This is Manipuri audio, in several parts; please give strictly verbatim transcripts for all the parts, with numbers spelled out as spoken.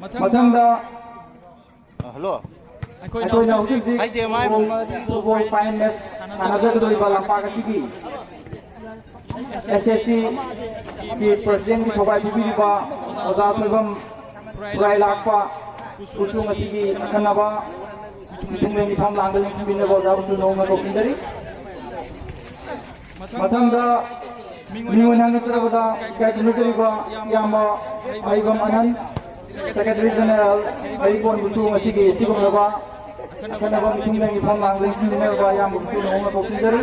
ꯃꯊꯪꯗ ꯍꯜꯂꯣ꯫ ꯑꯩꯈꯣꯏꯅ ꯍꯧꯖꯤꯛ ꯍꯧꯖꯤꯛ ꯍꯥꯏꯗꯤ ꯃꯥꯏ ꯐꯨꯠꯕꯣꯜ, ꯐꯨꯠꯕꯣꯜ ꯐꯥꯏꯅꯦꯜ ꯃꯦꯆ ꯁꯥꯟꯅꯖꯒꯗꯧꯔꯤꯕ ꯂꯝꯄꯥꯛ ꯑꯁꯤꯒꯤ ꯑꯦꯁ ꯑꯦꯁ ꯁꯤꯒꯤ ꯄ꯭ꯔꯁꯤꯗꯦꯟꯒꯤ ꯊꯧꯒꯥꯏ ꯄꯤꯕꯤꯔꯤꯕ ꯑꯣꯖꯥ ꯁꯣꯏꯕꯝ ꯈꯨꯔꯥꯏ ꯂꯥꯛꯄ ꯈꯨꯠꯁꯨ ꯉꯁꯤꯒꯤ ꯑꯈꯟꯅꯕ ꯃꯤꯊꯨꯡꯂꯦꯟ ꯃꯤꯐꯝ ꯂꯥꯡꯗ ꯂꯦꯡꯁꯤꯟꯕꯤꯅꯕ ꯑꯣꯖꯥꯕꯨꯁꯨ ꯅꯧꯅ ꯀꯧꯁꯤꯟꯖꯔꯤ꯫ ꯃꯊꯪꯗ ꯃꯤꯡ ꯑꯣꯏꯅ ꯍꯪꯒꯠꯆꯔꯕꯗ ꯏꯀꯥꯏ ꯈꯨꯝꯅꯖꯔꯤꯕ ꯏꯌꯥꯝꯕ ꯃꯍꯩꯕꯝ ꯑꯅꯟ, ꯁꯦꯀ꯭ꯔꯦꯇꯔꯤ ꯖꯦꯅꯔꯦꯜ ꯍꯩꯀꯣꯟꯕꯨꯁꯨ ꯉꯁꯤꯒꯤ ꯑꯁꯤꯒꯨꯝꯂꯕ ꯑꯈꯟꯅꯕ ꯃꯤꯊꯨꯡꯂꯦꯟꯒꯤ ꯐꯝ ꯂꯥꯡꯗ ꯂꯦꯡꯁꯤꯟꯕꯤꯅꯕ ꯏꯌꯥꯝꯕꯕꯨꯁꯨ ꯅꯧꯅ ꯀꯧꯁꯤꯟꯖꯔꯤ꯫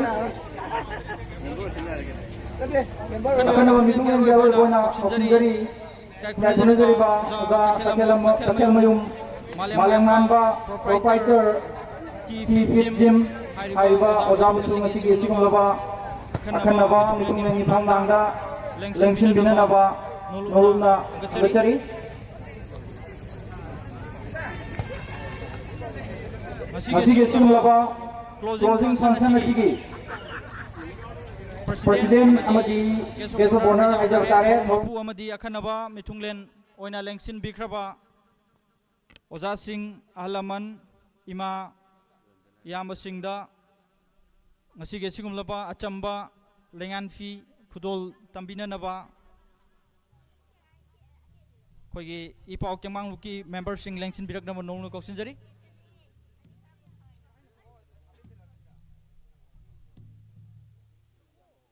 ꯑꯈꯟꯅꯕ ꯃꯤꯊꯨꯡꯂꯦꯟꯒꯤ ꯑꯔꯣꯏꯕ ꯑꯣꯏꯅ ꯀꯧꯁꯤꯟꯖꯔꯤ꯫ ꯏꯀꯥꯏ ꯈꯨꯝꯅꯖꯔꯤꯕ ꯑꯣꯖꯥ ꯇꯈꯦꯜꯂꯝ-, ꯇꯈꯦꯜꯃꯌꯨꯝ ꯃꯥꯂꯦꯝꯉꯥꯟꯕ, ꯄ꯭ꯔꯣꯄꯥꯏꯇꯔ, ꯇꯤ ꯐꯤꯠ ꯖꯤꯝ ꯍꯥꯏꯔꯤꯕ ꯑꯣꯖꯥꯕꯨꯁꯨ ꯉꯁꯤꯒꯤ ꯑꯁꯤꯒꯨꯝꯂꯕ ꯑꯈꯟꯅꯕ ꯃꯤꯊꯨꯡꯂꯦꯟꯒꯤ ꯐꯝ ꯂꯥꯡꯗ ꯂꯦꯡꯁꯤꯟꯕꯤꯅꯅꯕ ꯅꯧꯅ ꯍꯪꯒꯠꯆꯔꯤ꯫ ꯉꯁꯤꯒꯤ ꯑꯁꯤꯒꯨꯝꯂꯕ closing function ꯑꯁꯤꯒꯤ president ꯑꯃꯗꯤ guest of honour ꯍꯥꯏꯖꯕ ꯇꯥꯔꯦ꯫ ꯃꯄꯨ ꯑꯃꯗꯤ ꯑꯈꯟꯅꯕ ꯃꯤꯊꯨꯡꯂꯦꯟ ꯑꯣꯏꯅ ꯂꯦꯡꯁꯤꯟꯕꯤꯈ꯭ꯔꯕ ꯑꯣꯖꯥꯁꯤꯡ, ꯑꯍꯜ ꯂꯃꯟ, ꯏꯃꯥ, ꯏꯌꯥꯝꯕꯁꯤꯡꯗ ꯉꯁꯤꯒꯤ ꯑꯁꯤꯒꯨꯝꯂꯕ ꯑꯆꯝꯕ ꯂꯩꯉꯥꯟ ꯐꯤ ꯈꯨꯗꯣꯜ ꯇꯝꯕꯤꯅꯅꯕ ꯑꯩꯈꯣꯏꯒꯤ ꯏ ꯄꯥꯎ ꯇꯦꯡꯕꯥꯡ ꯂꯨꯞꯀꯤ memberꯁꯤꯡ ꯂꯦꯡꯁꯤꯟꯕꯤꯔꯛꯅꯕ ꯅꯧꯅ ꯀꯧꯁꯤꯟꯖꯔꯤ꯫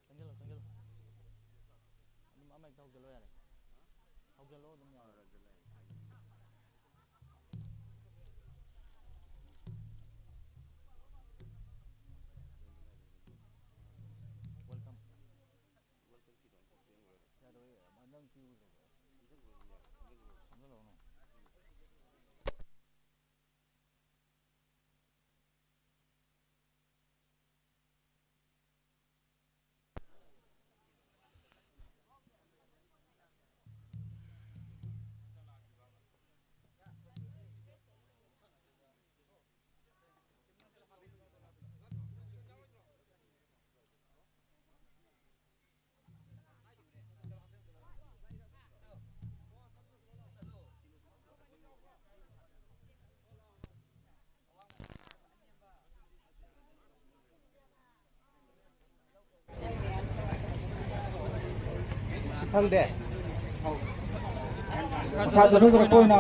ꯆꯪꯁꯤꯜꯂꯣ, ꯆꯪꯁꯤꯜꯂꯣ꯫ ꯑꯗꯨꯝ ꯑꯃ ꯍꯦꯛꯇ ꯍꯧꯖꯤꯜꯂꯣ ꯌꯥꯔꯦ꯫ ꯍꯧꯖꯤꯜꯂꯣ ꯑꯗꯨꯝ ꯌꯥꯔꯦ꯫ Welcome. ꯌꯥꯔꯣꯏꯌꯦ, ꯃꯥ ꯅꯪ ꯀ꯭ꯌꯨ ꯂꯩꯔꯦ꯫ ꯆꯪꯁꯤꯜꯂꯛꯑꯣꯅꯦ꯫ ꯈꯪꯗꯦ꯫ ꯃꯈꯥ ꯆꯠꯊꯖꯔꯛꯄ ꯑꯣꯏꯅ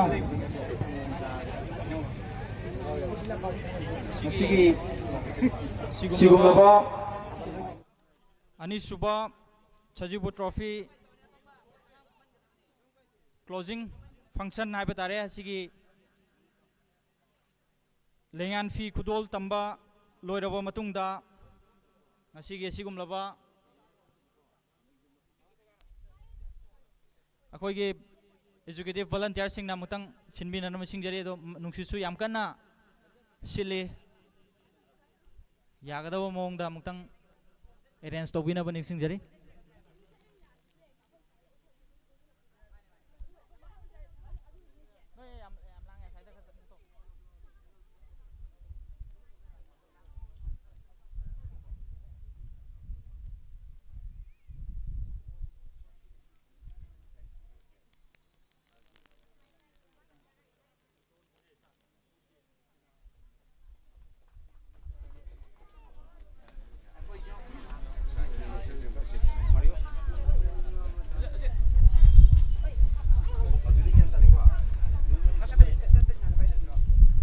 ꯉꯁꯤꯒꯤ ꯁꯤꯒꯨꯝꯂꯕ ꯑꯅꯤꯁꯨꯕ ꯁꯖꯤꯕꯨ ꯇ꯭ꯔꯣꯐꯤ closing function ꯍꯥꯏꯕ ꯇꯥꯔꯦ, ꯑꯁꯤꯒꯤ ꯂꯦꯡꯌꯥꯟ ꯐꯤ ꯈꯨꯗꯣꯜ ꯇꯝꯕ ꯂꯣꯏꯔꯕ ꯃꯇꯨꯡꯗ, ꯉꯁꯤꯒꯤ ꯑꯁꯤꯒꯨꯝꯂꯕ ꯑꯩꯈꯣꯏꯒꯤ executive volunteerꯁꯤꯡꯅ ꯑꯃꯨꯛꯇꯪ ꯁꯤꯟꯕꯤꯅꯅꯕ ꯅꯤꯡꯁꯤꯡꯖꯔꯤ꯫ ꯑꯗꯣ ꯅꯨꯡꯁꯤꯠꯁꯨ ꯌꯥꯝ ꯀꯟꯅ ꯁꯤꯠꯂꯤ, ꯌꯥꯒꯗꯕ ꯃꯑꯣꯡꯗ ꯑꯃꯨꯛꯇꯪ arrange ꯇꯧꯕꯤꯅꯕ ꯅꯤꯡꯁꯤꯡꯖꯔꯤ꯫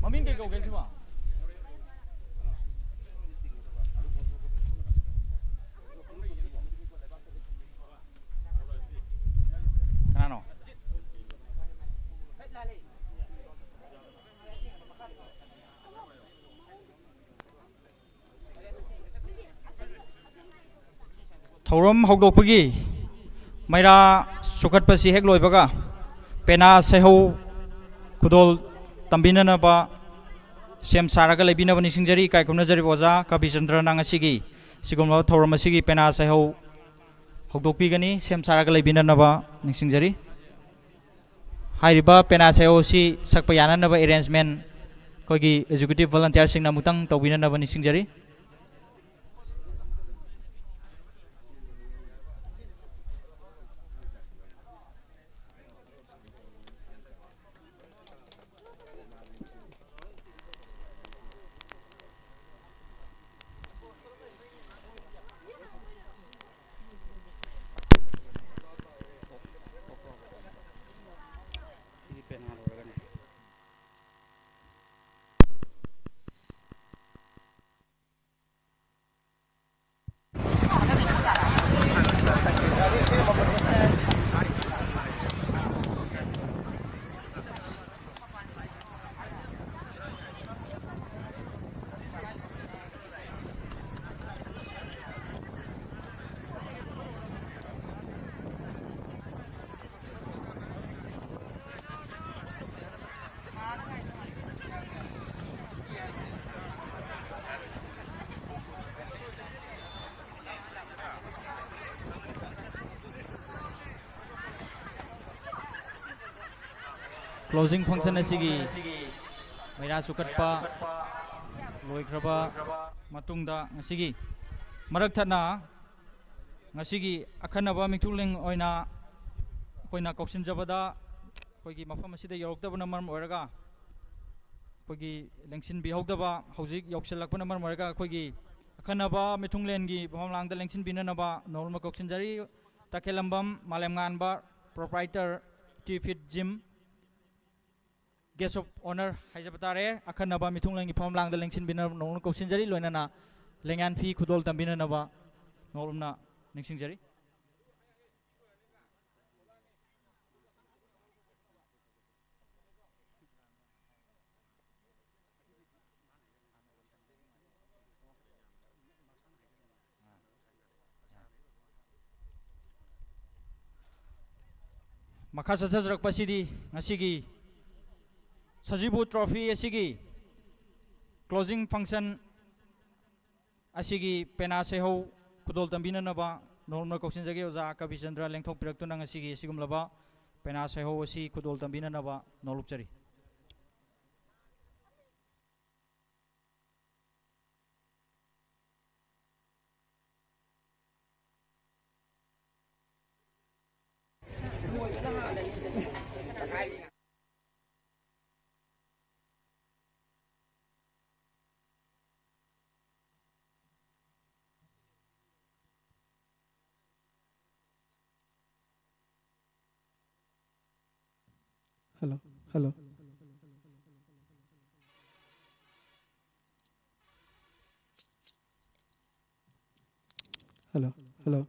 ꯃꯃꯤꯡ ꯀꯩ ꯀꯧꯒꯦ ꯁꯤꯕꯣ? ꯀꯅꯥꯅꯣ? ꯊꯧꯔꯝ ꯍꯧꯗꯣꯛꯄꯒꯤ ꯃꯩꯔꯥ ꯆꯨꯈꯠꯄꯁꯤ ꯍꯦꯛ ꯂꯣꯏꯕꯒ, ꯄꯦꯅꯥ ꯁꯩꯍꯧ ꯈꯨꯗꯣꯜ ꯇꯝꯕꯤꯅꯅꯕ ꯁꯦꯝ ꯁꯥꯔꯒ ꯂꯩꯕꯤꯅꯕ ꯅꯤꯡꯁꯤꯡꯖꯔꯤ꯫ ꯏꯀꯥꯏ ꯈꯨꯝꯅꯖꯔꯤꯕ ꯑꯣꯖꯥ ꯀꯕꯤꯆꯟꯗ꯭ꯔꯅ ꯉꯁꯤꯒꯤ ꯁꯤꯒꯨꯝꯂꯕ ꯊꯧꯔꯝ ꯑꯁꯤꯒꯤ ꯄꯦꯅꯥ ꯁꯩꯍꯧ ꯍꯧꯗꯣꯛꯄꯤꯒꯅꯤ꯫ ꯁꯦꯝ ꯁꯥꯔꯒ ꯂꯩꯕꯤꯅꯅꯕ ꯅꯤꯡꯁꯤꯡꯖꯔꯤ꯫ ꯍꯥꯏꯔꯤꯕ ꯄꯦꯅꯥ ꯁꯩꯍꯧ ꯑꯁꯤ ꯁꯛꯄ ꯌꯥꯅꯅꯕ arrangement ꯑꯩꯈꯣꯏꯒꯤ executive volunteerꯁꯤꯡꯅ ꯑꯃꯨꯛꯇꯪ ꯇꯧꯕꯤꯅꯅꯕ ꯅꯤꯡꯁꯤꯡꯖꯔꯤ꯫ Closing function ꯑꯁꯤꯒꯤ ꯃꯩꯔꯥ ꯆꯨꯈꯠꯄ ꯂꯣꯏꯈ꯭ꯔꯕ ꯃꯇꯨꯡꯗ, ꯉꯁꯤꯒꯤ ꯃꯔꯛ ꯊꯠꯅ ꯉꯁꯤꯒꯤ ꯑꯈꯟꯅꯕ ꯃꯤꯊꯨꯡꯂꯦꯟ ꯑꯣꯏꯅ ꯑꯩꯈꯣꯏꯅ ꯀꯧꯁꯤꯟꯖꯕꯗ, ꯑꯩꯈꯣꯏꯒꯤ ꯃꯐꯝ ꯑꯁꯤꯗ ꯌꯧꯔꯛꯇꯕꯅ ꯃꯔꯝ ꯑꯣꯏꯔꯒ, ꯑꯩꯈꯣꯏꯒꯤ ꯂꯦꯡꯁꯤꯟꯕꯤꯍꯧꯗꯕ, ꯍꯧꯖꯤꯛ ꯌꯧꯁꯤꯜꯂꯛꯄꯅ ꯃꯔꯝ ꯑꯣꯏꯔꯒ, ꯑꯩꯈꯣꯏꯒꯤ ꯑꯈꯟꯅꯕ ꯃꯤꯊꯨꯡꯂꯦꯟꯒꯤ ꯃꯐꯝꯂꯥꯡꯗ ꯂꯦꯡꯁꯤꯟꯕꯤꯅꯅꯕ ꯅꯧꯅ ꯀꯧꯁꯤꯟꯖꯔꯤ꯫ ꯇꯈꯦꯜꯂꯝꯕꯝ ꯃꯥꯂꯦꯝꯉꯥꯟꯕ, proprietor, Tea Fit Gym, guest of honour ꯍꯥꯏꯖꯕ ꯇꯥꯔꯦ꯫ ꯑꯈꯟꯅꯕ ꯃꯤꯊꯨꯡꯂꯦꯟꯒꯤ ꯐꯝꯂꯥꯡꯗ ꯂꯦꯡꯁꯤꯟꯕꯤꯅꯕ ꯅꯧꯅ ꯀꯧꯁꯤꯟꯖꯔꯤ, ꯂꯣꯏꯅꯅ ꯂꯦꯡꯌꯥꯟ ꯐꯤ ꯈꯨꯗꯣꯜ ꯇꯝꯕꯤꯅꯅꯕ ꯅꯧꯅ ꯅꯤꯡꯁꯤꯡꯖꯔꯤ꯫ ꯃꯈꯥ ꯆꯠꯊꯖꯔꯛꯄꯁꯤꯗꯤ ꯉꯁꯤꯒꯤ ꯁꯖꯤꯕꯨ trophy ꯑꯁꯤꯒꯤ closing function ꯑꯁꯤꯒꯤ ꯄꯦꯅꯥ ꯁꯩꯍꯧ ꯈꯨꯗꯣꯜ ꯇꯝꯕꯤꯅꯅꯕ ꯅꯧꯅ ꯀꯧꯁꯤꯟꯖꯒꯦ꯫ ꯑꯣꯖꯥ ꯀꯕꯤꯆꯟꯗ꯭ꯔ ꯂꯦꯡꯊꯣꯛꯄꯤꯔꯛꯇꯨꯅ ꯉꯁꯤꯒꯤ ꯑꯁꯤꯒꯨꯝꯂꯕ ꯄꯦꯅꯥ ꯁꯩꯍꯧ ꯑꯁꯤ ꯈꯨꯗꯣꯜ ꯇꯝꯕꯤꯅꯅꯕ ꯅꯣꯂꯨꯛꯆꯔꯤ꯫ Hello, hello. Hello, hello.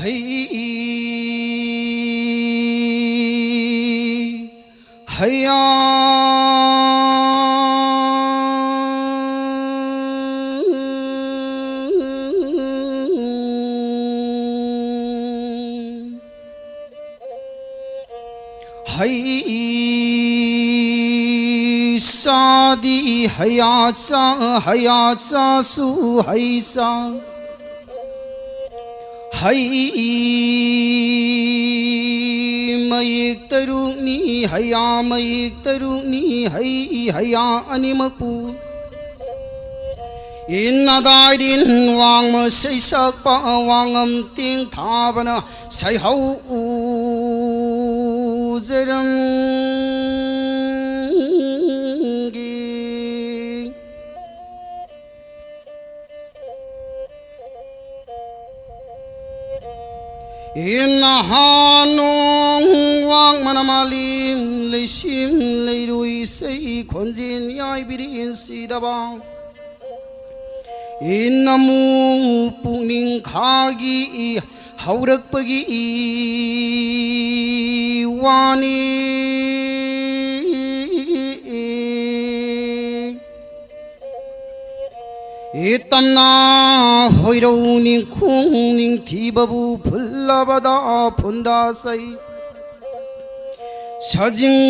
ꯍꯩ ꯍꯩꯌꯥ꯫ ꯍꯩ ꯆꯥꯗꯤ ꯍꯩꯌꯥ ꯆꯥ, ꯍꯩꯌꯥ ꯆꯥꯁꯨ ꯍꯩ ꯆꯥ꯫ ꯍꯩ ꯃꯌꯦꯛ ꯇꯔꯨꯛꯅꯤ, ꯍꯩꯌꯥ ꯃꯌꯦꯛ ꯇꯔꯨꯛꯅꯤ, ꯍꯩ ꯍꯩꯌꯥ ꯑꯅꯤꯃꯛꯄꯨ꯫ ꯏꯟ ꯑꯗꯥꯏꯗꯤꯟ ꯋꯥꯡꯃ ꯁꯩꯁꯛꯄ ꯋꯥꯉꯝ ꯇꯦꯡ ꯊꯥꯕꯅ ꯁꯩꯍꯧ ꯎꯖꯔꯝꯒꯤ꯫ ꯏꯟ ꯅꯍꯥꯟ ꯅꯣꯡ ꯋꯥꯡꯃꯅ ꯃꯥꯂꯦꯝ ꯂꯩꯁꯤꯝ ꯂꯩꯔꯣꯏ ꯏꯁꯩ ꯈꯣꯟꯖꯦꯜ ꯌꯥꯏꯕꯤꯔꯤ ꯏꯟꯁꯤꯗꯕ꯫ ꯏꯟ ꯑꯃꯨ ꯄꯨꯛꯅꯤꯡ ꯈꯥꯒꯤ ꯍꯧꯔꯛꯄꯒꯤ ꯋꯥꯅꯤ꯫ ꯏꯇꯝꯅ ꯍꯣꯏꯔꯧ ꯅꯤꯡꯈꯣꯡ ꯅꯤꯡꯊꯤꯕꯕꯨ ꯐꯨꯜꯂꯕꯗ ꯐꯨꯟꯗꯥꯁꯩ꯫ ꯁꯖꯤꯡ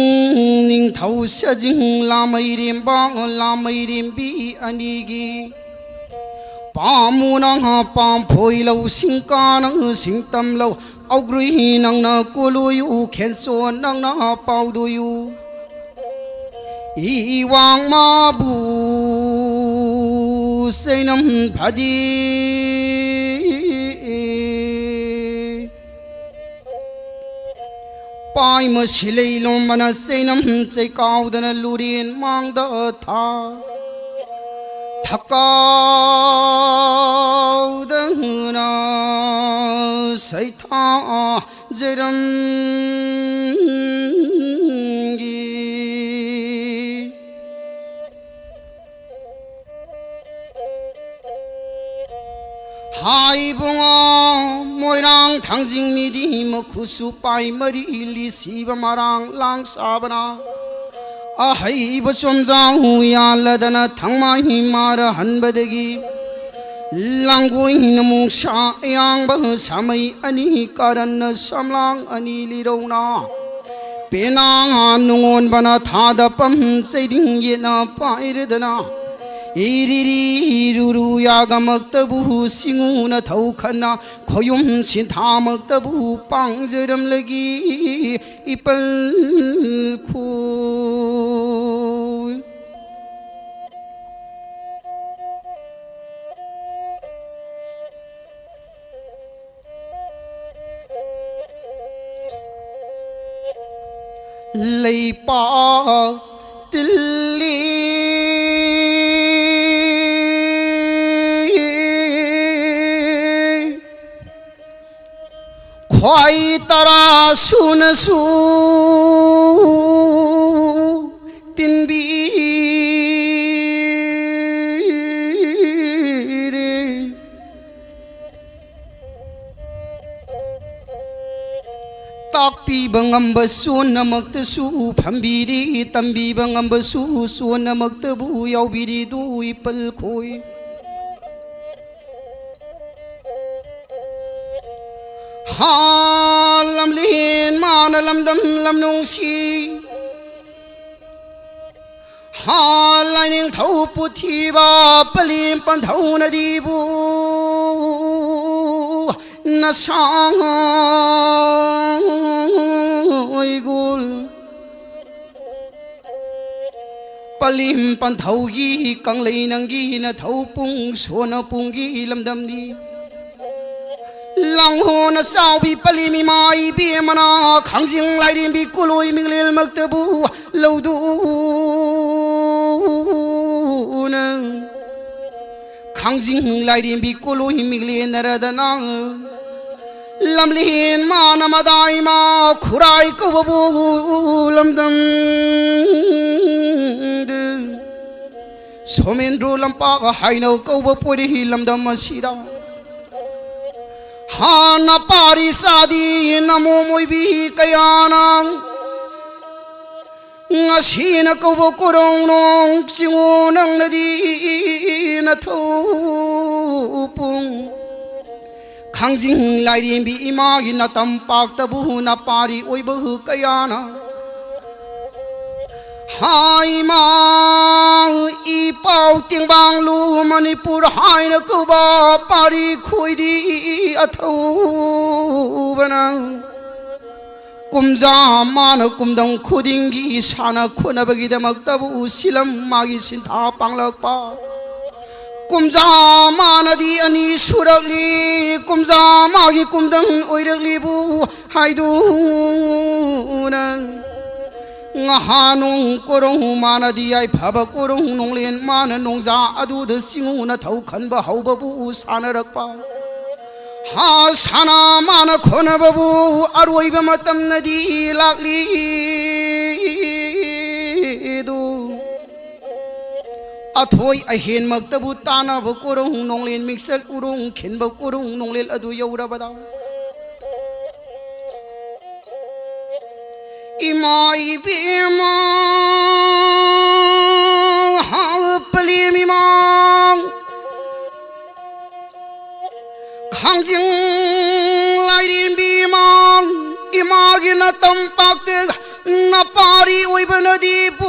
ꯅꯤꯡꯊꯧ ꯁꯖꯤꯡ ꯂꯥꯃꯩꯔꯦꯝꯕ ꯂꯥꯃꯩꯔꯦꯝꯕꯤ ꯑꯅꯤꯒꯤ ꯄꯥꯝꯃꯨ ꯅꯪ ꯄꯥꯝꯐꯣꯏ ꯂꯧ ꯁꯤꯡꯀꯥ ꯅꯪ ꯁꯤꯡꯇꯝ ꯂꯧ꯫ ꯑꯧꯒ꯭ꯔꯨꯏ ꯅꯪꯅ ꯀꯣꯂꯣꯌꯨ ꯈꯦꯟꯆꯣꯟ ꯅꯪꯅ ꯄꯥꯎꯗꯣꯌꯨ꯫ ꯏ ꯋꯥꯡꯃꯕꯨ ꯆꯩꯅꯝ ꯐꯗꯤ꯫ ꯄꯥꯏꯃ ꯁꯤꯂꯩ ꯂꯣꯝꯕꯅ ꯆꯩꯅꯝ ꯆꯩꯀꯥꯎꯗꯅ ꯂꯨꯔꯦꯟ ꯃꯥꯡꯗ ꯊꯥ꯫ ꯊꯀꯥꯎꯗꯅ ꯁꯩꯊꯥ ꯖꯔꯝꯒꯤ꯫ ꯍꯥꯏꯕꯨꯡꯉꯣ ꯃꯣꯏꯔꯥꯡ ꯊꯥꯡꯖꯤꯡ ꯃꯤꯗꯤ ꯃꯈꯨꯠꯁꯨ ꯄꯥꯏ ꯃꯔꯤ ꯂꯤꯁꯤꯕ ꯃꯔꯥꯡ ꯂꯥꯡ ꯁꯥꯕꯅ꯫ ꯑꯍꯩꯕ ꯆꯣꯝꯖꯥꯎ ꯌꯥꯜꯂꯗꯅ ꯊꯪꯃꯥꯏ ꯃꯥꯔ ꯍꯟꯕꯗꯒꯤ ꯂꯥꯡꯒꯣꯏꯅ ꯃꯣꯡꯁꯥ ꯑꯌꯥꯡꯕ ꯁꯥꯃꯩ ꯑꯅꯤ ꯀꯥꯔꯟꯅ ꯁꯝꯂꯥꯡ ꯑꯅꯤ ꯂꯤꯔꯧꯅ ꯄꯦꯅꯥ ꯅꯨꯡꯉꯣꯟꯕꯅ ꯊꯥꯗ ꯄꯝ ꯆꯩꯗꯤꯡ ꯌꯦꯠꯅ ꯄꯥꯏꯔꯗꯅ ꯏꯔꯤꯔꯤ ꯏꯔꯨꯔꯨ ꯌꯥꯒꯃꯛꯇꯕꯨ ꯁꯤꯡꯉꯨꯅ ꯊꯧꯈꯟꯅ ꯈꯣꯌꯨꯝ ꯁꯤꯟꯊꯥꯃꯛꯇꯕꯨ ꯄꯥꯡꯖꯔꯝꯂꯒꯤ ꯏꯄꯜ ꯈꯣꯏ꯫ ꯂꯩꯄꯥꯛ ꯇꯤꯜꯂꯤ ꯈ꯭ꯋꯥꯏ ꯇꯔꯥ ꯁꯨꯅꯁꯨ ꯇꯤꯟꯕꯤꯔꯦ꯫ ꯇꯥꯛꯄꯤꯕ ꯉꯝꯕ ꯁꯣꯟꯅꯃꯛꯇꯁꯨ ꯐꯝꯕꯤꯔꯤ, ꯇꯝꯕꯤꯕ ꯉꯝꯕꯁꯨ ꯁꯣꯟꯅꯃꯛꯇꯕꯨ ꯌꯥꯎꯕꯤꯔꯤꯗꯨ ꯏꯄꯜ ꯈꯣꯏ꯫ ꯍꯥ ꯂꯝꯂꯦꯟ ꯃꯥꯅ ꯂꯝꯗꯝ ꯂꯝꯅꯨꯡꯁꯤ ꯍꯥ ꯂꯥꯏꯅꯤꯡꯊꯧ ꯄꯨꯊꯤꯕ ꯄꯂꯦꯝ ꯄꯟꯊꯧꯅꯗꯤꯕꯨ ꯅꯁꯥꯡ ꯑꯣꯏꯒꯨꯜ꯫ ꯄꯂꯦꯝ ꯄꯟꯊꯧꯒꯤ ꯀꯪꯂꯩ ꯅꯪꯒꯤ ꯅꯊꯧ ꯄꯨꯡ ꯁꯣꯟꯅ ꯄꯨꯡꯒꯤ ꯂꯝꯗꯝꯅꯤ꯫ ꯂꯥꯡꯍꯣꯅ ꯆꯥꯎꯕꯤ ꯄꯂꯦꯝ ꯏꯃꯥ ꯏꯕꯦꯝꯃꯅ ꯈꯥꯡꯖꯤꯡ ꯂꯥꯏꯔꯦꯝꯕꯤ ꯀꯣꯂꯣꯏ ꯃꯤꯡꯂꯦꯜꯃꯛꯇꯕꯨ ꯂꯧꯗꯨꯅ ꯈꯥꯡꯖꯤꯡ ꯂꯥꯏꯔꯦꯝꯕꯤ ꯀꯣꯂꯣꯏ ꯃꯤꯡꯂꯦꯟꯅꯔꯗꯅ ꯂꯝꯂꯦꯟ ꯃꯥꯅ ꯃꯗꯥꯏ ꯃꯥ ꯈꯨꯔꯥꯏ ꯀꯧꯕꯕꯨ ꯂꯝꯗꯝꯗ ꯁꯣꯃꯦꯟꯗ꯭ꯔꯣ ꯂꯝꯄꯥꯛ ꯍꯥꯏꯅ ꯀꯧꯕ ꯄꯣꯏꯔꯤ ꯂꯝꯗꯝ ꯑꯁꯤꯗ ꯍꯥꯟꯅ ꯄꯥꯔꯤ ꯆꯥꯗꯤ ꯅꯃꯣꯝ ꯑꯣꯏꯕꯤ ꯀꯌꯥꯅ ꯉꯁꯤꯅ ꯀꯧꯕ ꯀꯣꯔꯣꯡ ꯅꯣꯡ ꯆꯤꯡꯉꯨ ꯅꯪꯅꯗꯤ ꯅꯊꯧ ꯄꯨꯡ ꯈꯥꯡꯖꯤꯡ ꯂꯥꯏꯔꯦꯝꯕꯤ ꯏꯃꯥꯒꯤ ꯅꯇꯝ ꯄꯥꯛꯇꯕꯨ ꯅꯄꯥꯔꯤ ꯑꯣꯏꯕ ꯀꯌꯥꯅ ꯍꯥꯏꯃ ꯏ ꯄꯥꯎ ꯇꯦꯡꯕꯥꯡꯂꯨ ꯃꯅꯤꯄꯨꯔ ꯍꯥꯏꯅ ꯀꯧꯕ ꯄꯥꯔꯤ ꯈꯣꯏꯗꯤ ꯑꯊꯧꯕꯅ ꯀꯨꯝꯖꯥ ꯃꯥꯅ ꯀꯨꯝꯗꯪ ꯈꯨꯗꯤꯡꯒꯤ ꯁꯥꯟꯅ ꯈꯣꯠꯅꯕꯒꯤꯗꯃꯛꯇꯕꯨ ꯁꯤꯂꯝ ꯃꯥꯒꯤ ꯁꯤꯟꯊꯥ ꯄꯥꯡꯂꯛꯄ ꯀꯨꯝꯖꯥ ꯃꯥꯅꯗꯤ ꯑꯅꯤ ꯁꯨꯔꯛꯂꯤ꯫ ꯀꯨꯝꯖꯥ ꯃꯥꯒꯤ ꯀꯨꯝꯗꯪ ꯑꯣꯏꯔꯛꯂꯤꯕꯨ ꯍꯥꯏꯗꯨꯅ ꯉꯍꯥ ꯅꯣꯡ ꯀꯣꯔꯧ ꯃꯥꯅꯗꯤ ꯌꯥꯏꯐꯕ ꯀꯣꯔꯧ ꯅꯣꯡꯂꯦꯟ ꯃꯥꯅ ꯅꯣꯡꯖꯥ ꯑꯗꯨꯗ ꯆꯤꯡꯉꯨꯅ ꯊꯧ ꯈꯟꯕ ꯍꯧꯕꯕꯨ ꯁꯥꯟꯅꯔꯛꯄ ꯍꯥ ꯁꯥꯟꯅ ꯃꯥꯅ ꯈꯣꯠꯅꯕꯕꯨ ꯑꯔꯣꯏꯕ ꯃꯇꯝꯅꯗꯤ ꯂꯥꯛꯂꯤ ꯑꯗꯨ ꯑꯊꯣꯏ ꯑꯍꯦꯟꯃꯛꯇꯕꯨ ꯇꯥꯅꯕ ꯀꯣꯔꯧ ꯅꯣꯡꯂꯦꯟ ꯃꯤꯡꯆꯠ ꯎꯔꯣꯡ ꯈꯤꯟꯕ ꯀꯣꯔꯧ ꯅꯣꯡꯂꯦꯟ ꯑꯗꯨ ꯌꯧꯔꯕꯗ ꯏꯃꯥ ꯏꯕꯦꯝꯃ ꯍꯥꯞꯄꯂꯦꯝ ꯏꯃꯥ ꯈꯥꯡꯖꯤꯡ ꯂꯥꯏꯔꯦꯝꯕꯤ ꯏꯃꯥ ꯏꯃꯥꯒꯤ ꯅꯇꯝꯄꯥꯛꯇ ꯅꯄꯥꯔꯤ ꯑꯣꯏꯕꯅꯗꯤ ꯄꯨ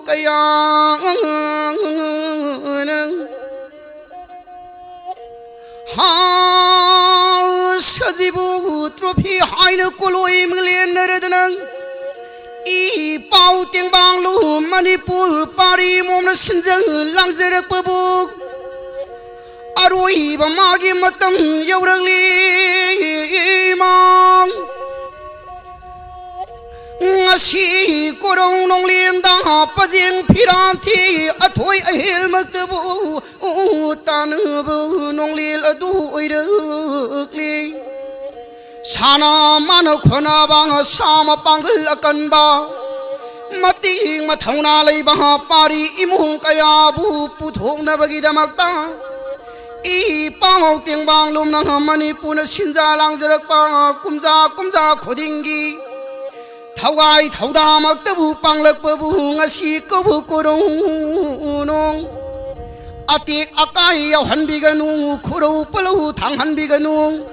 ꯀꯌꯥ ꯍꯥ ꯁꯖꯤꯕꯨ ꯇ꯭ꯔꯣꯐꯤ ꯍꯥꯏꯅ ꯀꯣꯂꯣꯏ ꯃꯤꯡꯂꯦꯟꯅꯔꯗꯅ ꯏ ꯄꯥꯎ ꯇꯦꯡꯕꯥꯡꯂꯨ ꯃꯅꯤꯄꯨꯔ ꯄꯥꯔꯤ ꯃꯣꯝꯅ ꯁꯤꯟꯖ ꯂꯥꯡꯖꯔꯛꯄꯕꯨ ꯑꯔꯣꯏꯕ ꯃꯥꯒꯤ ꯃꯇꯝ ꯌꯧꯔꯛꯂꯤ ꯏꯃꯥ ꯉꯁꯤ ꯀꯣꯔꯧ ꯅꯣꯡꯂꯦꯟꯗ ꯄꯖꯦꯡ ꯐꯤꯔꯥꯟꯊꯤ ꯑꯊꯣꯏ ꯑꯍꯦꯜꯃꯛꯇꯕꯨ ꯇꯥꯟꯅꯕ ꯅꯣꯡꯂꯦꯟ ꯑꯗꯨ ꯑꯣꯏꯔꯛꯂꯤ ꯁꯥꯟꯅ ꯃꯥꯅ ꯈꯣꯠꯅꯕ ꯁꯥ ꯃꯄꯥꯡꯒꯜ ꯑꯀꯟꯕ ꯃꯇꯤꯛ ꯃꯊꯧꯅꯥ ꯂꯩꯕ ꯄꯥꯔꯤ ꯏꯃꯨꯡ ꯀꯌꯥꯕꯨ ꯄꯨꯊꯣꯛꯅꯕꯒꯤꯗꯃꯛꯇ ꯏ ꯄꯥꯎ ꯇꯦꯡꯕꯥꯡ ꯂꯨꯝꯅ ꯃꯅꯤꯄꯨꯔꯅ ꯁꯤꯟꯖꯥ ꯂꯥꯡꯖꯔꯛꯄ ꯀꯨꯝꯖꯥ ꯀꯨꯝꯖꯥ ꯈꯨꯗꯤꯡꯒꯤ ꯊꯋꯥꯏ ꯊꯧꯗꯥꯃꯛꯇꯕꯨ ꯄꯥꯡꯂꯛꯄꯕꯨ ꯉꯁꯤ ꯀꯧꯕ ꯀꯣꯔꯧꯅꯣ꯫ ꯑꯇꯦꯛ ꯑꯀꯥꯏ ꯌꯥꯎꯍꯟꯕꯤꯒꯅꯨ, ꯈꯨꯔꯧ ꯄꯨꯂꯧ ꯊꯥꯡꯍꯟꯕꯤꯒꯅꯨ꯫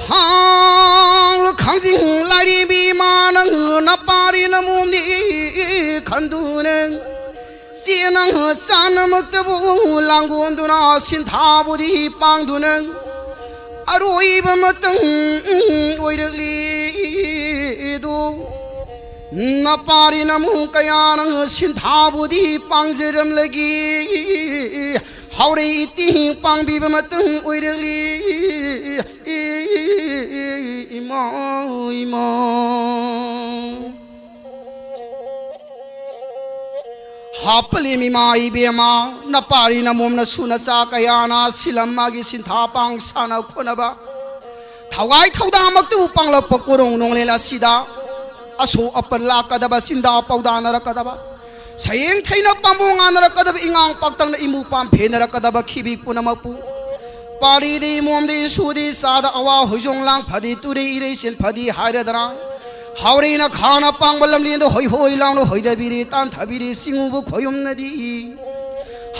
ꯍꯥꯡ ꯈꯥꯡꯖꯤꯡ ꯂꯥꯏꯔꯦꯝꯕꯤ ꯏꯃꯥ ꯅꯪ ꯅꯄꯥꯔꯤ ꯅꯃꯣꯝꯗꯤ ꯈꯟꯗꯨꯅ ꯆꯦꯅ ꯆꯥꯅꯃꯛꯇꯕꯨ ꯂꯥꯡꯒꯣꯟꯗꯨꯅ ꯁꯤꯟꯊꯥꯕꯨꯗꯤ ꯄꯥꯡꯗꯨꯅ ꯑꯔꯣꯏꯕ ꯃꯇꯝ ꯑꯣꯏꯔꯛꯂꯤꯗꯣ꯫ ꯅꯄꯥꯔꯤ ꯅꯃꯨ ꯀꯌꯥꯅ ꯁꯤꯟꯊꯥꯕꯨꯗꯤ ꯄꯥꯡꯖꯔꯝꯂꯒꯦ꯫ ꯍꯥꯎꯔꯩ ꯏꯇꯤꯡ ꯄꯥꯡꯕꯤꯕ ꯃꯇꯝ ꯑꯣꯏꯔꯛꯂꯤ꯫ ꯏꯃꯥ, ꯏꯃꯥ꯫ ꯍꯥꯞꯄꯂꯦꯝ ꯏꯃꯥ ꯏꯕꯦꯝꯃ, ꯅꯄꯥꯔꯤ ꯅꯃꯣꯝ ꯅꯁꯨ ꯅꯆꯥ ꯀꯌꯥꯅ ꯁꯤꯂꯝ ꯃꯥꯒꯤ ꯁꯤꯟꯊꯥ ꯄꯥꯡ ꯁꯥꯟꯅ ꯈꯣꯠꯅꯕ ꯊꯋꯥꯏ ꯊꯧꯗꯥꯃꯛꯇꯕꯨ ꯄꯥꯡꯂꯛꯄ ꯀꯣꯔꯣꯡ ꯅꯣꯡꯂꯦꯟ ꯑꯁꯤꯗ ꯑꯁꯣꯛ ꯑꯄꯟ ꯂꯥꯛꯀꯗꯕ, ꯆꯤꯟꯗꯥ ꯄꯥꯎꯗꯥꯅꯔꯛꯀꯗꯕ, ꯁꯌꯦꯡ ꯊꯩꯅ ꯄꯥꯝꯕꯣ ꯉꯥꯟꯅꯔꯛꯀꯗꯕ, ꯏꯉꯥꯡ ꯄꯥꯛꯇꯪꯅ ꯏꯃꯨ ꯄꯥꯝ ꯐꯦꯟꯅꯔꯛꯀꯗꯕ ꯈꯤꯕꯤ ꯄꯨꯝꯅꯃꯛꯄꯨ ꯄꯥꯔꯤꯗꯤ ꯃꯣꯝꯗꯤ ꯁꯨꯗꯤ ꯆꯥꯗ ꯑꯋꯥ ꯍꯣꯏꯖꯣꯡ ꯂꯥꯡ ꯐꯗꯤ ꯇꯨꯔꯤ ꯏꯔꯩ ꯆꯦꯟ ꯐꯗꯤ ꯍꯥꯏꯔꯗꯅ ꯍꯥꯎꯔꯤꯅ ꯈꯥꯅ ꯄꯥꯡꯕ ꯂꯝꯂꯦꯟꯗ ꯍꯣꯏ ꯍꯣꯏ ꯂꯥꯎꯅ ꯍꯣꯏꯗꯕꯤꯔꯤ ꯇꯥꯟꯊꯕꯤꯔꯤ ꯁꯤꯡꯎꯕ ꯈꯣꯌꯨꯝꯅꯗꯤ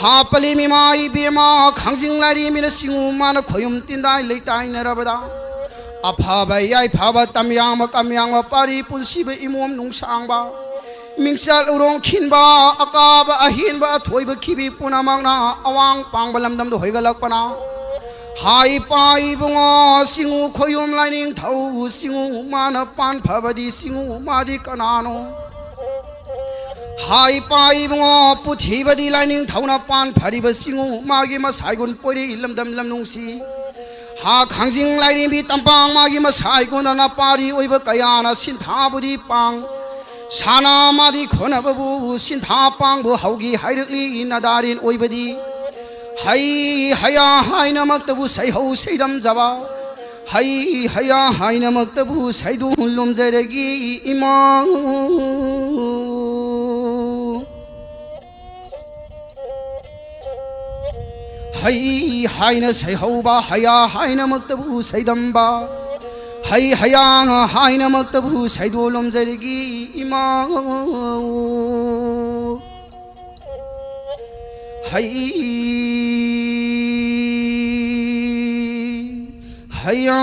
ꯍꯥꯞꯄꯂꯤ ꯃꯤꯃꯥ ꯏꯕꯦꯝꯃ ꯈꯥꯡꯖꯤꯡ ꯂꯥꯏꯔꯦꯝꯕꯤꯅ ꯁꯤꯡꯎ ꯃꯥꯅ ꯈꯣꯌꯨꯝ ꯇꯤꯟꯗꯥꯏ ꯂꯩꯇꯥꯏꯅꯔꯕꯗ ꯑꯐꯕ ꯌꯥꯏꯐꯕ ꯇꯝꯌꯥꯡꯕ ꯀꯝꯌꯥꯡꯕ ꯄꯥꯔꯤ ꯄꯨꯟꯁꯤꯕ ꯏꯃꯣꯝ ꯅꯨꯡꯁꯥꯡꯕ ꯃꯤꯡꯆꯠ ꯎꯔꯣꯡ ꯈꯤꯟꯕ ꯑꯀꯥꯕ ꯑꯍꯦꯟꯕ ꯑꯊꯣꯏꯕ ꯈꯤꯕꯤ ꯄꯨꯝꯅꯃꯛꯅ ꯑꯋꯥꯡ ꯄꯥꯡꯕ ꯂꯝꯗꯝꯗ ꯍꯣꯏꯒꯠꯂꯛꯄꯅ ꯍꯥꯏ ꯄꯥ ꯏꯕꯨꯡꯉꯣ ꯁꯤꯡꯎ ꯈꯣꯌꯨꯝ ꯂꯥꯏꯅꯤꯡꯊꯧ ꯁꯤꯡꯎ ꯃꯥꯅ ꯄꯥꯟ ꯐꯕꯗꯤ ꯁꯤꯡꯎ ꯃꯥꯗꯤ ꯀꯅꯥꯅꯣ? ꯍꯥꯏ ꯄꯥ ꯏꯕꯨꯡꯉꯣ ꯄꯨꯊꯤꯕꯗꯤ ꯂꯥꯏꯅꯤꯡꯊꯧꯅ ꯄꯥꯟ ꯐꯔꯤꯕ ꯁꯤꯡꯎ ꯃꯥꯒꯤ ꯃꯁꯥꯏꯒꯨꯟ ꯄꯣꯏꯔꯤ ꯂꯝꯗꯝ ꯂꯝꯅꯨꯡꯁꯤ ꯍꯥ ꯈꯥꯡꯖꯤꯡ ꯂꯥꯏꯔꯦꯝꯕꯤ ꯇꯝꯄꯥꯛ ꯃꯥꯒꯤ ꯃꯁꯥꯏꯒꯨꯟꯗꯅ ꯄꯥꯔꯤ ꯑꯣꯏꯕ ꯀꯌꯥꯅ ꯁꯤꯟꯊꯥꯕꯨꯗꯤ ꯄꯥꯡ ꯁꯥꯅꯥ ꯃꯥꯗꯤ ꯈꯣꯟꯅꯕꯕꯨ ꯁꯤꯟꯊꯥ ꯄꯥꯡꯕꯨ ꯍꯧꯒꯤ ꯍꯥꯏꯔꯛꯂꯤ ꯅꯗꯥꯔꯤꯟ ꯑꯣꯏꯕꯗꯤ ꯍꯩ ꯍꯌꯥ ꯍꯥꯏꯅꯃꯛꯇꯕꯨ ꯁꯩꯍꯧ ꯁꯩꯗꯝꯖꯕ ꯍꯩ ꯍꯌꯥ ꯍꯥꯏꯅꯃꯛꯇꯕꯨ ꯁꯩꯗꯣꯡ ꯂꯣꯝꯖꯔꯒꯤ ꯏꯃꯥ ꯍꯩ ꯍꯥꯏꯅ ꯁꯩꯍꯧꯕ, ꯍꯌꯥ ꯍꯥꯏꯅꯃꯛꯇꯕꯨ ꯁꯩꯗꯝꯕ, ꯍꯩ ꯍꯌꯥ ꯍꯥꯏꯅꯃꯛꯇꯕꯨ ꯁꯩꯗꯣꯛꯂꯝꯖꯔꯒꯦ ꯏꯃꯥ꯫ ꯍꯩ ꯍꯌꯥ꯫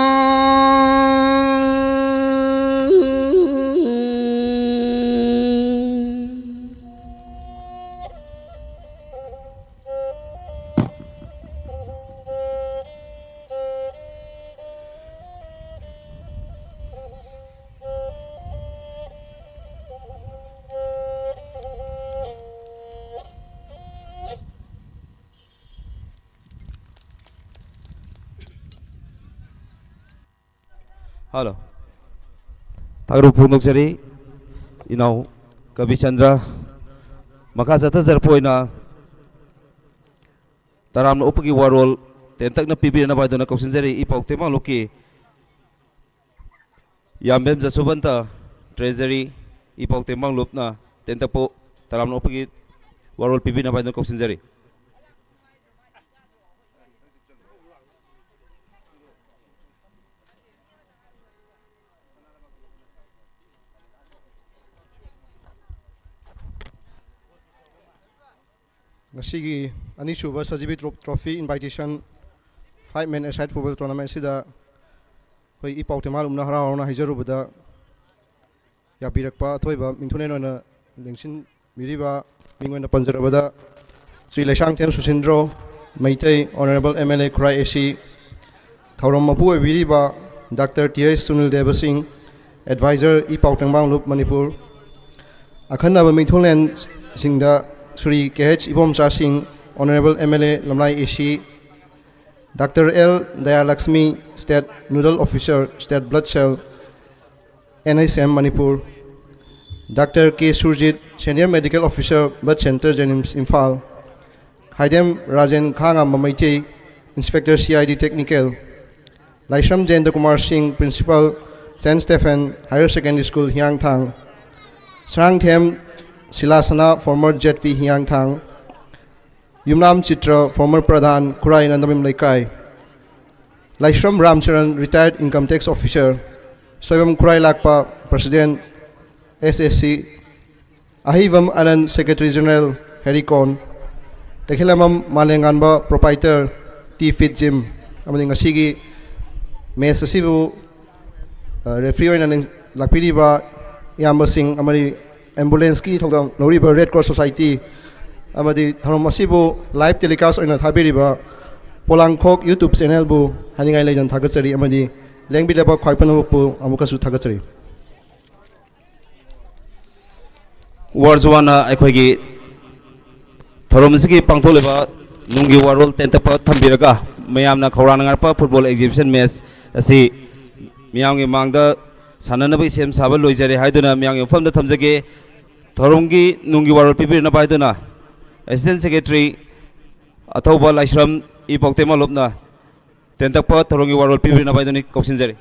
ꯍꯜꯂꯣ꯫ ꯊꯥꯒꯠꯄ ꯐꯣꯡꯗꯣꯛꯆꯔꯤ ꯏꯅꯥꯎ ꯀꯕꯤꯆꯟꯗ꯭ꯔ꯫ ꯃꯈꯥ ꯆꯠꯊꯖꯔꯛꯄ ꯑꯣꯏꯅ ꯇꯔꯥꯝꯅ ꯑꯣꯛꯄꯒꯤ ꯋꯥꯔꯣꯜ ꯇꯦꯟꯇꯛꯅ ꯄꯤꯕꯤꯔꯛꯅꯕ ꯍꯥꯏꯗꯨꯅ ꯀꯧꯁꯤꯟꯖꯔꯤ ꯏ ꯄꯥꯎ ꯇꯦꯡꯕꯥꯡꯂꯨꯞꯀꯤ ꯌꯥꯝꯕꯦꯝ ꯖꯁꯣꯕꯟꯇ, ꯇ꯭ꯔꯦꯖꯔꯤ, ꯏ ꯄꯥꯎ ꯇꯦꯡꯕꯥꯡꯂꯨꯞꯅ ꯇꯦꯟꯇꯛꯄꯨ ꯇꯔꯥꯝꯅ ꯑꯣꯛꯄꯒꯤ ꯋꯥꯔꯣꯜ ꯄꯤꯕꯤꯅꯕ ꯍꯥꯏꯗꯨꯅ ꯀꯧꯁꯤꯟꯖꯔꯤ꯫ ꯉꯁꯤꯒꯤ ꯑꯅꯤꯁꯨꯕ ꯁꯖꯤꯕꯤ ꯇ꯭ꯔꯣ-, trophy invitation five men a side football tournament ꯑꯁꯤꯗ ꯑꯩꯈꯣꯏ ꯏ ꯄꯥꯎ ꯇꯦꯡꯕꯥꯡꯂꯨꯞꯅ ꯍꯔꯥꯎ ꯍꯔꯥꯎꯅ ꯍꯥꯏꯖꯔꯨꯕꯗ ꯌꯥꯕꯤꯔꯛꯄ ꯑꯊꯣꯏꯕ ꯃꯤꯡꯊꯣꯂꯦꯟ ꯑꯣꯏꯅ ꯂꯦꯡꯁꯤꯟꯕꯤꯔꯤꯕ ꯃꯤꯡ ꯑꯣꯏꯅ ꯄꯟꯖꯔꯕꯗ Shri Leishangthem Susindro Meitei, honourable M L A Khurai A C, ꯊꯧꯔꯝ ꯃꯄꯨ ꯑꯣꯏꯕꯤꯔꯤꯕ doctor T H Sunil Deb Singh, adviser E Pao ꯇꯦꯡꯕꯥꯡꯂꯨꯞ Manipur, ꯑꯈꯟꯅꯕ ꯃꯤꯡꯊꯣꯂꯦꯟꯁꯤꯡꯗ Shri K H Ibomcha Singh, honourable M L A Lamlai A C, doctor L Dayalakshmi, state nodal officer, state blood cell, N H M Manipur, doctor K Surjit, senior medical officer, blood centre, JNIMS, Imphal, Khaidem Rajen Khangamba Meitei, inspector C I D technical, Laishram Jayendra Kumar Singh, principal, saint Stephen higher secondary school, Hiyangthang, Sarangthem Shilashna, former Z P, Hiyangthang, Yumnam Chitra, former pradhan, Khurai Nandamayum Leikai, Laishram ꯔꯥꯝꯆꯔꯟ, retired income tax officer, Soibam Khurai ꯂꯥꯛꯄ, president, S S C, ꯑꯍꯩꯕꯝ ꯑꯅꯟ, secretary general, ꯍꯦꯔꯤꯀꯣꯟ, ꯇꯈꯦꯂꯝꯕꯝ ꯃꯥꯂꯦꯝꯉꯥꯟꯕ, proprietor, T Fit Gym, ꯑꯃꯗꯤ ꯉꯁꯤꯒꯤ match ꯑꯁꯤꯕꯨ, ꯑ, referee ꯑꯣꯏꯅ ꯅꯤꯡ-, ꯂꯥꯛꯄꯤꯔꯤꯕ ꯏꯌꯥꯝꯕꯁꯤꯡ ꯑꯃꯗꯤ ambulance ꯀꯤ ꯊꯧꯗꯥꯡ ꯂꯧꯔꯤꯕ Red Cross Society ꯑꯃꯗꯤ ꯊꯧꯔꯝ ꯑꯁꯤꯕꯨ live telecast ꯑꯣꯏꯅ ꯊꯥꯕꯤꯔꯤꯕ ꯄꯣꯂꯥꯡꯈꯣꯛ YouTube channel ꯕꯨ ꯍꯥꯏꯅꯤꯡꯉꯥꯏ ꯂꯩꯇꯅ ꯊꯥꯒꯠꯆꯔꯤ ꯑꯃꯗꯤ ꯂꯦꯡꯕꯤꯔꯕ ꯈ꯭ꯋꯥꯏ ꯄꯨꯝꯅꯃꯛꯄꯨ ꯑꯃꯨꯛꯀꯁꯨ ꯊꯥꯒꯠꯆꯔꯤ꯫ ꯋꯥꯔꯁꯨ ꯋꯥꯅ ꯑꯩꯈꯣꯏꯒꯤ ꯊꯧꯔꯝ ꯑꯁꯤꯒꯤ ꯄꯥꯡꯊꯣꯛꯂꯤꯕ ꯅꯨꯡꯒꯤ ꯋꯥꯔꯣꯜ ꯇꯦꯟꯇꯛꯄ ꯊꯝꯕꯤꯔꯒ, ꯃꯌꯥꯝꯅ ꯈꯧꯔꯥꯡꯅ ꯉꯥꯏꯔꯛꯄ football exhibition match ꯑꯁꯤ ꯃꯤꯌꯥꯝꯒꯤ ꯃꯥꯡꯗ ꯁꯥꯟꯅꯅꯕ ꯁꯦꯝ ꯁꯥꯕ ꯂꯣꯏꯖꯔꯦ ꯍꯥꯏꯗꯨꯅ ꯃꯤꯌꯥꯝꯒꯤ ꯃꯐꯝꯗ ꯊꯝꯖꯒꯦ꯫ ꯊꯧꯔꯝꯒꯤ ꯅꯨꯡꯒꯤ ꯋꯥꯔꯣꯜ ꯄꯤꯕꯤꯅꯕ ꯍꯥꯏꯗꯨꯅ Assistant Secretary ꯑꯊꯧꯕ ꯂꯥꯏꯁ꯭ꯔꯝ ꯏ ꯄꯥꯎꯇꯦ ꯃꯂꯣꯞꯅ ꯇꯦꯟꯇꯛꯄ ꯊꯧꯔꯝꯒꯤ ꯋꯥꯔꯣꯜ ꯄꯤꯕꯤꯅꯕ ꯍꯥꯏꯗꯨꯅ ꯀꯧꯁꯤꯟꯖꯔꯤ꯫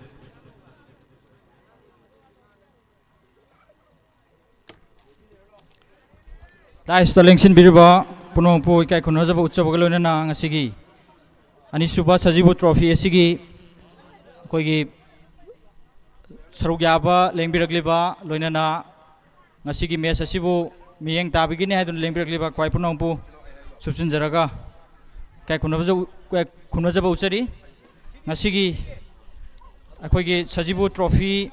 ꯗꯥꯏꯁꯇ ꯂꯦꯡꯁꯤꯟꯕꯤꯔꯤꯕ ꯄꯨꯝꯅꯃꯛꯄꯨ ꯏꯀꯥꯏ ꯈꯨꯝꯅꯖꯕ ꯎꯠꯆꯕꯒ ꯂꯣꯏꯅꯅ ꯉꯁꯤꯒꯤ ꯑꯅꯤꯁꯨꯕ ꯁꯖꯤꯕꯨ trophy ꯑꯁꯤꯒꯤ ꯑꯩꯈꯣꯏꯒꯤ ꯁꯔꯨꯛ ꯌꯥꯕ ꯂꯦꯡꯕꯤꯔꯛꯂꯤꯕ, ꯂꯣꯏꯅꯅ ꯉꯁꯤꯒꯤ match ꯑꯁꯤꯕꯨ ꯃꯤꯠꯌꯦꯡ ꯇꯥꯕꯤꯒꯅꯤ ꯍꯥꯏꯗꯨꯅ ꯂꯦꯡꯕꯤꯔꯛꯂꯤꯕ ꯈ꯭ꯋꯥꯏ ꯄꯨꯝꯅꯃꯛꯄꯨ ꯁꯨꯞꯆꯤꯟꯖꯔꯒ ꯏꯀꯥꯏ ꯈꯨꯝꯅꯕꯖ-, ꯏꯀꯥꯏ ꯈꯨꯝꯅꯖꯕ ꯎꯠꯆꯔꯤ꯫ ꯉꯁꯤꯒꯤ ꯑꯩꯈꯣꯏꯒꯤ ꯁꯖꯤꯕꯨ trophy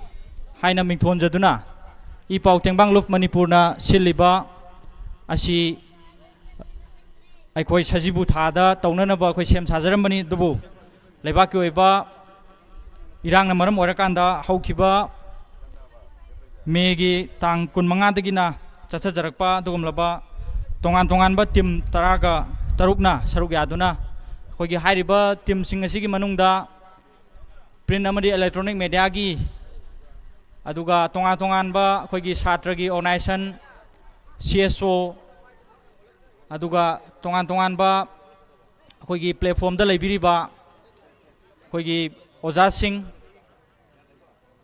ꯍꯥꯏꯅ ꯃꯤꯡꯊꯣꯟꯖꯗꯨꯅ ꯏ ꯄꯥꯎ ꯇꯦꯡꯕꯥꯡ ꯂꯨꯞ ꯃꯅꯤꯄꯨꯔꯅ ꯁꯤꯜꯂꯤꯕ ꯑꯁꯤ ꯑꯩꯈꯣꯏ ꯁꯖꯤꯕꯨ ꯊꯥꯗ ꯇꯧꯅꯅꯕ ꯑꯩꯈꯣꯏ ꯁꯦꯝ ꯁꯥꯖꯔꯝꯕꯅꯤ, ꯑꯗꯨꯕꯨ ꯂꯩꯕꯥꯛꯀꯤ ꯑꯣꯏꯕ ꯏꯔꯥꯡꯅ ꯃꯔꯝ ꯑꯣꯏꯔꯀꯥꯟꯗ ꯍꯧꯈꯤꯕ ꯃꯦꯒꯤ ꯇꯥꯡ ꯀꯨꯟꯃꯉꯥꯗꯒꯤꯅ ꯆꯠꯊꯖꯔꯛꯄ ꯑꯗꯨꯒꯨꯝꯂꯕ ꯇꯣꯉꯥꯟ ꯇꯣꯉꯥꯟꯕ team ꯇꯔꯥꯒ ꯇꯔꯨꯛꯅ ꯁꯔꯨꯛ ꯌꯥꯗꯨꯅ ꯑꯩꯈꯣꯏꯒꯤ ꯍꯥꯏꯔꯤꯕ teamꯁꯤꯡ ꯑꯁꯤꯒꯤ ꯃꯅꯨꯡꯗ print ꯑꯃꯗꯤ electronic mediaꯒꯤ, ꯑꯗꯨꯒ ꯇꯣꯉꯥꯟ ꯇꯣꯉꯥꯟꯕ ꯑꯩꯈꯣꯏꯒꯤ ꯁꯥꯇ꯭ꯔꯒꯤ organization, C S O, ꯑꯗꯨꯒ ꯇꯣꯉꯥꯟ ꯇꯣꯉꯥꯟꯕ ꯑꯩꯈꯣꯏꯒꯤ platformꯗ ꯂꯩꯕꯤꯔꯤꯕ ꯑꯩꯈꯣꯏꯒꯤ ꯑꯣꯖꯥꯁꯤꯡ,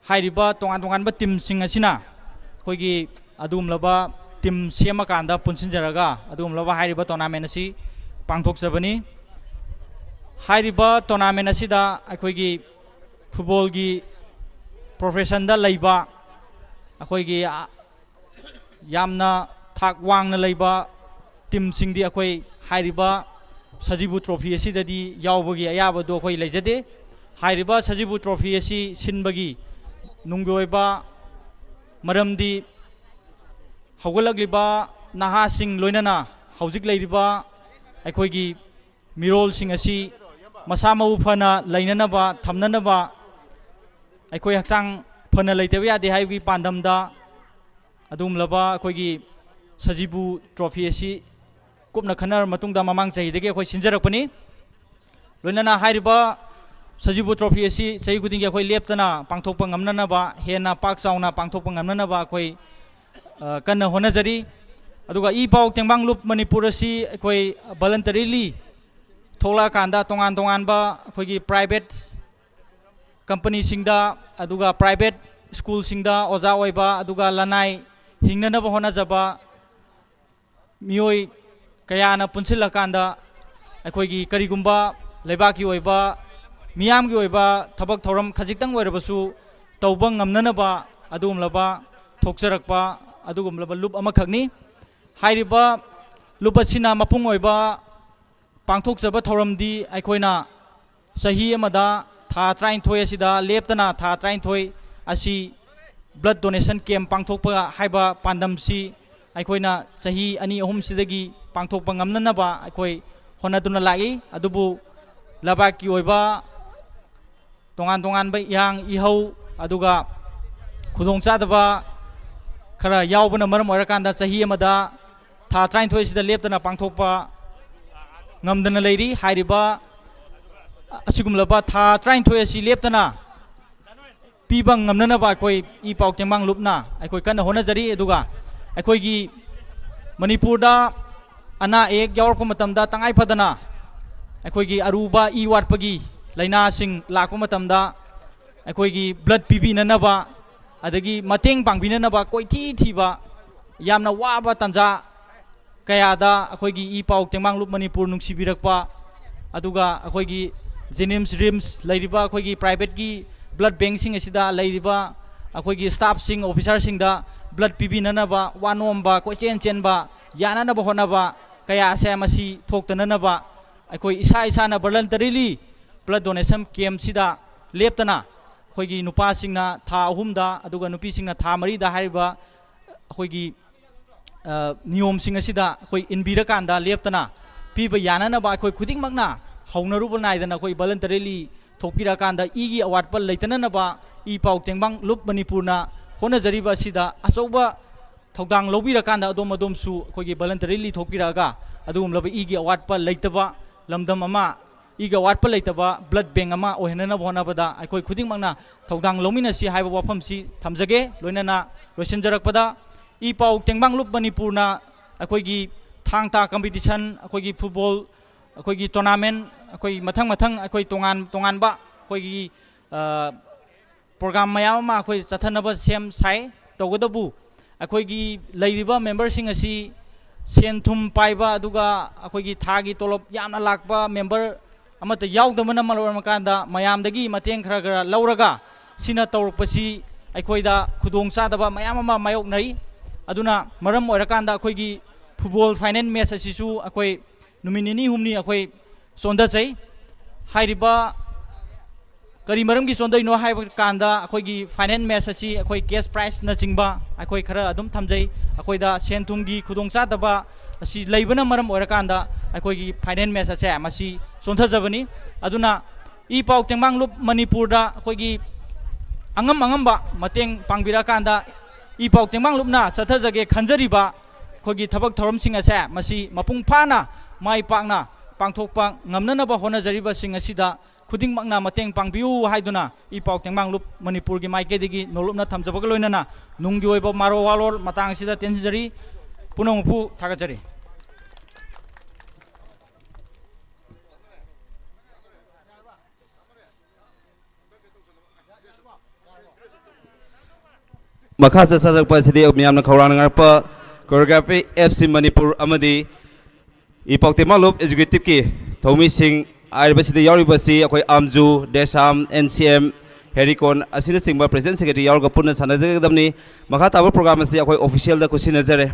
ꯍꯥꯏꯔꯤꯕ ꯇꯣꯉꯥꯟ ꯇꯣꯉꯥꯟꯕ teamꯁꯤꯡ ꯑꯁꯤꯅ ꯑꯩꯈꯣꯏꯒꯤ ꯑꯗꯨꯒꯨꯝꯂꯕ team ꯁꯦꯝꯃꯀꯥꯟꯗ ꯄꯨꯟꯁꯤꯟꯖꯔꯒ ꯑꯗꯨꯒꯨꯝꯂꯕ ꯍꯥꯏꯔꯤꯕ tournament ꯑꯁꯤ ꯄꯥꯡꯊꯣꯛꯆꯕꯅꯤ꯫ ꯍꯥꯏꯔꯤꯕ ꯇꯣꯔꯅꯥꯃꯦꯟ ꯑꯁꯤꯗ ꯑꯩꯈꯣꯏꯒꯤ ꯐꯨꯠꯕꯣꯜꯒꯤ ꯄ꯭ꯔꯣꯐꯦꯁꯟꯗ ꯂꯩꯕ ꯑꯩꯈꯣꯏꯒꯤ ꯌꯥꯝꯅ ꯊꯥꯛ ꯋꯥꯡꯅ ꯂꯩꯕ ꯇꯤꯝꯁꯤꯡꯗꯤ ꯑꯩꯈꯣꯏ ꯍꯥꯏꯔꯤꯕ ꯁꯖꯤꯕꯨ ꯇ꯭ꯔꯣꯐꯤ ꯑꯁꯤꯗꯗꯤ ꯌꯥꯎꯕꯒꯤ ꯑꯌꯥꯕꯗꯨ ꯑꯩꯈꯣꯏ ꯂꯩꯖꯗꯦ꯫ ꯍꯥꯏꯔꯤꯕ ꯁꯖꯤꯕꯨ ꯇ꯭ꯔꯣꯐꯤ ꯑꯁꯤ ꯁꯤꯟꯕꯒꯤ ꯅꯨꯡꯒꯤ ꯑꯣꯏꯕ ꯃꯔꯝꯗꯤ ꯍꯧꯒꯠꯂꯛꯂꯤꯕ ꯅꯍꯥꯁꯤꯡ ꯂꯣꯏꯅꯅ ꯍꯧꯖꯤꯛ ꯂꯩꯔꯤꯕ ꯑꯩꯈꯣꯏꯒꯤ ꯃꯤꯔꯣꯜꯁꯤꯡ ꯑꯁꯤ ꯃꯁꯥ ꯃꯎ ꯐꯅ ꯂꯩꯅꯅꯕ, ꯊꯝꯅꯅꯕ, ꯑꯩꯈꯣꯏ ꯍꯛꯆꯥꯡ ꯐꯅ ꯂꯩꯇꯕ ꯌꯥꯗꯦ ꯍꯥꯏꯕꯒꯤ ꯄꯥꯟꯗꯝꯗ ꯑꯗꯨꯒꯨꯝꯂꯕ ꯑꯩꯈꯣꯏꯒꯤ ꯁꯖꯤꯕꯨ ꯇ꯭ꯔꯣꯐꯤ ꯑꯁꯤ ꯀꯨꯞꯅ ꯈꯟꯅꯔꯕ ꯃꯇꯨꯡꯗ ꯃꯃꯥꯡ ꯆꯍꯤꯗꯒꯤ ꯑꯩꯈꯣꯏ ꯁꯤꯟꯖꯔꯛꯄꯅꯤ꯫ ꯂꯣꯏꯅꯅ ꯍꯥꯏꯔꯤꯕ ꯁꯖꯤꯕꯨ ꯇ꯭ꯔꯣꯐꯤ ꯑꯁꯤ ꯆꯍꯤ ꯈꯨꯗꯤꯡꯒꯤ ꯑꯩꯈꯣꯏ ꯂꯦꯞꯇꯅ ꯄꯥꯡꯊꯣꯛꯄ ꯉꯝꯅꯅꯕ, ꯍꯦꯟꯅ ꯄꯥꯛ ꯆꯥꯎꯅ ꯄꯥꯡꯊꯣꯛꯄ ꯉꯝꯅꯅꯕ ꯑꯩꯈꯣꯏ, ꯑ, ꯀꯟꯅ ꯍꯣꯠꯅꯖꯔꯤ꯫ ꯑꯗꯨꯒ ꯏ ꯄꯥꯎ ꯇꯦꯡꯕꯥꯡ ꯂꯨꯞ ꯃꯅꯤꯄꯨꯔ ꯑꯁꯤ ꯑꯩꯈꯣꯏ voluntarily ꯊꯣꯛꯂꯛꯑꯀꯥꯟꯗ ꯇꯣꯉꯥꯟ ꯇꯣꯉꯥꯟꯕ ꯑꯩꯈꯣꯏꯒꯤ private companyꯁꯤꯡꯗ, ꯑꯗꯨꯒ private schoolꯁꯤꯡꯗ ꯑꯣꯖꯥ ꯑꯣꯏꯕ, ꯑꯗꯨꯒ ꯂꯅꯥꯏ ꯍꯤꯡꯅꯅꯕ ꯍꯣꯠꯅꯖꯕ ꯃꯤꯑꯣꯏ ꯀꯌꯥꯅ ꯄꯨꯟꯁꯤꯜꯂꯀꯥꯟꯗ ꯑꯩꯈꯣꯏꯒꯤ ꯀꯔꯤꯒꯨꯝꯕ ꯂꯩꯕꯥꯛꯀꯤ ꯑꯣꯏꯕ, ꯃꯤꯌꯥꯝꯒꯤ ꯑꯣꯏꯕ ꯊꯕꯛ ꯊꯧꯔꯝ ꯈꯖꯤꯛꯇꯪ ꯑꯣꯏꯔꯕꯁꯨ ꯇꯧꯕ ꯉꯝꯅꯅꯕ ꯑꯗꯨꯒꯨꯝꯂꯕ ꯊꯣꯛꯆꯔꯛꯄ ꯑꯗꯨꯒꯨꯝꯂꯕ ꯂꯨꯞ ꯑꯃꯈꯛꯅꯤ꯫ ꯍꯥꯏꯔꯤꯕ ꯂꯨꯞ ꯑꯁꯤꯅ ꯃꯄꯨꯡ ꯑꯣꯏꯕ ꯄꯥꯡꯊꯣꯛꯆꯕ ꯊꯧꯔꯝꯗꯤ ꯑꯩꯈꯣꯏꯅ ꯆꯍꯤ ꯑꯃꯗ ꯊꯥ ꯇꯔꯥꯅꯤꯊꯣꯏ ꯑꯁꯤꯗ ꯂꯦꯞꯇꯅ ꯊꯥ ꯇꯔꯥꯅꯤꯊꯣꯏ ꯑꯁꯤ blood donation camp ꯄꯥꯡꯊꯣꯛꯄ ꯍꯥꯏꯕ ꯄꯥꯟꯗꯝꯁꯤ ꯑꯩꯈꯣꯏꯅ ꯆꯍꯤ ꯑꯅꯤ ꯑꯍꯨꯝꯁꯤꯗꯒꯤ ꯄꯥꯡꯊꯣꯛꯄ ꯉꯝꯅꯅꯕ ꯑꯩꯈꯣꯏ ꯍꯣꯠꯅꯗꯨꯅ ꯂꯥꯛꯏ꯫ ꯑꯗꯨꯕꯨ ꯂꯩꯕꯥꯛꯀꯤ ꯑꯣꯏꯕ ꯇꯣꯉꯥꯟ ꯇꯣꯉꯥꯟꯕ ꯏꯔꯥꯡ ꯏꯍꯧ ꯑꯗꯨꯒ ꯈꯨꯗꯣꯡꯆꯥꯗꯕ ꯈꯔ ꯌꯥꯎꯕꯅ ꯃꯔꯝ ꯑꯣꯏꯔꯀꯥꯟꯗ ꯆꯍꯤ ꯑꯃꯗ ꯊꯥ ꯇꯔꯥꯅꯤꯊꯣꯏꯁꯤꯗ ꯂꯦꯞꯇꯅ ꯄꯥꯡꯊꯣꯛꯄ ꯉꯝꯗꯅ ꯂꯩꯔꯤ꯫ ꯍꯥꯏꯔꯤꯕ ꯑꯁꯤꯒꯨꯝꯂꯕ ꯊꯥ ꯇꯔꯥꯅꯤꯊꯣꯏ ꯑꯁꯤ ꯂꯦꯞꯇꯅ ꯄꯤꯕ ꯉꯝꯅꯅꯕ ꯑꯩꯈꯣꯏ ꯏ ꯄꯥꯎ ꯇꯦꯡꯕꯥꯡ ꯂꯨꯞꯅ ꯑꯩꯈꯣꯏ ꯀꯟꯅ ꯍꯣꯠꯅꯖꯔꯤ꯫ ꯑꯗꯨꯒ ꯑꯩꯈꯣꯏꯒꯤ ꯃꯅꯤꯄꯨꯔꯗ ꯑꯅꯥ ꯑꯌꯦꯛ ꯌꯥꯎꯔꯛꯄ ꯃꯇꯝꯗ ꯇꯉꯥꯏ ꯐꯗꯅ ꯑꯩꯈꯣꯏꯒꯤ ꯑꯔꯨꯕ ꯏ ꯋꯥꯠꯄꯒꯤ ꯂꯥꯏꯅꯥꯁꯤꯡ ꯂꯥꯛꯄ ꯃꯇꯝꯗ ꯑꯩꯈꯣꯏꯒꯤ blood ꯄꯤꯕꯤꯅꯅꯕ, ꯑꯗꯒꯤ ꯃꯇꯦꯡ ꯄꯥꯡꯕꯤꯅꯅꯕ ꯀꯣꯏꯊꯤ ꯊꯤꯕ, ꯌꯥꯝꯅ ꯋꯥꯕ ꯇꯥꯟꯖꯥ ꯀꯌꯥꯗ ꯑꯩꯈꯣꯏꯒꯤ ꯏ ꯄꯥꯎ ꯇꯦꯡꯕꯥꯡ ꯂꯨꯞ ꯃꯅꯤꯄꯨꯔ ꯅꯨꯡꯁꯤꯕꯤꯔꯛꯄ, ꯑꯗꯨꯒ ꯑꯩꯈꯣꯏꯒꯤ JNIMS, RIMS ꯂꯩꯔꯤꯕ ꯑꯩꯈꯣꯏꯒꯤ private ꯀꯤ blood bank ꯁꯤꯡ ꯑꯁꯤꯗ ꯂꯩꯔꯤꯕ ꯑꯩꯈꯣꯏꯒꯤ staff ꯁꯤꯡ, officer ꯁꯤꯡꯗ blood ꯄꯤꯕꯤꯅꯅꯕ ꯋꯥ ꯅꯣꯝꯕ, ꯀꯣꯏꯆꯦꯟ ꯆꯦꯟꯕ, ꯌꯥꯅꯅꯕ ꯍꯣꯠꯅꯕ ꯀꯌꯥ ꯑꯁꯦ ꯃꯁꯤ ꯊꯣꯛꯇꯅꯅꯕ ꯑꯩꯈꯣꯏ ꯏꯁꯥ ꯏꯁꯥꯅ voluntarily blood donation camp ꯁꯤꯗ ꯂꯦꯞꯇꯅ ꯑꯩꯈꯣꯏꯒꯤ ꯅꯨꯄꯥꯁꯤꯡꯅ ꯊꯥ ꯑꯍꯨꯝꯗ ꯑꯗꯨꯒ ꯅꯨꯄꯤꯁꯤꯡꯅ ꯊꯥ ꯃꯔꯤꯗ ꯍꯥꯏꯔꯤꯕ ꯑꯩꯈꯣꯏꯒꯤ, ꯑ, ꯅꯤꯌꯣꯝꯁꯤꯡ ꯑꯁꯤꯗ ꯑꯩꯈꯣꯏ ꯏꯟꯕꯤꯔꯀꯥꯟꯗ ꯂꯦꯞꯇꯅ ꯄꯤꯕ ꯌꯥꯅꯅꯕ ꯑꯩꯈꯣꯏ ꯈꯨꯗꯤꯡꯃꯛꯅ ꯍꯧꯅꯔꯨꯕ ꯅꯥꯏꯗꯅ ꯑꯩꯈꯣꯏ voluntarily ꯊꯣꯛꯄꯤꯔꯛꯑꯀꯥꯟꯗ ꯏꯒꯤ ꯑꯋꯥꯠꯄ ꯂꯩꯇꯅꯅꯕ ꯏ ꯄꯥꯎ ꯇꯦꯡꯕꯥꯡ ꯂꯨꯞ ꯃꯅꯤꯄꯨꯔꯅ ꯍꯣꯠꯅꯖꯔꯤꯕ ꯑꯁꯤꯗ ꯑꯆꯧꯕ ꯊꯧꯗꯥꯡ ꯂꯧꯕꯤꯔꯀꯥꯟꯗ ꯑꯗꯣꯝ ꯑꯗꯣꯝꯁꯨ ꯑꯩꯈꯣꯏꯒꯤ voluntarily ꯊꯣꯛꯄꯤꯔꯛꯑꯒ ꯑꯗꯨꯒꯨꯝꯂꯕ ꯏꯒꯤ ꯑꯋꯥꯠꯄ ꯂꯩꯇꯕ ꯂꯝꯗꯝ ꯑꯃ, ꯏꯒꯤ ꯑꯋꯥꯠꯄ ꯂꯩꯇꯕ blood bank ꯑꯃ ꯑꯣꯏꯍꯟꯅꯅꯕ ꯍꯣꯠꯅꯕꯗ ꯑꯩꯈꯣꯏ ꯈꯨꯗꯤꯡꯃꯛꯅ ꯊꯧꯗꯥꯡ ꯂꯧꯃꯤꯟꯅꯁꯤ ꯍꯥꯏꯕ ꯋꯥꯐꯝꯁꯤ ꯊꯝꯖꯒꯦ꯫ ꯂꯣꯏꯅꯅ ꯂꯣꯏꯁꯤꯟꯖꯔꯛꯄꯗ ꯏ ꯄꯥꯎ ꯇꯦꯡꯕꯥꯡ ꯂꯨꯞ ꯃꯅꯤꯄꯨꯔꯅ ꯑꯩꯈꯣꯏꯒꯤ ꯊꯥꯡ ꯇꯥ competition, ꯑꯩꯈꯣꯏꯒꯤ football, ꯑꯩꯈꯣꯏꯒꯤ tournament, ꯑꯩꯈꯣꯏ ꯃꯊꯪ ꯃꯊꯪ ꯑꯩꯈꯣꯏ ꯇꯣꯉꯥꯟ ꯇꯣꯉꯥꯟꯕ ꯑꯩꯈꯣꯏꯒꯤ, ꯑ, program ꯃꯌꯥꯝ ꯑꯃ ꯑꯩꯈꯣꯏ ꯆꯠꯊꯅꯕ ꯁꯦꯝ ꯁꯥꯏ꯫ ꯇꯧꯒꯗꯕꯨ ꯑꯩꯈꯣꯏꯒꯤ ꯂꯩꯔꯤꯕ member ꯁꯤꯡ ꯑꯁꯤ ꯁꯦꯟ ꯊꯨꯝ ꯄꯥꯏꯕ ꯑꯗꯨꯒ ꯑꯩꯈꯣꯏꯒꯤ ꯊꯥꯒꯤ ꯇꯣꯂꯣꯞ ꯌꯥꯝꯅ ꯂꯥꯛꯄ member ꯑꯃꯠꯇ ꯌꯥꯎꯗꯕꯅ ꯃꯔꯝ ꯑꯣꯏꯔꯀꯥꯟꯗ ꯃꯌꯥꯝꯗꯒꯤ ꯃꯇꯦꯡ ꯈꯔ ꯈꯔ ꯂꯧꯔꯒ ꯁꯤꯅ ꯇꯧꯔꯛꯄꯁꯤ ꯑꯩꯈꯣꯏꯗ ꯈꯨꯗꯣꯡꯆꯥꯗꯕ ꯃꯌꯥꯝ ꯑꯃ ꯃꯥꯌꯣꯛꯅꯔꯤ꯫ ꯑꯗꯨꯅ ꯃꯔꯝ ꯑꯣꯏꯔꯀꯥꯟꯗ ꯑꯩꯈꯣꯏꯒꯤ football final match ꯑꯁꯤꯁꯨ ꯑꯩꯈꯣꯏ ꯅꯨꯃꯤꯠ ꯅꯤꯅꯤ ꯍꯨꯝꯅꯤ ꯑꯩꯈꯣꯏ ꯆꯣꯟꯊꯖꯩ꯫ ꯍꯥꯏꯔꯤꯕ ꯀꯔꯤ ꯃꯔꯝꯒꯤ ꯆꯣꯟꯊꯩꯅꯣ ꯍꯥꯏꯕ ꯀꯥꯟꯗ ꯑꯩꯈꯣꯏꯒꯤ final match ꯑꯁꯤ ꯑꯩꯈꯣꯏ cash prize ꯅꯆꯤꯡꯕ ꯑꯩꯈꯣꯏ ꯈꯔ ꯑꯗꯨꯝ ꯊꯝꯖꯩ꯫ ꯑꯩꯈꯣꯏꯗ ꯁꯦꯟ ꯊꯨꯝꯒꯤ ꯈꯨꯗꯣꯡꯆꯥꯗꯕ ꯑꯁꯤ ꯂꯩꯕꯅ ꯃꯔꯝ ꯑꯣꯏꯔꯀꯥꯟꯗ ꯑꯩꯈꯣꯏꯒꯤ final match ꯑꯁꯦ ꯃꯁꯤ ꯆꯣꯟꯊꯖꯕꯅꯤ꯫ ꯑꯗꯨꯅ ꯏ ꯄꯥꯎ ꯇꯦꯡꯕꯥꯡ ꯂꯨꯞ ꯃꯅꯤꯄꯨꯔꯗ ꯑꯩꯈꯣꯏꯒꯤ ꯑꯉꯝ ꯑꯉꯝꯕ ꯃꯇꯦꯡ ꯄꯥꯡꯕꯤꯔꯛꯑꯀꯥꯟꯗ ꯏ ꯄꯥꯎ ꯇꯦꯡꯕꯥꯡ ꯂꯨꯞꯅ ꯆꯠꯊꯖꯒꯦ ꯈꯟꯖꯔꯤꯕ ꯑꯩꯈꯣꯏꯒꯤ ꯊꯕꯛ ꯊꯧꯔꯝꯁꯤꯡ ꯑꯁꯦ ꯃꯁꯤ ꯃꯄꯨꯡ ꯐꯥꯅ ꯃꯥꯏ ꯄꯥꯛꯅ ꯄꯥꯡꯊꯣꯛꯄ ꯉꯝꯅꯅꯕ ꯍꯣꯠꯅꯖꯔꯤꯕꯁꯤꯡ ꯑꯁꯤꯗ ꯈꯨꯗꯤꯡꯃꯛꯅ ꯃꯇꯦꯡ ꯄꯥꯡꯕꯤꯌꯨ ꯍꯥꯏꯗꯨꯅ ꯏ ꯄꯥꯎ ꯇꯦꯡꯕꯥꯡ ꯂꯨꯞ ꯃꯅꯤꯄꯨꯔꯒꯤ ꯃꯥꯏꯀꯩꯗꯒꯤ ꯅꯣꯂꯨꯞꯅ ꯊꯝꯖꯕꯒ ꯂꯣꯏꯅꯅ ꯅꯨꯡꯒꯤ ꯑꯣꯏꯕ ꯃꯔꯣ ꯋꯥꯔꯣꯜ ꯃꯇꯥꯡ ꯑꯁꯤꯗ ꯇꯦꯟꯖꯔꯤ꯫ ꯄꯨꯝꯅꯃꯛꯄꯨ ꯊꯥꯒꯠꯆꯔꯤ꯫ ꯃꯈꯥ ꯆꯠꯊꯔꯛꯄ ꯑꯁꯤꯗꯤ ꯃꯤꯌꯥꯝꯅ ꯈꯧꯔꯥꯡꯅ ꯉꯥꯏꯔꯛꯄ Choreography F C Manipur ꯑꯃꯗꯤ ꯏꯄꯥꯎ ꯇꯦꯃꯥꯂꯨꯞ ꯑꯦꯛꯖꯤꯀ꯭ꯌꯨꯇꯤꯚꯀꯤ ꯊꯧꯃꯤꯁꯤꯡ ꯍꯥꯏꯔꯤꯕꯁꯤꯗ ꯌꯥꯎꯔꯤꯕꯁꯤ ꯑꯩꯈꯣꯏ ꯑꯥꯝꯖꯨ, ꯗꯦꯁꯥꯝ, N C M, ꯍꯦꯔꯤꯀꯣꯟ ꯑꯁꯤꯅꯆꯤꯡꯕ ꯄ꯭ꯔꯦꯖꯤꯗꯦꯟꯠ ꯁꯦꯀ꯭ꯔꯦꯇꯔꯤ ꯌꯥꯎꯔꯒ ꯄꯨꯟꯅ ꯁꯥꯟꯅꯖꯒꯗꯕꯅꯤ꯫ ꯃꯈꯥ ꯇꯥꯕ ꯄ꯭ꯔꯣꯒ꯭ꯔꯥꯝ ꯑꯁꯤ ꯑꯩꯈꯣꯏ ꯑꯣꯐꯤꯁꯤꯌꯦꯜꯗ ꯈꯨꯠꯁꯤꯟꯅꯖꯔꯦ꯫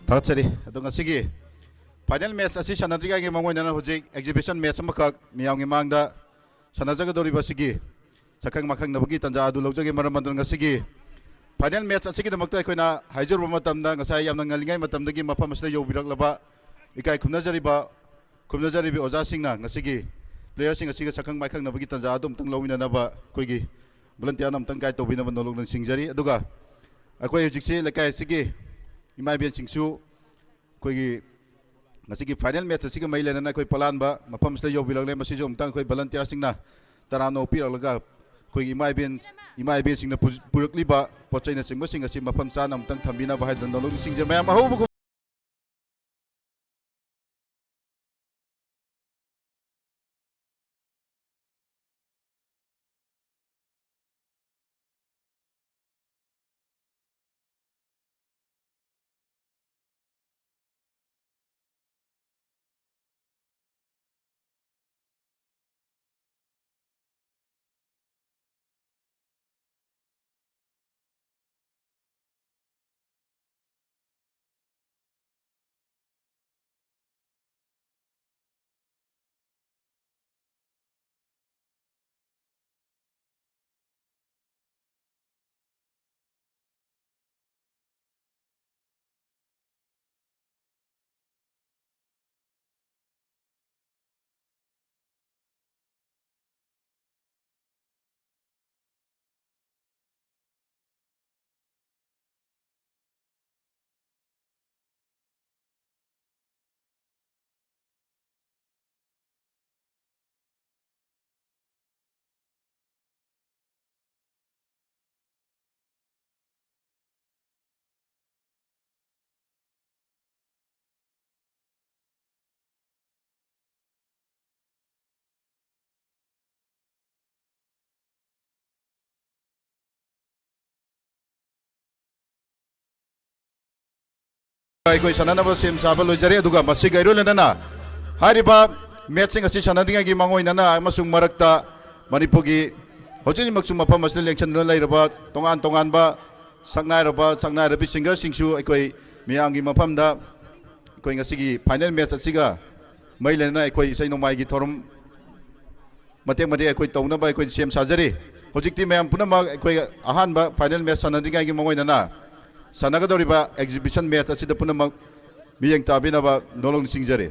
ꯊꯥꯒꯠꯆꯔꯤ꯫ ꯑꯗꯣ ꯉꯁꯤꯒꯤ final match ꯑꯁꯤ ꯁꯥꯟꯅꯗ꯭ꯔꯤꯉꯩꯒꯤ ꯃꯥꯡꯑꯣꯏꯅꯅ ꯍꯧꯖꯤꯛ exhibition match ꯑꯃꯈꯛ ꯃꯤꯌꯥꯝꯒꯤ ꯃꯥꯡꯗ ꯁꯥꯟꯅꯖꯒꯗꯧꯔꯤꯕ ꯑꯁꯤꯒꯤ ꯁꯛꯈꯪ ꯃꯥꯏꯈꯪꯅꯕꯒꯤ ꯇꯥꯟꯖꯥ ꯑꯗꯨ ꯂꯧꯖꯒꯦ꯫ ꯃꯔꯝ ꯑꯗꯨꯅ ꯉꯁꯤꯒꯤ final match ꯑꯁꯤꯒꯤꯗꯃꯛꯇ ꯑꯩꯈꯣꯏꯅ ꯍꯥꯏꯖꯔꯨꯕ ꯃꯇꯝꯗ, ꯉꯁꯥꯏ ꯌꯥꯝꯅ ꯉꯜꯂꯤꯉꯩ ꯃꯇꯝꯗꯒꯤ ꯃꯐꯝ ꯑꯁꯤꯗ ꯌꯧꯕꯤꯔꯛꯂꯕ ꯏꯀꯥꯏ ꯈꯨꯝꯅꯖꯔꯤꯕ, ꯈꯨꯝꯅꯖꯔꯤꯕ ꯑꯣꯖꯥꯁꯤꯡꯅ ꯉꯁꯤꯒꯤ playerꯁꯤꯡ ꯑꯁꯤꯒ ꯁꯛꯈꯪ ꯃꯥꯏꯈꯪꯅꯕꯒꯤ ꯇꯥꯟꯖꯥ ꯑꯗꯨ ꯑꯃꯨꯛꯇꯪ ꯂꯧꯃꯤꯟꯅꯅꯕ ꯑꯩꯈꯣꯏꯒꯤ volunteerꯅ ꯑꯃꯨꯛꯇꯪ guide ꯇꯧꯕꯤꯅꯕ ꯅꯣꯂꯨꯛꯅ ꯅꯤꯡꯁꯤꯡꯖꯔꯤ꯫ ꯑꯗꯨꯒ ꯑꯩꯈꯣꯏ ꯍꯧꯖꯤꯛꯁꯤ ꯂꯩꯀꯥꯏ ꯑꯁꯤꯒꯤ ꯏꯃꯥ ꯏꯕꯦꯟꯁꯤꯡꯁꯨ ꯑꯩꯈꯣꯏꯒꯤ ꯉꯁꯤꯒꯤ final match ꯑꯁꯤꯒ ꯃꯔꯤ ꯂꯩꯅꯅ ꯑꯩꯈꯣꯏ ꯄꯣꯂꯥꯟꯕ ꯃꯐꯝꯁꯤꯗ ꯌꯧꯕꯤꯔꯛꯂꯦ꯫ ꯃꯁꯤꯁꯨ ꯑꯃꯨꯛꯇꯪ ꯑꯩꯈꯣꯏ volunteerꯁꯤꯡꯅ ꯇꯔꯥꯝꯅ ꯑꯣꯛꯄꯤꯔꯛꯂꯒ ꯑꯩꯈꯣꯏꯒꯤ ꯏꯃꯥ ꯏꯕꯦꯟ, ꯏꯃꯥ ꯏꯕꯦꯟꯁꯤꯡꯅ ꯄꯨ-, ꯄꯨꯔꯛꯂꯤꯕ ꯄꯣꯠ ꯆꯩꯅꯆꯤꯡꯕꯁꯤꯡ ꯑꯁꯤ ꯃꯐꯝ ꯆꯥꯅ ꯑꯃꯨꯛꯇꯪ ꯊꯝꯕꯤꯅꯕ ꯍꯥꯏꯗꯨꯅ ꯅꯣꯂꯨꯛ ꯅꯤꯡꯁꯤꯡꯖꯩ꯫ ꯃꯌꯥꯝ ꯑꯍꯧꯕ ꯑꯩꯈꯣꯏ ꯁꯥꯟꯅꯅꯕ ꯁꯦꯝ ꯁꯥꯕ ꯂꯣꯏꯖꯔꯦ꯫ ꯑꯗꯨꯒ ꯃꯁꯤꯒ ꯏꯔꯣꯏꯅꯅ ꯍꯥꯏꯔꯤꯕ matchꯁꯤꯡ ꯑꯁꯤ ꯁꯥꯟꯅꯗ꯭ꯔꯤꯉꯩꯒꯤ ꯃꯥꯡꯑꯣꯏꯅꯅ ꯑꯃꯁꯨꯡ ꯃꯔꯛꯇ ꯃꯅꯤꯄꯨꯔꯒꯤ ꯍꯧꯖꯤꯛ ꯍꯧꯖꯤꯛꯃꯛꯁꯨ ꯃꯐꯝ ꯑꯁꯤꯗ ꯂꯦꯡꯁꯤꯟꯗꯨꯅ ꯂꯩꯔꯕ ꯇꯣꯉꯥꯟ ꯇꯣꯉꯥꯟꯕ ꯁꯛꯅꯥꯏꯔꯕ, ꯁꯛꯅꯥꯏꯔꯕꯤ singerꯁꯤꯡꯁꯨ ꯑꯩꯈꯣꯏ ꯃꯤꯌꯥꯝꯒꯤ ꯃꯐꯝꯗ ꯑꯩꯈꯣꯏ ꯉꯁꯤꯒꯤ final match ꯑꯁꯤꯒ ꯃꯔꯤ ꯂꯩꯅꯅ ꯑꯩꯈꯣꯏ ꯏꯁꯩ ꯅꯣꯡꯃꯥꯏꯒꯤ ꯊꯧꯔꯝ ꯃꯇꯦꯛ ꯃꯇꯦꯛ ꯑꯩꯈꯣꯏ ꯇꯧꯅꯕ ꯑꯩꯈꯣꯏ ꯁꯦꯝ ꯁꯥꯖꯔꯤ꯫ ꯍꯧꯖꯤꯛꯇꯤ ꯃꯌꯥꯝ ꯄꯨꯝꯅꯃꯛ ꯑꯩꯈꯣꯏ ꯑꯍꯥꯟꯕ final match ꯁꯥꯟꯅꯗ꯭ꯔꯤꯉꯩꯒꯤ ꯃꯥꯡꯑꯣꯏꯅꯅ ꯁꯥꯟꯅꯒꯗꯧꯔꯤꯕ exhibition match ꯑꯁꯤꯗ ꯄꯨꯝꯅꯃꯛ ꯃꯤꯠꯌꯦꯡ ꯇꯥꯕꯤꯅꯕ ꯅꯣꯂꯨꯛ ꯅꯤꯡꯁꯤꯡꯖꯔꯤ꯫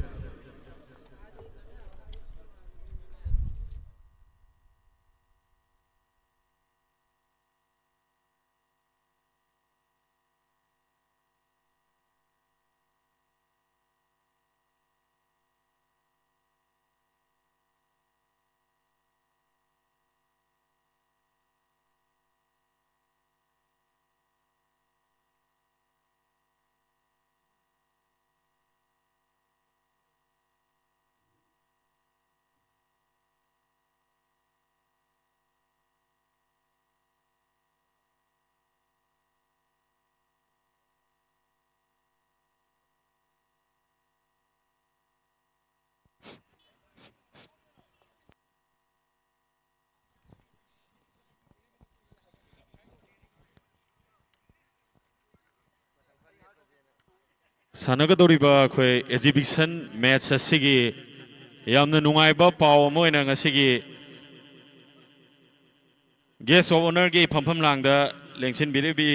ꯁꯥꯟꯅꯒꯗꯧꯔꯤꯕ ꯑꯩꯈꯣꯏ exhibition match ꯑꯁꯤꯒꯤ ꯌꯥꯝꯅ ꯅꯨꯡꯉꯥꯏꯕ ꯄꯥꯎ ꯑꯃ ꯑꯣꯏꯅ ꯉꯁꯤꯒꯤ guest of honourꯒꯤ ꯐꯝꯐꯝ ꯂꯥꯡꯗ ꯂꯦꯡꯁꯤꯟꯕꯤꯔꯤꯕꯤ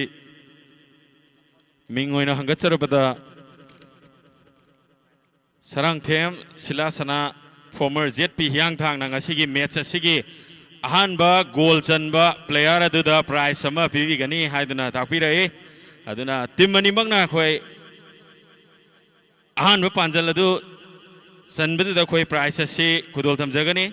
ꯃꯤꯡ ꯑꯣꯏꯅ ꯍꯪꯒꯠꯆꯔꯕꯗ, ꯁꯔꯥꯡꯊꯦꯝ ꯁꯤꯂꯥꯁꯅꯥ, former Z P ꯍꯤꯌꯥꯡꯊꯥꯡꯅ ꯉꯁꯤꯒꯤ match ꯑꯁꯤꯒꯤ ꯑꯍꯥꯟꯕ goal ꯆꯟꯕ player ꯑꯗꯨꯗ prize ꯑꯃ ꯄꯤꯕꯤꯒꯅꯤ ꯍꯥꯏꯗꯨꯅ ꯇꯥꯛꯄꯤꯔꯛꯏ꯫ ꯑꯗꯨꯅ team ꯑꯅꯤꯃꯛꯅ ꯑꯩꯈꯣꯏ ꯑꯍꯥꯟꯕ ꯄꯥꯟꯖꯜ ꯑꯗꯨ ꯆꯟꯕꯗꯨꯗ ꯑꯩꯈꯣꯏ prize ꯑꯁꯤ ꯈꯨꯗꯣꯜ ꯇꯝꯖꯒꯅꯤ꯫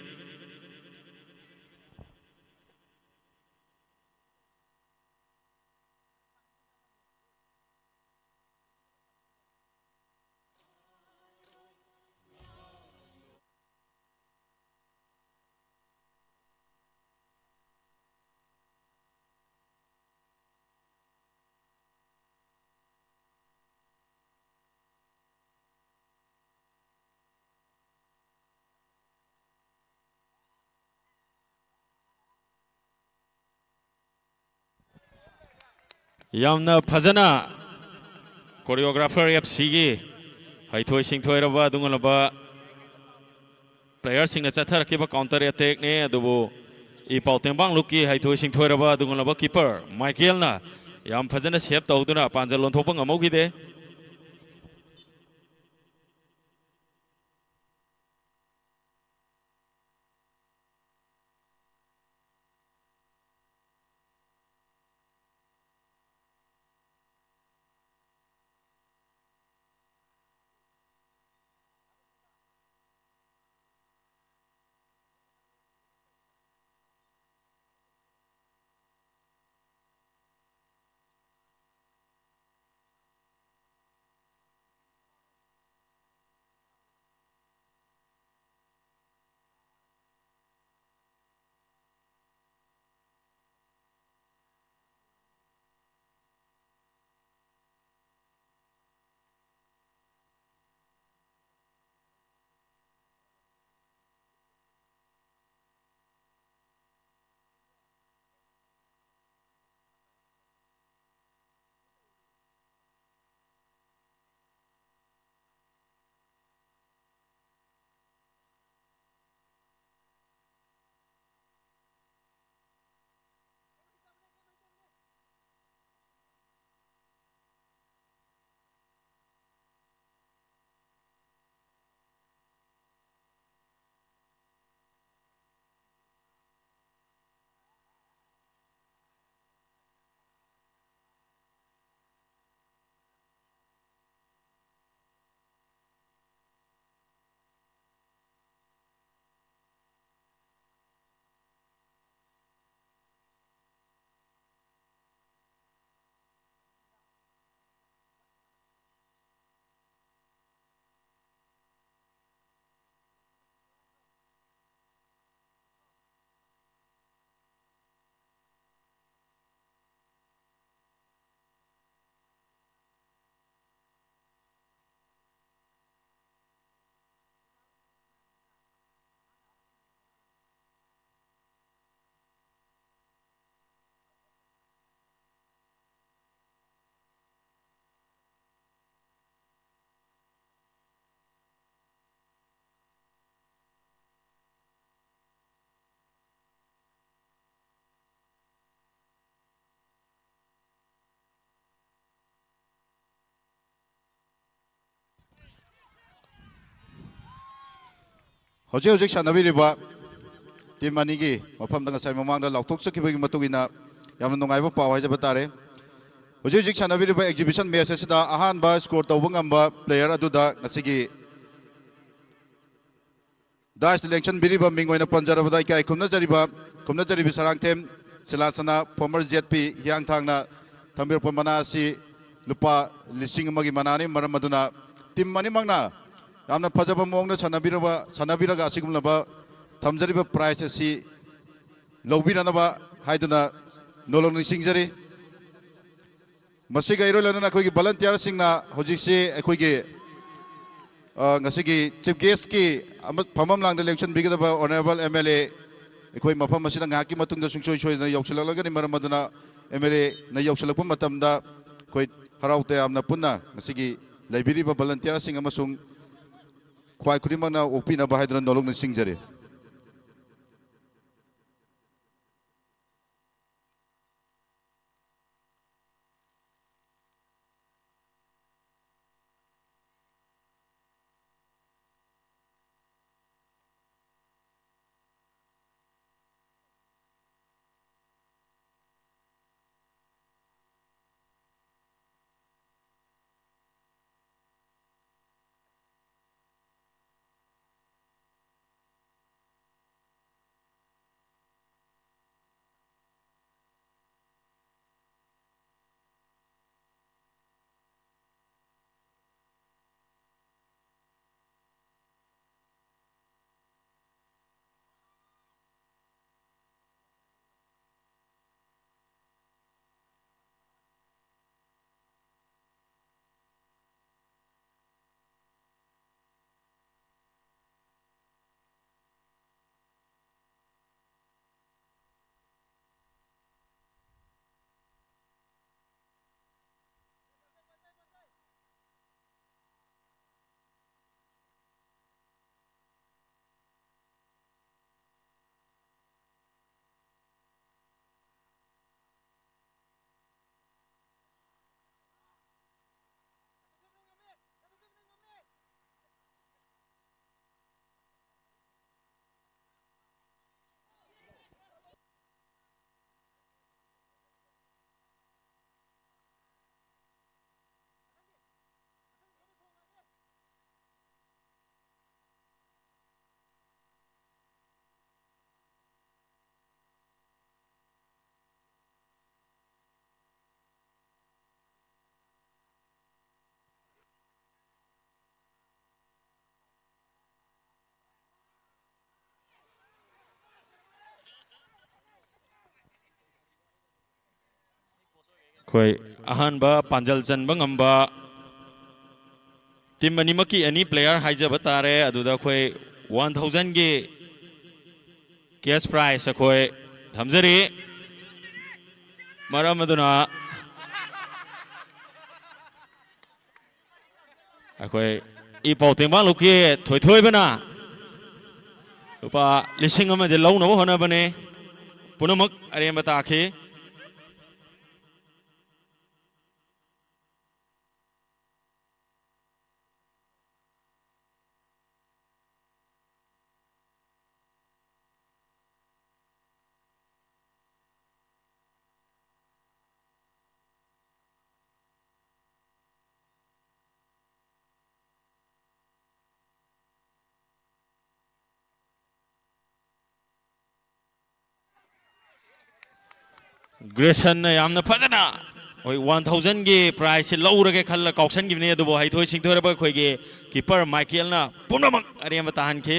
ꯌꯥꯝꯅ ꯐꯖꯅ Choreographer F Cꯒꯤ ꯍꯩꯊꯣꯏ ꯁꯤꯡꯊꯣꯏꯔꯕ ꯑꯗꯨꯒꯨꯝꯂꯕ playerꯁꯤꯡꯅ ꯆꯠꯊꯔꯛꯈꯤꯕ counter attackꯅꯤ꯫ ꯑꯗꯨꯕꯨ ꯏ ꯄꯥꯎ ꯇꯦꯡꯕꯥꯡ ꯂꯨꯞꯀꯤ ꯍꯩꯊꯣꯏ ꯁꯤꯡꯊꯣꯏꯔꯕ ꯑꯗꯨꯒꯨꯝꯂꯕ keeper ꯃꯥꯏꯀꯦꯜꯅ ꯌꯥꯝ ꯐꯖꯅ save ꯇꯧꯗꯨꯅ ꯄꯥꯟꯖꯜ ꯑꯣꯟꯊꯣꯛꯄ ꯉꯝꯍꯧꯈꯤꯗꯦ꯫ ꯍꯧꯖꯤꯛ ꯍꯧꯖꯤꯛ ꯁꯥꯟꯅꯕꯤꯔꯤꯕ ꯇꯤꯝ ꯑꯅꯤꯒꯤ ꯃꯐꯝꯗ ꯉꯁꯥꯏ ꯃꯃꯥꯡꯗ ꯂꯥꯎꯊꯣꯛꯆꯈꯤꯕꯒꯤ ꯃꯇꯨꯡ ꯏꯟꯅ ꯌꯥꯝꯅ ꯅꯨꯡꯉꯥꯏꯕ ꯄꯥꯎ ꯍꯥꯏꯖꯕ ꯇꯥꯔꯦ꯫ ꯍꯧꯖꯤꯛ ꯍꯧꯖꯤꯛ ꯁꯥꯟꯅꯕꯤꯔꯤꯕ ꯑꯦꯛꯖꯤꯕꯤꯁꯟ ꯃꯦꯆ ꯑꯁꯤꯗ ꯑꯍꯥꯟꯕ ꯁ꯭ꯀꯣꯔ ꯇꯧꯕ ꯉꯝꯕ ꯄ꯭ꯂꯦꯌꯔ ꯑꯗꯨꯗ ꯉꯁꯤꯒꯤ ꯗꯥꯏꯁꯇ ꯂꯦꯡꯁꯤꯟꯕꯤꯔꯤꯕ ꯃꯤꯡ ꯑꯣꯏꯅ ꯄꯟꯖꯔꯕꯗ ꯏꯀꯥꯏ ꯈꯨꯝꯅꯖꯔꯤꯕ, ꯈꯨꯝꯅꯖꯔꯤꯕꯤ ꯁꯔꯥꯡꯊꯦꯝ ꯁꯤꯂꯥꯁꯅꯥ, ꯐꯣꯔꯃꯔ ꯖꯦꯠ ꯄꯤ ꯍꯤꯌꯥꯡꯊꯥꯡꯅ ꯊꯝꯕꯤꯔꯛꯄ ꯃꯅꯥ ꯑꯁꯤ ꯂꯨꯄꯥ ꯂꯤꯁꯤꯡ ꯑꯃꯒꯤ ꯃꯅꯥꯅꯤ꯫ ꯃꯔꯝ ꯑꯗꯨꯅ ꯇꯤꯝ ꯑꯅꯤꯃꯛꯅ ꯌꯥꯝꯅ ꯐꯖꯕ ꯃꯑꯣꯡꯗ ꯁꯥꯟꯅꯕꯤꯔꯕ, ꯁꯥꯟꯅꯕꯤꯔꯒ ꯑꯁꯤꯒꯨꯝꯂꯕ ꯊꯝꯖꯔꯤꯕ ꯄ꯭ꯔꯥꯏꯖ ꯑꯁꯤ ꯂꯧꯕꯤꯅꯅꯕ ꯍꯥꯏꯗꯨꯅ ꯅꯣꯂꯨꯛ ꯅꯤꯡꯁꯤꯡꯖꯔꯤ꯫ ꯃꯁꯤꯒ ꯏꯔꯣꯏ ꯂꯣꯏꯅꯅ ꯑꯩꯈꯣꯏꯒꯤ ꯚꯣꯂꯟꯇꯤꯌꯔꯁꯤꯡꯅ ꯍꯧꯖꯤꯛꯁꯤ ꯑꯩꯈꯣꯏꯒꯤ, ꯑ, ꯉꯁꯤꯒꯤ ꯆꯤꯐ ꯒꯦꯁꯀꯤ ꯑꯃ-, ꯐꯝꯐꯝ ꯂꯥꯡꯗ ꯂꯦꯡꯁꯤꯟꯕꯤꯒꯗꯕ ꯑꯣꯅꯔꯦꯕꯜ ꯑꯦꯝ ꯑꯦꯜ ꯑꯦ ꯑꯩꯈꯣꯏ ꯃꯐꯝ ꯑꯁꯤꯗ ꯉꯥꯏꯍꯥꯛꯀꯤ ꯃꯇꯨꯡꯗ ꯁꯨꯡꯁꯣꯏ ꯁꯣꯏꯗꯅ ꯌꯧꯁꯤꯜꯂꯛꯂꯒꯅꯤ꯫ ꯃꯔꯝ ꯑꯗꯨꯅ ꯑꯦꯝ ꯑꯦꯜ ꯑꯦꯅ ꯌꯧꯁꯤꯜꯂꯛꯄ ꯃꯇꯝꯗ ꯑꯩꯈꯣꯏ ꯍꯔꯥꯎ ꯇꯌꯥꯝꯅ ꯄꯨꯟꯅ ꯉꯁꯤꯒꯤ ꯂꯩꯕꯤꯔꯤꯕ ꯚꯣꯂꯟꯇꯤꯌꯔꯁꯤꯡ ꯑꯃꯁꯨꯡ ꯈ꯭ꯋꯥꯏ ꯈꯨꯗꯤꯡꯃꯛꯅ ꯑꯣꯛꯄꯤꯅꯕ ꯍꯥꯏꯗꯨꯅ ꯅꯣꯂꯨꯛ ꯅꯤꯡꯁꯤꯡꯖꯔꯤ꯫ ꯑꯩꯈꯣꯏ ꯑꯍꯥꯟꯕ ꯄꯥꯟꯖꯜ ꯆꯟꯕ ꯉꯝꯕ ꯇꯤꯝ ꯑꯅꯤꯃꯛꯀꯤ ꯑꯅꯤ ꯄ꯭ꯂꯦꯌꯔ ꯍꯥꯏꯖꯕ ꯇꯥꯔꯦ꯫ ꯑꯗꯨꯗ ꯑꯩꯈꯣꯏ ꯋꯥꯟ ꯊꯥꯎꯖꯟꯒꯤ ꯀꯦꯁ ꯄ꯭ꯔꯥꯏꯖ ꯑꯩꯈꯣꯏ ꯊꯝꯖꯔꯤ꯫ ꯃꯔꯝ ꯑꯗꯨꯅ ꯑꯩꯈꯣꯏ ꯏ ꯄꯥꯎ ꯇꯦꯡꯕꯥꯡ ꯂꯨꯞꯀꯤ ꯊꯣꯏꯊꯣꯏꯕꯅ ꯂꯨꯄꯥ ꯂꯤꯁꯤꯡ ꯑꯃꯁꯦ ꯂꯧꯅꯕ ꯍꯣꯠꯅꯕꯅꯦ꯫ ꯄꯨꯝꯅꯃꯛ ꯑꯔꯦꯝꯕ ꯇꯥꯈꯤ꯫ ꯒ꯭ꯔꯦꯁꯟꯅ ꯌꯥꯝꯅ ꯐꯖꯅ ꯍꯣꯏ ꯋꯥꯟ ꯊꯥꯎꯖꯟꯒꯤ ꯄ꯭ꯔꯥꯏꯖꯁꯦ ꯂꯧꯔꯒꯦ ꯈꯜꯂ ꯀꯥꯎꯁꯟꯈꯤꯕꯅꯤ, ꯑꯗꯨꯕꯨ ꯍꯩꯊꯣꯏ ꯁꯤꯡꯊꯣꯏꯔꯕ ꯑꯩꯈꯣꯏꯒꯤ ꯀꯤꯄꯔ ꯃꯥꯏꯀꯦꯜꯅ ꯄꯨꯝꯅꯃꯛ ꯑꯔꯦꯝꯕ ꯇꯥꯍꯟꯈꯤ꯫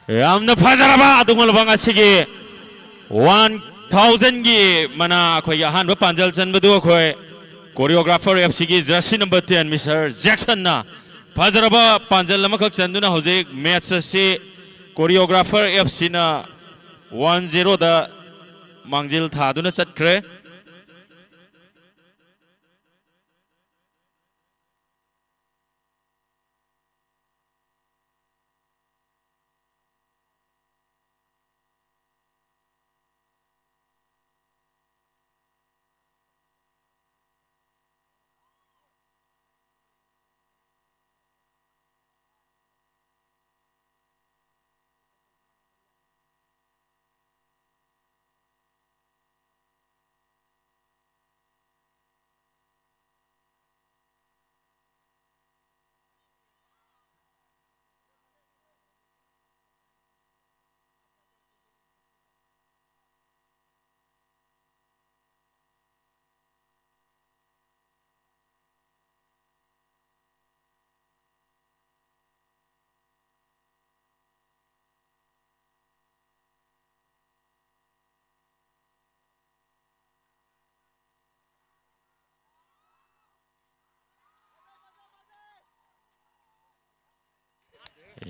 ꯌꯥꯝꯅ ꯐꯖꯔꯕ ꯑꯗꯨꯒꯨꯝꯂꯕ ꯉꯁꯤꯒꯤ ꯋꯥꯟ ꯊꯥꯎꯖꯟꯒꯤ ꯃꯅꯥ ꯑꯩꯈꯣꯏꯒꯤ ꯑꯍꯥꯟꯕ ꯄꯥꯟꯖꯜ ꯆꯟꯕꯗꯨ ꯑꯩꯈꯣꯏ ꯀꯣꯔꯤꯌꯣꯒ꯭ꯔꯥꯐꯔ ꯑꯦꯐ ꯁꯤꯒꯤ ꯖꯔꯁꯤ ꯅꯝꯕꯔ ꯇꯦꯟ ꯃꯤꯁꯇꯔ ꯖꯦꯛꯁꯟꯅ ꯐꯖꯔꯕ ꯄꯥꯟꯖꯜ ꯑꯃꯈꯛ ꯆꯟꯗꯨꯅ ꯍꯧꯖꯤꯛ ꯃꯦꯠꯆ ꯑꯁꯤ ꯀꯣꯔꯤꯌꯣꯒ꯭ꯔꯥꯐꯔ ꯑꯦꯐ ꯁꯤꯅ ꯋꯥꯟ ꯖꯦꯔꯣꯗ ꯃꯥꯡꯖꯤꯜ ꯊꯥꯗꯨꯅ ꯆꯠꯈ꯭ꯔꯦ꯫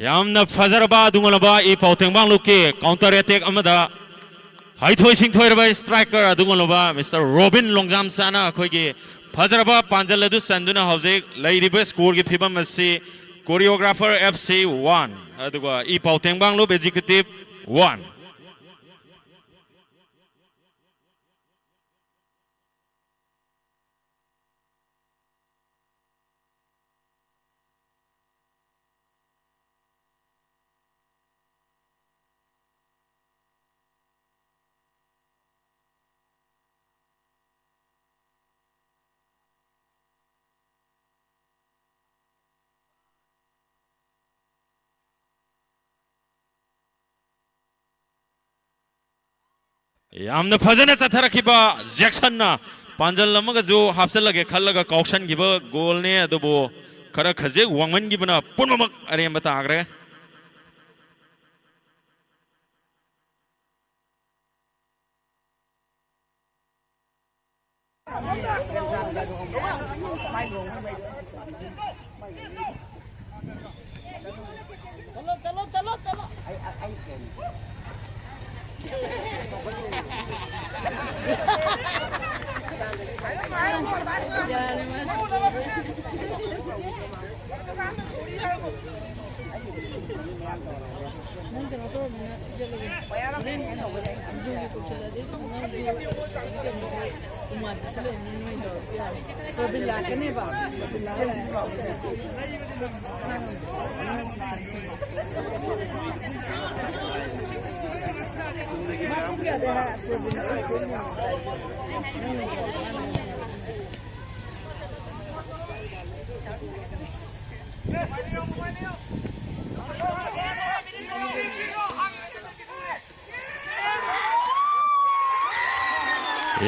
ꯌꯥꯝꯅ ꯐꯖꯔꯕ ꯑꯗꯨꯒꯨꯝꯂꯕ ꯏ ꯄꯥꯎ ꯇꯦꯡꯕꯥꯡꯂꯨꯞꯀꯤ counter attack ꯑꯃꯗ ꯍꯩꯊꯣꯏ ꯁꯤꯡꯊꯣꯏꯔꯕ striker ꯑꯗꯨꯒꯨꯝꯂꯕ ꯃꯤꯁꯇꯔ ꯔꯣꯕꯤꯟ ꯂꯣꯡꯖꯥꯝꯁꯥꯅ ꯑꯩꯈꯣꯏꯒꯤ ꯐꯖꯔꯕ ꯄꯥꯟꯖꯜ ꯑꯗꯨ ꯆꯟꯗꯨꯅ ꯍꯧꯖꯤꯛ ꯂꯩꯔꯤꯕ scoreꯒꯤ ꯐꯤꯕꯝ ꯑꯁꯤ Choreographer F C one ꯑꯗꯨꯒ ꯏ ꯄꯥꯎ ꯇꯦꯡꯕꯥꯡꯂꯨꯞ Executive one꯫ ꯌꯥꯝꯅ ꯐꯖꯅ ꯆꯠꯊꯔꯛꯈꯤꯕ ꯖꯦꯛꯁꯟꯅ ꯄꯥꯟꯖꯜ ꯑꯃꯒꯁꯨ ꯍꯥꯞꯆꯜꯂꯒꯦ ꯈꯜꯂꯒ ꯀꯥꯎꯁꯟꯈꯤꯕ ꯒꯣꯜꯅꯦ, ꯑꯗꯨꯕꯨ ꯈꯔ ꯈꯖꯤꯛ ꯋꯥꯡꯃꯟꯈꯤꯕꯅ ꯄꯨꯝꯅꯃꯛ ꯑꯔꯦꯝꯕ ꯇꯥꯈ꯭ꯔꯦ꯫ ꯅꯪ ꯀꯩꯅꯣ ꯇꯧꯔꯝꯅꯤꯅ ꯆꯠꯂꯒꯦ꯫ ꯍꯣꯔꯦꯟ ꯑꯗꯨꯒꯤ ꯇꯧꯁꯜꯂꯗꯤ ꯑꯗꯨꯝ ꯅꯪꯒꯤ ꯀꯩꯅꯣꯗꯣ ꯎꯃꯥꯗꯁꯨ ꯂꯩꯔꯝꯅꯤ, ꯅꯣꯏ ꯇꯧꯔꯁꯨ ꯌꯥꯔꯦ꯫ ꯔꯣꯕꯤꯟ ꯂꯥꯛꯀꯅꯦꯕ꯫ ꯔꯣꯕꯤꯟ ꯂꯥꯛꯑꯒ ꯂꯥꯛꯑꯦ꯫ ꯃꯥ ꯄꯨꯡ ꯀꯌꯥꯗ ꯍꯥꯏ? ꯔꯣꯕꯤꯟ ꯂꯥꯛꯑꯒ ꯁ꯭ꯀꯨꯜ ꯂꯥꯛꯑꯦ꯫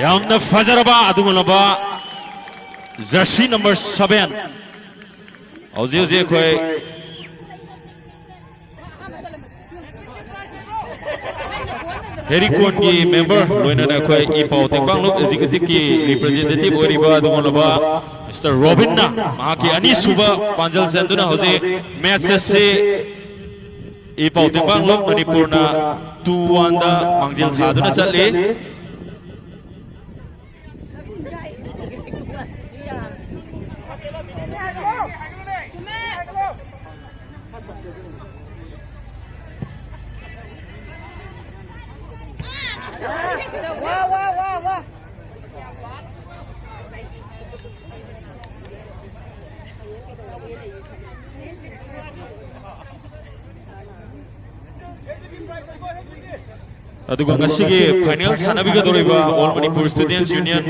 ꯌꯥꯝꯅ ꯐꯖꯔꯕ ꯑꯗꯨꯒꯨꯝꯂꯕ jersey number seven꯫ ꯍꯧꯖꯤꯛ ꯍꯧꯖꯤꯛ ꯑꯩꯈꯣꯏ ꯍꯦꯔꯤꯀꯣꯟꯒꯤ member, ꯂꯣꯏꯅꯅ ꯑꯩꯈꯣꯏ ꯏ ꯄꯥꯎ ꯇꯦꯡꯕꯥꯡꯂꯨꯞ executive ꯀꯤ representative ꯑꯣꯏꯔꯤꯕ ꯑꯗꯨꯒꯨꯝꯂꯕ ꯃꯤꯁꯇꯔ ꯔꯣꯕꯤꯟꯅ ꯃꯍꯥꯛꯀꯤ ꯑꯅꯤꯁꯨꯕ ꯄꯥꯟꯖꯜ ꯆꯟꯗꯨꯅ ꯍꯧꯖꯤꯛ match ꯑꯁꯤ ꯏ ꯄꯥꯎ ꯇꯦꯡꯕꯥꯡꯂꯣꯡ ꯃꯅꯤꯄꯨꯔꯅ two one ꯗ ꯃꯥꯡꯖꯤꯜ ꯊꯥꯗꯨꯅ ꯆꯠꯂꯤ꯫ ꯑꯗꯨꯒ ꯉꯁꯤꯒꯤ ꯐꯥꯏꯅꯦꯜ ꯁꯥꯟꯅꯕꯤꯒꯗꯧꯔꯤꯕ All Manipur Students Union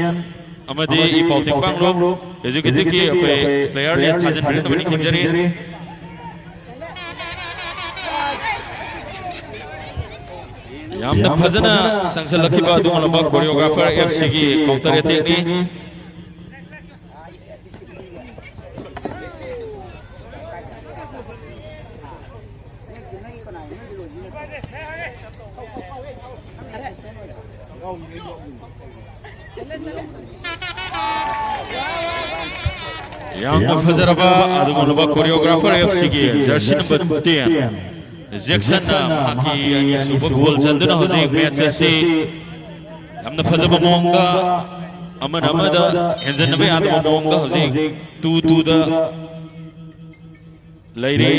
ꯑꯃꯗꯤ ꯏ ꯄꯥꯎ ꯇꯦꯡꯕꯥꯡꯂꯣꯡ ꯑꯦꯖꯨꯀꯦꯇꯤꯚꯀꯤ ꯑꯩꯈꯣꯏ ꯄ꯭ꯂꯦꯌꯔ ꯂꯤꯁ ꯊꯥꯖꯤꯟꯕꯤꯔꯛꯅꯕ ꯅꯤꯡꯁꯤꯡꯖꯔꯤ꯫ ꯌꯥꯝꯅ ꯐꯖꯅ ꯆꯪꯁꯤꯜꯂꯛꯈꯤꯕ ꯑꯗꯨꯒꯨꯝꯂꯕ ꯀꯣꯔꯤꯌꯣꯒ꯭ꯔꯥꯐꯔ ꯑꯦꯐ ꯁꯤꯒꯤ ꯀꯥꯎꯟꯇꯔ ꯑꯦꯇꯦꯛꯅꯤ꯫ ꯌꯥꯝꯅ ꯐꯖꯔꯕ ꯑꯗꯨꯒꯨꯝꯂꯕ ꯀꯣꯔꯤꯌꯣꯒ꯭ꯔꯥꯐꯔ ꯑꯦꯐ ꯁꯤꯒꯤ ꯖꯔꯁꯤ ꯅꯝꯕꯔ ten ꯖꯦꯛꯁꯟꯅ ꯃꯍꯥꯛꯀꯤ ꯑꯅꯤꯁꯨꯕ ꯒꯣꯜ ꯆꯟꯗꯨꯅ ꯍꯧꯖꯤꯛ ꯃꯦꯠꯆ ꯑꯁꯤ ꯌꯥꯝꯅ ꯐꯖꯕ ꯃꯑꯣꯡꯗ ꯑꯃꯅ ꯑꯃꯗ ꯍꯦꯟꯖꯟꯅꯕ ꯌꯥꯗꯕ ꯃꯑꯣꯡꯗ ꯍꯧꯖꯤꯛ two two ꯗ ꯂꯩꯔꯤ꯫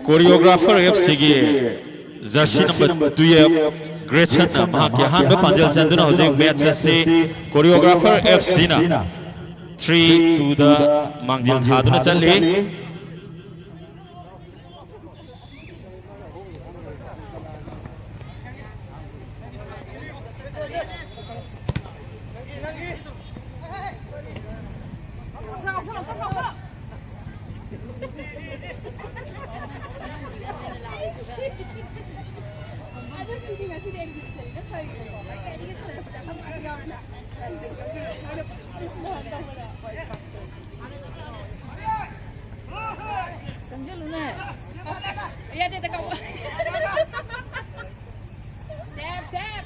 ꯀꯣꯔꯤꯌꯣꯒ꯭ꯔꯥꯐꯔ ꯑꯦꯐ ꯁꯤꯒꯤ ꯖꯔꯁꯤ ꯅꯝꯕꯔ twelve ꯒ꯭ꯔꯦꯁꯟꯅ ꯃꯍꯥꯛꯀꯤ ꯑꯍꯥꯟꯕ ꯄꯥꯟꯖꯜ ꯆꯟꯗꯨꯅ ꯍꯧꯖꯤꯛ ꯃꯦꯠꯆ ꯑꯁꯤ ꯀꯣꯔꯤꯌꯣꯒ꯭ꯔꯥꯐꯔ ꯑꯦꯐ ꯁꯤꯅ three two ꯗ ꯃꯥꯡꯖꯤꯜ ꯊꯥꯗꯨꯅ ꯆꯠꯂꯤ꯫ ꯆꯪꯁꯤꯜꯂꯨꯅꯦ꯫ ꯌꯥꯗꯦꯗ, ꯀꯥꯎꯕ꯫ ꯁꯦꯞ, ꯁꯦꯞ꯫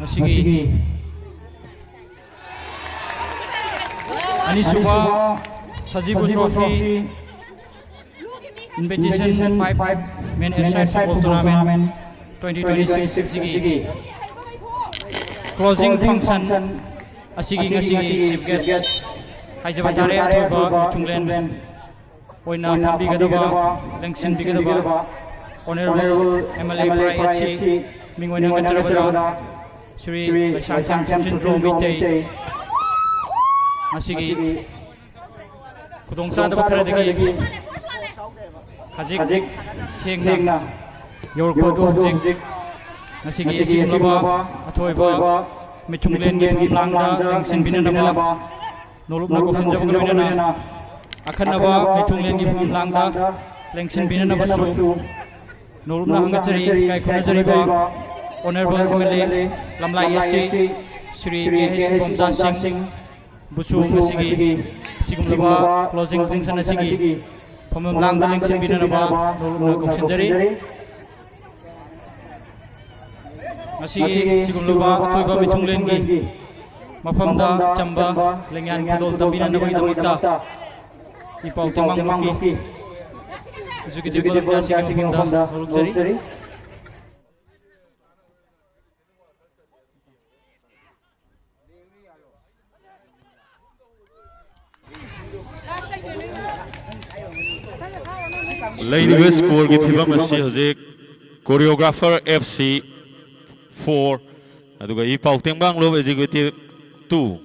ꯉꯁꯤꯒꯤ ꯑꯅꯤꯁꯨꯕ ꯁꯖꯤꯕꯨ trophy Invitation five Men Aside Football Tournament twenty twenty-six ꯑꯁꯤꯒꯤ closing function ꯑꯁꯤꯒꯤ ꯉꯁꯤꯒꯤ chief guest ꯍꯥꯏꯖꯕ ꯇꯥꯔꯦ, ꯑꯊꯣꯏꯕ ꯃꯤꯊꯨꯡꯂꯦꯟ ꯑꯣꯏꯅ ꯐꯝꯕꯤꯒꯗꯕ, ꯂꯦꯡꯁꯤꯟꯕꯤꯒꯗꯕ Honourable M L A Khurai H C ꯃꯤꯡ ꯑꯣꯏꯅ ꯀꯠꯆꯔꯕꯗ ꯁ꯭ꯔꯤ ꯂꯩꯁꯥꯡꯊꯦꯝ ꯁꯨꯁꯤꯟꯗ꯭ꯔꯣ ꯃꯩꯇꯩ ꯉꯁꯤꯒꯤ ꯈꯨꯗꯣꯡꯆꯥꯗꯕ ꯈꯔꯗꯒꯤ ꯈꯖꯤꯛ ꯊꯦꯡꯅ ꯌꯧꯔꯛꯄ ꯑꯗꯨ ꯍꯧꯖꯤꯛ ꯉꯁꯤꯒꯤ ꯑꯁꯤꯒꯨꯝꯂꯕ ꯑꯊꯣꯏꯕ ꯃꯤꯊꯨꯡꯂꯦꯟꯒꯤ ꯐꯝꯂꯥꯡꯗ ꯂꯦꯡꯁꯤꯟꯕꯤꯅꯅꯕ ꯅꯣꯂꯨꯞꯅ ꯀꯧꯁꯤꯟꯖꯕꯒ ꯂꯣꯏꯅꯅ ꯑꯈꯟꯅꯕ ꯃꯤꯊꯨꯡꯂꯦꯟꯒꯤ ꯐꯝꯂꯥꯡꯗ ꯂꯦꯡꯁꯤꯟꯕꯤꯅꯅꯕꯁꯨ ꯅꯣꯂꯨꯞꯅ ꯍꯪꯒꯠꯆꯔꯤ꯫ ꯏꯀꯥꯏ ꯈꯨꯝꯅꯖꯔꯤꯕ Honourable M L A ꯂꯝꯂꯥꯏ S C Shri K H ꯕꯣꯝꯆꯥ ꯁꯤꯡ ꯕꯨꯁꯨ ꯉꯁꯤꯒꯤ ꯁꯤꯒꯨꯝꯂꯕ closing function ꯑꯁꯤꯒꯤ ꯐꯝꯐꯝ ꯂꯥꯡꯗ ꯂꯦꯡꯁꯤꯟꯕꯤꯅꯅꯕ ꯅꯣꯂꯨꯛꯅ ꯀꯧꯁꯤꯟꯖꯔꯤ꯫ ꯉꯁꯤꯒꯤ ꯁꯤꯒꯨꯝꯂꯕ ꯑꯊꯣꯏꯕ ꯃꯤꯊꯨꯡꯂꯦꯟꯒꯤ ꯃꯐꯝꯗ ꯆꯝꯕ ꯂꯦꯡꯌꯥꯟ ꯈꯨꯗꯣꯜ ꯇꯝꯕꯤꯅꯅꯕꯒꯤꯗꯃꯛꯇ ꯏ ꯄꯥꯎ ꯇꯦꯡꯕꯥꯡꯕꯨꯛꯀꯤ Executive Volunteersꯁꯤꯡꯒꯤ ꯃꯐꯝꯗ ꯍꯧꯔꯛꯆꯔꯤ꯫ ꯂꯩꯔꯤꯕ scoreꯒꯤ ꯐꯤꯕꯝ ꯑꯁꯤ ꯍꯧꯖꯤꯛ Choreographer F C four, ꯑꯗꯨꯒ ꯏ ꯄꯥꯎ ꯇꯦꯡꯕꯥꯡꯂꯣꯞ Executive two꯫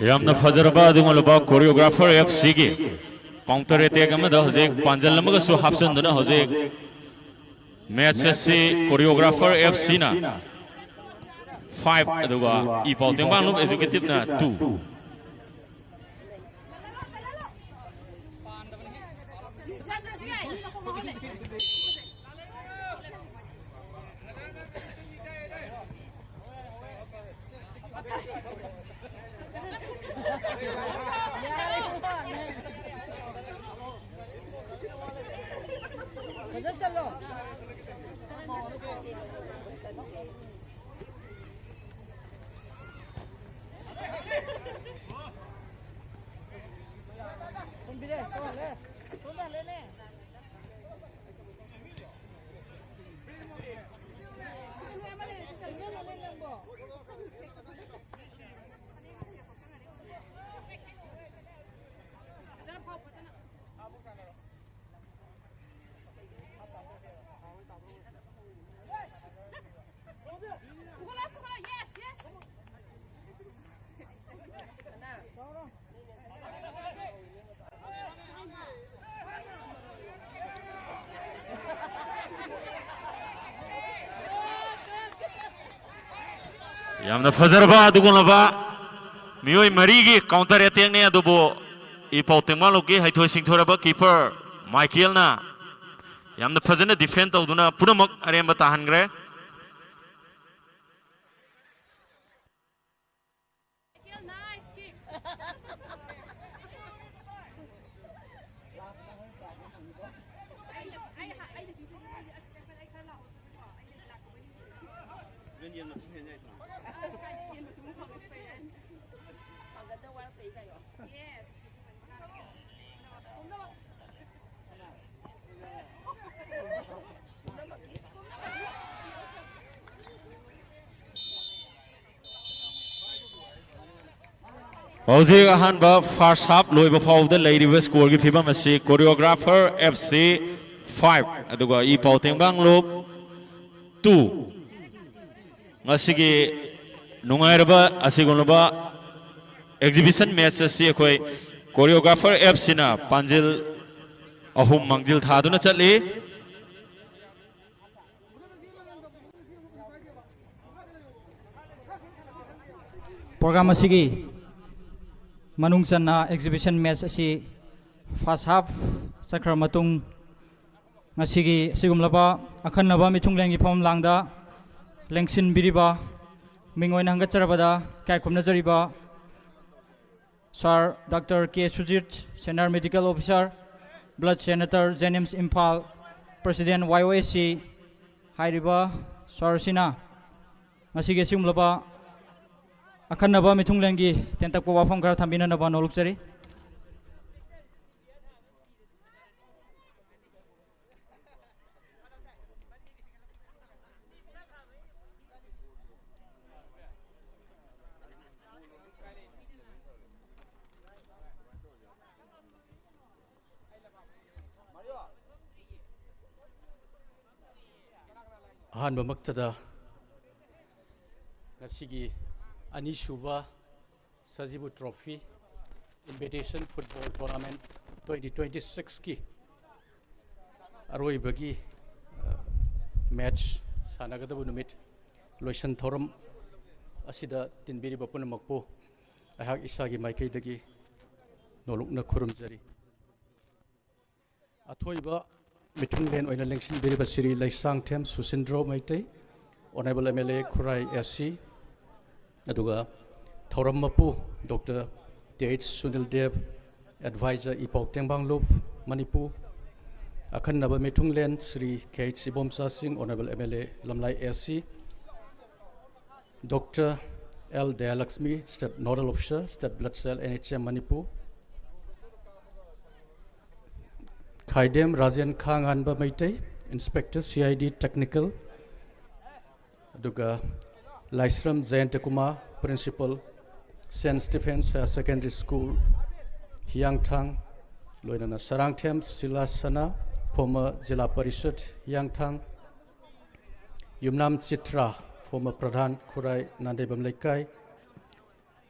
ꯌꯥꯝꯅ ꯐꯖꯔꯕ ꯑꯗꯨꯒꯨꯝꯂꯕ Choreographer F Cꯒꯤ counter attack ꯑꯃꯗ ꯍꯧꯖꯤꯛ ꯄꯥꯟꯖꯜ ꯑꯃꯒꯁꯨ ꯍꯥꯞꯆꯤꯟꯗꯨꯅ ꯍꯧꯖꯤꯛ match ꯑꯁꯤ Choreographer F Cꯅ five ꯑꯗꯨꯒ ꯏ ꯄꯥꯎ ꯇꯦꯡꯕꯥꯡꯂꯨꯞ Executiveꯅ two꯫ ꯌꯥꯝꯅ ꯐꯖꯔꯕ ꯑꯗꯨꯒꯨꯝꯂꯕ ꯃꯤꯑꯣꯏ ꯃꯔꯤꯒꯤ counter attackꯅꯤ, ꯑꯗꯨꯕꯨ ꯏ ꯄꯥꯎ ꯇꯦꯡꯕꯥꯡꯂꯨꯞꯀꯤ ꯍꯩꯊꯣꯏ ꯁꯤꯡꯊꯣꯏꯔꯕ keeper ꯃꯥꯏꯀꯦꯜꯅ ꯌꯥꯝꯅ ꯐꯖꯅ defend ꯇꯧꯗꯨꯅ ꯄꯨꯝꯅꯃꯛ ꯑꯔꯦꯝꯕ ꯇꯥꯍꯟꯈ꯭ꯔꯦ꯫ ꯍꯧꯖꯤꯛ ꯑꯍꯥꯟꯕ first half ꯂꯣꯏꯕ ꯐꯥꯎꯕꯗ ꯂꯩꯔꯤꯕ scoreꯒꯤ ꯐꯤꯕꯝ ꯑꯁꯤ Choreographer F C five ꯑꯗꯨꯒ ꯏ ꯄꯥꯎ ꯇꯦꯡꯕꯥꯡꯂꯨꯞ two꯫ ꯉꯁꯤꯒꯤ ꯅꯨꯡꯉꯥꯏꯔꯕ ꯑꯁꯤꯒꯨꯝꯂꯕ ꯑꯦꯛꯖꯤꯕꯤꯁꯟ ꯃꯦꯠꯆ ꯑꯁꯤ ꯑꯩꯈꯣꯏ ꯀꯣꯔꯤꯌꯣꯒ꯭ꯔꯥꯐꯔ ꯑꯦꯞꯁꯤꯅ ꯄꯥꯟꯖꯤꯜ ꯑꯍꯨꯝ ꯃꯥꯡꯖꯤꯜ ꯊꯥꯗꯨꯅ ꯆꯠꯂꯤ꯫ ꯄ꯭ꯔꯣꯒ꯭ꯔꯥꯝ ꯑꯁꯤꯒꯤ ꯃꯅꯨꯡ ꯆꯟꯅ ꯑꯦꯛꯖꯤꯕꯤꯁꯟ ꯃꯦꯠꯆ ꯑꯁꯤ ꯐꯥꯔꯁ ꯍꯥꯐ ꯆꯠꯈ꯭ꯔꯕ ꯃꯇꯨꯡ, ꯉꯁꯤꯒꯤ ꯑꯁꯤꯒꯨꯝꯂꯕ ꯑꯈꯟꯅꯕ ꯃꯤꯊꯨꯡꯂꯦꯟꯒꯤ ꯐꯝꯂꯥꯡꯗ ꯂꯦꯡꯁꯤꯟꯕꯤꯔꯤꯕ, ꯃꯤꯡ ꯑꯣꯏꯅ ꯍꯪꯒꯠꯆꯔꯕꯗ ꯏꯀꯥꯏ ꯈꯨꯝꯅꯖꯔꯤꯕ sir doctor K Sujit, senior medical officer, blood centre, JNIMS Imphal, president, Y O S ꯁꯤ ꯍꯥꯏꯔꯤꯕ ꯁꯥꯔꯁꯤꯅ ꯉꯁꯤꯒꯤ ꯑꯁꯤꯒꯨꯝꯂꯕ ꯑꯈꯟꯅꯕ ꯃꯤꯊꯨꯡꯂꯦꯟꯒꯤ ꯇꯦꯟꯇꯛꯄ ꯋꯥꯐꯝ ꯈꯔ ꯊꯝꯕꯤꯅꯅꯕ ꯅꯣꯂꯨꯛꯆꯔꯤ꯫ ꯑꯍꯥꯟꯕꯃꯛꯇꯗ ꯉꯁꯤꯒꯤ ꯑꯅꯤꯁꯨꯕ ꯁꯖꯤꯕꯨ trophy invitation football tournament twenty twenty ꯁꯤꯛꯁꯀꯤ ꯑꯔꯣꯏꯕꯒꯤ, ꯑ, ꯃꯦꯠꯆ ꯁꯥꯟꯅꯒꯗꯕ ꯅꯨꯃꯤꯠ, ꯂꯣꯏꯁꯪ ꯊꯧꯔꯝ ꯑꯁꯤꯗ ꯇꯤꯟꯕꯤꯔꯤꯕ ꯄꯨꯝꯅꯃꯛꯄꯨ ꯑꯩꯍꯥꯛ ꯏꯁꯥꯒꯤ ꯃꯥꯏꯀꯩꯗꯒꯤ ꯅꯣꯂꯨꯛꯅ ꯈꯨꯔꯨꯝꯖꯔꯤ꯫ ꯑꯊꯣꯏꯕ ꯃꯤꯊꯨꯡꯂꯦꯟ ꯑꯣꯏꯅ ꯂꯦꯡꯁꯤꯟꯕꯤꯔꯤꯕ Shri Leishangthem Susindro Meitei, honourable M L A Khurai S C, ꯑꯗꯨꯒ ꯊꯧꯔꯝ ꯃꯄꯨ doctor T H Sunil Dev, advisor ꯏꯄꯥꯎ ꯇꯦꯡꯕꯥꯡꯂꯨꯞ, ꯃꯅꯤꯄꯨꯔ, ꯑꯈꯟꯅꯕ ꯃꯤꯊꯨꯡꯂꯦꯟ Shri K H Ibomcha Singh, honourable M L A Lamlai S C, doctor L Dayalakshmi, state nodal officer, state blood cell, N H M, Manipur, Khaidem Rajen ꯈꯥꯉꯥꯟꯕ Meitei, inspector C I D technical, ꯑꯗꯨꯒ Laishram Jayanta Kumar, principal, saint stiffness higher secondary school, ꯍꯤꯌꯥꯡꯊꯥꯡ, ꯂꯣꯏꯅꯅ ꯁꯔꯥꯡꯊꯦꯝ ꯁꯤꯂꯥ ꯁꯅꯥ, ꯐꯣꯔꯃꯔ ꯖꯤꯂꯥ ꯄꯔꯤꯁꯠ, ꯍꯤꯌꯥꯡꯊꯥꯡ, ꯌꯨꯝꯅꯥꯝ ꯆꯤꯇ꯭ꯔꯥ, ꯐꯣꯔꯃꯔ ꯄ꯭ꯔꯙꯥꯟ, ꯈꯨꯔꯥꯏ ꯅꯥꯟꯗꯩꯕꯝ ꯂꯩꯀꯥꯏ,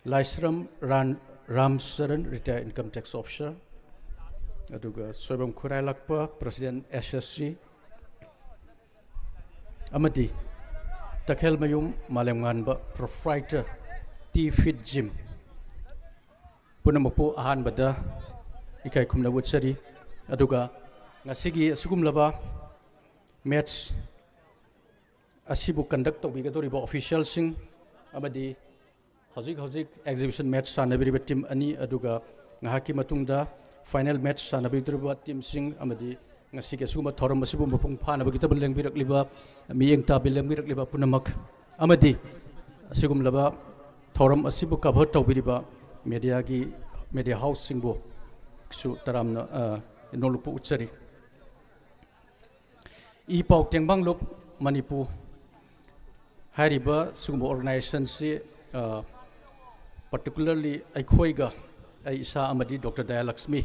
ꯂꯥꯏꯁ꯭ꯔꯝ Ram Charan, retired income tax officer, ꯑꯗꯨꯒ Soibam ꯈꯨꯔꯥꯏꯂꯛꯄ, president S S C, ꯑꯃꯗꯤ ꯇꯈꯦꯜꯃꯌꯨꯝ ꯃꯥꯂꯦꯝꯉꯥꯟꯕ, proprietor, T Fit Gym, ꯄꯨꯝꯅꯃꯛꯄꯨ ꯑꯍꯥꯟꯕꯗ ꯏꯀꯥꯏ ꯈꯨꯝꯅꯕ ꯎꯠꯆꯔꯤ꯫ ꯑꯗꯨꯒ ꯉꯁꯤꯒꯤ ꯑꯁꯤꯒꯨꯝꯂꯕ match ꯑꯁꯤꯕꯨ conduct ꯇꯧꯕꯤꯒꯗꯧꯔꯤꯕ officialꯁꯤꯡ ꯑꯃꯗꯤ ꯍꯧꯖꯤꯛ ꯍꯧꯖꯤꯛ exhibition match ꯁꯥꯟꯅꯕꯤꯔꯤꯕ team ꯑꯅꯤ, ꯑꯗꯨꯒ ꯉꯥꯏꯍꯥꯛꯀꯤ ꯃꯇꯨꯡꯗ final match ꯁꯥꯟꯅꯕꯤꯗꯧꯔꯤꯕ teamꯁꯤꯡ, ꯑꯃꯗꯤ ꯉꯁꯤꯒꯤ ꯑꯁꯤꯒꯨꯝꯕ ꯊꯧꯔꯝ ꯑꯁꯤꯕꯨ ꯃꯄꯨꯡ ꯐꯥꯅꯕꯒꯤꯗꯃꯛ ꯂꯦꯡꯕꯤꯔꯛꯂꯤꯕ, ꯃꯤꯠꯌꯦꯡ ꯇꯥꯕꯤ ꯂꯦꯡꯕꯤꯔꯛꯂꯤꯕ ꯄꯨꯝꯅꯃꯛ, ꯑꯃꯗꯤ ꯑꯁꯤꯒꯨꯝꯂꯕ ꯊꯧꯔꯝ ꯑꯁꯤꯕꯨ cover ꯇꯧꯕꯤꯔꯤꯕ mediaꯒꯤ, media houseꯁꯤꯡꯕꯨꯁꯨ ꯇꯔꯥꯝꯅ, ꯑ, ꯅꯣꯂꯨꯛꯄ ꯎꯠꯆꯔꯤ꯫ ꯏ ꯄꯥꯎ ꯇꯦꯡꯕꯥꯡꯂꯨꯞ ꯃꯅꯤꯄꯨꯔ ꯍꯥꯏꯔꯤꯕ ꯁꯤꯒꯨꯝꯕ organizationꯁꯤ, ꯑ, particularly ꯑꯩꯈꯣꯏꯒ, ꯑꯩ ꯏꯁꯥ ꯑꯃꯗꯤ Doctor ꯗꯌꯥꯂꯛꯁꯃꯤ,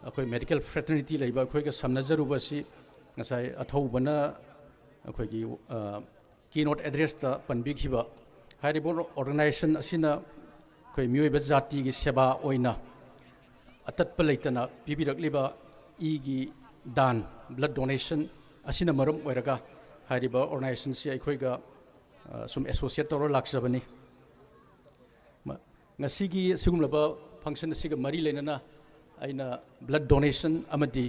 ꯑꯩꯈꯣꯏ medical fraternity ꯂꯩꯕ ꯑꯩꯈꯣꯏꯒ ꯁꯝꯅꯖꯔꯨꯕꯁꯤ ꯉꯁꯥꯏ ꯑꯊꯧꯕꯅ ꯑꯩꯈꯣꯏꯒꯤ, ꯑ, keynote addressꯇ ꯄꯟꯕꯤꯈꯤꯕ, ꯍꯥꯏꯔꯤꯕ organization ꯑꯁꯤꯅ ꯑꯩꯈꯣꯏ ꯃꯤꯑꯣꯏꯕ ꯖꯥꯇꯤꯒꯤ ꯁꯦꯕꯥ ꯑꯣꯏꯅ ꯑꯇꯠꯄ ꯂꯩꯇꯅ ꯄꯤꯕꯤꯔꯛꯂꯤꯕ ꯏꯒꯤ ꯗꯥꯟ, blood donation ꯑꯁꯤꯅ ꯃꯔꯝ ꯑꯣꯏꯔꯒ ꯍꯥꯏꯔꯤꯕ organizationꯁꯤ ꯑꯩꯈꯣꯏꯒ, ꯑ, ꯁꯨꯝ associate ꯇꯧꯔ ꯂꯥꯛꯆꯕꯅꯤ꯫ ꯃ-, ꯉꯁꯤꯒꯤ ꯑꯁꯤꯒꯨꯝꯂꯕ function ꯑꯁꯤꯒ ꯃꯔꯤ ꯂꯩꯅꯅ ꯑꯩꯅ blood donation ꯑꯃꯗꯤ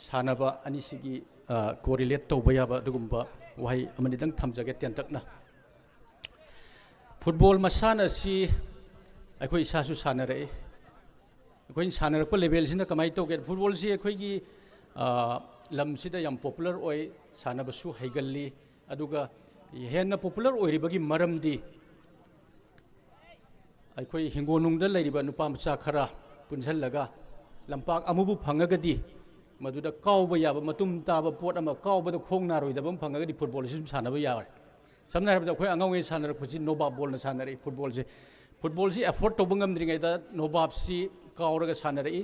ꯁꯥꯟꯅꯕ ꯑꯅꯤꯁꯤꯒꯤ, ꯑ, correlate ꯇꯧꯕ ꯌꯥꯕ ꯑꯗꯨꯒꯨꯝꯕ ꯋꯥꯍꯩ ꯑꯃꯅꯤꯗꯪ ꯊꯝꯖꯒꯦ ꯇꯦꯟꯇꯛꯅ꯫ Football ꯃꯁꯥꯟꯅ ꯑꯁꯤ ꯑꯩꯈꯣꯏ ꯏꯁꯥꯁꯨ ꯁꯥꯟꯅꯔꯛꯏ꯫ ꯑꯩꯈꯣꯏꯅ ꯁꯥꯟꯅꯔꯛꯄ levelꯁꯤꯅ ꯀꯃꯥꯏꯅ ꯇꯧꯒꯦ? Footballꯁꯤ ꯑꯩꯈꯣꯏꯒꯤ, ꯑ, ꯂꯝꯁꯤꯗ ꯌꯥꯝ popular ꯑꯣꯏ, ꯁꯥꯟꯅꯕꯁꯨ ꯍꯩꯒꯜꯂꯤ꯫ ꯑꯗꯨꯒ ꯍꯦꯟꯅ popular ꯑꯣꯏꯔꯤꯕꯒꯤ ꯃꯔꯝꯗꯤ ꯑꯩꯈꯣꯏ ꯍꯤꯡꯒꯣꯜꯅꯨꯡꯗ ꯂꯩꯔꯤꯕ ꯅꯨꯄꯥ ꯃꯆꯥ ꯈꯔ ꯄꯨꯟꯁꯤꯜꯂꯒ ꯂꯝꯄꯥꯛ ꯑꯃꯕꯨ ꯐꯪꯉꯒꯗꯤ ꯃꯗꯨꯗ ꯀꯥꯎꯕ ꯌꯥꯕ ꯃꯇꯨꯝ ꯇꯥꯕ ꯄꯣꯠ ꯑꯃ, ꯀꯥꯎꯕꯗ ꯈꯣꯡ ꯅꯥꯔꯣꯏꯗꯕ ꯑꯃ ꯐꯪꯉꯒꯗꯤ footballꯁꯤ ꯁꯨꯝ ꯁꯥꯟꯅꯕ ꯌꯥꯔꯦ꯫ ꯁꯝꯅ ꯍꯥꯏꯔꯕꯗ ꯑꯩꯈꯣꯏ ꯑꯉꯥꯡ ꯑꯣꯏꯔꯤꯉꯩ ꯁꯥꯟꯅꯔꯛꯄꯁꯤ ꯅꯣꯕꯥꯞ ballꯅ ꯁꯥꯟꯅꯔꯛꯏ꯫ Footballꯁꯤ, footballꯁꯤ afford ꯇꯧꯕ ꯉꯝꯗ꯭ꯔꯤꯉꯩꯗ ꯅꯣꯕꯥꯞꯁꯤ ꯀꯥꯎꯔꯒ ꯁꯥꯟꯅꯔꯛꯏ꯫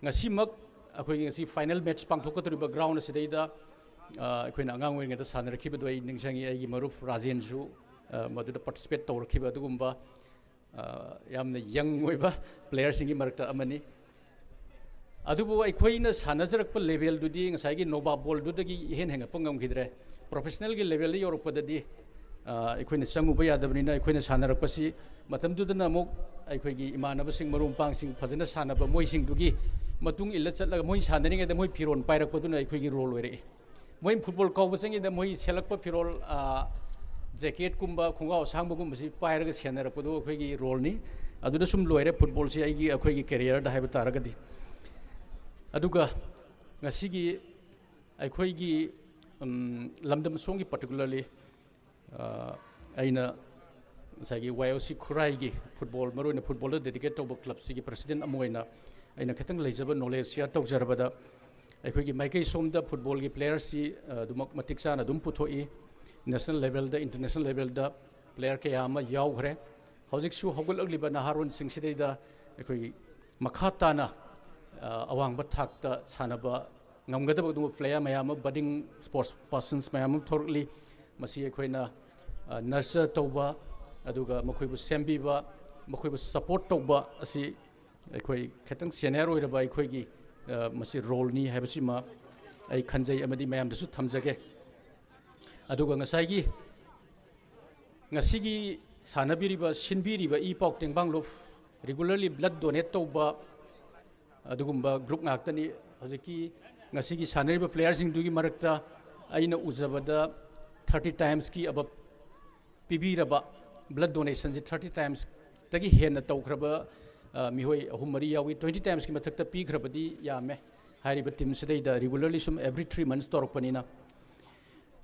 ꯉꯁꯤꯃꯛ ꯑꯩꯈꯣꯏꯒꯤ ꯉꯁꯤ final match ꯄꯥꯡꯊꯣꯛꯀꯗꯧꯔꯤꯕ ground ꯑꯁꯤꯗꯩꯗ, ꯑ, ꯑꯩꯈꯣꯏꯅ ꯑꯉꯥꯡ ꯑꯣꯏꯔꯤꯉꯩꯗ ꯁꯥꯟꯅꯔꯛꯈꯤꯕꯗꯣ ꯑꯩ ꯅꯤꯡꯁꯤꯡꯉꯤ꯫ ꯑꯩꯒꯤ ꯃꯔꯨꯞ ꯔꯥꯖꯦꯟꯁꯨ, ꯑ, ꯃꯗꯨꯗ participate ꯇꯧꯔꯛꯈꯤꯕ ꯑꯗꯨꯒꯨꯝꯕ ꯑ, ꯌꯥꯝꯅ ꯌꯪ ꯑꯣꯏꯕ ꯄ꯭ꯂꯦꯌꯔꯁꯤꯡꯒꯤ ꯃꯔꯛꯇ ꯑꯃꯅꯤ꯫ ꯑꯗꯨꯕꯨ ꯑꯩꯈꯣꯏꯅ ꯁꯥꯟꯅꯖꯔꯛꯄ ꯂꯦꯚꯦꯜꯗꯨꯗꯤ ꯉꯁꯥꯏꯒꯤ ꯅꯣꯕꯥꯞ ꯕꯣꯜꯗꯨꯗꯒꯤ ꯏꯍꯦꯟ ꯍꯦꯟꯒꯠꯄ ꯉꯝꯈꯤꯗ꯭ꯔꯦ꯫ ꯄ꯭ꯔꯣꯐꯦꯁꯅꯦꯜꯒꯤ ꯂꯦꯚꯦꯜꯗ ꯌꯧꯔꯛꯄꯗꯗꯤ, ꯑ, ꯑꯩꯈꯣꯏꯅ ꯆꯪꯉꯨꯕ ꯌꯥꯗꯕꯅꯤꯅ, ꯑꯩꯈꯣꯏꯅ ꯁꯥꯟꯅꯔꯛꯄꯁꯤ ꯃꯇꯝꯗꯨꯗꯅ ꯑꯃꯨꯛ ꯑꯩꯈꯣꯏꯒꯤ ꯏꯃꯥꯟꯅꯕꯁꯤꯡ, ꯃꯔꯨꯞ ꯃꯄꯥꯡꯁꯤꯡ ꯐꯖꯅ ꯁꯥꯟꯅꯕ, ꯃꯣꯏꯁꯤꯡꯗꯨꯒꯤ ꯃꯇꯨꯡ ꯏꯜꯂ ꯆꯠꯂꯒ, ꯃꯣꯏ ꯁꯥꯟꯅꯔꯤꯉꯩꯗ ꯃꯣꯏ ꯐꯤꯔꯣꯜ ꯄꯥꯏꯔꯛꯄꯗꯨꯅ ꯑꯩꯈꯣꯏꯒꯤ ꯔꯣꯜ ꯑꯣꯏꯔꯛꯏ꯫ ꯃꯣꯏ ꯐꯨꯠꯕꯣꯜ ꯀꯥꯎꯕ ꯆꯪꯉꯤꯗ ꯃꯣꯏ ꯁꯦꯠꯂꯛꯄ ꯐꯤꯔꯣꯜ, ꯑ, ꯖꯦꯀꯦꯠꯀꯨꯝꯕ, ꯈꯣꯡꯒ꯭ꯔꯥꯎ ꯑꯁꯥꯡꯕꯒꯨꯝꯕꯁꯤ ꯄꯥꯏꯔꯒ ꯁꯦꯟꯅꯔꯛꯄꯗꯨ ꯑꯩꯈꯣꯏꯒꯤ ꯔꯣꯜꯅꯤ꯫ ꯑꯗꯨꯗ ꯁꯨꯝ ꯂꯣꯏꯔꯦ ꯐꯨꯠꯕꯣꯜꯁꯤ ꯑꯩꯒꯤ, ꯑꯩꯈꯣꯏꯒꯤ ꯀꯦꯔꯤꯌꯔꯗ ꯍꯥꯏꯕ ꯇꯥꯔꯒꯗꯤ꯫ ꯑꯗꯨꯒ ꯉꯁꯤꯒꯤ ꯑꯩꯈꯣꯏꯒꯤ, ꯎꯝ, ꯂꯝꯗꯝ ꯑꯁꯣꯝꯒꯤ ꯄꯥꯔꯇꯤꯀꯨꯂꯔꯂꯤ, ꯑ, ꯑꯩꯅ ꯉꯁꯥꯏꯒꯤ ꯋꯥꯏ ꯑꯣ ꯁꯤ ꯈꯨꯔꯥꯏꯒꯤ ꯐꯨꯠꯕꯣꯜ, ꯃꯔꯨꯑꯣꯏꯅ ꯐꯨꯠꯕꯣꯜꯗ ꯗꯦꯗꯤꯀꯦꯠ ꯇꯧꯕ ꯀ꯭ꯂꯕꯁꯤꯒꯤ ꯄ꯭ꯔꯁꯤꯗꯦꯟꯠ ꯑꯃ ꯑꯣꯏꯅ ꯑꯩꯅ ꯈꯤꯇꯪ ꯂꯩꯖꯕ ꯅꯣꯂꯦꯖ ꯁꯤꯌꯔ ꯇꯧꯖꯔꯕꯗ, ꯑꯩꯈꯣꯏꯒꯤ ꯃꯥꯏꯀꯩ ꯁꯣꯝꯗ ꯐꯨꯠꯕꯣꯜꯒꯤ ꯄ꯭ꯂꯦꯌꯔꯁꯤ, ꯑ, ꯑꯗꯨꯃꯛ ꯃꯇꯤꯛ ꯆꯥꯅ ꯑꯗꯨꯝ ꯄꯨꯊꯣꯛꯏ꯫ ꯅꯦꯁꯅꯦꯜ ꯂꯦꯚꯦꯜꯗ, ꯏꯟꯇꯔꯅꯦꯁꯅꯦꯜ ꯂꯦꯚꯦꯜꯗ ꯄ꯭ꯂꯦꯌꯔ ꯀꯌꯥ ꯑꯃ ꯌꯥꯎꯈ꯭ꯔꯦ꯫ ꯍꯧꯖꯤꯛꯁꯨ ꯍꯧꯒꯠꯂꯛꯂꯤꯕ ꯅꯍꯥꯔꯣꯟꯁꯤꯡꯁꯤꯗꯩꯗ ꯑꯩꯈꯣꯏꯒꯤ ꯃꯈꯥ ꯇꯥꯅ, ꯑ, ꯑꯋꯥꯡꯕ ꯊꯥꯛꯇ ꯁꯥꯟꯅꯕ ꯉꯝꯒꯗꯕ ꯑꯗꯨꯒꯨꯝꯕ ꯄ꯭ꯂꯦꯌꯔ ꯃꯌꯥꯝ ꯑꯃ, ꯕꯗꯤꯡ ꯁ꯭ꯄꯣꯔꯠꯁ ꯄꯥꯔꯁꯟꯁ ꯃꯌꯥꯝ ꯑꯃ ꯊꯣꯔꯛꯂꯤ꯫ ꯃꯁꯤ ꯑꯩꯈꯣꯏꯅ, ꯑ, ꯅꯔꯆꯔ ꯇꯧꯕ, ꯑꯗꯨꯒ ꯃꯈꯣꯏꯕꯨ ꯁꯦꯝꯕꯤꯕ, ꯃꯈꯣꯏꯕꯨ ꯁꯄꯣꯔꯠ ꯇꯧꯕ ꯑꯁꯤ ꯑꯩꯈꯣꯏ ꯈꯤꯇꯪ ꯁꯦꯅꯤꯌꯔ ꯑꯣꯏꯔꯕ ꯑꯩꯈꯣꯏꯒꯤ, ꯑ, ꯃꯁꯤ ꯔꯣꯜꯅꯤ ꯍꯥꯏꯕꯁꯤꯃ ꯑꯩ ꯈꯟꯖꯩ ꯑꯃꯗꯤ ꯃꯌꯥꯝꯗꯁꯨ ꯊꯝꯖꯒꯦ꯫ ꯑꯗꯨꯒ ꯉꯁꯥꯏꯒꯤ ꯉꯁꯤꯒꯤ ꯁꯥꯟꯅꯕꯤꯔꯤꯕ, ꯁꯤꯟꯕꯤꯔꯤꯕ E Pao ꯇꯦꯡꯕꯥꯡꯂꯨꯞ, regularly blood donate ꯇꯧꯕ ꯑꯗꯨꯒꯨꯝꯕ ꯒ꯭ꯔꯨꯞ ꯉꯥꯛꯇꯅꯤ꯫ ꯍꯧꯖꯤꯛꯀꯤ ꯉꯁꯤꯒꯤ ꯁꯥꯟꯅꯔꯤꯕ ꯄ꯭ꯂꯦꯌꯔꯁꯤꯡꯗꯨꯒꯤ ꯃꯔꯛꯇ ꯑꯩꯅ ꯎꯖꯕꯗ ꯊꯥꯔꯇꯤ ꯇꯥꯏꯝꯁꯀꯤ ꯑꯕꯞ ꯄꯤꯕꯤꯔꯕ, ꯕ꯭ꯂꯗ ꯗꯣꯅꯦꯁꯟꯁꯤ ꯊꯥꯔꯇꯤ ꯇꯥꯏꯝꯁꯇꯒꯤ ꯍꯦꯟꯅ ꯇꯧꯈ꯭ꯔꯕ, ꯑ, ꯃꯤꯑꯣꯏ ꯑꯍꯨꯝ ꯃꯔꯤ ꯌꯥꯎꯏ꯫ ꯇ꯭ꯋꯦꯟꯇꯤ ꯇꯥꯏꯝꯁꯀꯤ ꯃꯊꯛꯇ ꯄꯤꯈ꯭ꯔꯕꯗꯤ ꯌꯥꯝꯃꯦ꯫ ꯍꯥꯏꯔꯤꯕ ꯇꯤꯝꯁꯤꯗꯩꯗ ꯔꯤꯒꯨꯂꯔꯂꯤ ꯁꯨꯝ ꯑꯦꯚ꯭ꯔꯤ ꯊ꯭ꯔꯤ ꯃꯟꯁ ꯇꯧꯔꯛꯄꯅꯤꯅ,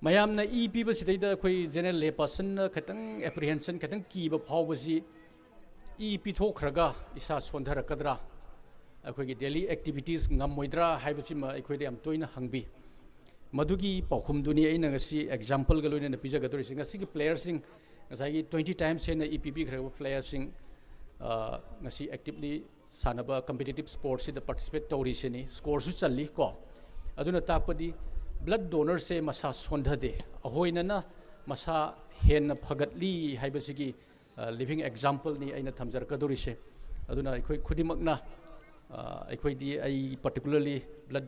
ꯃꯌꯥꯝꯅ ꯏ ꯄꯤꯕꯁꯤꯗꯩꯗ ꯑꯩꯈꯣꯏ ꯖꯦꯅꯔꯦꯜ ꯂꯦ ꯄꯥꯔꯁꯟꯅ ꯈꯤꯇꯪ ꯑꯦꯄ꯭ꯔꯤꯍꯦꯟꯁꯟ, ꯈꯤꯇꯪ ꯀꯤꯕ ꯐꯥꯎꯕꯁꯤ, ꯏ ꯄꯤꯊꯣꯛꯈ꯭ꯔꯒ ꯏꯁꯥ ꯁꯣꯟꯊꯔꯛꯀꯗ꯭ꯔꯥ, ꯑꯩꯈꯣꯏꯒꯤ ꯗꯦꯂꯤ ꯑꯦꯛꯇꯤꯚꯤꯇꯤꯁ ꯉꯝꯃꯣꯏꯗ꯭ꯔꯥ ꯍꯥꯏꯕꯁꯤꯃ ꯑꯩꯈꯣꯏꯗ ꯌꯥꯝ ꯇꯣꯏꯅ ꯍꯪꯕꯤ꯫ ꯃꯗꯨꯒꯤ ꯄꯥꯎꯈꯨꯝꯗꯨꯅꯤ ꯑꯩꯅ ꯉꯁꯤ ꯑꯦꯛꯖꯥꯝꯄꯜꯒ ꯂꯣꯏꯅꯅ ꯄꯤꯖꯒꯗꯧꯔꯤꯁꯤ꯫ ꯉꯁꯤꯒꯤ ꯄ꯭ꯂꯦꯌꯔꯁꯤꯡ, ꯉꯁꯥꯏꯒꯤ ꯇ꯭ꯋꯦꯟꯇꯤ ꯇꯥꯏꯝꯁ ꯍꯦꯟꯅ ꯏ ꯄꯤꯕꯤꯈ꯭ꯔꯕ ꯄ꯭ꯂꯦꯌꯔꯁꯤꯡ, ꯑ, ꯉꯁꯤ ꯑꯦꯛꯇꯤꯚꯂꯤ ꯁꯥꯟꯅꯕ, ꯀꯝꯄꯤꯇꯤꯇꯤꯚ ꯁ꯭ꯄꯣꯔꯠꯁꯤꯗ ꯄꯥꯔꯇꯤꯁꯤꯄꯦꯠ ꯇꯧꯔꯤꯁꯤꯅꯤ꯫ ꯁ꯭ꯀꯣꯔꯁꯨ ꯆꯜꯂꯤ ꯀꯣ꯫ ꯑꯗꯨꯅ ꯇꯥꯛꯄꯗꯤ ꯕ꯭ꯂꯗ ꯗꯣꯅꯔꯁꯦ ꯃꯁꯥ ꯁꯣꯟꯊꯗꯦ, ꯑꯍꯣꯏꯅꯅ ꯃꯁꯥ ꯍꯦꯟꯅ ꯐꯒꯠꯂꯤ ꯍꯥꯏꯕꯁꯤꯒꯤ ꯂꯤꯚꯤꯡ ꯑꯦꯛꯖꯥꯝꯄꯜꯅꯤ ꯑꯩꯅ ꯊꯝꯖꯔꯛꯀꯗꯧꯔꯤꯁꯦ꯫ ꯑꯗꯨꯅ ꯑꯩꯈꯣꯏ ꯈꯨꯗꯤꯡꯃꯛꯅ, ꯑ, ꯑꯩꯈꯣꯏꯗꯤ, ꯑꯩ ꯄꯥꯔꯇꯤꯀꯨꯂꯔꯂꯤ ꯕ꯭ꯂꯗ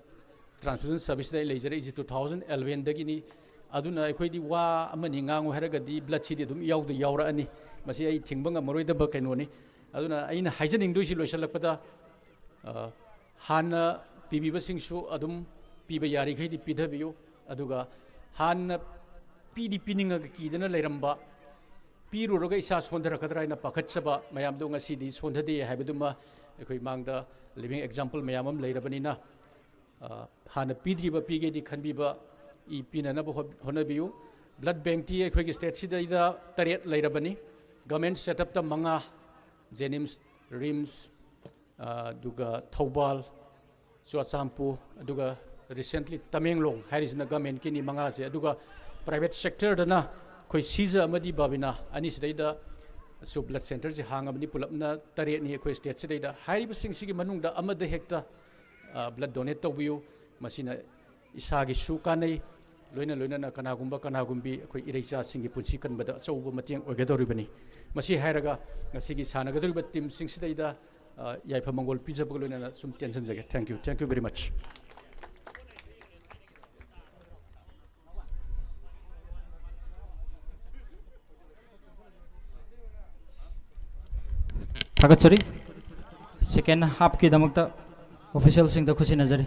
ꯇ꯭ꯔꯥꯟꯁꯐ꯭ꯌꯨꯖꯟ ꯁꯔꯚꯤꯁꯇ ꯑꯩ ꯂꯩꯖꯔꯛꯏꯁꯦ ꯇꯨ ꯊꯥꯎꯖꯟ ꯑꯦꯂꯚꯦꯟꯗꯒꯤꯅꯤ꯫ ꯑꯗꯨꯅ ꯑꯩꯈꯣꯏꯗꯤ ꯋꯥ ꯑꯃꯅꯤ ꯉꯥꯡꯉꯨ ꯍꯥꯏꯔꯒꯗꯤ ꯕ꯭ꯂꯗꯁꯤꯗꯤ ꯑꯗꯨꯝ ꯏꯌꯥꯎꯗ ꯌꯥꯎꯔꯛꯑꯅꯤ꯫ ꯃꯁꯤ ꯑꯩ ꯊꯤꯡꯕ ꯉꯝꯃꯔꯣꯏꯗꯕ ꯀꯩꯅꯣꯅꯤ꯫ ꯑꯗꯨꯅ ꯑꯩꯅ ꯍꯥꯏꯖꯅꯤꯡꯗꯣꯏꯁꯤ ꯂꯣꯏꯁꯤꯜꯂꯛꯄꯗ, ꯑ, ꯍꯥꯟꯅ ꯄꯤꯕꯤꯕꯁꯤꯡꯁꯨ ꯑꯗꯨꯝ ꯄꯤꯕ ꯌꯥꯔꯤꯈꯩꯗꯤ ꯄꯤꯊꯕꯤꯌꯨ꯫ ꯑꯗꯨꯒ ꯍꯥꯟꯅ ꯄꯤꯗꯤ ꯄꯤꯅꯤꯡꯉꯒ ꯀꯤꯗꯅ ꯂꯩꯔꯝꯕ, ꯄꯤꯔꯨꯔꯒ ꯏꯁꯥ ꯁꯣꯟꯊꯔꯛꯀꯗ꯭ꯔꯥ ꯍꯥꯏꯅ ꯄꯥꯈꯠꯆꯕ ꯃꯌꯥꯝꯗꯣ ꯉꯁꯤꯗꯤ ꯁꯣꯟꯊꯗꯦ ꯍꯥꯏꯕꯗꯨꯃ ꯑꯩꯈꯣꯏ ꯃꯥꯡꯗ ꯂꯤꯚꯤꯡ ꯑꯦꯛꯖꯥꯝꯄꯜ ꯃꯌꯥꯝ ꯑꯃ ꯂꯩꯔꯕꯅꯤꯅ, ꯑ, ꯍꯥꯟꯅ ꯄꯤꯗ꯭ꯔꯤꯕ ꯄꯤꯒꯦꯗꯤ ꯈꯟꯕꯤꯕ, ꯏ ꯄꯤꯅꯅꯕ ꯍꯣꯠ-, ꯍꯣꯠꯅꯕꯤꯌꯨ꯫ ꯕ꯭ꯂꯗ ꯕꯦꯡꯛꯇꯤ ꯑꯩꯈꯣꯏꯒꯤ ꯁ꯭ꯇꯦꯠꯁꯤꯗꯩꯗ ꯇꯔꯦꯠ ꯂꯩꯔꯕꯅꯤ꯫ ꯒꯚꯔꯟꯃꯦꯟꯠ ꯁꯦꯠꯑꯞꯇ ꯃꯉꯥ, ꯖꯦꯅꯤꯝꯁ, ꯔꯤꯝꯁ, ꯑ, ꯑꯗꯨꯒ ꯊꯧꯕꯥꯜ, ꯆꯨꯔꯆꯥꯟꯄꯨꯔ, ꯑꯗꯨꯒ ꯔꯤꯁꯦꯟꯠꯂꯤ ꯇꯃꯦꯡꯂꯣꯡ ꯍꯥꯏꯔꯤꯁꯤꯅ ꯒꯚꯔꯟꯃꯦꯟꯠꯀꯤꯅꯤ ꯃꯉꯥꯁꯦ꯫ ꯑꯗꯨꯒ ꯄ꯭ꯔꯥꯏꯚꯦꯠ ꯁꯦꯛꯇꯔꯗꯅ ꯑꯩꯈꯣꯏ ꯁꯤꯖ ꯑꯃꯗꯤ ꯕꯥꯕꯤꯅꯥ ꯑꯅꯤꯁꯤꯗꯩꯗ ꯁꯨ ꯕ꯭ꯂꯗ ꯁꯦꯟꯇꯔꯁꯦ ꯍꯥꯡꯉꯕꯅꯤ꯫ ꯄꯨꯂꯞꯅ ꯇꯔꯦꯠꯅꯤ ꯑꯩꯈꯣꯏ ꯁ꯭ꯇꯦꯠꯁꯤꯗꯩꯗ꯫ ꯍꯥꯏꯔꯤꯕꯁꯤꯡꯁꯤꯒꯤ ꯃꯅꯨꯡꯗ ꯑꯃꯗ ꯍꯦꯛꯇ, ꯑ, ꯕ꯭ꯂꯗ ꯗꯣꯅꯦꯠ ꯇꯧꯕꯤꯌꯨ꯫ ꯃꯁꯤꯅ ꯏꯁꯥꯒꯤꯁꯨ ꯀꯥꯟꯅꯩ, ꯂꯣꯏꯅ ꯂꯣꯏꯅꯅ ꯀꯅꯥꯒꯨꯝꯕ ꯀꯅꯥꯒꯨꯝꯕꯤ ꯑꯩꯈꯣꯏ ꯏꯔꯩꯆꯥꯁꯤꯡꯒꯤ ꯄꯨꯟꯁꯤ ꯀꯟꯕꯗ ꯑꯆꯧꯕ ꯃꯇꯦꯡ ꯑꯣꯏꯒꯗꯧꯔꯤꯕꯅꯤ꯫ ꯃꯁꯤ ꯍꯥꯏꯔꯒ ꯉꯁꯤꯒꯤ ꯁꯥꯟꯅꯒꯗꯧꯔꯤꯕ ꯇꯤꯝꯁꯤꯡꯁꯤꯗꯩꯗ, ꯑ, ꯌꯥꯏꯐ ꯃꯪꯒꯣꯜ ꯄꯤꯖꯕꯒ ꯂꯣꯏꯅꯅ ꯁꯨꯝ ꯇꯦꯟꯁꯤꯟꯖꯒꯦ꯫ Thank you, thank you very much꯫ ꯊꯥꯒꯠꯆꯔꯤ꯫ ꯁꯦꯀꯦꯟ ꯍꯥꯞꯀꯤꯗꯃꯛꯇ ꯑꯣꯐꯤꯁꯤꯌꯦꯜꯁꯤꯡꯗ ꯈꯨꯠꯁꯤꯟꯅꯖꯔꯤ꯫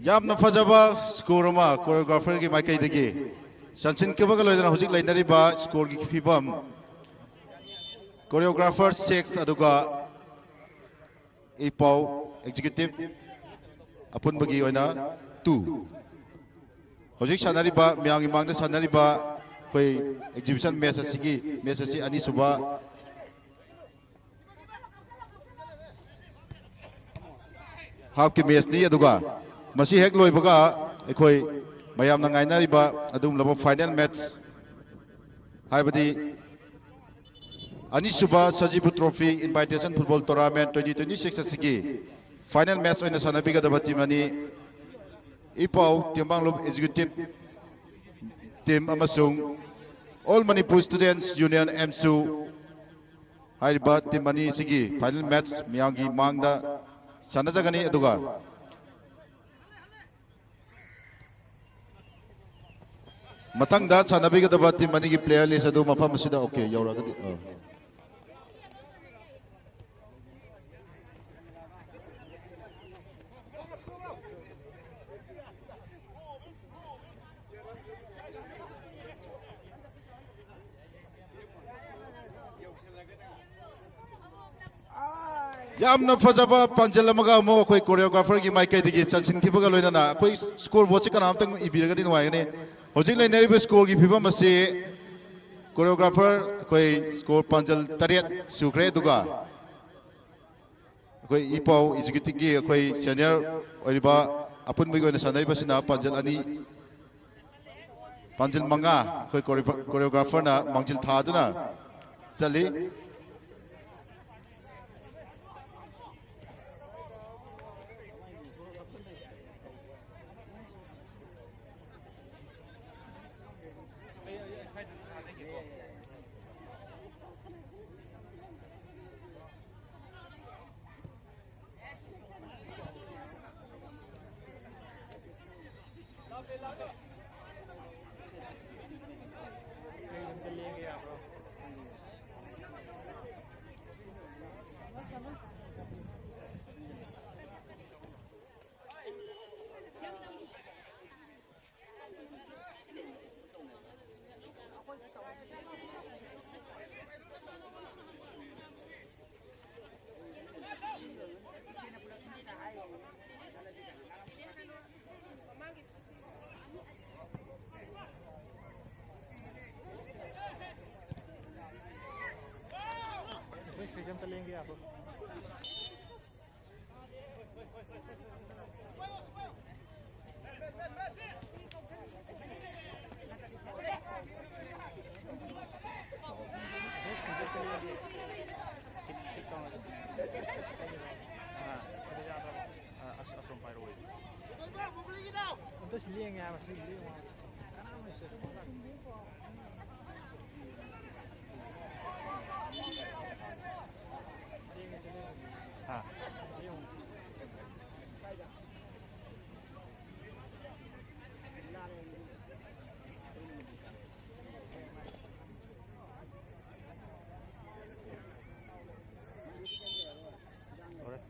ꯌꯥꯝꯅ ꯐꯖꯕ ꯁ꯭ꯀꯣꯔ ꯑꯃ ꯀꯣꯔꯤꯌꯣꯒ꯭ꯔꯥꯐꯔꯒꯤ ꯃꯥꯏꯀꯩꯗꯒꯤ ꯆꯟꯁꯤꯟꯈꯤꯕꯒ ꯂꯣꯏꯅꯅ ꯍꯧꯖꯤꯛ ꯂꯩꯅꯔꯤꯕ ꯁ꯭ꯀꯣꯔꯒꯤ ꯐꯤꯕꯝ, ꯀꯣꯔꯤꯌꯣꯒ꯭ꯔꯥꯐꯔ ꯁꯦꯛꯁ ꯑꯗꯨꯒ ꯏ ꯄꯥꯎ ꯑꯦꯛꯖꯤꯀ꯭ꯌꯨꯇꯤꯚ ꯑꯄꯨꯟꯕꯒꯤ ꯑꯣꯏꯅ ꯇꯨ꯫ ꯍꯧꯖꯤꯛ ꯁꯥꯟꯅꯔꯤꯕ, ꯃꯌꯥꯝꯒꯤ ꯃꯥꯡꯗ ꯁꯥꯟꯅꯔꯤꯕ ꯑꯩꯈꯣꯏ ꯑꯦꯛꯖꯤꯕꯤꯁꯟ ꯃꯦꯠꯆ ꯑꯁꯤꯒꯤ, ꯃꯦꯠꯆ ꯑꯁꯤ ꯑꯅꯤꯁꯨꯕ ꯍꯥꯞꯀꯤ ꯃꯦꯠꯆꯅꯤ꯫ ꯑꯗꯨꯒ ꯃꯁꯤ ꯍꯦꯛ ꯂꯣꯏꯕꯒ ꯑꯩꯈꯣꯏ ꯃꯌꯥꯝꯅ ꯉꯥꯏꯅꯔꯤꯕ ꯑꯗꯨꯒꯨꯝꯂꯕ ꯐꯥꯏꯅꯦꯜ ꯃꯦꯠꯆ, ꯍꯥꯏꯕꯗꯤ ꯑꯅꯤꯁꯨꯕ ꯁꯖꯤꯕꯨ trophy invitation football tournament twenty twenty six ꯑꯁꯤꯒꯤ ꯐꯥꯏꯅꯦꯜ ꯃꯦꯠꯆ ꯑꯣꯏꯅ ꯁꯥꯟꯅꯕꯤꯒꯗꯕ ꯇꯤꯝ ꯑꯅꯤ, ꯏ ꯄꯥꯎ ꯇꯦꯡꯕꯥꯡꯂꯨꯞ ꯑꯦꯛꯖꯤꯀ꯭ꯌꯨꯇꯤꯚ ꯇꯤꯝ ꯑꯃꯁꯨꯡ ꯑꯣꯜ ꯃꯅꯤꯄꯨꯔ ꯁ꯭ꯇꯨꯗꯦꯟꯠꯁ ꯌꯨꯅꯤꯌꯟ, ꯑꯦꯝꯁꯨ, ꯍꯥꯏꯔꯤꯕ ꯇꯤꯝ ꯑꯅꯤꯁꯤꯒꯤ ꯐꯥꯏꯅꯦꯜ ꯃꯦꯠꯆ ꯃꯤꯌꯥꯝꯒꯤ ꯃꯥꯡꯗ ꯁꯥꯟꯅꯖꯒꯅꯤ꯫ ꯑꯗꯨꯒ ꯃꯊꯪꯗ ꯁꯥꯟꯅꯕꯤꯒꯗꯕ ꯇꯤꯝ ꯑꯅꯤꯒꯤ ꯄ꯭ꯂꯦꯌꯔ ꯂꯤꯁ ꯑꯗꯨ ꯃꯐꯝ ꯑꯁꯤꯗ, ꯑꯣꯀꯦ, ꯌꯧꯔꯛꯑꯒꯗꯤ, ꯑ꯫ ꯌꯥꯝꯅ ꯐꯖꯕ ꯄꯥꯟꯖꯜ ꯑꯃꯒ ꯑꯃꯨꯛ ꯑꯩꯈꯣꯏ ꯀꯣꯔꯤꯌꯣꯒ꯭ꯔꯥꯐꯔꯒꯤ ꯃꯥꯏꯀꯩꯗꯒꯤ ꯆꯟꯁꯤꯟꯈꯤꯕꯒ ꯂꯣꯏꯅꯅ ꯑꯩꯈꯣꯏ ꯁ꯭ꯀꯣꯔ ꯕꯣꯔꯗꯁꯤ ꯀꯅꯥꯝꯇꯪ ꯏꯕꯤꯔꯒꯗꯤ ꯅꯨꯡꯉꯥꯏꯒꯅꯤ꯫ ꯍꯧꯖꯤꯛ ꯂꯩꯅꯔꯤꯕ ꯁ꯭ꯀꯣꯔꯒꯤ ꯐꯤꯕꯝ ꯑꯁꯤ ꯀꯣꯔꯤꯌꯣꯒ꯭ꯔꯥꯐꯔ ꯑꯩꯈꯣꯏ ꯁ꯭ꯀꯣꯔ ꯄꯥꯟꯖꯜ ꯇꯔꯦꯠ ꯁꯨꯈ꯭ꯔꯦ, ꯑꯗꯨꯒ ꯑꯩꯈꯣꯏ ꯏ ꯄꯥꯎ ꯑꯦꯛꯖꯤꯀ꯭ꯌꯨꯇꯤꯚꯀꯤ ꯑꯩꯈꯣꯏ ꯁꯦꯅꯤꯌꯔ ꯑꯣꯏꯔꯤꯕ ꯑꯄꯨꯟꯕꯒꯤ ꯑꯣꯏꯅ ꯁꯥꯟꯅꯔꯤꯕꯁꯤꯅ ꯄꯥꯟꯖꯜ ꯑꯅꯤ, ꯄꯥꯟꯖꯜ ꯃꯉꯥ ꯑꯩꯈꯣꯏ ꯀꯣꯔꯤꯌꯣ-, ꯀꯣꯔꯤꯌꯣꯒ꯭ꯔꯥꯐꯔꯅ ꯃꯥꯡꯖꯤꯜ ꯊꯥꯗꯨꯅ ꯆꯠꯂꯤ꯫ हम चलेंगे आप। ꯁꯤꯠ, ꯁꯤꯠ ꯇꯧꯔꯒ꯫ ꯑꯥ, ꯑꯗꯨ ꯌꯥꯗ꯭ꯔꯕ? ꯑꯥ, ꯑꯁ, ꯑꯁꯣꯝ ꯄꯥꯏꯔꯛꯑꯣ꯫ ꯑꯝꯇ ꯁꯤ ꯂꯦꯡꯉꯦ ꯍꯥꯏꯕ, ꯁꯤ ꯂꯦꯡꯉꯣ ꯍꯥꯏꯕ꯫ ꯀꯅꯥꯅꯣ ꯁꯤ? ꯂꯦꯡꯉꯦ, ꯁꯤ ꯂꯦꯡꯉꯦ꯫ ꯍꯥ? ꯂꯦꯡꯉꯣ꯫ ꯂꯣꯏꯔꯦ꯫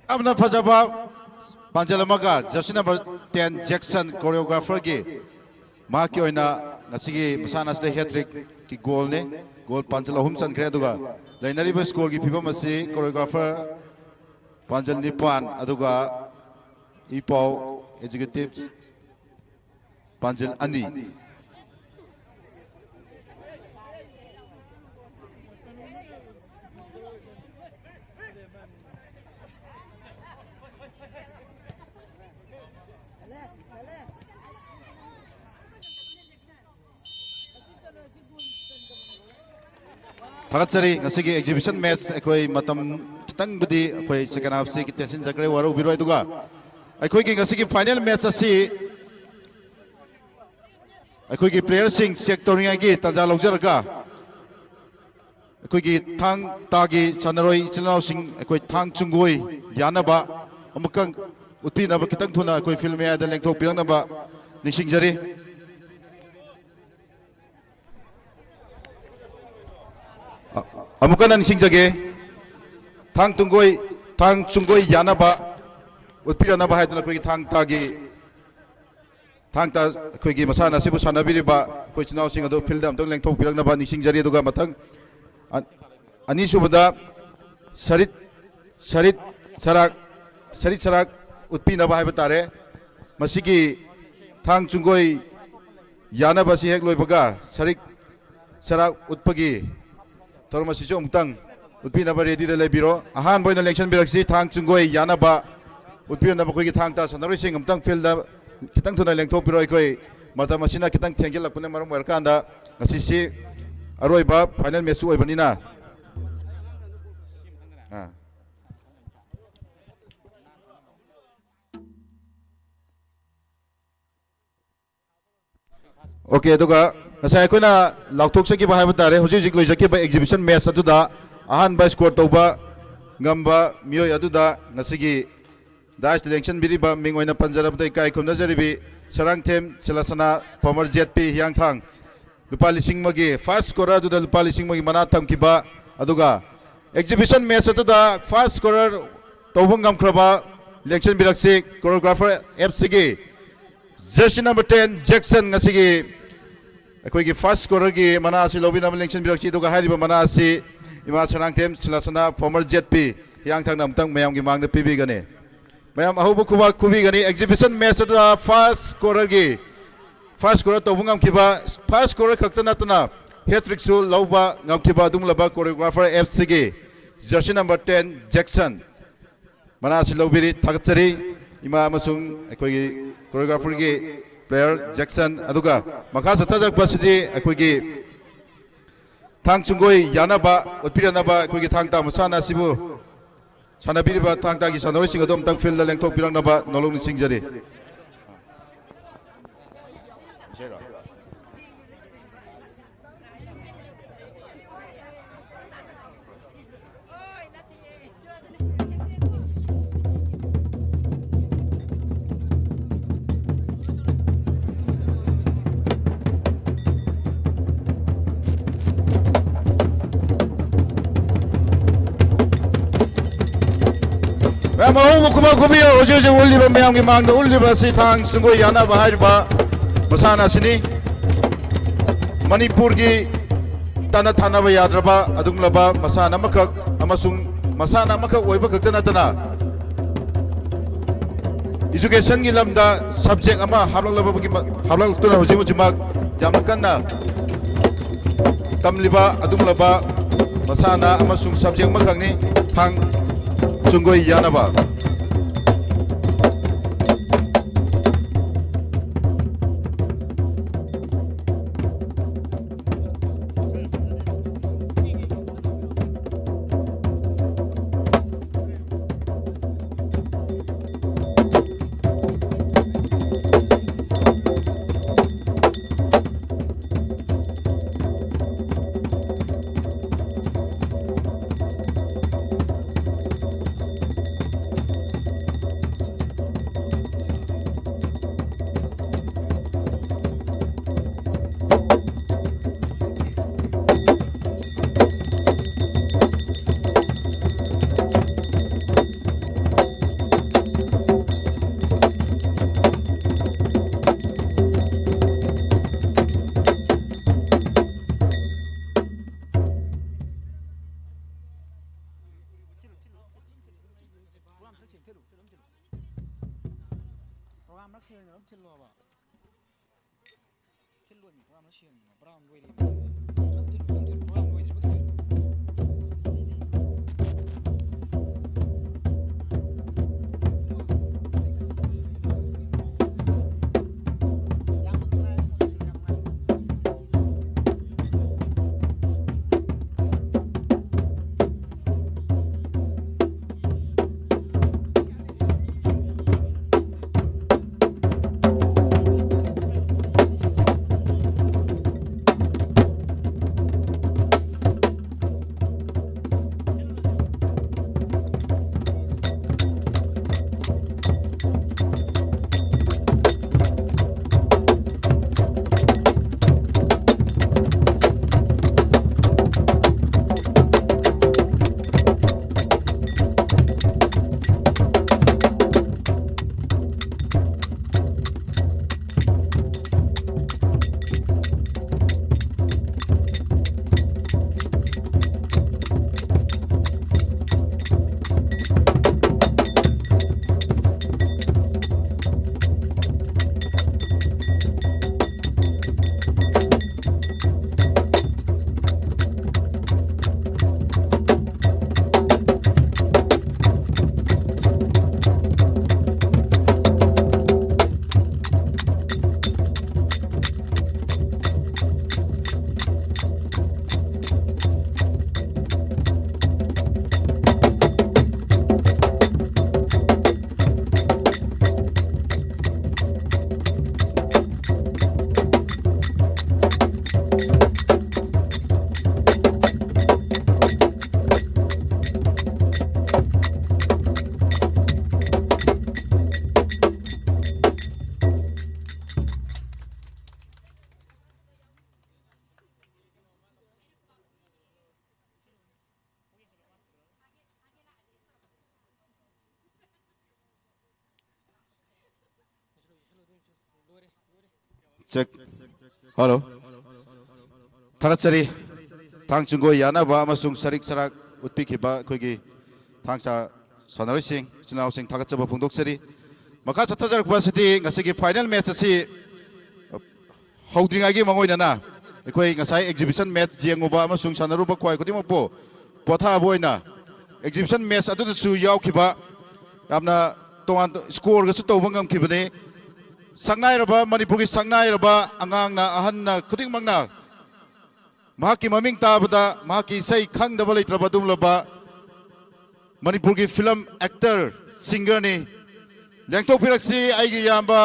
ꯌꯥꯝꯅ ꯐꯖꯕ ꯄꯥꯟꯖꯜ ꯑꯃꯒ ꯖꯔꯁꯤ ꯅꯝꯕꯔ ꯇꯦꯟ ꯖꯦꯛꯁꯟ ꯀꯣꯔꯤꯌꯣꯒ꯭ꯔꯥꯐꯔꯒꯤ ꯃꯍꯥꯛꯀꯤ ꯑꯣꯏꯅ ꯉꯁꯤꯒꯤ ꯃꯁꯥꯟꯅ ꯑꯁꯤꯗ ꯍꯦꯇ꯭ꯔꯤꯛꯀꯤ ꯒꯣꯜꯅꯤ꯫ ꯒꯣꯜ ꯄꯥꯟꯖꯜ ꯑꯍꯨꯝ ꯆꯟꯈ꯭ꯔꯦ꯫ ꯑꯗꯨꯒ ꯂꯩꯅꯔꯤꯕ ꯁ꯭ꯀꯣꯔꯒꯤ ꯐꯤꯕꯝ ꯑꯁꯤ ꯀꯣꯔꯤꯌꯣꯒ꯭ꯔꯥꯐꯔ ꯄꯥꯟꯖꯜ ꯅꯤꯄꯥꯟ, ꯑꯗꯨꯒ ꯏ ꯄꯥꯎ ꯑꯦꯛꯖꯤꯀ꯭ꯌꯨꯇꯤꯚ ꯄꯥꯟꯖꯤꯜ ꯑꯅꯤ꯫ ꯊꯥꯒꯠꯆꯔꯤ꯫ ꯉꯁꯤꯒꯤ ꯑꯦꯛꯖꯤꯕꯤꯁꯟ ꯃꯦꯠꯆ ꯑꯩꯈꯣꯏ ꯃꯇꯝ ꯈꯤꯇꯪꯕꯨꯗꯤ ꯑꯩꯈꯣꯏ ꯁꯦꯀꯦꯟ ꯍꯥꯞꯁꯤ ꯇꯦꯟꯁꯤꯟꯖꯈ꯭ꯔꯦ, ꯋꯥꯔꯧꯕꯤꯔꯣꯏ꯫ ꯑꯗꯨꯒ ꯑꯩꯈꯣꯏꯒꯤ ꯉꯁꯤꯒꯤ ꯐꯥꯏꯅꯦꯜ ꯃꯦꯠꯆ ꯑꯁꯤ ꯑꯩꯈꯣꯏꯒꯤ ꯄ꯭ꯂꯦꯌꯔꯁꯤꯡ ꯆꯦꯛ ꯇꯧꯔꯤꯉꯩꯒꯤ ꯇꯥꯟꯖꯥ ꯂꯧꯖꯔꯒ ꯑꯩꯈꯣꯏꯒꯤ ꯊꯥꯡ ꯇꯥꯒꯤ ꯁꯥꯟꯅꯔꯣꯏ ꯏꯆꯤꯜ ꯏꯅꯥꯎꯁꯤꯡ ꯑꯩꯈꯣꯏ ꯊꯥꯡ ꯆꯨꯡꯒꯣꯏ ꯌꯥꯅꯕ ꯑꯃꯨꯛꯀ ꯎꯠꯄꯤꯅꯕ ꯈꯤꯇꯪ ꯊꯨꯅ ꯑꯩꯈꯣꯏ ꯐꯤꯜ ꯃꯌꯥꯏꯗ ꯂꯦꯡꯊꯣꯛꯄꯤꯔꯛꯅꯕ ꯅꯤꯡꯁꯤꯡꯖꯔꯤ꯫ ꯑ-, ꯑꯃꯨꯛꯀ ꯍꯟꯅ ꯅꯤꯡꯁꯤꯡꯖꯒꯦ꯫ ꯊꯥꯡ ꯇꯨꯡꯒꯣꯏ, ꯊꯥꯡ ꯆꯨꯡꯒꯣꯏ ꯌꯥꯅꯕ ꯎꯠꯄꯤꯔꯅꯕ ꯍꯥꯏꯗꯨꯅ ꯑꯩꯈꯣꯏꯒꯤ ꯊꯥꯡ ꯇꯥꯒꯤ, ꯊꯥꯡ ꯇꯥ ꯑꯩꯈꯣꯏꯒꯤ ꯃꯁꯥꯟꯅ ꯑꯁꯤꯕꯨ ꯁꯥꯟꯅꯕꯤꯔꯤꯕ ꯑꯩꯈꯣꯏ ꯏꯆꯤꯟ ꯏꯅꯥꯎꯁꯤꯡ ꯑꯗꯨ ꯐꯤꯜꯗ ꯑꯃꯨꯛꯇꯪ ꯂꯦꯡꯊꯣꯛꯄꯤꯔꯛꯅꯕ ꯅꯤꯡꯁꯤꯡꯖꯔꯤ꯫ ꯑꯗꯨꯒ ꯃꯊꯪ ꯑ-, ꯑꯅꯤꯁꯨꯕꯗ ꯁꯔꯤꯠ, ꯁꯔꯤꯠ ꯁꯔꯥꯛ, ꯁꯔꯤꯠ ꯁꯔꯥꯛ ꯎꯠꯄꯤꯅꯕ ꯍꯥꯏꯕ ꯇꯥꯔꯦ꯫ ꯃꯁꯤꯒꯤ ꯊꯥꯡ ꯆꯨꯡꯒꯣꯏ ꯌꯥꯅꯕ ꯑꯁꯤ ꯍꯦꯛ ꯂꯣꯏꯕꯒ ꯁꯔꯤꯠ ꯁꯔꯥꯛ ꯎꯠꯄꯒꯤ ꯊꯧꯔꯝ ꯑꯁꯤꯁꯨ ꯑꯃꯨꯛꯇꯪ ꯎꯠꯄꯤꯅꯕ ꯔꯦꯗꯤꯗ ꯂꯩꯕꯤꯔꯣ꯫ ꯑꯍꯥꯟꯕ ꯑꯣꯏꯅ ꯂꯦꯡꯁꯤꯟꯕꯤꯔꯛꯁꯤ, ꯊꯥꯡ ꯆꯨꯡꯒꯣꯏ ꯌꯥꯅꯕ ꯎꯠꯄꯤꯔꯝꯅꯕ ꯑꯩꯈꯣꯏꯒꯤ ꯊꯥꯡ ꯇꯥ ꯁꯥꯟꯅꯔꯣꯏꯁꯤꯡ ꯑꯃꯨꯛꯇꯪ ꯐꯤꯜꯗ ꯈꯤꯇꯪ ꯊꯨꯅ ꯂꯦꯡꯊꯣꯛꯄꯤꯔꯣ꯫ ꯑꯩꯈꯣꯏ ꯃꯇꯝ ꯑꯁꯤꯅ ꯈꯤꯇꯪ ꯊꯦꯡꯖꯤꯜꯂꯛꯄꯅ ꯃꯔꯝ ꯑꯣꯏꯔꯀꯥꯟꯗ ꯉꯁꯤꯁꯤ ꯑꯔꯣꯏꯕ ꯐꯥꯏꯅꯦꯜ ꯃꯦꯠꯆꯁꯨ ꯑꯣꯏꯕꯅꯤꯅ꯫ ꯑꯥ꯫ ꯑꯣꯀꯦ, ꯑꯗꯨꯒ ꯉꯁꯥꯏ ꯑꯩꯈꯣꯏꯅ ꯂꯥꯎꯊꯣꯛꯆꯈꯤꯕ ꯍꯥꯏꯕ ꯇꯥꯔꯦ, ꯍꯧꯖꯤꯛ ꯍꯧꯖꯤꯛ ꯂꯣꯏꯖꯈꯤꯕ ꯑꯦꯛꯖꯤꯕꯤꯁꯟ ꯃꯦꯠꯆ ꯑꯗꯨꯗ ꯑꯍꯥꯟꯕ ꯁ꯭ꯀꯣꯔ ꯇꯧꯕ ꯉꯝꯕ ꯃꯤꯑꯣꯏ ꯑꯗꯨꯗ ꯉꯁꯤꯒꯤ ꯗꯥꯏꯁꯇ ꯂꯦꯡꯁꯤꯟꯕꯤꯔꯤꯕ ꯃꯤꯡ ꯑꯣꯏꯅ ꯄꯟꯖꯔꯕꯗ ꯏꯀꯥꯏ ꯈꯨꯝꯅꯖꯔꯤꯕꯤ Sarangthem Shilashna, former Z P ꯍꯤꯌꯥꯡꯊꯥꯡ, ꯂꯨꯄꯥ ꯂꯤꯁꯤꯡ ꯑꯃꯒꯤ, first scorer ꯑꯗꯨꯗ ꯂꯨꯄꯥ ꯂꯤꯁꯤꯡ ꯑꯃꯒꯤ ꯃꯅꯥ ꯊꯝꯈꯤꯕ, ꯑꯗꯨꯒ exhibition match ꯑꯗꯨꯗ first scorer ꯇꯧꯕ ꯉꯝꯈ꯭ꯔꯕ ꯂꯦꯡꯁꯤꯟꯕꯤꯔꯛꯁꯤ choreographer F Cꯒꯤ jersey number ten Jackson, ꯉꯁꯤꯒꯤ ꯑꯩꯈꯣꯏꯒꯤ first scorerꯒꯤ ꯃꯅꯥ ꯑꯁꯤ ꯂꯧꯕꯤꯅꯕ ꯂꯦꯡꯁꯤꯟꯕꯤꯔꯛꯁꯤ꯫ ꯑꯗꯨꯒ ꯍꯥꯏꯔꯤꯕ ꯃꯅꯥ ꯑꯁꯤ ꯏꯃꯥ ꯁꯅꯥꯡꯊꯦꯝ ꯁꯤꯂꯥꯁꯅꯥ former Z P ꯍꯤꯌꯥꯡꯊꯥꯡꯅ ꯑꯃꯨꯛꯇꯪ ꯃꯌꯥꯝꯒꯤ ꯃꯥꯡꯗ ꯄꯤꯕꯤꯒꯅꯤ꯫ ꯃꯌꯥꯝ ꯑꯍꯧꯕ ꯈꯨꯕꯥꯛ ꯈꯨꯕꯤꯒꯅꯤ꯫ Exhibition match ꯑꯗꯨꯗ first scorerꯒꯤ, first scorer ꯇꯧꯕ ꯉꯝꯈꯤꯕ, first scorer ꯈꯛꯇ ꯅꯠꯇꯅ hat trickꯁꯨ ꯂꯧꯕ ꯉꯝꯈꯤꯕ ꯑꯗꯨꯒꯨꯝꯂꯕ choreographer F Cꯒꯤ jersey number ten Jackson ꯃꯅꯥ ꯑꯁꯤ ꯂꯧꯕꯤꯔꯤ꯫ ꯊꯥꯒꯠꯆꯔꯤ ꯏꯃꯥ ꯑꯃꯁꯨꯡ ꯑꯩꯈꯣꯏꯒꯤ choreographerꯒꯤ player Jackson꯫ ꯑꯗꯨꯒ ꯃꯈꯥ ꯆꯠꯊꯖꯔꯛꯄꯁꯤꯗꯤ ꯑꯩꯈꯣꯏꯒꯤ ꯊꯥꯡ ꯆꯨꯡꯒꯣꯏ ꯌꯥꯅꯕ ꯎꯠꯄꯤꯔꯛꯅꯕ ꯑꯩꯈꯣꯏꯒꯤ ꯊꯥꯡ ꯇꯥ ꯃꯁꯥꯟꯅ ꯑꯁꯤꯕꯨ ꯁꯥꯟꯅꯕꯤꯔꯤꯕ ꯊꯥꯡ ꯇꯥꯒꯤ ꯁꯥꯟꯅꯔꯣꯏꯁꯤꯡ ꯑꯗꯨ ꯑꯃꯨꯛꯇꯪ fieldꯗ ꯂꯦꯡꯊꯣꯛꯄꯤꯔꯛꯅꯕ ꯅꯣꯂꯨꯛ ꯅꯤꯡꯁꯤꯡꯖꯔꯤ꯫ ꯃꯌꯥꯝ ꯑꯍꯧꯕ ꯈꯨꯕꯥꯛ ꯈꯨꯕꯤꯌꯨ꯫ ꯍꯧꯖꯤꯛ ꯍꯧꯖꯤꯛ ꯎꯠꯂꯤꯕ, ꯃꯌꯥꯝꯒꯤ ꯃꯥꯡꯗ ꯎꯠꯂꯤꯕ ꯑꯁꯤ ꯊꯥꯡ ꯁꯨꯡꯒꯣꯏ ꯌꯥꯅꯕ ꯍꯥꯏꯔꯤꯕ ꯃꯁꯥꯟꯅ ꯑꯁꯤꯅꯤ꯫ ꯃꯅꯤꯄꯨꯔꯒꯤ ꯇꯠꯅ ꯊꯥꯅꯕ ꯌꯥꯗ꯭ꯔꯕ ꯑꯗꯨꯒꯨꯝꯂꯕ ꯃꯁꯥꯟꯅ ꯑꯃꯈꯛ ꯑꯃꯁꯨꯡ ꯃꯁꯥꯟꯅ ꯑꯃꯈꯛ ꯑꯣꯏꯕ ꯈꯛꯇ ꯅꯠꯇꯅ educationꯒꯤ ꯂꯝꯗ subject ꯑꯃ ꯍꯥꯞꯂꯛꯂꯕꯒꯤ ꯃ-, ꯍꯥꯞꯂꯛꯇꯨꯅ ꯍꯧꯖꯤꯛ ꯍꯧꯖꯤꯛꯃꯛ ꯌꯥꯝꯅ ꯀꯟꯅ ꯇꯝꯂꯤꯕ ꯑꯗꯨꯒꯨꯝꯂꯕ ꯃꯁꯥꯟꯅ ꯑꯃꯁꯨꯡ subject ꯑꯃꯈꯛꯅꯤ ꯊꯥꯡ ꯆꯨꯡꯒꯣꯏ ꯌꯥꯅꯕ꯫ ꯄ꯭ꯔꯣꯒ꯭ꯔꯥꯝ ꯃꯔꯛ ꯁꯦꯡꯅ ꯑꯗꯨꯝ ꯊꯤꯜꯂꯣꯕ꯫ ꯊꯤꯜꯂꯣꯏꯃꯤ, ꯄ꯭ꯔꯣꯒ꯭ꯔꯥꯝ ꯃꯔꯛ ꯁꯦꯡꯅ꯫ ꯄ꯭ꯔꯣꯒ꯭ꯔꯥꯝ ꯂꯣꯏꯔꯦ꯫ ꯑꯗꯨꯝ ꯊꯤꯜꯂꯣ, ꯑꯗꯨꯝ ꯊꯤꯜꯂꯣ, ꯄ꯭ꯔꯣꯒ꯭ꯔꯥꯝ ꯂꯣꯏꯗ꯭ꯔꯤꯕ ꯑꯗꯨꯝ ꯊꯤꯜꯂꯣ꯫ Check. Hello. ꯊꯥꯒꯠꯆꯔꯤ꯫ ꯊꯥꯡ ꯆꯤꯡꯒꯣꯏ ꯌꯥꯅꯕ ꯑꯃꯁꯨꯡ ꯁꯔꯤꯛ ꯁꯔꯥꯛ ꯎꯠꯄꯤꯈꯤꯕ ꯑꯩꯈꯣꯏꯒꯤ ꯊꯥꯡ ꯁꯥ-, ꯁꯥꯟꯅꯔꯣꯏꯁꯤꯡ, ꯏꯆꯤꯟ ꯏꯅꯥꯎꯁꯤꯡ ꯊꯥꯒꯠꯆꯕ ꯐꯣꯡꯗꯣꯛꯆꯔꯤ꯫ ꯃꯈꯥ ꯆꯠꯊꯖꯔꯛꯄ ꯑꯁꯤꯗꯤ ꯉꯁꯤꯒꯤ ꯐꯥꯏꯅꯦꯜ ꯃꯦꯠꯆ ꯑꯁꯤ ꯍꯧꯗ꯭ꯔꯤꯉꯩꯒꯤ ꯃꯥꯡꯑꯣꯏꯅꯅ ꯑꯩꯈꯣꯏ ꯉꯁꯥꯏ ꯑꯦꯛꯖꯤꯕꯤꯁꯟ ꯃꯦꯠꯆ ꯌꯦꯡꯉꯨꯕ ꯑꯃꯁꯨꯡ ꯁꯥꯟꯅꯔꯨꯕ ꯈ꯭ꯋꯥꯏ ꯈꯨꯗꯤꯡꯃꯛꯄꯨ ꯄꯣꯊꯥꯕ ꯑꯣꯏꯅ ꯑꯦꯛꯖꯤꯕꯤꯁꯟ ꯃꯦꯠꯆ ꯑꯗꯨꯗꯁꯨ ꯌꯥꯎꯈꯤꯕ, ꯌꯥꯝꯅ ꯇꯣꯉꯥꯟ ꯁ꯭ꯀꯣꯔꯒꯁꯨ ꯇꯧꯕ ꯉꯝꯈꯤꯕꯅꯤ꯫ ꯁꯛꯅꯥꯏꯔꯕ, ꯃꯅꯤꯄꯨꯔꯒꯤ ꯁꯛꯅꯥꯏꯔꯕ ꯑꯉꯥꯡꯅ ꯑꯍꯟꯅ ꯈꯨꯗꯤꯡꯃꯛꯅ ꯃꯍꯥꯛꯀꯤ ꯃꯃꯤꯡ ꯇꯥꯕꯗ ꯃꯍꯥꯛꯀꯤ ꯏꯁꯩ ꯈꯪꯗꯕ ꯂꯩꯇ꯭ꯔꯕ ꯑꯗꯨꯒꯨꯝꯂꯕ ꯃꯅꯤꯄꯨꯔꯒꯤ ꯐꯤꯂꯝ ꯑꯦꯛꯇꯔ, ꯁꯤꯡꯒꯔꯅꯤ꯫ ꯂꯦꯡꯊꯣꯛꯄꯤꯔꯛꯁꯤ ꯑꯩꯒꯤ ꯏꯌꯥꯝꯕ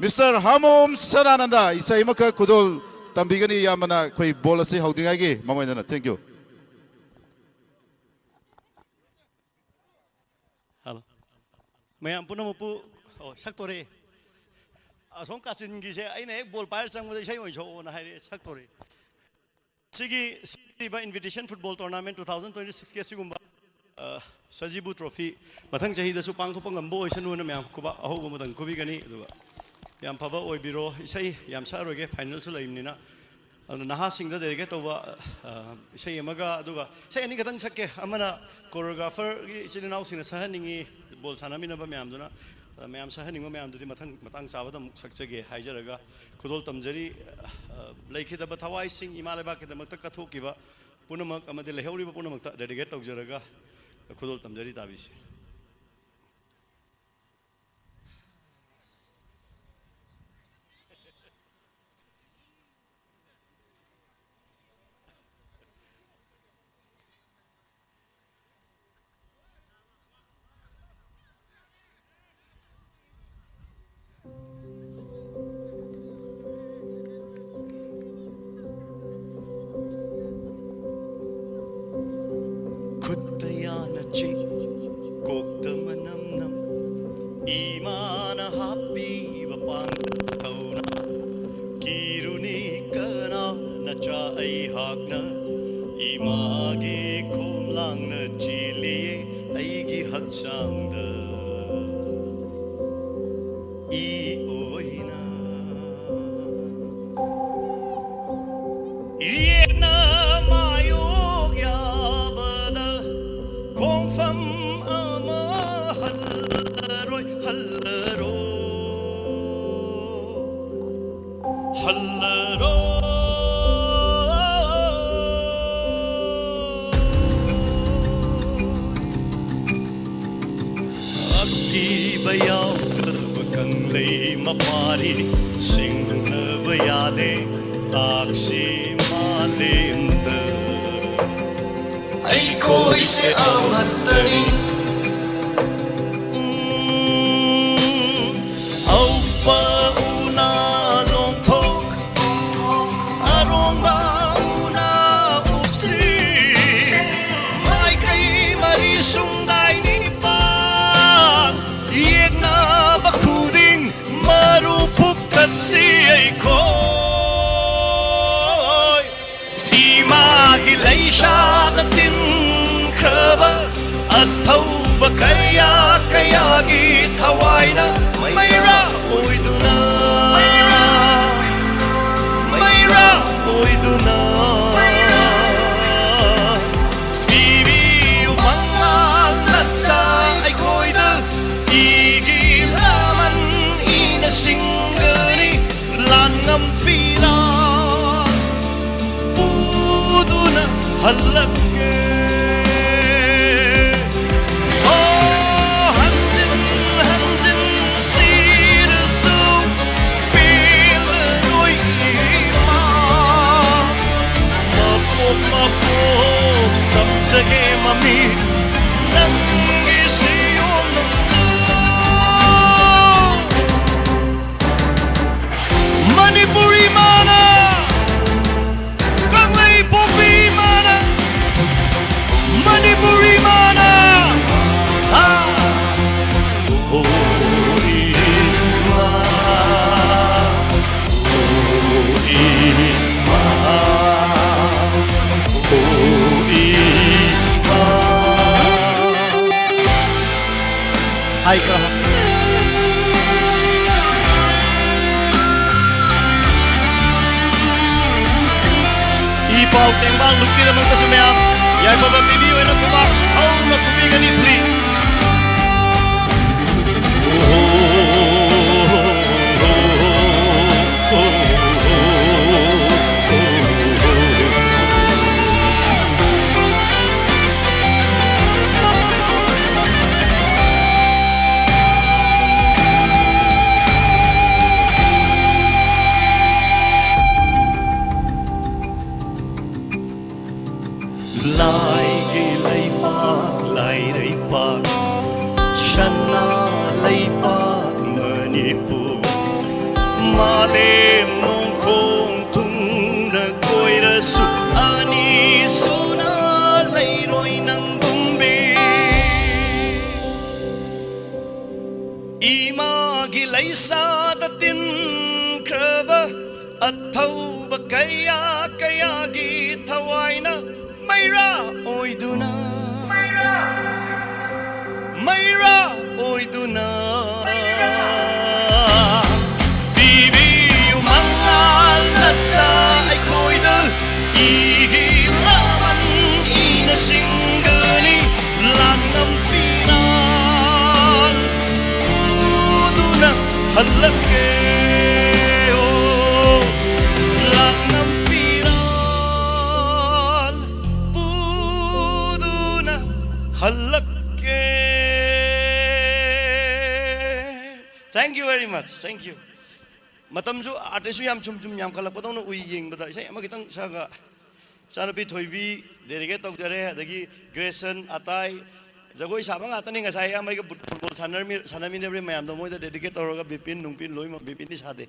ꯃꯤꯁꯇꯔ ꯍꯥꯃꯣꯝ ꯁꯗꯥꯅꯟꯗ꯫ ꯏꯁꯩ ꯑꯃꯈꯛ ꯈꯨꯗꯣꯜ ꯇꯝꯕꯤꯒꯅꯤ ꯏꯌꯥꯝꯕꯅ꯫ ꯑꯩꯈꯣꯏ ꯕꯣꯜ ꯑꯁꯤ ꯍꯧꯗ꯭ꯔꯤꯉꯩꯒꯤ ꯃꯥꯡꯑꯣꯏꯅꯅ꯫ Thank you꯫ ꯍꯜꯂꯣ꯫ ꯃꯌꯥꯝ ꯄꯨꯝꯅꯃꯛꯄꯨ, ꯑꯣ, ꯁꯛꯇꯣꯔꯦ꯫ ꯑꯁꯣꯝ ꯀꯥꯆꯤꯟꯒꯤꯁꯦ ꯑꯩꯅ ꯍꯦꯛ ꯕꯣꯜ ꯄꯥꯏꯔ ꯆꯪꯕꯗ ꯏꯁꯩ ꯑꯣꯏꯅ ꯁꯛꯑꯣꯅ ꯍꯥꯏꯔꯛꯑꯦ, ꯁꯛꯇꯣꯔꯦ꯫ ꯁꯤꯒꯤ ꯁꯤꯜꯂꯤꯕ invitation football tournament two thousand twenty ꯁꯤꯛꯁꯀꯤ ꯑꯁꯤꯒꯨꯝꯕ, ꯑ, ꯁꯖꯤꯕꯨ ꯇ꯭ꯔꯣꯐꯤ ꯃꯊꯪ ꯆꯍꯤꯗꯁꯨ ꯄꯥꯡꯊꯣꯛꯄ ꯉꯝꯕ ꯑꯣꯏꯁꯅꯨꯅ ꯃꯌꯥꯝ ꯈꯨꯕꯥꯛ ꯑꯍꯧꯕ ꯑꯃꯇꯪ ꯈꯨꯕꯤꯒꯅꯤ꯫ ꯑꯗꯨꯒ ꯌꯥꯝ ꯐꯕ ꯑꯣꯏꯕꯤꯔꯣ꯫ ꯏꯁꯩ ꯌꯥꯝ ꯁꯛꯑꯔꯣꯏꯒꯦ, ꯐꯥꯏꯅꯦꯜꯁꯨ ꯂꯩꯕꯅꯤꯅ꯫ ꯑꯗꯨꯅ ꯅꯍꯥꯁꯤꯡꯗ ꯗꯦꯗꯤꯀꯦꯠ ꯇꯧꯕ, ꯑ, ꯏꯁꯩ ꯑꯃꯒ, ꯑꯗꯨꯒ ꯏꯁꯩ ꯑꯅꯤꯈꯛꯇꯪ ꯁꯛꯀꯦ꯫ ꯑꯃꯅ ꯀꯣꯔꯤꯌꯣꯒ꯭ꯔꯥꯐꯔꯒꯤ ꯏꯆꯤꯟ ꯏꯅꯥꯎꯁꯤꯡꯅ ꯁꯛꯍꯟꯅꯤꯡꯉꯤ, ꯕꯣꯜ ꯁꯥꯟꯅꯃꯤꯟꯅꯕ ꯃꯌꯥꯝꯗꯨꯅ, ꯑ, ꯃꯌꯥꯝ ꯁꯛꯍꯟꯅꯤꯡꯕ ꯃꯌꯥꯝꯗꯨꯗꯤ ꯃꯊꯪ ꯃꯇꯥꯡ ꯆꯥꯕꯗ ꯑꯃꯨꯛ ꯁꯛꯆꯒꯦ ꯍꯥꯏꯖꯔꯒ ꯈꯨꯗꯣꯜ ꯇꯝꯖꯔꯤ꯫ ꯑ, ꯂꯩꯈꯤꯗꯕ ꯊꯋꯥꯏꯁꯤꯡ, ꯏꯃꯥ ꯂꯩꯕꯥꯛꯀꯤꯗꯃꯛꯇ ꯀꯠꯊꯣꯛꯈꯤꯕ ꯄꯨꯝꯅꯃꯛ ꯑꯃꯗꯤ ꯂꯩꯍꯧꯔꯤꯕ ꯄꯨꯝꯅꯃꯛꯇ ꯗꯦꯗꯤꯀꯦꯠ ꯇꯧꯖꯔꯒ ꯈꯨꯗꯣꯜ ꯇꯝꯖꯔꯤ꯫ ꯇꯥꯕꯤꯁꯤ꯫ ꯈꯨꯠꯇ ꯌꯥꯅ ꯆꯤꯛ, ꯀꯣꯛꯇ ꯃꯅꯝ ꯅꯝ, ꯏꯃꯥꯅ ꯍꯥꯞꯄꯤꯕ ꯄꯥꯡꯒꯜ ꯊꯧꯅꯥ꯫ ꯀꯤꯔꯨꯅꯤ ꯀꯅꯥ ꯅꯆꯥ ꯑꯩꯍꯥꯛꯅ, ꯏꯃꯥꯒꯤ ꯈꯣꯝꯂꯥꯡꯅ ꯆꯦꯜꯂꯤꯌꯦ ꯑꯩꯒꯤ ꯍꯛꯆꯥꯡꯗ꯫ ꯏ ꯑꯣꯏꯅ ꯏꯔꯦꯠꯅ ꯃꯥꯌꯣꯛ ꯌꯥꯕꯗ ꯈꯣꯡꯐꯝ ꯍꯜꯂꯔꯣ꯫ ꯑꯀꯤꯕ ꯌꯥꯎꯗꯕ ꯀꯪꯂꯩ ꯃꯄꯥꯔꯤ, ꯁꯤꯡꯅꯕ ꯌꯥꯗꯦ ꯇꯥꯛꯁꯤ ꯃꯥꯂꯦꯝꯗ꯫ ꯑꯩꯈꯣꯏꯁꯦ ꯑꯃꯠꯇꯅꯤ꯫ ꯎꯝ, ꯑꯎꯞꯄ ꯎꯅ ꯂꯣꯡꯊꯣꯛ, ꯑꯔꯣꯝꯕ ꯎꯅ ꯎꯞꯁꯤ꯫ ꯃꯥꯏꯀꯩ ꯃꯔꯤ ꯁꯨꯡꯗꯥꯏ ꯅꯤꯄꯥꯟ, ꯌꯦꯛꯅꯕ ꯈꯨꯗꯤꯡ ꯃꯔꯨ ꯐꯨꯛꯇꯠꯁꯤ ꯑꯩꯈꯣꯏ꯫ ꯏꯃꯥꯒꯤ ꯂꯩꯁꯥꯗ ꯇꯤꯟꯈ꯭ꯔꯕ ꯑꯊꯧꯕ ꯀꯌꯥ ꯀꯌꯥꯒꯤ ꯊꯋꯥꯏꯅ ꯃꯩꯔꯥ ꯑꯣꯏꯗꯨꯅ, ꯃꯩꯔꯥ ꯑꯣꯏꯗꯨꯅ ꯄꯤꯕꯤꯌꯨ ꯃꯉꯥꯜ ꯃꯆꯥ ꯑꯩꯈꯣꯏꯗ꯫ ꯏꯒꯤ ꯂꯃꯟ ꯏꯅ ꯁꯤꯡꯒꯅꯤ, ꯂꯥꯟꯉꯝ ꯐꯤꯔꯥ ꯄꯨꯗꯨꯅ ꯍꯜꯂꯛꯀꯦ꯫ ꯑꯣ, ꯍꯟꯖꯤꯟ ꯍꯟꯖꯤꯟ ꯁꯤꯔꯁꯨ ꯄꯦꯜꯂꯔꯣꯏ ꯏꯃꯥ꯫ ꯃꯄꯣꯛ ꯃꯄꯣꯛ ꯇꯝꯖꯒꯦ ꯃꯃꯤ ꯅꯪꯒꯤ ꯁꯤꯌꯣꯟ ꯅꯨꯡꯗ꯫ ꯃꯅꯤꯄꯨꯔꯤ ꯃꯥꯅ, ꯀꯪꯂꯩꯄꯣꯛꯄꯤ ꯃꯥꯅ, ꯃꯅꯤꯄꯨꯔꯤ ꯃꯥꯅ꯫ ꯑꯥ꯫ ꯑꯣ ꯏꯃꯥ, ꯑꯣ ꯏꯃꯥ, ꯑꯣ ꯏꯃꯥ꯫ ꯍꯥꯏꯈ꯭ꯔꯣ꯫ ꯏ ꯄꯥꯎ ꯇꯦꯡꯕꯥꯡ ꯂꯨꯞꯀꯤꯗꯃꯛꯇꯁꯨ ꯃꯌꯥꯝ ꯌꯥꯏꯐꯕ ꯄꯤꯕꯤꯌꯨ ꯍꯥꯏꯅ ꯈꯨꯕꯥꯛ ꯍꯧꯅ ꯈꯨꯕꯤꯒꯅꯤ, please꯫ ꯂꯩꯄꯥꯛ ꯃꯅꯤꯄꯨꯔ꯫ ꯃꯥꯂꯦꯝ ꯅꯣꯡꯈꯣꯡ ꯊꯨꯡꯅ ꯀꯣꯏꯔꯁꯨ ꯑꯅꯤ ꯁꯨꯅ ꯂꯩꯔꯣꯏ ꯅꯪꯒꯨꯝꯕꯤ꯫ ꯏꯃꯥꯒꯤ ꯂꯩꯁꯥꯗ ꯇꯤꯟꯈ꯭ꯔꯕ ꯑꯊꯧꯕ ꯀꯌꯥ ꯀꯌꯥꯒꯤ ꯊꯋꯥꯏꯅ ꯃꯩꯔꯥ ꯑꯣꯏꯗꯨꯅ, ꯃꯩꯔꯥ ꯑꯣꯏꯗꯨꯅ ꯄꯤꯕꯤꯌꯨ ꯃꯉꯥꯜ ꯃꯆꯥ ꯑꯩꯈꯣꯏꯗ꯫ ꯏꯒꯤ ꯂꯃꯟ ꯏꯅ ꯁꯤꯡꯒꯅꯤ꯫ ꯂꯥꯡꯉꯝ ꯐꯤꯔꯥꯜ ꯄꯨꯗꯨꯅ ꯍꯜꯂꯛꯀꯦ꯫ ꯑꯣ, ꯂꯥꯡꯉꯝ ꯐꯤꯔꯥꯜ ꯄꯨꯗꯨꯅ ꯍꯜꯂꯛꯀꯦ꯫ Thank you very much. Thank you. ꯃꯇꯝꯁꯨ ꯑꯥꯔꯇꯤꯁꯁꯨ ꯌꯥꯝ ꯁꯨꯝ ꯁꯨꯝ ꯌꯥꯝꯈꯠꯂꯛꯄꯗꯧꯅ ꯎꯏ ꯌꯦꯡꯕꯗ꯫ ꯏꯁꯩ ꯑꯃ ꯈꯤꯇꯪ ꯁꯛꯑꯒ ꯏꯆꯥꯅꯨꯄꯤ ꯊꯣꯏꯕꯤ dedicate ꯇꯧꯖꯔꯦ, ꯑꯗꯒꯤ ꯒ꯭ꯔꯦꯁꯟ, ꯑꯇꯥꯏ, ꯖꯒꯣꯏ ꯁꯥꯕ ꯉꯥꯛꯇꯅꯤ꯫ ꯉꯁꯥꯏ ꯑꯌꯥꯝꯕ ꯑꯩꯒ ꯐꯨꯠ-, ꯐꯨꯠꯕꯣꯜ ꯁꯥꯟꯅꯔꯝꯃꯤ-, ꯁꯥꯟꯅꯃꯤꯟꯅꯕ ꯃꯌꯥꯝꯗꯣ ꯃꯣꯏꯗ dedicate ꯇꯧꯔꯒ ꯕꯤꯄꯤꯟ ꯅꯨꯡꯄꯤꯟ ꯂꯣꯏꯅꯃꯛ, ꯕꯤꯄꯤꯟꯗꯤ ꯁꯥꯗꯦ꯫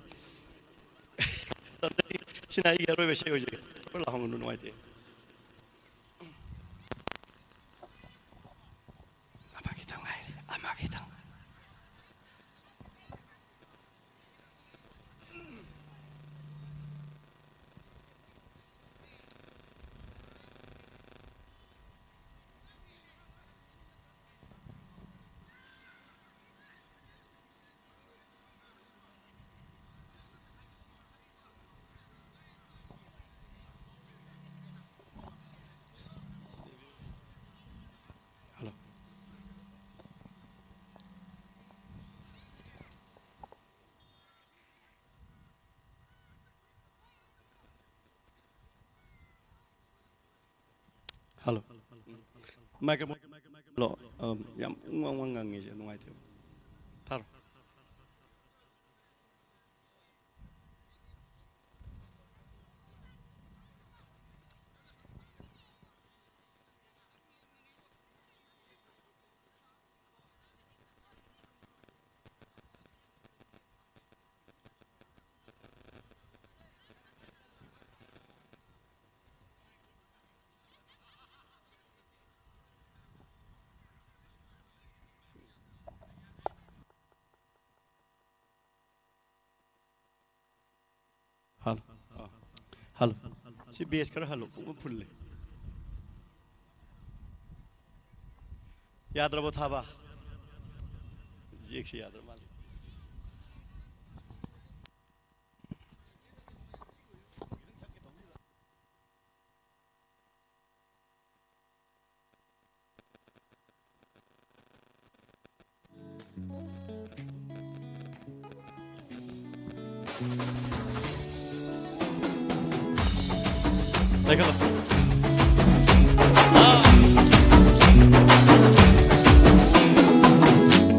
ꯁꯤꯅ ꯑꯩꯒꯤ ꯑꯔꯣꯏꯕ ꯏꯁꯩ ꯑꯣꯏꯖꯒꯦ꯫ ꯈꯔ ꯂꯥꯎꯍꯟꯒꯅꯨ, ꯅꯨꯡꯉꯥꯏꯇꯦ꯫ ꯑꯃ ꯈꯤꯇꯪ ꯉꯥꯏꯔꯦ, ꯑꯃ ꯈꯤꯇꯪ꯫ Hello. Hello. Microphone. Hello. Um, ꯌꯥꯝ ꯎꯪ ꯋꯥꯡ ꯋꯥꯡ ꯉꯪꯉꯤꯁꯦ ꯅꯨꯡꯉꯥꯏꯇꯦꯕ꯫ ꯊꯥꯔꯣ꯫ ꯍꯜꯂꯣ꯫ ꯍꯜꯂꯣ꯫ ꯁꯤ ꯕꯦꯁ ꯈꯔ ꯍꯜꯂꯣ, ꯄꯨꯡꯐꯨꯜ ꯐꯨꯜꯂꯦ꯫ ꯌꯥꯗ꯭ꯔꯕꯣ ꯊꯥꯕ? ꯖꯦꯛꯁꯤ ꯌꯥꯗ꯭ꯔ ꯃꯥꯜꯂꯦ꯫ ꯂꯩꯈꯠꯂꯣ꯫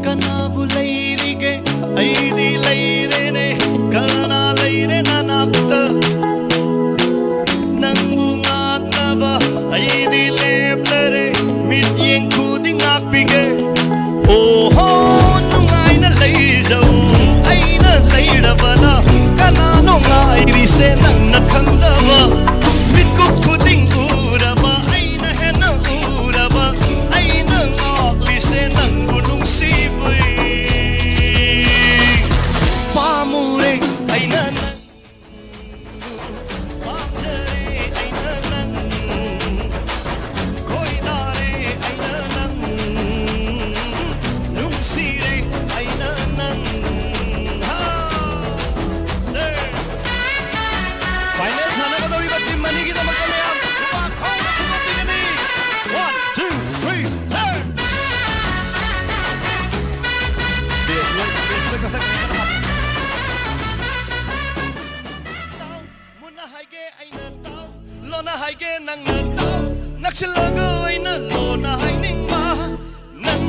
ꯀꯅꯥꯕꯨ ꯂꯩꯔꯤꯒꯦ? ꯑꯩꯗꯤ ꯂꯩꯔꯦꯅꯦ꯫ ꯀꯅꯥ ꯂꯩꯔꯦ ꯅꯅꯥꯛꯇ? ꯅꯪꯕꯨ ꯉꯥꯛꯅꯕ ꯑꯩꯗꯤ ꯂꯦꯞꯂꯔꯦ꯫ ꯃꯤꯠꯌꯦꯡ ꯈꯨꯗꯤꯡ ꯉꯥꯛꯄꯤꯒꯦ꯫ ꯑꯣꯍꯣ, ꯅꯨꯡꯉꯥꯏꯅ ꯂꯩꯖꯧ꯫ ꯑꯩꯅ ꯂꯩꯔꯕꯗ ꯀꯅꯥꯅꯣ ꯉꯥꯏꯔꯤꯁꯦ ꯅꯪꯅ ꯈꯪꯗꯕ? ꯃꯤꯠꯀꯨꯞ ꯈꯨꯗꯤꯡ ꯎꯔꯕ, ꯑꯩꯅ ꯍꯦꯟꯅ ꯎꯔꯕ, ꯑꯩꯅ ꯉꯥꯛꯂꯤꯁꯦ ꯅꯪꯕꯨ ꯅꯨꯡꯁꯤꯕꯩ꯫ ꯄꯥꯝꯃꯨꯔꯦ ꯑꯩꯅ ꯅꯪ ꯄꯥꯝꯖꯔꯦ ꯑꯩꯅ ꯅꯪ, ꯈꯣꯏꯗꯥꯔꯦ ꯑꯩꯅ ꯅꯪ, ꯅꯨꯡꯁꯤꯔꯦ ꯑꯩꯅ ꯅꯪ꯫ ꯍꯥ! Sir! Final ꯁꯥꯟꯅꯒꯗꯧꯔꯤꯕ team ꯑꯅꯤꯒꯤꯗꯃꯛꯇ ꯃꯌꯥꯝ ꯈꯨꯄꯥꯛ ꯈꯣꯡꯅ ꯈꯨꯗꯣꯝꯕꯤꯒꯅꯤ꯫ One, two, three, turn! Bass ꯂꯣꯏ, bass ꯂꯣꯏ ꯀꯛꯊꯠ, ꯀꯛꯊꯠ, ꯀꯛꯊꯠ꯫ ꯃꯨꯟꯅ ꯍꯥꯏꯒꯦ ꯑꯩꯅ ꯇꯥꯎ, ꯂꯣꯟꯅ ꯍꯥꯏꯒꯦ ꯅꯪꯅ ꯇꯥꯎ, ꯅꯛꯁꯤꯜꯂꯒ ꯑꯩꯅ ꯂꯣꯟꯅ ꯍꯥꯏꯅꯤꯡꯕ꯫ ꯅꯪ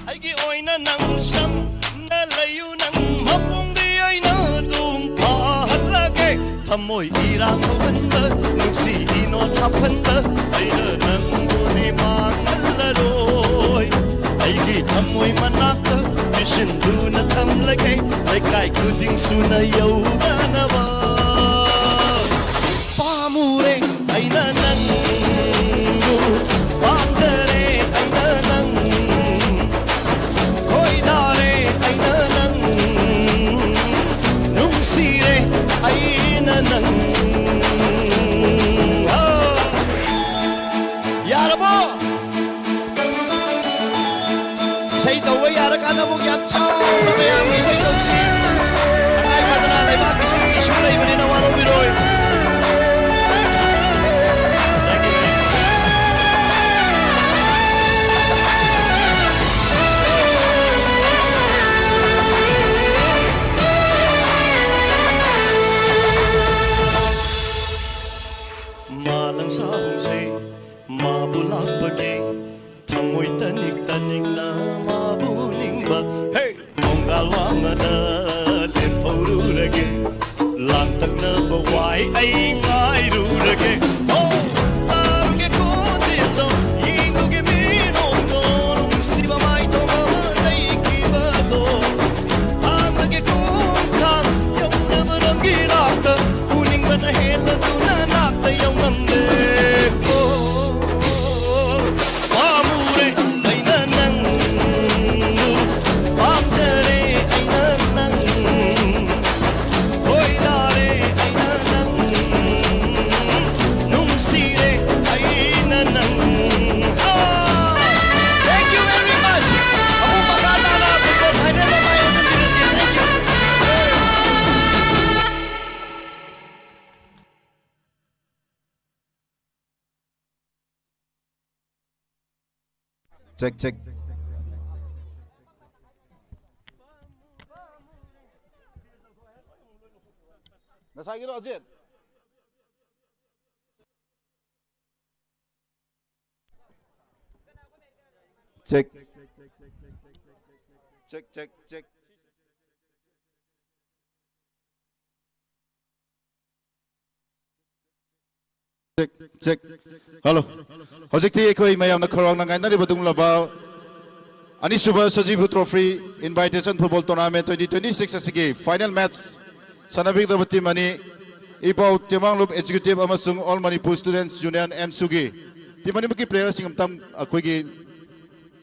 ꯑꯩꯒꯤ ꯑꯣꯏꯅ ꯅꯪ ꯁꯝꯅ ꯂꯩꯌꯨ, ꯅꯪ ꯃꯄꯨꯡꯗꯤ ꯑꯩꯅ ꯑꯗꯨꯝ ꯐꯥꯍꯜꯂꯒꯦ꯫ ꯊꯃꯣꯏ ꯏꯔꯥꯡ ꯍꯧꯍꯟꯕ, ꯅꯨꯡꯁꯤ ꯏꯅꯣꯠ ꯍꯥꯞꯍꯟꯕ, ꯑꯩꯅ ꯅꯪꯕꯨꯗꯤ ꯃꯥꯡꯍꯜꯂꯔꯣꯏ꯫ ꯑꯩꯒꯤ ꯊꯃꯣꯏ ꯃꯅꯥꯛꯇ ꯄꯤꯁꯤꯟꯗꯨꯅ ꯊꯝꯂꯒꯦ, ꯂꯩꯀꯥꯏ ꯈꯨꯗꯤꯡ ꯁꯨꯅ ꯌꯧꯗꯅꯕ꯫ ꯄꯥꯝꯃꯨꯔꯦ ꯑꯩꯅ ꯅꯪꯕꯨ, ꯄꯥꯝꯖꯔꯦ ꯑꯩꯅ ꯅꯪ, ꯈꯣꯏꯗꯥꯔꯦ ꯑꯩꯅ ꯅꯪ, ꯅꯨꯡꯁꯤꯔꯦ ꯑꯩꯅ ꯅꯪ꯫ ꯑꯃꯨꯛ ꯌꯥꯝ ꯆꯥꯎꯅ ꯃꯌꯥꯝꯒꯤ ꯁꯛꯇꯝꯁꯤ ꯇꯉꯥꯏ ꯐꯗꯅ ꯂꯩꯕꯥꯛꯀꯤ ꯁꯔꯨꯛꯀꯤꯁꯨ ꯂꯩꯕꯅꯤꯅ ꯋꯥꯔꯧꯕꯤꯔꯣꯏ꯫ ꯃꯥꯂꯪ ꯁꯥꯍꯨꯝꯁꯦ ꯃꯥꯕꯨ ꯂꯥꯛꯄꯒꯤ ꯊꯃꯣꯏ ꯇꯅꯤꯛ ꯇꯅꯤꯛꯅ ꯃꯥꯕꯨ ꯅꯤꯡꯕ꯫ ꯍꯦ! ꯊꯣꯡꯒꯥꯜ ꯋꯥꯡꯃꯗ ꯂꯦꯞꯍꯧꯔꯨꯔꯒꯦ, ꯂꯥꯡꯇꯛꯅꯕ ꯋꯥꯏ ꯑꯩ ꯉꯥꯏꯔꯨꯔꯒꯦ꯫ ꯑꯣ! ꯇꯥꯔꯨꯒꯦ ꯈꯣꯟꯖꯦꯜꯗꯣ, ꯌꯦꯡꯉꯨꯒꯦ ꯃꯤꯅꯣꯛꯇꯣ, ꯅꯨꯡꯁꯤꯕ ꯃꯥꯏꯊꯣꯡ ꯑꯃ ꯂꯩꯈꯤꯕꯗꯣ꯫ ꯊꯥꯡꯂꯒꯦ ꯈꯣꯡꯊꯥꯡ, ꯌꯧꯅꯕ ꯅꯪꯒꯤ ꯅꯥꯛꯇ, ꯎꯅꯤꯡꯕꯅ ꯍꯦꯜꯂꯗꯨꯅ ꯅꯥꯛꯇ ꯌꯧꯉꯝꯗꯦ꯫ ꯑꯣ, ꯄꯥꯝꯃꯨꯔꯦ ꯑꯩꯅ ꯅꯪꯕꯨ, ꯄꯥꯝꯖꯔꯦ ꯑꯩꯅ ꯅꯪ, ꯈꯣꯏꯗꯥꯔꯦ ꯑꯩꯅ ꯅꯪ, ꯅꯨꯡꯁꯤꯔꯦ ꯑꯩꯅ ꯅꯪ꯫ ꯑꯥ! Thank you very much. ꯑꯃꯨꯛ ꯃꯈꯥ ꯇꯥꯅ football final the my ꯑꯣꯟꯁꯤꯟꯕꯤꯔꯁꯤ꯫ Thank you. Check, check. ꯉꯁꯥꯏꯒꯤꯗꯣ, Ajit? Check. Check, check, check. Check, check. Hello. ꯍꯧꯖꯤꯛꯇꯤ ꯑꯩꯈꯣꯏ ꯃꯌꯥꯝꯅ ꯈꯧꯔꯥꯡꯅ ꯉꯥꯏꯅꯔꯤꯕ ꯑꯗꯨꯒꯨꯝꯂꯕ ꯑꯅꯤꯁꯨꯕ ꯁꯖꯤꯕꯨ Trophy Invitation Football Tournament twenty twenty-six ꯑꯁꯤꯒꯤ final match ꯁꯥꯟꯅꯕꯤꯒꯗꯕ team ꯑꯅꯤ, ꯏ ꯄꯥꯎ ꯇꯦꯡꯕꯥꯡꯂꯨꯞ Executive ꯑꯃꯁꯨꯡ All Manipur Students Union, ꯑꯦꯝꯁꯨꯒꯤ team ꯑꯅꯤꯃꯛꯀꯤ playerꯁꯤꯡ ꯑꯝꯇꯪ ꯑꯩꯈꯣꯏꯒꯤ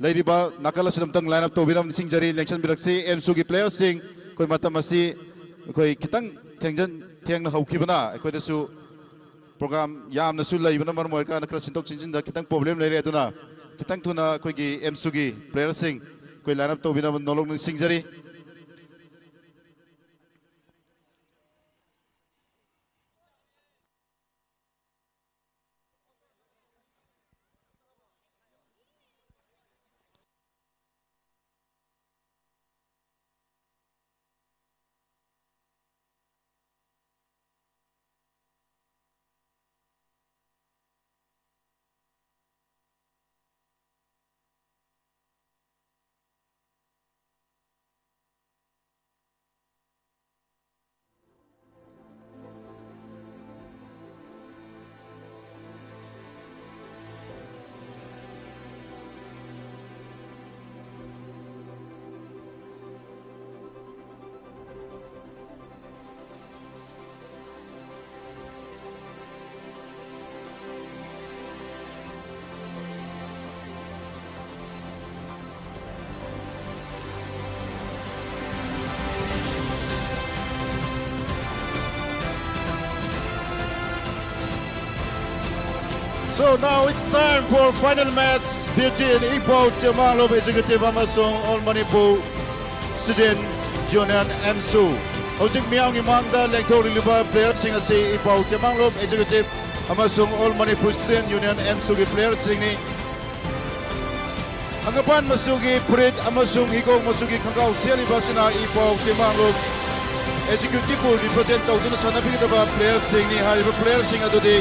ꯂꯩꯔꯤꯕ ꯅꯥꯀꯜ ꯑꯁꯤꯗ ꯑꯝꯇꯪ line up ꯇꯧꯕꯤꯅꯕ ꯅꯤꯡꯁꯤꯡꯖꯔꯤ, ꯂꯦꯡꯁꯤꯟꯕꯤꯔꯛꯁꯤ꯫ ꯑꯦꯝꯁꯨꯒꯤ playerꯁꯤꯡ, ꯑꯩꯈꯣꯏ ꯃꯇꯝ ꯑꯁꯤ ꯑꯩꯈꯣꯏ ꯈꯤꯇꯪ ꯊꯦꯡꯖꯟ-, ꯊꯦꯡꯅ ꯍꯧꯈꯤꯕꯅ ꯑꯩꯈꯣꯏꯗꯁꯨ program ꯌꯥꯝꯅꯁꯨ ꯂꯩꯕꯅ ꯃꯔꯝ ꯑꯣꯏꯔꯀꯥꯟꯗ ꯈꯔ ꯁꯤꯟꯗꯣꯛ ꯁꯤꯟꯖꯤꯟꯗ ꯈꯤꯇꯪ problem ꯂꯩꯔꯦ꯫ ꯑꯗꯨꯅ ꯈꯤꯇꯪ ꯊꯨꯅ ꯑꯩꯈꯣꯏꯒꯤ ꯑꯦꯝꯁꯨꯒꯤ playerꯁꯤꯡ ꯑꯩꯈꯣꯏ line up ꯇꯧꯕꯤꯅꯕ ꯅꯣꯂꯣꯛ ꯅꯤꯡꯁꯤꯡꯖꯔꯤ꯫ So now it's time for final match between ꯏꯄꯥꯎ ꯇꯦꯡꯕꯥꯡꯂꯣꯞ Executive ꯑꯃꯁꯨꯡ All Manipur Student Union, ꯑꯦꯝꯁꯨ꯫ ꯍꯧꯖꯤꯛ ꯃꯤꯌꯥꯝꯒꯤ ꯃꯥꯡꯗ ꯂꯦꯡꯊꯣꯛꯂꯤꯕ playerꯁꯤꯡ ꯑꯁꯤ ꯏꯄꯥꯎ ꯇꯦꯡꯕꯥꯡꯂꯣꯞ Executive ꯑꯃꯁꯨꯡ All Manipur Student Union, ꯑꯦꯝꯁꯨꯒꯤ playerꯁꯤꯡꯅꯤ꯫ ꯍꯪꯒꯄꯥꯟ ꯃꯆꯨꯒꯤ ꯐꯨꯔꯤꯠ ꯑꯃꯁꯨꯡ ꯍꯤꯒꯣꯛ ꯃꯆꯨꯒꯤ ꯈꯣꯡꯒ꯭ꯔꯥꯎ ꯁꯦꯠꯂꯤꯕ ꯑꯁꯤꯅ ꯏꯄꯥꯎ ꯇꯦꯡꯕꯥꯡꯂꯣꯞ Executiveꯄꯨ represent ꯇꯧꯗꯨꯅ ꯁꯥꯟꯅꯕꯤꯒꯗꯕ playerꯁꯤꯡꯅꯤ꯫ ꯍꯥꯏꯔꯤꯕ playerꯁꯤꯡ ꯑꯗꯨꯗꯤ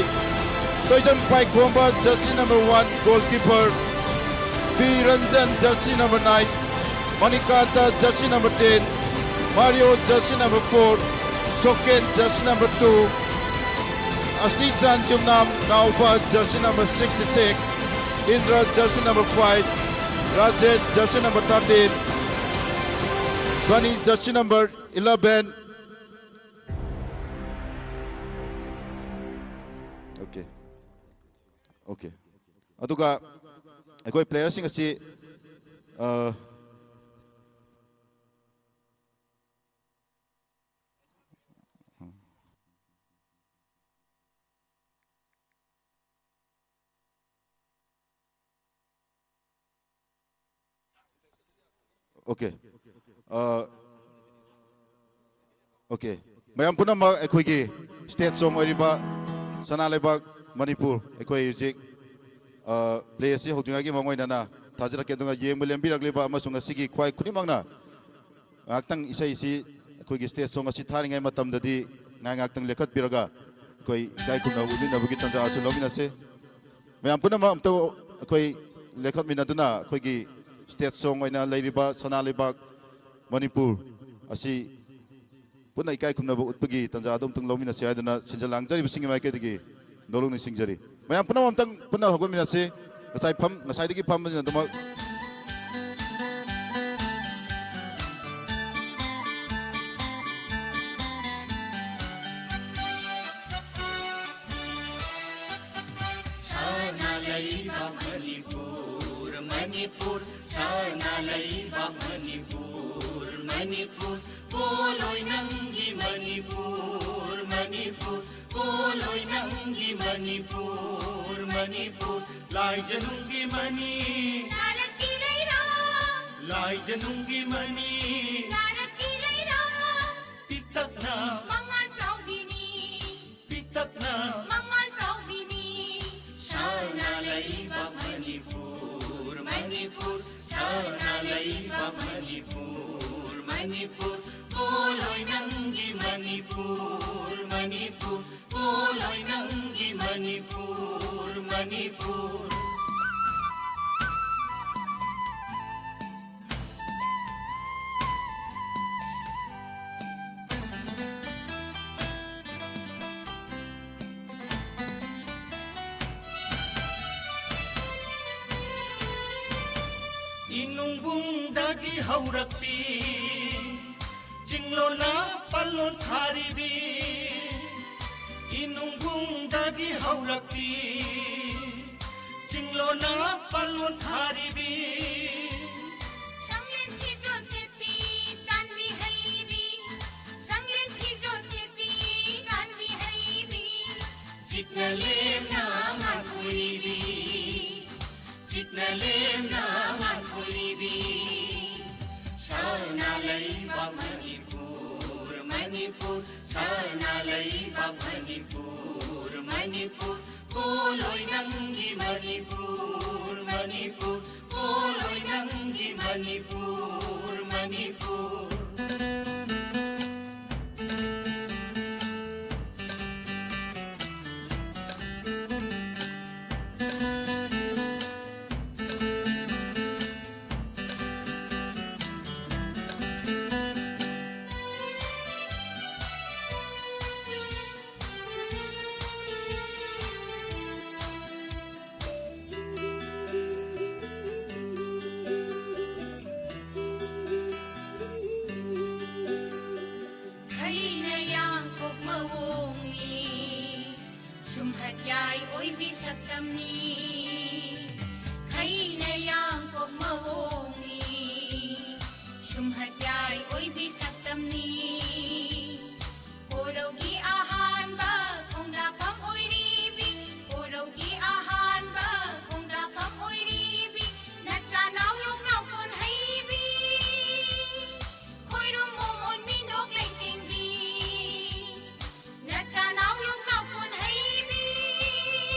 ꯇꯣꯏꯗꯝ ꯄꯥꯏꯈꯣꯝꯕ, jersey number one, goalkeeper, ꯄꯤ Ranjan, jersey number nine, Manikanta, jersey number ten, ꯃꯥꯔꯤꯑꯣ, jersey number four, ꯁꯣꯀꯦꯟ, jersey number two, ꯑꯁꯅꯤꯆꯥꯟ ꯌꯨꯝꯅꯥꯝ, ꯅꯥꯎꯕ, jersey number sixty six, ꯏꯟꯗ꯭ꯔ, jersey number five, Rajesh, jersey number thirteen, ꯕꯅꯤ, jersey number eleven꯫ Okay. Okay. ꯑꯗꯨꯒ ꯑꯩꯈꯣꯏ playerꯁꯤꯡ ꯑꯁꯤ, ꯑ, Okay. ꯑ, okay. ꯃꯌꯥꯝ ꯄꯨꯝꯅꯃꯛ ꯑꯩꯈꯣꯏꯒꯤ state song ꯑꯣꯏꯔꯤꯕ ꯁꯅꯥ ꯂꯩꯕꯥꯛ ꯃꯅꯤꯄꯨꯔ, ꯑꯩꯈꯣꯏ ꯍꯧꯖꯤꯛ, ꯑ, play ꯑꯁꯤ ꯍꯧꯗ꯭ꯔꯤꯉꯩꯒꯤ ꯃꯃꯥꯡ ꯑꯣꯏꯅꯅ ꯊꯥꯖꯔꯛꯀꯦ꯫ ꯑꯗꯨꯒ ꯌꯦꯡꯕ ꯂꯦꯝꯕꯤꯔꯛꯂꯤꯕ ꯑꯃꯁꯨꯡ ꯉꯁꯤꯒꯤ ꯈ꯭ꯋꯥꯏ ꯈꯨꯗꯤꯡꯃꯛꯅ ꯉꯥꯏꯍꯥꯛꯇꯪ ꯏꯁꯩꯁꯤ, ꯑꯩꯈꯣꯏꯒꯤ state song ꯑꯁꯤ ꯊꯥꯔꯤꯉꯩ ꯃꯇꯝꯗꯗꯤ ꯉꯥꯏꯍꯥꯛ ꯉꯥꯏꯍꯥꯛꯇꯪ ꯂꯦꯞꯈꯠꯄꯤꯔꯒ ꯑꯩꯈꯣꯏ ꯏꯀꯥꯏ ꯈꯨꯝꯅꯕ ꯎꯠꯃꯤꯟꯅꯕꯒꯤ ꯇꯥꯟꯖꯥ ꯑꯁꯤ ꯂꯧꯃꯤꯟꯅꯁꯤ꯫ ꯃꯌꯥꯝ ꯄꯨꯝꯅꯃꯛ ꯑꯝꯇ ꯑꯩꯈꯣꯏ ꯂꯦꯞꯈꯠꯃꯤꯟꯅꯗꯨꯅ ꯑꯩꯈꯣꯏꯒꯤ state song ꯑꯣꯏꯅ ꯂꯩꯔꯤꯕ ꯁꯅꯥ ꯂꯩꯕꯥꯛ ꯃꯅꯤꯄꯨꯔ ꯑꯁꯤ ꯄꯨꯟꯅ ꯏꯀꯥꯏ ꯈꯨꯝꯅꯕ ꯎꯠꯄꯒꯤ ꯇꯥꯟꯖꯥ ꯑꯗꯨ ꯑꯃꯨꯛꯇꯪ ꯂꯧꯃꯤꯟꯅꯁꯤ ꯍꯥꯏꯗꯨꯅ ꯁꯤꯟꯖ ꯂꯥꯡꯖꯔꯤꯕꯁꯤꯡꯒꯤ ꯃꯥꯏꯀꯩꯗꯒꯤ ꯅꯣꯂꯨꯛ ꯅꯤꯡꯁꯤꯡꯖꯔꯤ꯫ ꯃꯌꯥꯝ ꯄꯨꯝꯅꯃꯛ ꯑꯝꯇꯪ ꯄꯨꯟꯅ ꯍꯧꯒꯠꯃꯤꯟꯅꯁꯤ꯫ ꯉꯁꯥꯏ ꯐꯝ-, ꯉꯁꯥꯏꯗꯒꯤ ꯐꯝꯕꯁꯤꯅ ꯑꯗꯨꯃꯛ ꯁꯅꯥ ꯂꯩꯕꯥꯛ ꯃꯅꯤꯄꯨꯔ, ꯃꯅꯤꯄꯨꯔ, ꯁꯅꯥ ꯂꯩꯕꯥꯛ ꯃꯅꯤꯄꯨꯔ, ꯃꯅꯤꯄꯨꯔ, ꯄꯣꯂꯣꯏ ꯅꯪꯒꯤ ꯃꯅꯤꯄꯨꯔ, ꯃꯅꯤꯄꯨꯔ, ꯄꯣꯂꯣꯏ ꯅꯪꯒꯤ ꯃꯅꯤꯄꯨꯔ, ꯃꯅꯤꯄꯨꯔ, ꯂꯥꯏꯖꯅꯨꯡꯒꯤ ꯃꯅꯤ, ꯅꯥꯔꯛꯀꯤ ꯂꯩꯔꯥ, ꯂꯥꯏꯖꯅꯨꯡꯒꯤ ꯃꯅꯤ, ꯅꯥꯔꯛꯀꯤ ꯂꯩꯔꯥ, ꯄꯤꯛꯇꯛꯅ, ꯃꯉꯥꯜ ꯆꯥꯎꯕꯤꯅꯤ, ꯄꯤꯛꯇꯛꯅ, ꯃꯉꯥꯜ ꯆꯥꯎꯕꯤꯅꯤ꯫ ꯁꯅꯥ ꯂꯩꯕꯥꯛ ꯃꯅꯤꯄꯨꯔ, ꯃꯅꯤꯄꯨꯔ, ꯁꯅꯥ ꯂꯩꯕꯥꯛ ꯃꯅꯤꯄꯨꯔ, ꯃꯅꯤꯄꯨꯔ, ꯄꯣꯂꯣꯏ ꯅꯪꯒꯤ ꯃꯅꯤꯄꯨꯔ, ꯃꯅꯤꯄꯨꯔ, ꯄꯣꯂꯣꯏ ꯅꯪꯒꯤ ꯃꯅꯤꯄꯨꯔ, ꯃꯅꯤꯄꯨꯔ꯫ ꯏꯅꯨꯡꯕꯨꯡꯗꯒꯤ ꯍꯧꯔꯛꯄꯤ, ꯆꯤꯡꯂꯣꯟꯅ ꯄꯜꯂꯣꯟ ꯊꯥꯔꯤꯕꯤ, ꯏꯅꯨꯡꯕꯨꯡꯗꯒꯤ ꯍꯧꯔꯛꯄꯤ, ꯆꯤꯡꯂꯣꯟꯅ ꯄꯜꯂꯣꯟ ꯊꯥꯔꯤꯕꯤ꯫ ꯁꯪꯂꯦꯟ ꯐꯤꯖꯣꯜ ꯁꯦꯠꯄꯤ, ꯆꯥꯟꯕꯤ ꯍꯩꯕꯤ, ꯁꯪꯂꯦꯟ ꯐꯤꯖꯣꯜ ꯁꯦꯠꯄꯤ, ꯆꯥꯟꯕꯤ ꯍꯩꯕꯤ꯫ ꯁꯤꯛꯅ ꯂꯦꯝꯅ ꯉꯥꯟꯊꯣꯏꯕꯤ, ꯁꯤꯛꯅ ꯂꯦꯝꯅ ꯉꯥꯟꯊꯣꯏꯕꯤ꯫ ꯂꯩꯕꯥꯛ ꯃꯅꯤꯄꯨꯔ, ꯃꯅꯤꯄꯨꯔ, ꯁꯅꯥ ꯂꯩꯕꯥꯛ ꯃꯅꯤꯄꯨꯔ, ꯃꯅꯤꯄꯨꯔ, ꯄꯣꯂꯣꯏ ꯅꯪꯒꯤ ꯃꯅꯤꯄꯨꯔ, ꯃꯅꯤꯄꯨꯔ, ꯄꯣꯂꯣꯏ ꯅꯪꯒꯤ ꯃꯅꯤꯄꯨꯔ, ꯃꯅꯤꯄꯨꯔ꯫ ꯈꯩꯅ ꯌꯥꯡꯀꯣꯛ ꯃꯑꯣꯡꯅꯤ, ꯁꯨꯝꯍꯠ ꯌꯥꯏ ꯑꯣꯏꯕꯤ ꯁꯛꯇꯝꯅꯤ꯫ ꯈꯩꯅ ꯌꯥꯡꯀꯣꯛ ꯃꯑꯣꯡꯅꯤ, ꯁꯨꯝꯍꯠ ꯌꯥꯏ ꯑꯣꯏꯕꯤ ꯁꯛꯇꯝꯅꯤ꯫ ꯀꯣꯔꯧꯒꯤ ꯑꯍꯥꯟꯕ ꯈꯣꯡꯗꯥꯐꯝ ꯑꯣꯏꯔꯤꯕꯤ, ꯀꯣꯔꯧꯒꯤ ꯑꯍꯥꯟꯕ ꯈꯣꯡꯗꯥꯐꯝ ꯑꯣꯏꯔꯤꯕꯤ, ꯅꯆꯥꯅꯥꯎ ꯌꯣꯛꯅꯥꯎ ꯀꯣꯟ ꯍꯩꯕꯤ꯫ ꯈꯣꯏꯔꯨꯝ ꯃꯣꯃꯣꯟ ꯃꯤꯅꯣꯛ ꯂꯩꯇꯦꯡꯕꯤ, ꯅꯆꯥꯅꯥꯎ ꯌꯣꯛꯅꯥꯎ ꯀꯣꯟ ꯍꯩꯕꯤ꯫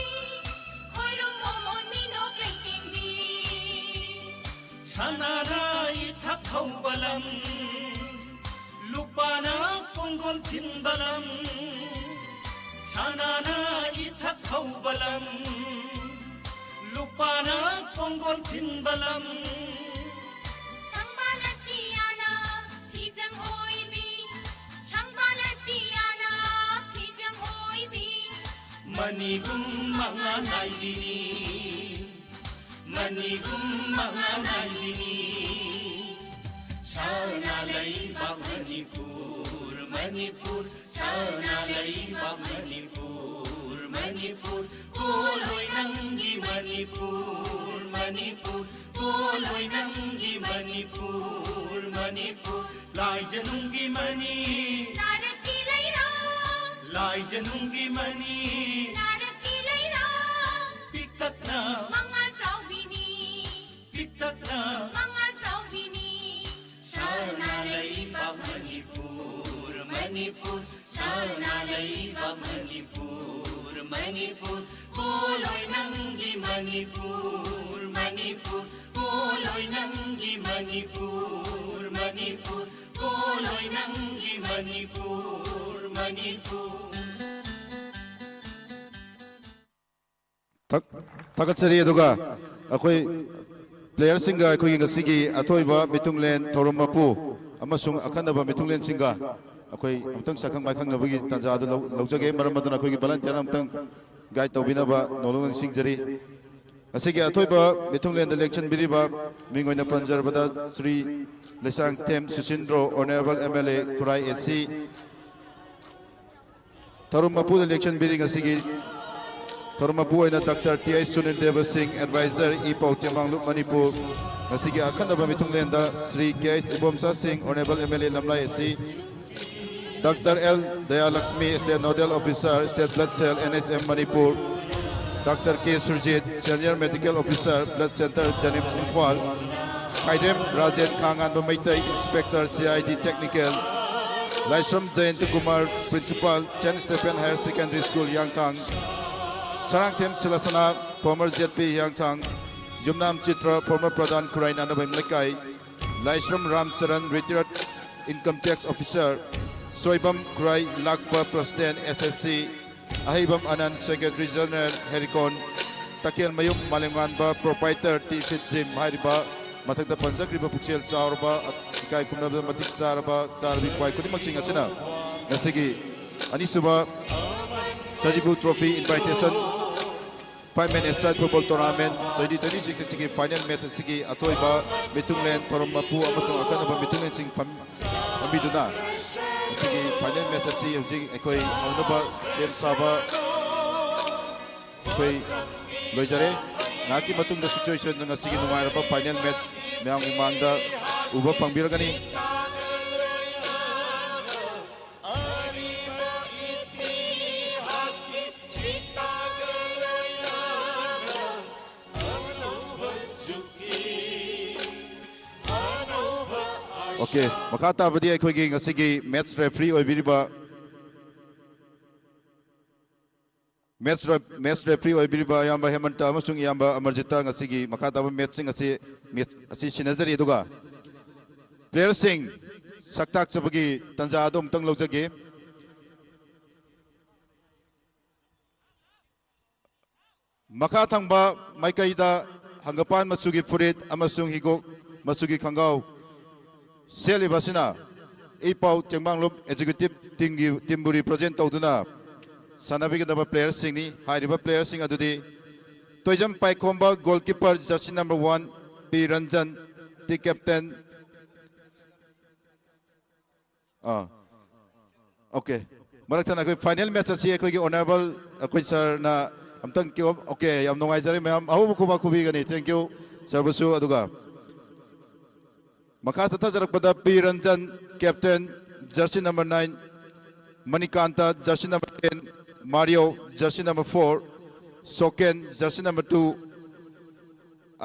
ꯈꯣꯏꯔꯨꯝ ꯃꯣꯃꯣꯟ ꯃꯤꯅꯣꯛ ꯂꯩꯇꯦꯡꯕꯤ꯫ ꯁꯅꯥꯅ ꯏꯊꯛ ꯍꯧꯕ ꯂꯝ, ꯂꯨꯄꯥꯅ ꯀꯣꯡꯒꯣꯟ ꯊꯤꯟꯕ ꯂꯝ꯫ ꯁꯅꯥꯅ ꯏꯊꯛ ꯍꯧꯕ ꯂꯝ, ꯂꯨꯄꯥꯅ ꯀꯣꯡꯒꯣꯟ ꯊꯤꯟꯕ ꯂꯝ꯫ ꯁꯪꯕꯥꯂꯇꯤꯌꯥꯅ ꯐꯤꯖꯪ ꯑꯣꯏꯕꯤ, ꯁꯪꯕꯥꯂꯇꯤꯌꯥꯅ ꯐꯤꯖꯪ ꯑꯣꯏꯕꯤ꯫ ꯃꯅꯤꯒꯨꯝ ꯃꯉꯥꯜ ꯅꯥꯏꯕꯤꯅꯤ, ꯃꯅꯤꯒꯨꯝ ꯃꯉꯥꯜ ꯅꯥꯏꯕꯤꯅꯤ꯫ ꯁꯅꯥ ꯂꯩꯕꯥꯛ ꯃꯅꯤꯄꯨꯔ, ꯃꯅꯤꯄꯨꯔ, ꯁꯅꯥ ꯂꯩꯕꯥꯛ ꯃꯅꯤꯄꯨꯔ, ꯃꯅꯤꯄꯨꯔ, ꯄꯣꯂꯣꯏ ꯅꯪꯒꯤ ꯃꯅꯤꯄꯨꯔ, ꯃꯅꯤꯄꯨꯔ, ꯄꯣꯂꯣꯏ ꯅꯪꯒꯤ ꯃꯅꯤꯄꯨꯔ, ꯃꯅꯤꯄꯨꯔ, ꯂꯥꯏꯖꯅꯨꯡꯒꯤ ꯃꯅꯤ꯫ ꯅꯥꯔꯛꯀꯤ ꯂꯩꯔꯥ꯫ ꯂꯥꯏꯖꯅꯨꯡꯒꯤ ꯃꯅꯤ꯫ ꯅꯥꯔꯛꯀꯤ ꯂꯩꯔꯥ꯫ ꯄꯤꯛꯇꯛꯅ꯫ ꯃꯉꯥꯜ ꯆꯥꯎꯕꯤꯅꯤ꯫ ꯄꯤꯛꯇꯛꯅ꯫ ꯃꯉꯥꯜ ꯆꯥꯎꯕꯤꯅꯤ꯫ ꯁꯅꯥ ꯃꯅꯤꯄꯨꯔ, ꯁꯅꯥ ꯂꯩꯕꯥꯛ ꯃꯅꯤꯄꯨꯔ, ꯃꯅꯤꯄꯨꯔ, ꯄꯣꯂꯣꯏ ꯅꯪꯒꯤ ꯃꯅꯤꯄꯨꯔ, ꯃꯅꯤꯄꯨꯔ, ꯄꯣꯂꯣꯏ ꯅꯪꯒꯤ ꯃꯅꯤꯄꯨꯔ, ꯃꯅꯤꯄꯨꯔ, ꯄꯣꯂꯣꯏ ꯅꯪꯒꯤ ꯃꯅꯤꯄꯨꯔ, ꯃꯅꯤꯄꯨꯔ꯫ ꯊꯥꯒꯠꯆꯔꯤ꯫ ꯑꯗꯨꯒ ꯑꯩꯈꯣꯏ ꯄ꯭ꯂꯦꯌꯔꯁꯤꯡꯒ ꯑꯩꯈꯣꯏꯒꯤ ꯉꯁꯤꯒꯤ ꯑꯊꯣꯏꯕ ꯃꯤꯊꯨꯡꯂꯦꯟ ꯊꯧꯔꯝ ꯃꯄꯨ ꯑꯃꯁꯨꯡ ꯑꯈꯟꯅꯕ ꯃꯤꯊꯨꯡꯂꯦꯟꯁꯤꯡꯒ ꯑꯩꯈꯣꯏ ꯑꯃꯨꯛꯇꯪ ꯁꯛꯈꯪ ꯃꯥꯏꯈꯪꯅꯕꯒꯤ ꯇꯥꯟꯖꯥ ꯑꯗꯨ ꯂꯧ-, ꯂꯧꯖꯒꯦ꯫ ꯃꯔꯝ ꯑꯗꯨꯅ ꯑꯩꯈꯣꯏꯒꯤ ꯚꯣꯂꯟꯇꯤꯌꯔ ꯑꯃꯨꯛꯇꯪ ꯒꯥꯏꯗ ꯇꯧꯕꯤꯅꯕ ꯅꯣꯂꯨꯛꯅ ꯅꯤꯡꯁꯤꯡꯖꯔꯤ꯫ ꯉꯁꯤꯒꯤ ꯑꯊꯣꯏꯕ ꯃꯤꯊꯨꯡꯂꯦꯟꯗ ꯂꯦꯡꯁꯤꯟꯕꯤꯔꯤꯕ ꯃꯤꯡ ꯑꯣꯏꯅ ꯄꯟꯖꯔꯕꯗ Shri Leishangthem Susindro, honourable M L A, Khurai A C. ꯊꯧꯔꯝ ꯃꯄꯨꯗ ꯂꯦꯡꯁꯤꯟꯕꯤꯔꯤ ꯉꯁꯤꯒꯤ ꯊꯧꯔꯝ ꯃꯄꯨ ꯑꯣꯏꯅ doctor T H Sunil Deb Singh, adviser, E Pao ꯇꯦꯡꯕꯥꯡꯂꯨꯞ Manipur. ꯉꯁꯤꯒꯤ ꯑꯈꯟꯅꯕ ꯃꯤꯊꯨꯡꯂꯦꯟꯗ Shri K H Ibomcha Singh, honourable M L A Lamlai A C, doctor L Dayalakshmi, state nodal officer, state blood cell, N S M Manipur, doctor K Surjit, senior medical officer, blood centre, JNIMS Imphal, Khaidem Rajen ꯈꯥꯉꯥꯟꯕ Meitei, inspector C I D technical, Laishram Jayanta Kumar, principal, saint Stephen higher secondary school, Hiyangthang, Sarangthem Shilashna, former Z P Hiyangthang, Yumnam Chitra, former pradhan Khurai Nanabam Leikai, Laishram Ramcharan, retired income tax officer, Soibam Khurai ꯂꯥꯛꯄ, ꯄ꯭ꯔꯁꯤꯗꯦꯟ ꯑꯦꯁ ꯑꯦꯁ ꯁꯤ, ꯑꯍꯩꯕꯝ ꯑꯅꯟ, secretary general Herikon, Takelmayum Malemnganba, proprietor T fit gym ꯍꯥꯏꯔꯤꯕ ꯃꯊꯛꯇ ꯄꯟꯖꯈ꯭ꯔꯤꯕ ꯄꯨꯛꯆꯦꯜ ꯆꯥꯎꯔꯕ, ꯏꯀꯥꯏ ꯈꯨꯝꯅꯕꯗ ꯃꯇꯤꯛ ꯆꯥꯔꯕ ꯆꯥꯔꯕꯤ ꯈ꯭ꯋꯥꯏ ꯈꯨꯗꯤꯡꯃꯛꯁꯤꯡ ꯑꯁꯤꯅ ꯉꯁꯤꯒꯤ ꯑꯅꯤꯁꯨꯕ ꯁꯖꯤꯕꯨ ꯇ꯭ꯔꯣꯐꯤ ꯏꯟꯚꯥꯏꯇꯦꯁꯟ ꯐꯥꯏꯚ ꯃꯦꯟ ꯑꯦꯁ football tournament twenty twenty six ꯑꯁꯤꯒꯤ ꯐꯥꯏꯅꯦꯜ ꯃꯦꯆ ꯑꯁꯤꯒꯤ ꯑꯊꯣꯏꯕ ꯃꯤꯊꯨꯡꯂꯦꯟ ꯊꯧꯔꯝ ꯃꯄꯨ ꯑꯃꯁꯨꯡ ꯑꯈꯟꯅꯕ ꯃꯤꯊꯨꯡꯂꯦꯟꯁꯤꯡ ꯐꯝ-, ꯐꯝꯕꯤꯗꯨꯅ ꯃꯁꯤꯒꯤ ꯐꯥꯏꯅꯦꯜ ꯃꯦꯆ ꯑꯁꯤ ꯍꯧꯖꯤꯛ ꯑꯩꯈꯣꯏ ꯍꯧꯅꯕ ꯁꯦꯝ ꯁꯥꯕ ꯑꯩꯈꯣꯏ ꯂꯣꯏꯖꯔꯦ꯫ ꯉꯥꯏꯍꯥꯛꯀꯤ ꯃꯇꯨꯡꯗ ꯁꯨꯡꯁꯣꯏ ꯁꯣꯏꯗꯅ ꯉꯁꯤꯒꯤ ꯅꯨꯡꯉꯥꯏꯔꯕ ꯐꯥꯏꯅꯦꯜ ꯃꯦꯆ ꯃꯌꯥꯝꯒꯤ ꯃꯥꯡꯗ ꯎꯕ ꯐꯪꯕꯤꯔꯒꯅꯤ꯫ OK, ꯃꯈꯥ ꯇꯥꯕꯗꯤ ꯑꯩꯈꯣꯏꯒꯤ ꯉꯁꯤꯒꯤ ꯃꯦꯠꯁ ꯔꯦꯐ꯭ꯔꯤ ꯑꯣꯏꯕꯤꯔꯤꯕ, ꯃꯦꯠꯁ ꯔꯦꯐ꯭ꯔꯤ ꯑꯣꯏꯕꯤꯔꯤꯕ ꯏꯌꯥꯝꯕ ꯍꯦꯃꯟꯇ ꯑꯃꯁꯨꯡ ꯏꯌꯥꯝꯕ ꯑꯃꯔꯖꯤꯠꯇ ꯉꯁꯤꯒꯤ ꯃꯈꯥ ꯇꯥꯕ ꯃꯦꯠꯁꯁꯤꯡ ꯑꯁꯤ, ꯃꯦꯠꯁ ꯑꯁꯤ ꯁꯤꯟꯅꯖꯔꯤ꯫ ꯑꯗꯨꯒ ꯄ꯭ꯂꯦꯌꯔꯁꯤꯡ ꯁꯛ ꯇꯥꯛꯆꯕꯒꯤ ꯇꯥꯟꯖꯥ ꯑꯗꯨ ꯑꯃꯨꯛꯇꯪ ꯂꯧꯖꯒꯦ꯫ ꯃꯈꯥ ꯊꯪꯕ ꯃꯥꯏꯀꯩꯗ ꯍꯪꯒꯄꯥꯟ ꯃꯆꯨꯒꯤ ꯐꯨꯔꯤꯠ ꯑꯃꯁꯨꯡ ꯍꯤꯒꯣꯛ ꯃꯆꯨꯒꯤ ꯈꯣꯡꯒ꯭ꯔꯥꯎ ꯁꯦꯠꯂꯤꯕ ꯑꯁꯤꯅ ꯏ ꯄꯥꯎ ꯇꯦꯡꯕꯥꯡꯂꯨꯞ ꯑꯦꯛꯖꯤꯀ꯭ꯌꯨꯇꯤꯚ ꯇꯤꯝꯒꯤ, ꯇꯤꯝꯕꯨ ꯔꯤꯄ꯭ꯔꯖꯦꯟ ꯇꯧꯗꯨꯅ ꯁꯥꯟꯅꯕꯤꯒꯗꯕ ꯄ꯭ꯂꯦꯌꯔꯁꯤꯡꯅꯤ꯫ ꯍꯥꯏꯔꯤꯕ ꯄ꯭ꯂꯦꯌꯔꯁꯤꯡ ꯑꯗꯨꯗꯤ Toijam ꯄꯥꯏꯈꯣꯝꯕ, goalkeeper, jersey number one, ꯄꯤ ꯔꯟꯖꯟ, ꯇꯤ ꯀꯦꯞꯇꯦꯟ, ꯑꯥ, ꯑꯣꯀꯦ꯫ ꯃꯔꯛ ꯊꯠꯅ ꯑꯩꯈꯣꯏ ꯐꯥꯏꯅꯦꯜ ꯃꯦꯠꯆ ꯑꯁꯤ ꯑꯩꯈꯣꯏꯒꯤ ꯑꯣꯅꯔꯦꯕꯜ ꯑꯩꯈꯣꯏ ꯁꯥꯔꯅ ꯑꯝꯇꯪ ꯀꯤꯛ ꯑꯣꯐ, ꯑꯣꯀꯦ, ꯌꯥꯝ ꯅꯨꯡꯉꯥꯏꯖꯔꯦ ꯃꯌꯥꯝ꯫ ꯑꯍꯧꯕ ꯈꯨꯕꯥꯛ ꯈꯨꯕꯤꯒꯅꯤ꯫ Thank you, ꯁꯥꯔꯕꯨꯁꯨ꯫ ꯑꯗꯨꯒ ꯃꯈꯥ ꯆꯠꯊꯖꯔꯛꯄꯗ P Ranjan, captain, jersey number nine, Manikanta, jersey number ten, Mario, jersey number four, Soken, jersey number two,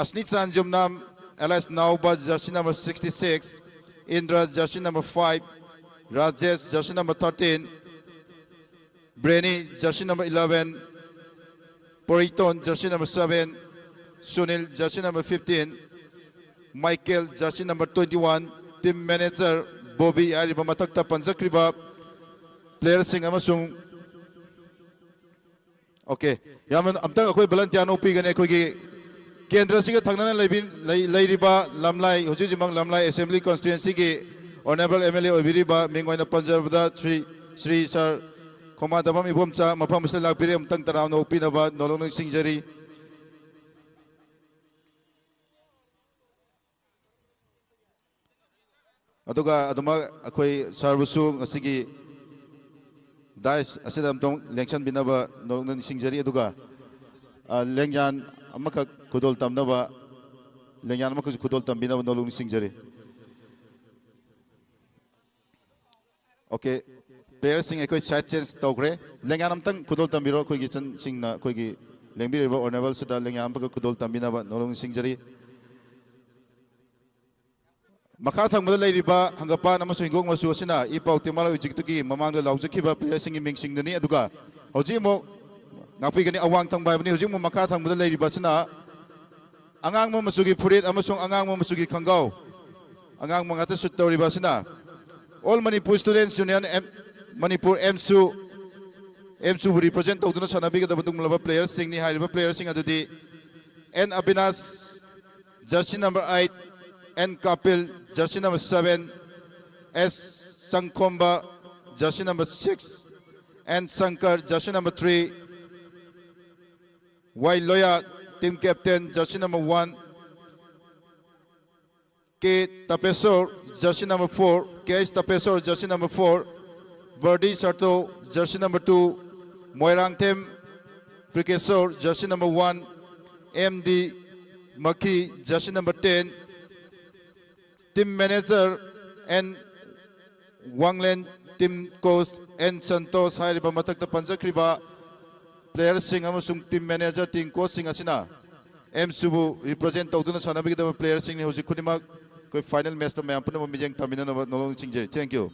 Asnichan Yumnam, Elias Naoba, jersey number sixty six, Indra, jersey number five, Rajesh, jersey number thirteen, Breni, jersey number eleven, Poriton, jersey number seven, Sunil, jersey number fifteen, Michael, jersey number twenty one. Team manager Bobby ꯍꯥꯏꯔꯤꯕ ꯃꯊꯛꯇ ꯄꯟꯖꯈ꯭ꯔꯤꯕ ꯄ꯭ꯂꯦꯌꯔꯁꯤꯡ ꯑꯃꯁꯨꯡ ꯑꯣꯀꯦ꯫ ꯌꯥꯝꯅ ꯑꯝꯇꯪ ꯑꯩꯈꯣꯏ ꯚꯣꯂꯟꯇꯤꯌꯥꯔ ꯅꯣꯛꯄꯤꯒꯅꯤ꯫ ꯑꯩꯈꯣꯏꯒꯤ ꯀꯦꯟꯗ꯭ꯔꯁꯤꯒ ꯊꯪꯅꯅ ꯂꯩꯕꯤ-, ꯂꯩ-, ꯂꯩꯔꯤꯕ ꯂꯝꯂꯥꯏ, ꯍꯧꯖꯤꯛ ꯍꯧꯖꯤꯛꯃꯛ ꯂꯝꯂꯥꯏ ꯑꯦꯁꯦꯝꯕ꯭ꯂꯤ ꯀꯣꯟꯁꯇꯤꯇ꯭ꯋꯦꯟꯁꯤꯒꯤ ꯑꯣꯅꯔꯦꯕꯜ ꯑꯦꯝ ꯑꯦꯜ ꯑꯦ ꯑꯣꯏꯕꯤꯔꯤꯕ ꯃꯤꯡ ꯑꯣꯏꯅ ꯄꯟꯖꯔꯕꯗ ꯁ꯭ꯔꯤ, ꯁ꯭ꯔꯤ ꯁꯥꯔ ꯈꯣꯃꯥꯗꯕꯝ ꯏꯕꯣꯝꯆꯥ ꯃꯐꯝ ꯑꯁꯤꯗ ꯂꯥꯛꯄꯤꯔꯦ꯫ ꯑꯃꯨꯛꯇꯪ ꯇꯔꯥꯝꯅ ꯑꯣꯛꯄꯤꯅꯕ ꯅꯣꯂꯨꯛ ꯅꯤꯡꯁꯤꯡꯖꯔꯤ꯫ ꯑꯗꯨꯒ ꯑꯗꯨꯃꯛ ꯑꯩꯈꯣꯏ ꯁꯥꯔꯕꯨꯁꯨ ꯉꯁꯤꯒꯤ ꯗꯥꯏꯁ ꯑꯁꯤꯗ ꯑꯃꯨꯛꯇꯪ ꯂꯦꯡꯁꯟꯕꯤꯅꯕ ꯅꯣꯂꯨꯛꯅ ꯅꯤꯡꯁꯤꯡꯖꯔꯤ꯫ ꯑꯗꯨꯒ, ꯑ, ꯂꯦꯡꯌꯥꯟ ꯑꯃꯈꯛ ꯈꯨꯗꯣꯜ ꯇꯝꯅꯕ, ꯂꯦꯡꯌꯥꯟ ꯑꯃꯈꯛ ꯈꯨꯗꯣꯜ ꯇꯝꯕꯤꯅꯕ ꯅꯣꯂꯨꯛ ꯅꯤꯡꯁꯤꯡꯖꯔꯤ꯫ ꯑꯣꯀꯦ, ꯄ꯭ꯂꯦꯌꯔꯁꯤꯡ ꯑꯩꯈꯣꯏ ꯁꯥꯏꯠ ꯆꯦꯟꯖ ꯇꯧꯈ꯭ꯔꯦ꯫ ꯂꯦꯡꯌꯥꯟ ꯑꯃꯇꯪ ꯈꯨꯗꯣꯜ ꯇꯝꯕꯤꯔꯣ꯫ ꯑꯩꯈꯣꯏꯒꯤ ꯏꯆꯟꯁꯤꯡꯅ ꯑꯩꯈꯣꯏꯒꯤ ꯂꯦꯡꯕꯤꯔꯤꯕ ꯑꯣꯅꯔꯦꯕꯜꯁꯤꯗ ꯂꯦꯡꯌꯥꯟ ꯑꯃꯈꯛ ꯈꯨꯗꯣꯜ ꯇꯝꯕꯤꯅꯕ ꯅꯣꯂꯨꯛ ꯅꯤꯡꯁꯤꯡꯖꯔꯤ꯫ ꯃꯈꯥ ꯊꯪꯕꯗ ꯂꯩꯔꯤꯕ ꯍꯪꯒꯄꯥꯟ ꯑꯃꯁꯨꯡ ꯍꯤꯒꯣꯛ ꯃꯆꯨ ꯑꯁꯤꯅ ꯏ ꯄꯥꯎ ꯇꯤꯃꯥꯂꯣ ꯏꯖꯤꯛꯇꯨꯒꯤ ꯃꯃꯥꯡꯗ ꯂꯥꯎꯖꯈꯤꯕ ꯄ꯭ꯂꯦꯌꯔꯁꯤꯡꯒꯤ ꯃꯤꯡꯁꯤꯡꯗꯨꯅꯤ꯫ ꯑꯗꯨꯒ ꯍꯧꯖꯤꯛ ꯑꯃꯨꯛ ꯉꯥꯛꯄꯤꯒꯅꯤ꯫ ꯑꯋꯥꯡ ꯊꯪꯕ ꯍꯥꯏꯕꯅꯤ꯫ ꯍꯧꯖꯤꯛ ꯑꯃꯨꯛ ꯃꯈꯥ ꯊꯪꯕꯗ ꯂꯩꯔꯤꯕ ꯑꯁꯤꯅ ꯑꯉꯥꯡꯕ ꯃꯆꯨꯒꯤ ꯐꯨꯔꯤꯠ ꯑꯃꯁꯨꯡ ꯑꯉꯥꯡꯕ ꯃꯆꯨꯒꯤ ꯈꯣꯡꯒ꯭ꯔꯥꯎ, ꯑꯉꯥꯡꯕ ꯉꯥꯛꯇ ꯁꯨꯠ ꯇꯧꯔꯤꯕ ꯑꯁꯤꯅ All Manipur Students Union, M-, Manipur, ꯑꯦꯝꯁꯨ, ꯑꯦꯝꯁꯨꯕꯨ represent ꯇꯧꯗꯨꯅ ꯁꯥꯟꯅꯕꯤꯒꯗꯕ ꯑꯗꯨꯒꯨꯝꯂꯕ ꯄ꯭ꯂꯦꯌꯔꯁꯤꯡꯅꯤ꯫ ꯍꯥꯏꯔꯤꯕ ꯄ꯭ꯂꯦꯌꯔꯁꯤꯡ ꯑꯗꯨꯗꯤ N Avinash, jersey number eight, N Kapil, jersey number seven, S Sangkhomba, jersey number six, N Shankar, jersey number three, Y Loya, team captain, jersey number one, K Tapeswar, jersey number four, K H Tapeswar, jersey number four, Birdie Sarto, jersey number two, Moirangthem Prikeswar, jersey number one, M D Makhi, jersey number ten, team manager N Wanglen, team coach N Santosh ꯍꯥꯏꯔꯤꯕ ꯃꯊꯛꯇ ꯄꯟꯖꯈ꯭ꯔꯤꯕ ꯄ꯭ꯂꯦꯌꯔꯁꯤꯡ ꯑꯃꯁꯨꯡ team manager, team coachꯁꯤꯡ ꯑꯁꯤꯅ ꯑꯦꯝꯁꯨꯕꯨ represent ꯇꯧꯗꯨꯅ ꯁꯥꯟꯅꯕꯤꯒꯗꯕ ꯄ꯭ꯂꯦꯌꯔꯁꯤꯡꯅꯤ꯫ ꯍꯧꯖꯤꯛ ꯈꯨꯗꯤꯡꯃꯛ ꯑꯩꯈꯣꯏ final matchꯇ ꯃꯌꯥꯝ ꯄꯨꯝꯅꯃꯛ ꯃꯤꯠꯌꯦꯡ ꯊꯝꯕꯤꯅꯅꯕ ꯅꯣꯂꯣꯝ ꯅꯤꯡꯁꯤꯡꯖꯔꯤ꯫ Thank you.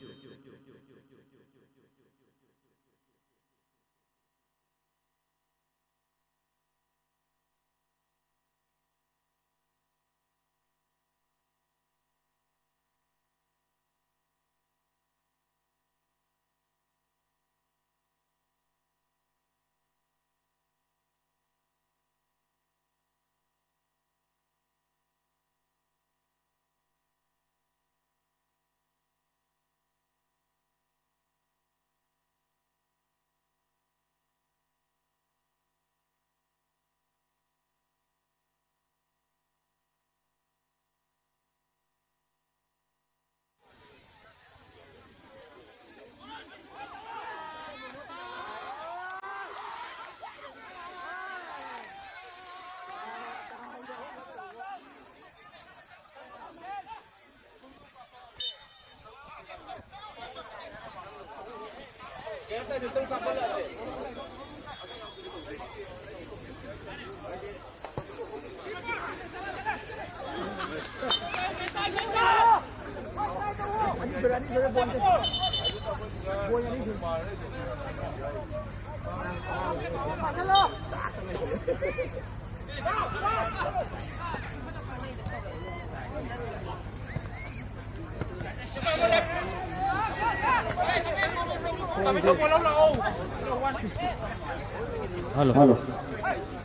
ꯍꯜꯂꯣ꯫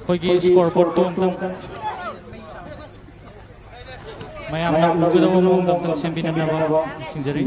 ꯑꯩꯈꯣꯏꯒꯤ ꯁ꯭ꯀꯣꯔ ꯕꯣꯔꯗꯇꯨ ꯑꯝꯇꯪ ꯃꯌꯥꯝꯅ ꯎꯒꯗꯕ ꯃꯑꯣꯡꯗ ꯑꯝꯇꯪ ꯁꯦꯝꯕꯤꯅꯅꯕ ꯅꯤꯡꯁꯤꯡꯖꯔꯤ꯫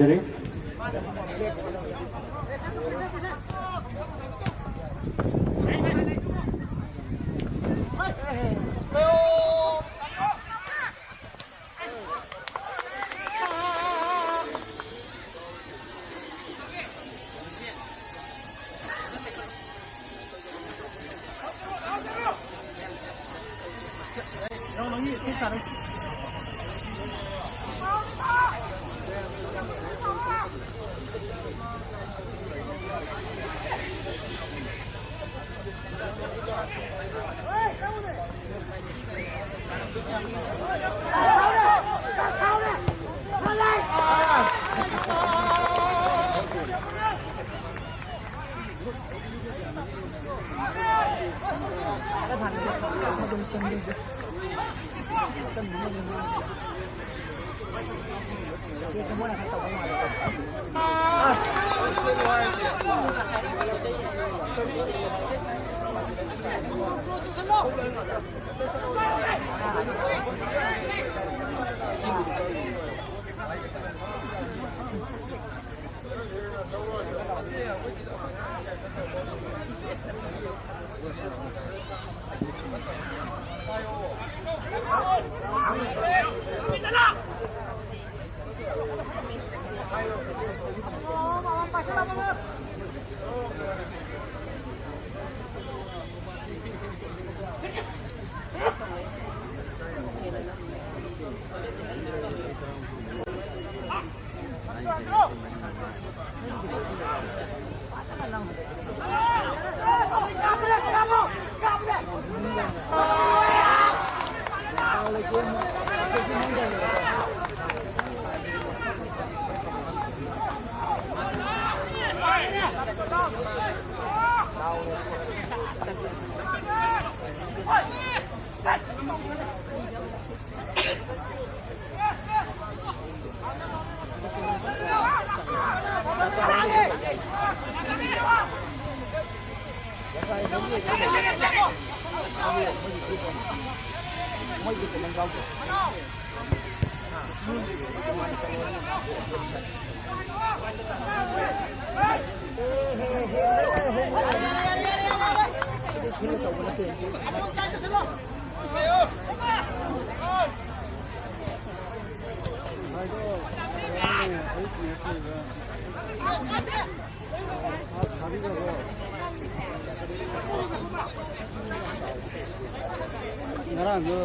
ꯉꯔꯥꯡꯗꯣ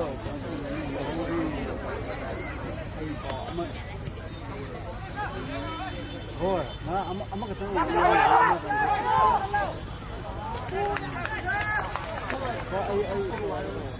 ꯍꯣꯏ, ꯉꯔꯥꯡ ꯑꯃ, ꯑꯃꯈꯛꯇꯪ ꯑꯣꯏꯔꯝꯅꯤ꯫ ꯍꯣꯏ, ꯑꯩ, ꯑꯩ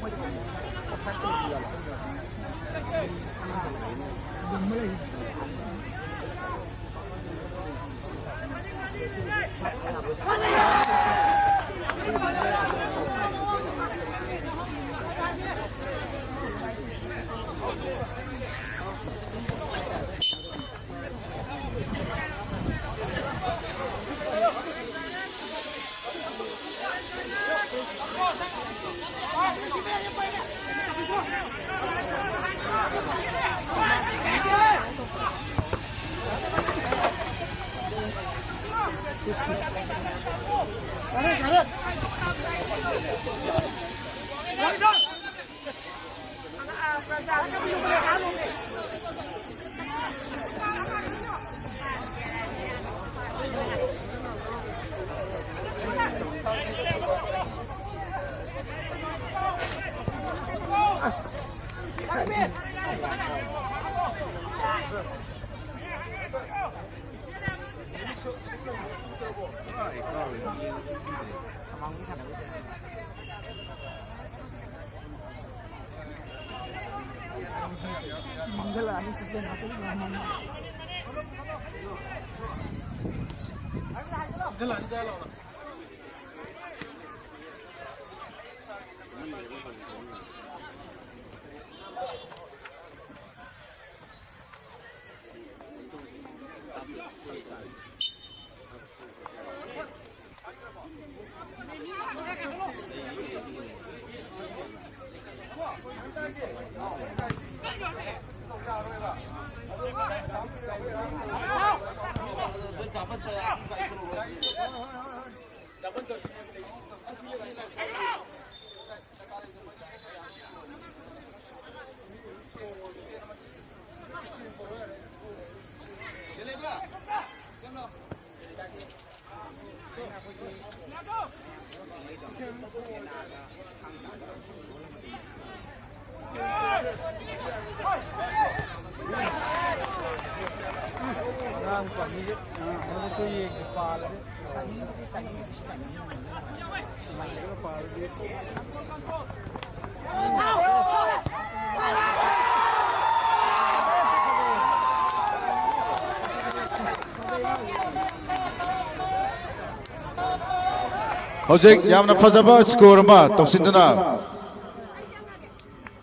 ꯍꯧꯖꯤꯛ ꯌꯥꯝꯅ ꯐꯖꯕ ꯁ꯭ꯀꯣꯔ ꯑꯃ ꯇꯧꯁꯤꯟꯗꯨꯅ,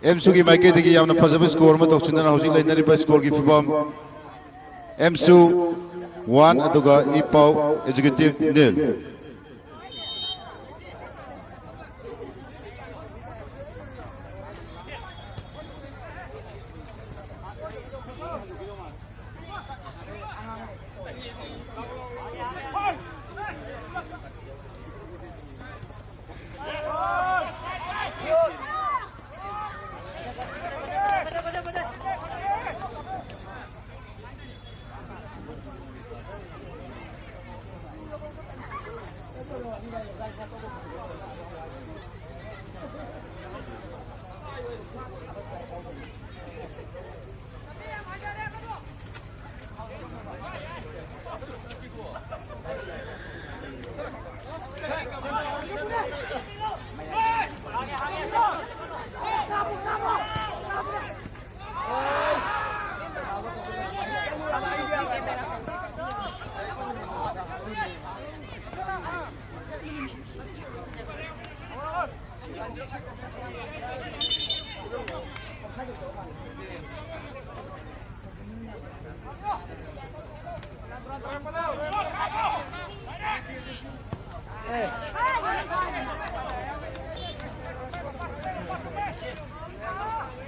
ꯑꯦꯝꯁꯨꯒꯤ ꯃꯥꯏꯀꯩꯗꯒꯤ ꯌꯥꯝꯅ ꯐꯖꯕ ꯁ꯭ꯀꯣꯔ ꯑꯃ ꯇꯧꯁꯤꯟꯗꯨꯅ ꯍꯧꯖꯤꯛ ꯂꯩꯅꯔꯤꯕ ꯁ꯭ꯀꯣꯔꯒꯤ ꯐꯤꯕꯝ, ꯑꯦꯝꯁꯨ ꯋꯥꯟ ꯑꯗꯨꯒ ꯏ ꯄꯥꯎ ꯑꯦꯖꯨꯀꯦꯇꯤꯚ ꯅꯤꯜ꯫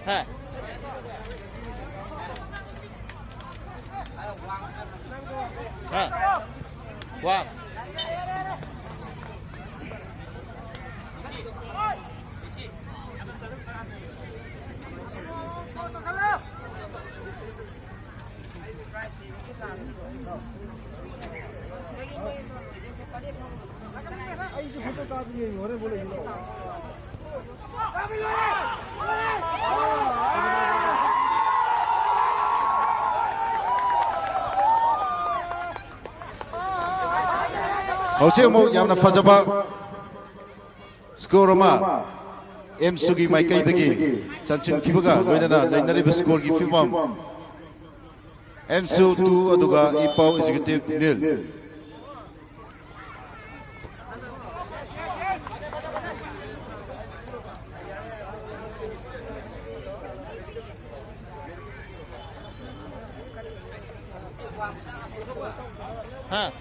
ꯍꯥ? ꯍꯥ? ꯋꯥ꯫ ꯑꯩꯁꯨ ꯐꯣꯇꯣ ꯀꯥꯞꯄꯤꯌꯦ, ꯍꯣꯔꯦꯟ ꯐꯣꯇꯣ ꯌꯦꯡꯉꯣ꯫ ꯍꯧꯖꯤꯛ ꯑꯃꯨꯛ ꯌꯥꯝꯅ ꯐꯖꯕ ꯁ꯭ꯀꯣꯔ ꯑꯃ ꯑꯦꯝꯁꯨꯒꯤ ꯃꯥꯏꯀꯩꯗꯒꯤ ꯆꯟꯁꯤꯟꯈꯤꯕꯒ ꯂꯣꯏꯅꯅ ꯂꯩꯅꯔꯤꯕ ꯁ꯭ꯀꯣꯔꯒꯤ ꯐꯤꯕꯝ, ꯑꯦꯝꯁꯨ ꯇꯨ ꯑꯗꯨꯒ ꯏ ꯄꯥꯎ ꯑꯦꯛꯖꯤꯀ꯭ꯌꯨꯇꯤꯚ ꯅꯤꯜ꯫ ꯍꯥ?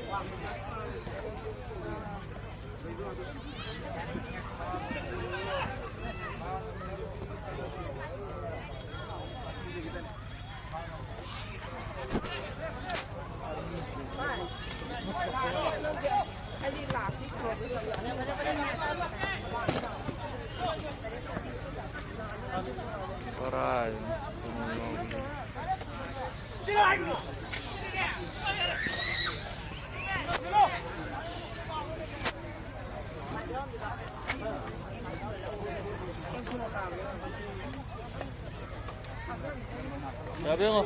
ꯌꯥꯕ꯭ꯔꯥ ꯌꯦꯡꯉꯣ꯫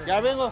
ꯌꯥꯕ꯭ꯔꯥ ꯌꯦꯡꯉꯣ꯫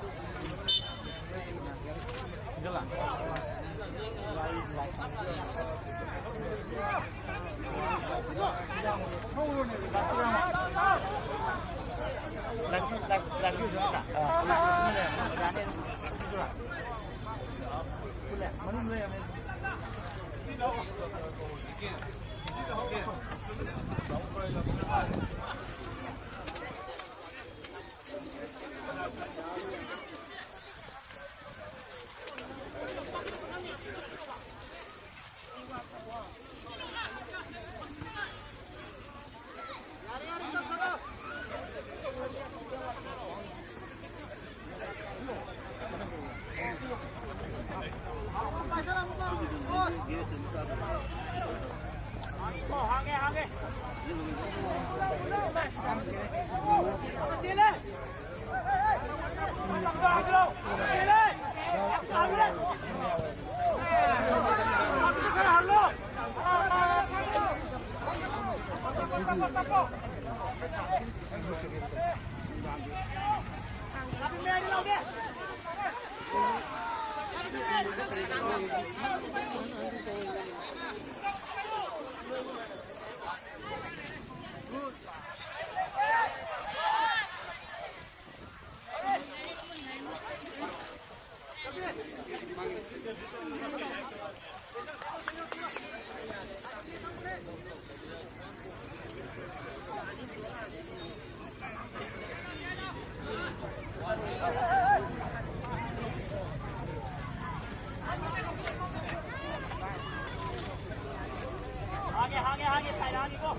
ꯍꯥꯡꯉꯦ, ꯍꯥꯡꯉꯦ, ꯍꯥꯡꯉꯦ, ꯁꯥꯏꯠ ꯍꯥꯡꯉꯤꯀꯣ꯫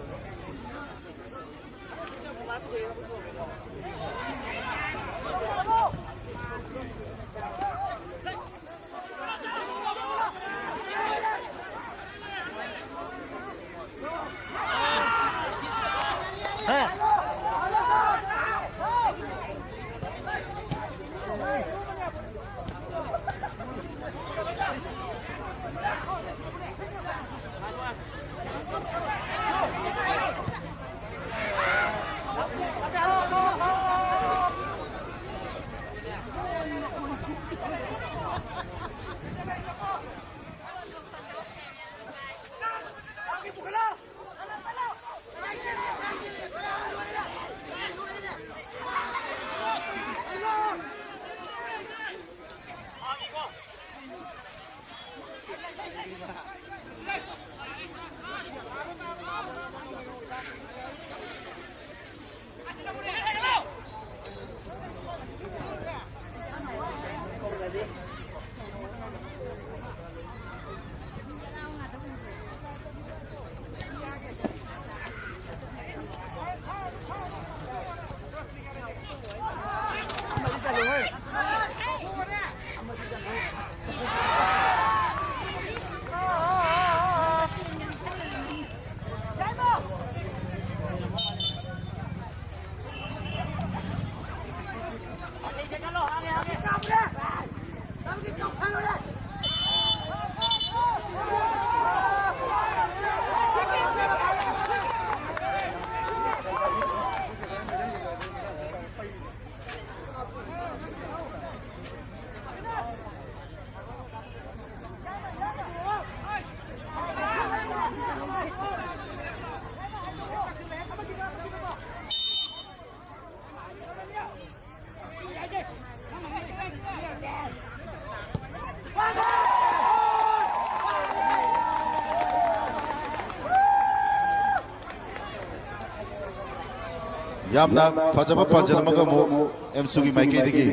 ꯌꯥꯝꯅ ꯐꯖꯕ ꯄꯥꯟꯖꯜ ꯑꯃꯒ ꯑꯃꯨꯛ ꯑꯦꯝꯁꯨꯒꯤ ꯃꯥꯏꯀꯩꯗꯒꯤ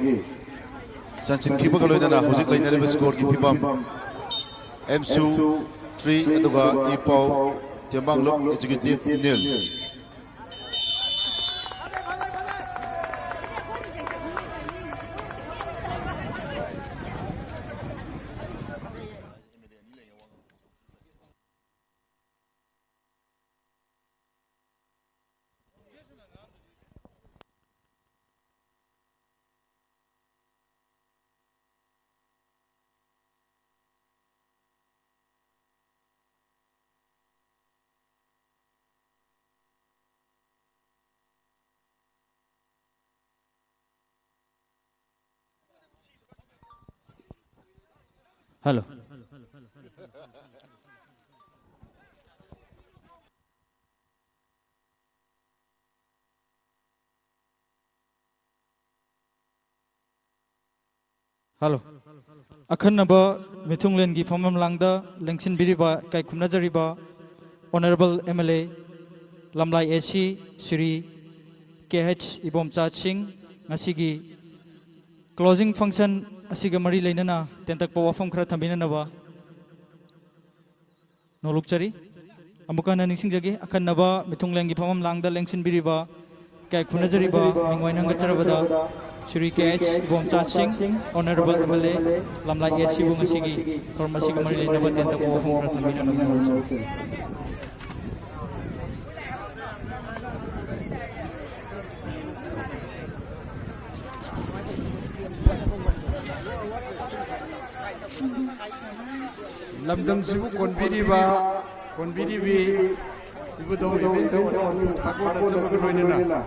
ꯆꯟꯁꯤꯟꯈꯤꯕꯒ ꯂꯣꯏꯅꯅ ꯍꯧꯖꯤꯛ ꯂꯩꯅꯔꯤꯕ ꯁ꯭ꯀꯣꯔꯒꯤ ꯐꯤꯕꯝ, ꯑꯦꯝꯁꯨ ꯊ꯭ꯔꯤ ꯑꯗꯨꯒ ꯏ ꯄꯥꯎ ꯇꯦꯡꯕꯥꯡꯂꯨꯞ ꯑꯦꯛꯖꯤꯀ꯭ꯌꯨꯇꯤꯚ ꯅꯤꯜ꯫ Hello. Hello. ꯑꯈꯟꯅꯕ ꯃꯤꯊꯨꯡꯂꯦꯟꯒꯤ ꯐꯝꯐꯝ ꯂꯥꯡꯗ ꯂꯦꯡꯁꯤꯟꯕꯤꯔꯤꯕ, ꯏꯀꯥꯏ ꯈꯨꯝꯅꯖꯔꯤꯕ Honourable M L A, ꯂꯝꯂꯥꯏ A C, Shri K H Ibomcha ꯁꯤꯡ, ꯉꯁꯤꯒꯤ closing function ꯑꯁꯤꯒ ꯃꯔꯤ ꯂꯩꯅꯅ ꯇꯦꯟꯇꯛꯄ ꯋꯥꯐꯝ ꯈꯔ ꯊꯝꯕꯤꯅꯅꯕ ꯅꯣꯂꯨꯛꯆꯔꯤ꯫ ꯑꯃꯨꯛ ꯍꯟꯅ ꯅꯤꯡꯁꯤꯡꯖꯒꯦ, ꯑꯈꯟꯅꯕ ꯃꯤꯊꯨꯡꯂꯦꯟꯒꯤ ꯐꯝꯐꯝ ꯂꯥꯡꯗ ꯂꯦꯡꯁꯤꯟꯕꯤꯔꯤꯕ, ꯏꯀꯥꯏ ꯈꯨꯝꯅꯖꯔꯤꯕ, ꯃꯤꯡ ꯑꯣꯏꯅ ꯍꯪꯒꯠꯆꯔꯕꯗ ꯁ꯭ꯔꯤ K H ꯏꯕꯣꯝꯆꯥ ꯁꯤꯡ, Honourable M L A, ꯂꯝꯂꯥꯏ A C ꯕꯨ ꯉꯁꯤꯒꯤ ꯊꯧꯔꯝ ꯑꯁꯤꯒ ꯃꯔꯤ ꯂꯩꯅꯕ ꯇꯦꯟꯇꯛꯄ ꯋꯥꯐꯝ ꯈꯔ ꯊꯝꯕꯤꯅꯕ ꯅꯣꯂꯨꯛꯆꯔꯤ꯫ ꯂꯝꯗꯝꯁꯤꯕꯨ ꯀꯣꯟꯕꯤꯔꯤꯕ, ꯀꯣꯟꯕꯤꯔꯤꯕꯤ ꯏꯕꯨꯙꯧ ꯏꯕꯦꯟꯗꯧ ꯊꯥꯒꯠꯆꯕꯒ ꯂꯣꯏꯅꯅ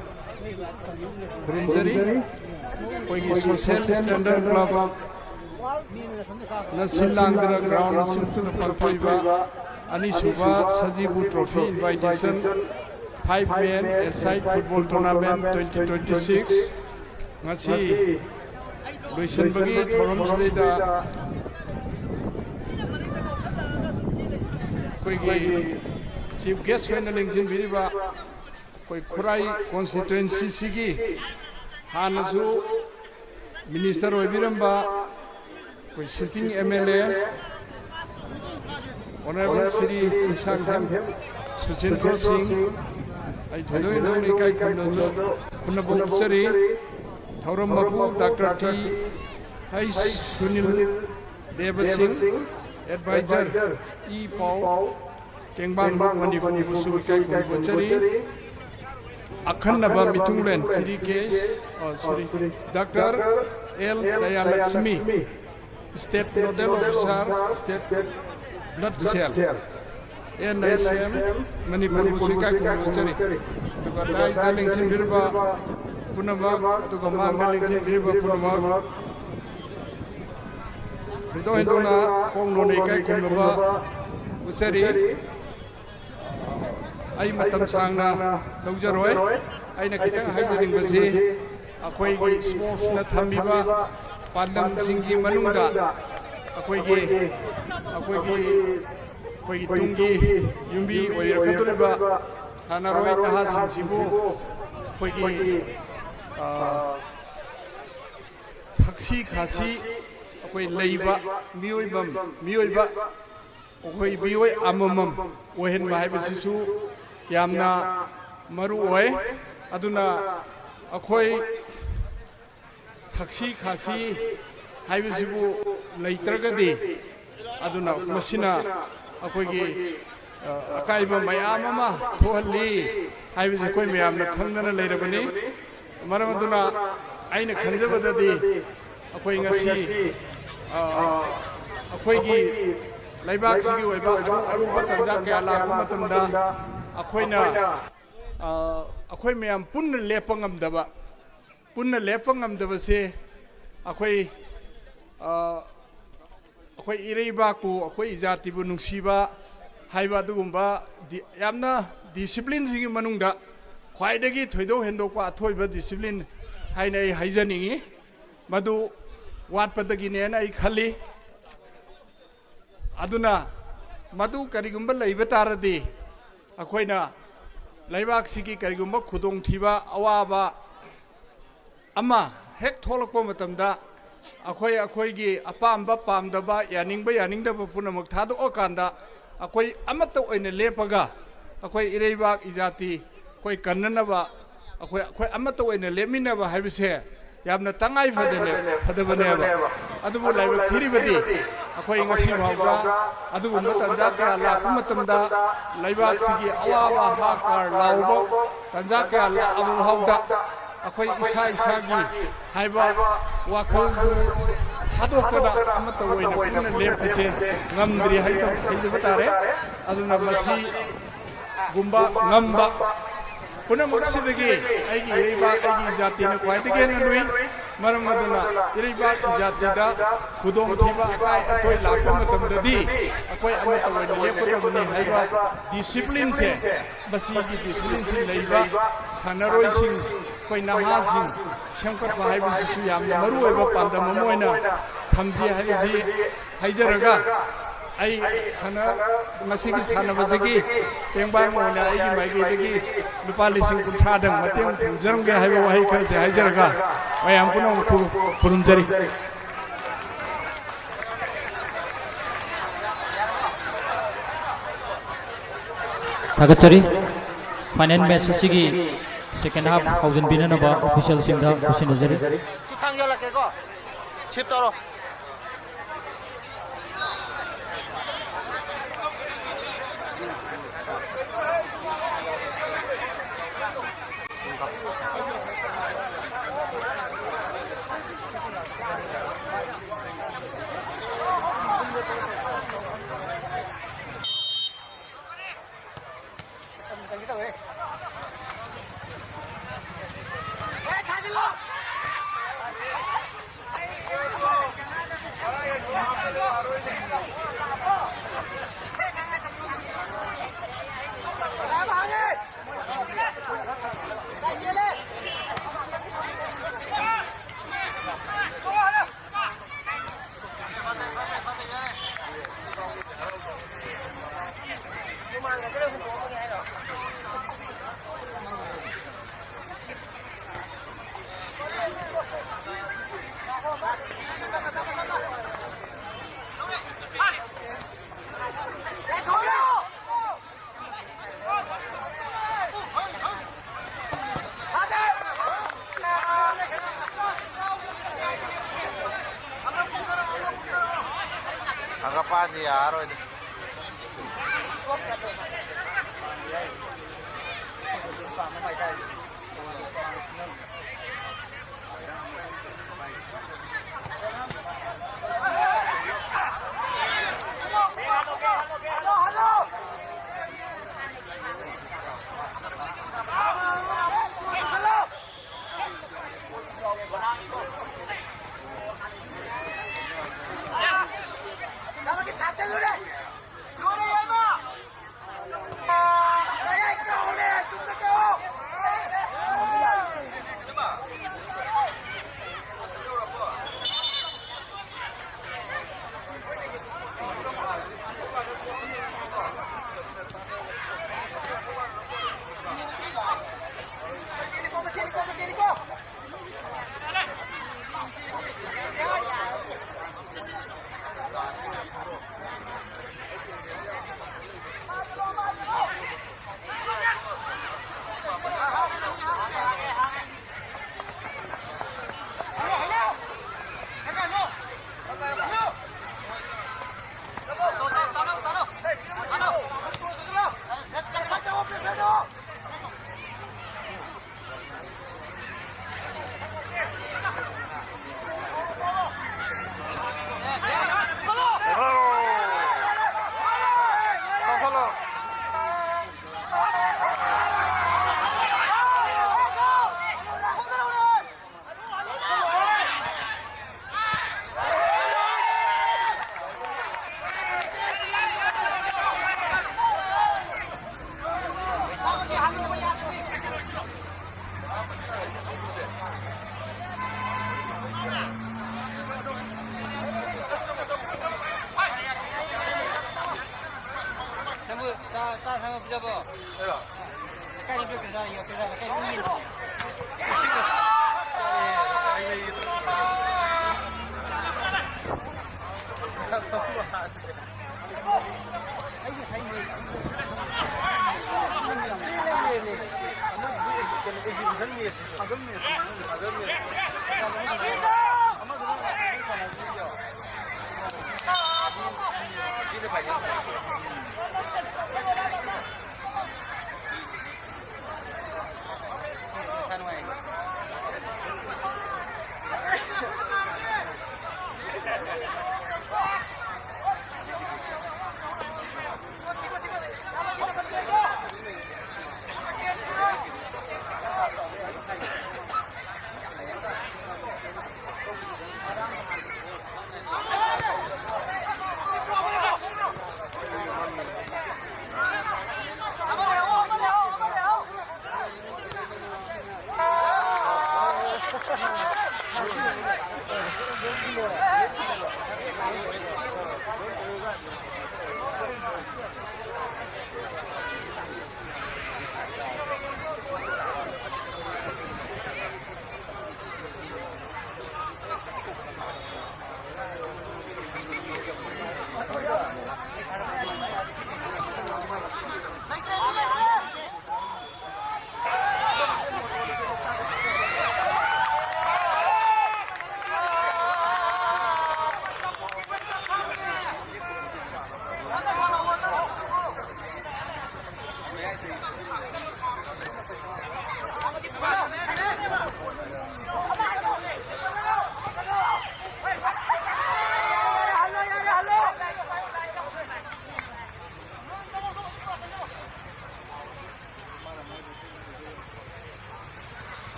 ꯈꯨꯔꯨꯝꯖꯔꯤ꯫ ꯑꯩꯈꯣꯏꯒꯤ Social Standard Club ꯅ ꯁꯤꯜ ꯂꯥꯡꯗꯨꯅ ground ꯑꯁꯤꯗ ꯄꯥꯡꯊꯣꯛꯏꯕ ꯑꯅꯤꯁꯨꯕ ꯁꯖꯤꯕꯨ Trophy Invitation five Men A-side Football Tournament twenty twenty-six ꯉꯁꯤ ꯂꯣꯏꯁꯤꯟꯕꯒꯤ ꯊꯧꯔꯝꯁꯤꯗꯩꯗ ꯑꯩꯈꯣꯏꯒꯤ chief guest ꯑꯣꯏꯅ ꯂꯦꯡꯁꯤꯟꯕꯤꯔꯤꯕ ꯑꯩꯈꯣꯏ ꯈꯨꯔꯥꯏ ꯀꯣꯟꯁꯇꯤꯇ꯭ꯋꯦꯟꯁꯤꯁꯤꯒꯤ ꯍꯥꯟꯅꯁꯨ ꯃꯤꯅꯤꯁꯇꯔ ꯑꯣꯏꯕꯤꯔꯝꯕ ꯑꯩꯈꯣꯏ sitting M L A honourable Shri Keishamthem Susindro ꯁꯤꯡ, ꯑꯩ ꯊꯣꯏꯗꯣꯛ ꯍꯦꯟꯗꯣꯛꯅ ꯏꯀꯥꯏ ꯈꯨꯝꯅꯕ ꯈꯨꯝꯅꯕ ꯎꯠꯆꯔꯤ꯫ ꯊꯧꯔꯝ ꯃꯄꯨ doctor T H Sunil Deb Singh, adviser E ꯄꯥꯎ ꯇꯦꯡꯕꯥꯡ ꯃꯅꯤꯄꯨꯔꯕꯨꯁꯨ ꯏꯀꯥꯏ ꯈꯨꯝꯅꯕ ꯎꯠꯆꯔꯤ꯫ ꯑꯈꯟꯅꯕ ꯃꯤꯊꯨꯡꯂꯦꯟ Shri K S, uh, sorry, doctor L Dayalakshmi, state nodal officer, state blood cell, N I C M, ꯃꯅꯤꯄꯨꯔꯕꯨꯁꯨ ꯏꯀꯥꯏ ꯈꯨꯝꯅꯕ ꯎꯠꯆꯔꯤ꯫ ꯑꯗꯨꯒ ꯗꯥꯏꯁꯇ ꯂꯦꯡꯁꯤꯟꯕꯤꯔꯤꯕ ꯄꯨꯝꯅꯃꯛ, ꯑꯗꯨꯒ ꯃꯥꯡꯗ ꯂꯦꯡꯁꯤꯟꯕꯤꯔꯤꯕ ꯄꯨꯝꯅꯃꯛ, ꯊꯣꯏꯗꯣꯛ ꯍꯦꯟꯗꯣꯛꯅ ꯈꯣꯡ ꯅꯣꯟꯅ ꯏꯀꯥꯏ ꯈꯨꯝꯅꯕ ꯎꯠꯆꯔꯤ꯫ ꯑꯩ ꯃꯇꯝ ꯁꯥꯡꯅ ꯂꯧꯖꯔꯣꯏ꯫ ꯑꯩꯅ ꯈꯤꯇꯪ ꯍꯥꯏꯖꯅꯤꯡꯕꯁꯤ, ꯑꯩꯈꯣꯏꯒꯤ ꯁ꯭ꯄꯣꯔꯠꯁꯅ ꯊꯝꯃꯤꯕ ꯄꯥꯟꯗꯝꯁꯤꯡꯒꯤ ꯃꯅꯨꯡꯗ ꯑꯩꯈꯣꯏꯒꯤ, ꯑꯩꯈꯣꯏꯒꯤ, ꯑꯩꯈꯣꯏꯒꯤ ꯇꯨꯡꯒꯤ ꯌꯨꯝꯕꯤ ꯑꯣꯏꯔꯛꯀꯗꯧꯔꯤꯕ ꯁꯥꯟꯅꯔꯣꯏ ꯅꯍꯥꯁꯤꯡꯁꯤꯕꯨ ꯑꯩꯈꯣꯏꯒꯤ, ꯑ, ꯊꯛꯁꯤ ꯈꯥꯁꯤ ꯑꯩꯈꯣꯏ ꯂꯩꯕ ꯃꯤꯑꯣꯏꯕ, ꯃꯤꯑꯣꯏꯕ ꯑꯩꯈꯣꯏ ꯃꯤꯑꯣꯏ ꯑꯃꯃꯝ ꯑꯣꯏꯍꯟꯕ ꯍꯥꯏꯕꯁꯤꯁꯨ ꯌꯥꯝꯅ ꯃꯔꯨ ꯑꯣꯏ꯫ ꯑꯗꯨꯅ ꯑꯩꯈꯣꯏ ꯊꯛꯁꯤ ꯈꯥꯁꯤ ꯍꯥꯏꯕꯁꯤꯕꯨ ꯂꯩꯇ꯭ꯔꯒꯗꯤ, ꯑꯗꯨꯅ ꯃꯁꯤꯅ ꯑꯩꯈꯣꯏꯒꯤ, ꯑ, ꯑꯀꯥꯏꯕ ꯃꯌꯥꯝ ꯑꯃ ꯊꯣꯛꯍꯜꯂꯤ ꯍꯥꯏꯕꯁꯤ ꯑꯩꯈꯣꯏ ꯃꯌꯥꯝꯅ ꯈꯪꯗꯅ ꯂꯩꯔꯕꯅꯤ꯫ ꯃꯔꯝ ꯑꯗꯨꯅ ꯑꯩꯅ ꯈꯟꯖꯕꯗꯗꯤ ꯑꯩꯈꯣꯏ ꯉꯁꯤ, ꯑ, ꯑꯩꯈꯣꯏꯒꯤ ꯂꯩꯕꯥꯛꯁꯤꯒꯤ ꯑꯣꯏꯕ ꯑꯔꯨ ꯑꯔꯨꯕ ꯇꯥꯟꯖꯥ ꯀꯌꯥ ꯂꯥꯛꯄ ꯃꯇꯝꯗ ꯑꯩꯈꯣꯏꯅ, ꯑ, ꯑꯩꯈꯣꯏ ꯃꯌꯥꯝ ꯄꯨꯟꯅ ꯂꯦꯞꯄ ꯉꯝꯗꯕ, ꯄꯨꯟꯅ ꯂꯦꯞꯄ ꯉꯝꯗꯕꯁꯦ ꯑꯩꯈꯣꯏ, ꯑ, ꯑꯩꯈꯣꯏ ꯏꯔꯩꯕꯥꯛꯄꯨ, ꯑꯩꯈꯣꯏ ꯏꯖꯥꯇꯤꯕꯨ ꯅꯨꯡꯁꯤꯕ ꯍꯥꯏꯕ ꯑꯗꯨꯒꯨꯝꯕ ꯗꯤ-, ꯌꯥꯝꯅ ꯗꯤꯁꯤꯄ꯭ꯂꯤꯟꯁꯤꯒꯤ ꯃꯅꯨꯡꯗ ꯈ꯭ꯋꯥꯏꯗꯒꯤ ꯊꯣꯏꯗꯣꯛ ꯍꯦꯟꯗꯣꯛꯄ ꯑꯊꯣꯏꯕ ꯗꯤꯁꯤꯄ꯭ꯂꯤꯟ ꯍꯥꯏꯅ ꯑꯩ ꯍꯥꯏꯖꯅꯤꯡꯏ꯫ ꯃꯗꯨ ꯋꯥꯠꯄꯗꯒꯤꯅꯦꯅ ꯑꯩ ꯈꯜꯂꯤ꯫ ꯑꯗꯨꯅ ꯃꯗꯨ ꯀꯔꯤꯒꯨꯝꯕ ꯂꯩꯕ ꯇꯥꯔꯗꯤ ꯑꯩꯈꯣꯏꯅ ꯂꯩꯕꯥꯛꯁꯤꯒꯤ ꯀꯔꯤꯒꯨꯝꯕ ꯈꯨꯗꯣꯡꯊꯤꯕ, ꯑꯋꯥꯕ ꯑꯃ ꯍꯦꯛ ꯊꯣꯛꯂꯛꯄ ꯃꯇꯝꯗ, ꯑꯩꯈꯣꯏ ꯑꯩꯈꯣꯏꯒꯤ ꯑꯄꯥꯝꯕ ꯄꯥꯝꯗꯕ, ꯌꯥꯅꯤꯡꯕ ꯌꯥꯅꯤꯡꯗꯕ ꯄꯨꯝꯅꯃꯛ ꯊꯥꯗꯣꯛꯑꯀꯥꯟꯗ, ꯑꯩꯈꯣꯏ ꯑꯃꯠꯇ ꯑꯣꯏꯅ ꯂꯦꯞꯄꯒ, ꯑꯩꯈꯣꯏ ꯏꯔꯩꯕꯥꯛ ꯏꯖꯥꯇꯤ ꯑꯩꯈꯣꯏ ꯀꯟꯅꯅꯕ, ꯑꯩꯈꯣꯏ ꯑꯩꯈꯣꯏ ꯑꯃꯠꯇ ꯑꯣꯏꯅ ꯂꯦꯞꯃꯤꯟꯅꯕ ꯍꯥꯏꯕꯁꯦ ꯌꯥꯝꯅ ꯇꯉꯥꯏ ꯐꯗꯅ ꯐꯗꯕꯅꯦꯕ꯫ ꯑꯗꯨꯕꯨ ꯂꯥꯏꯕꯛ ꯊꯤꯔꯤꯕꯗꯤ, ꯑꯩꯈꯣꯏ ꯉꯁꯤ ꯐꯥꯎꯕ ꯑꯗꯨꯒꯨꯝꯕ ꯇꯥꯟꯖꯥ ꯀꯌꯥ ꯂꯥꯛꯄ ꯃꯇꯝꯗ, ꯂꯩꯕꯥꯛꯁꯤꯒꯤ ꯑꯋꯥꯕ ꯍꯥꯀꯥꯔ ꯂꯥꯎꯕ ꯇꯥꯟꯖꯥ ꯀꯌꯥ ꯂꯥꯛꯑꯕ ꯐꯥꯎꯗ, ꯑꯩꯈꯣꯏ ꯏꯁꯥ ꯏꯁꯥꯒꯤ ꯍꯥꯏꯕ ꯋꯥꯈꯜꯗꯨ ꯊꯥꯗꯣꯛꯇꯅ ꯑꯃꯠꯇ ꯑꯣꯏꯅ ꯄꯨꯟꯅ ꯂꯦꯞꯄꯁꯦ ꯉꯝꯗ꯭ꯔꯤ ꯍꯥꯏꯗ-, ꯍꯥꯏꯖꯕ ꯇꯥꯔꯦ꯫ ꯑꯗꯨꯅ ꯃꯁꯤꯒꯨꯝꯕ ꯉꯝꯕ ꯄꯨꯝꯅꯃꯛꯁꯤꯗꯒꯤ ꯑꯩꯒꯤ ꯏꯔꯩꯕꯥꯛ, ꯑꯩꯒꯤ ꯖꯥꯇꯤꯅ ꯈ꯭ꯋꯥꯏꯗꯒꯤ ꯍꯦꯟꯅ ꯂꯨꯏ꯫ ꯃꯔꯝ ꯑꯗꯨꯅ ꯏꯔꯩꯕꯥꯛ ꯖꯥꯇꯤꯗ ꯈꯨꯗꯣꯡꯊꯤꯕ, ꯑꯀꯥꯏ ꯑꯇꯣꯏ ꯂꯥꯛꯄ ꯃꯇꯝꯗꯗꯤ ꯑꯩꯈꯣꯏ ꯑꯃꯠꯇ ꯑꯣꯏꯅ ꯂꯦꯞꯀꯗꯕꯅꯤ ꯍꯥꯏꯕ ꯗꯤꯁꯤꯄ꯭ꯂꯤꯟꯁꯦ, ꯃꯁꯤꯒꯤ ꯗꯤꯁꯤꯄ꯭ꯂꯤꯟꯁꯤ ꯂꯩꯕ ꯁꯥꯟꯅꯔꯣꯏꯁꯤꯡ, ꯑꯩꯈꯣꯏ ꯅꯍꯥꯁꯤꯡ ꯁꯦꯝꯒꯠꯄ ꯍꯥꯏꯕꯁꯤꯁꯨ ꯌꯥꯝꯅ ꯃꯔꯨꯑꯣꯏꯕ ꯄꯥꯟꯗꯝ ꯑꯃ ꯑꯣꯏꯅ ꯊꯝꯖꯩ ꯍꯥꯏꯕꯁꯤ ꯍꯥꯏꯖꯔꯒ, ꯑꯩ ꯁꯥꯟꯅ-, ꯃꯁꯤꯒꯤ ꯁꯥꯟꯅꯕꯁꯤꯒꯤ ꯇꯦꯡꯕꯥꯡ ꯑꯣꯏꯅ ꯑꯩꯒꯤ ꯃꯥꯏꯀꯩꯗꯒꯤ ꯂꯨꯄꯥ ꯂꯤꯁꯤꯡ ꯀꯨꯟꯊ꯭ꯔꯥꯗꯪ ꯃꯇꯦꯡ ꯄꯥꯡꯖꯔꯝꯒꯦ ꯍꯥꯏꯕ ꯋꯥꯍꯩ ꯈꯔꯁꯦ ꯍꯥꯏꯖꯔꯒ, ꯃꯌꯥꯝ ꯄꯨꯝꯅꯃꯛꯄꯨ ꯈꯨꯔꯨꯝꯖꯔꯤ꯫ ꯊꯥꯒꯠꯆꯔꯤ꯫ ꯐꯥꯏꯅꯦꯜ ꯃꯦꯆ ꯑꯁꯤꯒꯤ ꯁꯦꯀꯦꯟ ꯍꯥꯐ ꯍꯧꯖꯤꯟꯕꯤꯅꯅꯕ ꯑꯣꯐꯤꯁꯤꯌꯦꯜꯁꯤꯡꯗ ꯈꯨꯠꯁꯤꯟꯅꯖꯔꯤ꯫ ꯁꯤ ꯊꯥꯡ ꯌꯣꯜꯂꯛꯀꯦꯀꯣ꯫ ꯁꯤꯞ ꯇꯧꯔꯣ꯫ ꯊꯥꯡꯒꯠꯄꯗꯤ ꯌꯥꯔꯔꯣꯏꯗ꯫ ꯅꯪꯕꯨ ꯆꯥ, ꯆꯥ ꯊꯛꯅꯕ ꯄꯤꯖꯕ꯭ꯔꯣ? ꯑꯩꯔꯣ? ꯂꯩꯀꯥꯏꯗ ꯄꯤꯔꯛꯇ꯭ꯔꯖꯥꯠꯂꯣ? ꯌꯣꯠꯇ꯭ꯔꯖꯥꯠꯂꯣ? ꯂꯩꯀꯥꯏ ꯃꯤ ꯌꯦꯟ ꯊꯣꯡꯉꯦ꯫ ꯑꯩꯒꯤ ꯍꯩ ꯃꯍꯤ꯫ ꯁꯤ ꯅꯪ ꯃꯦꯟꯅꯦ꯫ ꯑꯃꯗꯨꯗꯤ ꯀꯩꯅꯣ, exhibition match꯫ ꯊꯥꯖꯟ match꯫ ꯊꯥꯖꯟ match꯫ ꯑꯃꯗꯨꯅ ꯁꯥꯟꯅꯕꯤꯗꯣ꯫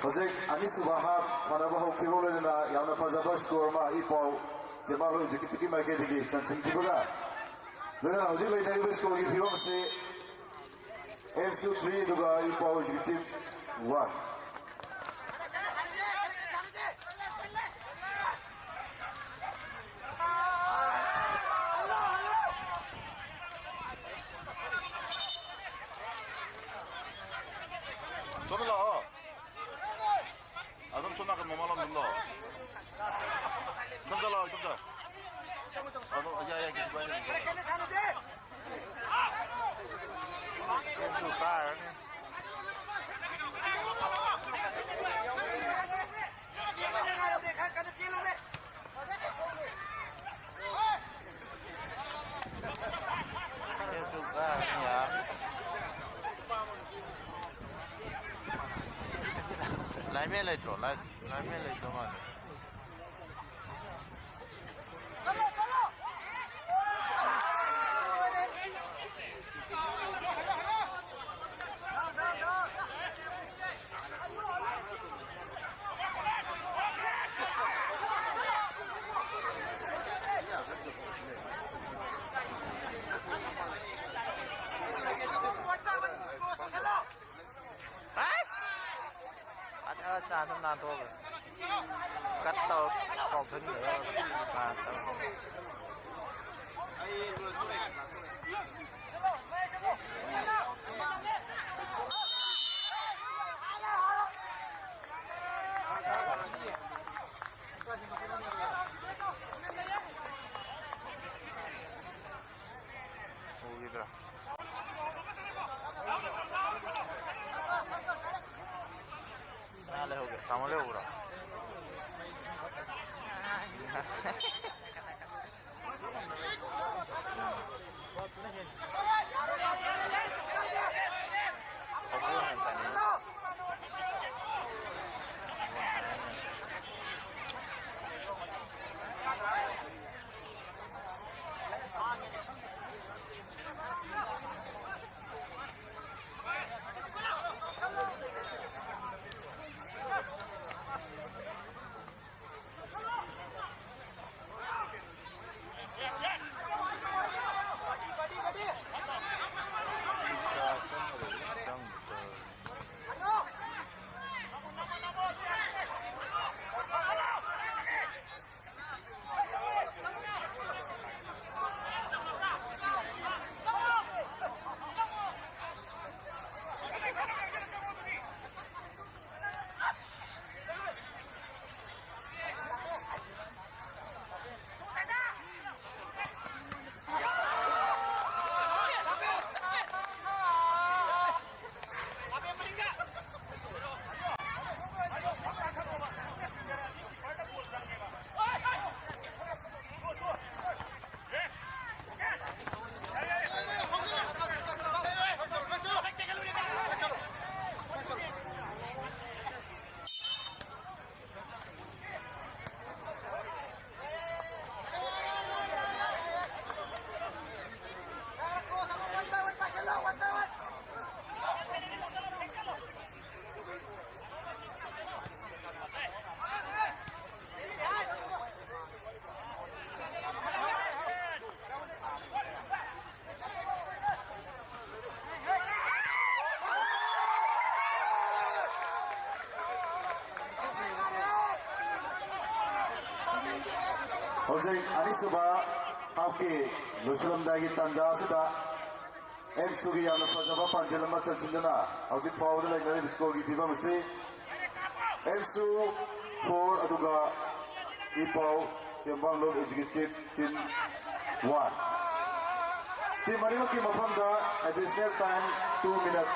ꯍꯧꯖꯤꯛ ꯑꯅꯤꯁꯨꯕ ꯍꯥꯞ ꯁꯥꯟꯅꯕ ꯍꯧꯈꯤꯕ ꯂꯣꯏꯅꯅ ꯌꯥꯝꯅ ꯐꯖꯕ ꯁ꯭ꯀꯣꯔ ꯑꯃ ꯏ ꯄꯥꯎ ꯇꯦꯃꯥꯂꯣ ꯑꯦꯛꯖꯤꯀ꯭ꯌꯨꯇꯤꯚꯀꯤ ꯃꯥꯏꯀꯩꯗꯒꯤ ꯆꯟꯁꯤꯟꯈꯤꯕꯒ ꯂꯣꯏꯅꯅ ꯍꯧꯖꯤꯛ ꯂꯩꯅꯔꯤꯕ ꯁ꯭ꯀꯣꯔꯒꯤ ꯐꯤꯕꯝ ꯑꯁꯤ ꯑꯦꯝ ꯁꯤ ꯌꯨ ꯊ꯭ꯔꯤ ꯑꯗꯨꯒ ꯏ ꯄꯥꯎ ꯑꯦꯛꯖꯤꯀ꯭ꯌꯨꯇꯤꯚ ꯋꯥꯟ꯫ ꯆꯠꯂꯣ ꯂꯥꯛꯑꯣ꯫ ꯑꯗꯨꯝ ꯁꯣꯝ ꯅꯥꯀꯟ ꯃꯃꯥꯡꯂꯣꯝ ꯑꯗꯨꯝ ꯂꯥꯛꯑꯣ꯫ ꯏꯗꯣꯝꯆꯥ ꯂꯥꯛꯑꯣ, ꯏꯗꯣꯝꯆꯥ꯫ ꯑꯗꯨꯝ, ꯌꯥꯏ, ꯌꯥꯏ, ꯀꯩꯁꯨ ꯀꯥꯏꯗꯦ, ꯑꯗꯨꯝ ꯂꯥꯛꯑꯣ꯫ ꯁꯦꯝꯁꯨ ꯀꯥꯔꯅꯤ꯫ ꯁꯦꯝꯁꯨ ꯀꯥꯔꯅꯤ, ꯌꯥꯔꯅꯤ꯫ ꯂꯥꯏꯃꯦꯟ ꯂꯩꯇ꯭ꯔꯣ? ꯂꯥꯏ-, ꯂꯥꯏꯃꯦꯟ ꯂꯩꯇ꯭ꯔꯣ ꯃꯥꯜꯂꯦ꯫ ꯑꯁ! ꯐꯖꯅ ꯆꯥꯟꯁ ꯑꯃ ꯅꯥꯟꯊꯣꯛꯑꯒ꯫ ꯀꯠ ꯇꯧꯔ ꯀꯥꯎꯁꯟꯈ꯭ꯔꯒ ꯆꯥꯟꯁ ꯑꯃ꯫ ꯎꯈꯤꯗ꯭ꯔꯥ? ꯀꯅꯥ ꯂꯩꯍꯧꯒꯦ? ꯇꯥꯃꯣ ꯂꯩꯍꯧꯕ꯭ꯔꯣ? ꯍꯧꯖꯤꯛ ꯑꯅꯤꯁꯨꯕ ꯍꯥꯞꯀꯤ ꯂꯣꯏꯁꯤꯜꯂꯝꯗꯥꯏꯒꯤ ꯇꯥꯟꯖꯥ ꯑꯁꯤꯗ ꯑꯦꯝꯁꯨꯒꯤ ꯌꯥꯝꯅ ꯐꯖꯕ ꯄꯥꯟꯖꯤꯜ ꯑꯃ ꯆꯟꯁꯤꯟꯗꯨꯅ ꯍꯧꯖꯤꯛ ꯐꯥꯎꯕꯗ ꯂꯩꯅꯔꯤꯕ ꯁ꯭ꯀꯣꯔꯒꯤ ꯐꯤꯕꯝ ꯑꯁꯤ ꯑꯦꯝꯁꯨ ꯐꯣꯔ ꯑꯗꯨꯒ ꯏ ꯄꯥꯎ ꯇꯦꯡꯕꯥꯡꯂꯣꯡ ꯑꯦꯛꯖꯤꯀ꯭ꯌꯨꯇꯤꯚ ꯇꯤꯝ ꯋꯥꯟ꯫ ꯇꯤꯝ ꯑꯅꯤꯃꯛꯀꯤ ꯃꯐꯝꯗ ꯑꯦꯗꯤꯁꯅꯦꯜ ꯇꯥꯏꯝ ꯇꯨ ꯃꯤꯅꯠ꯫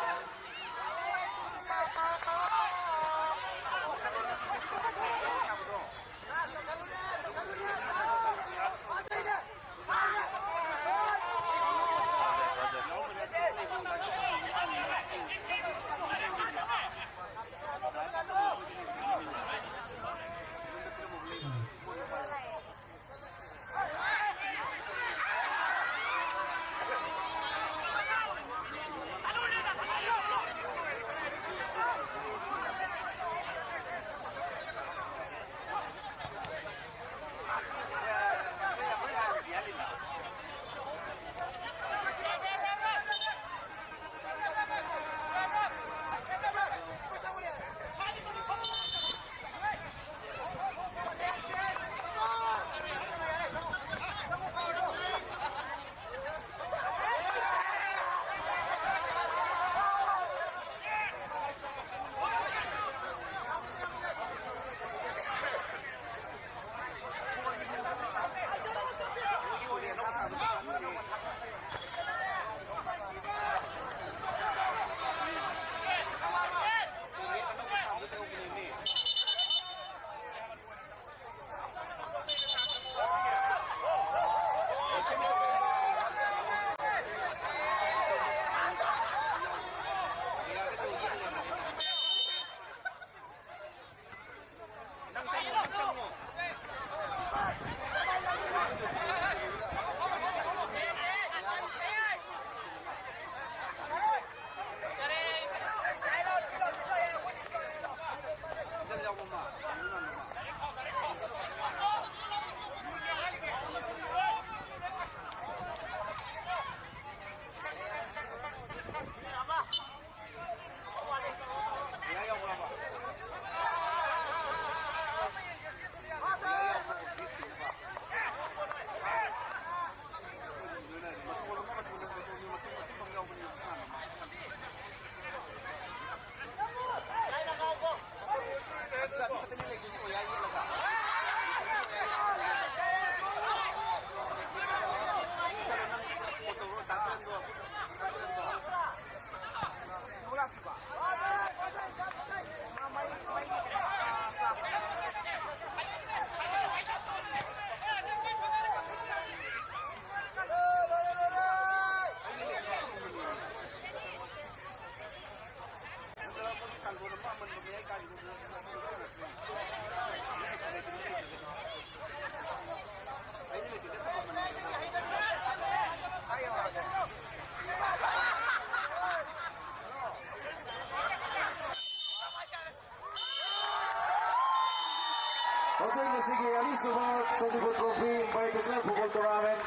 ꯍꯧꯖꯤꯛ ꯉꯁꯤꯒꯤ ꯑꯅꯤꯁꯨꯕ ꯁꯖꯤꯕꯨ trophy invitational football tournament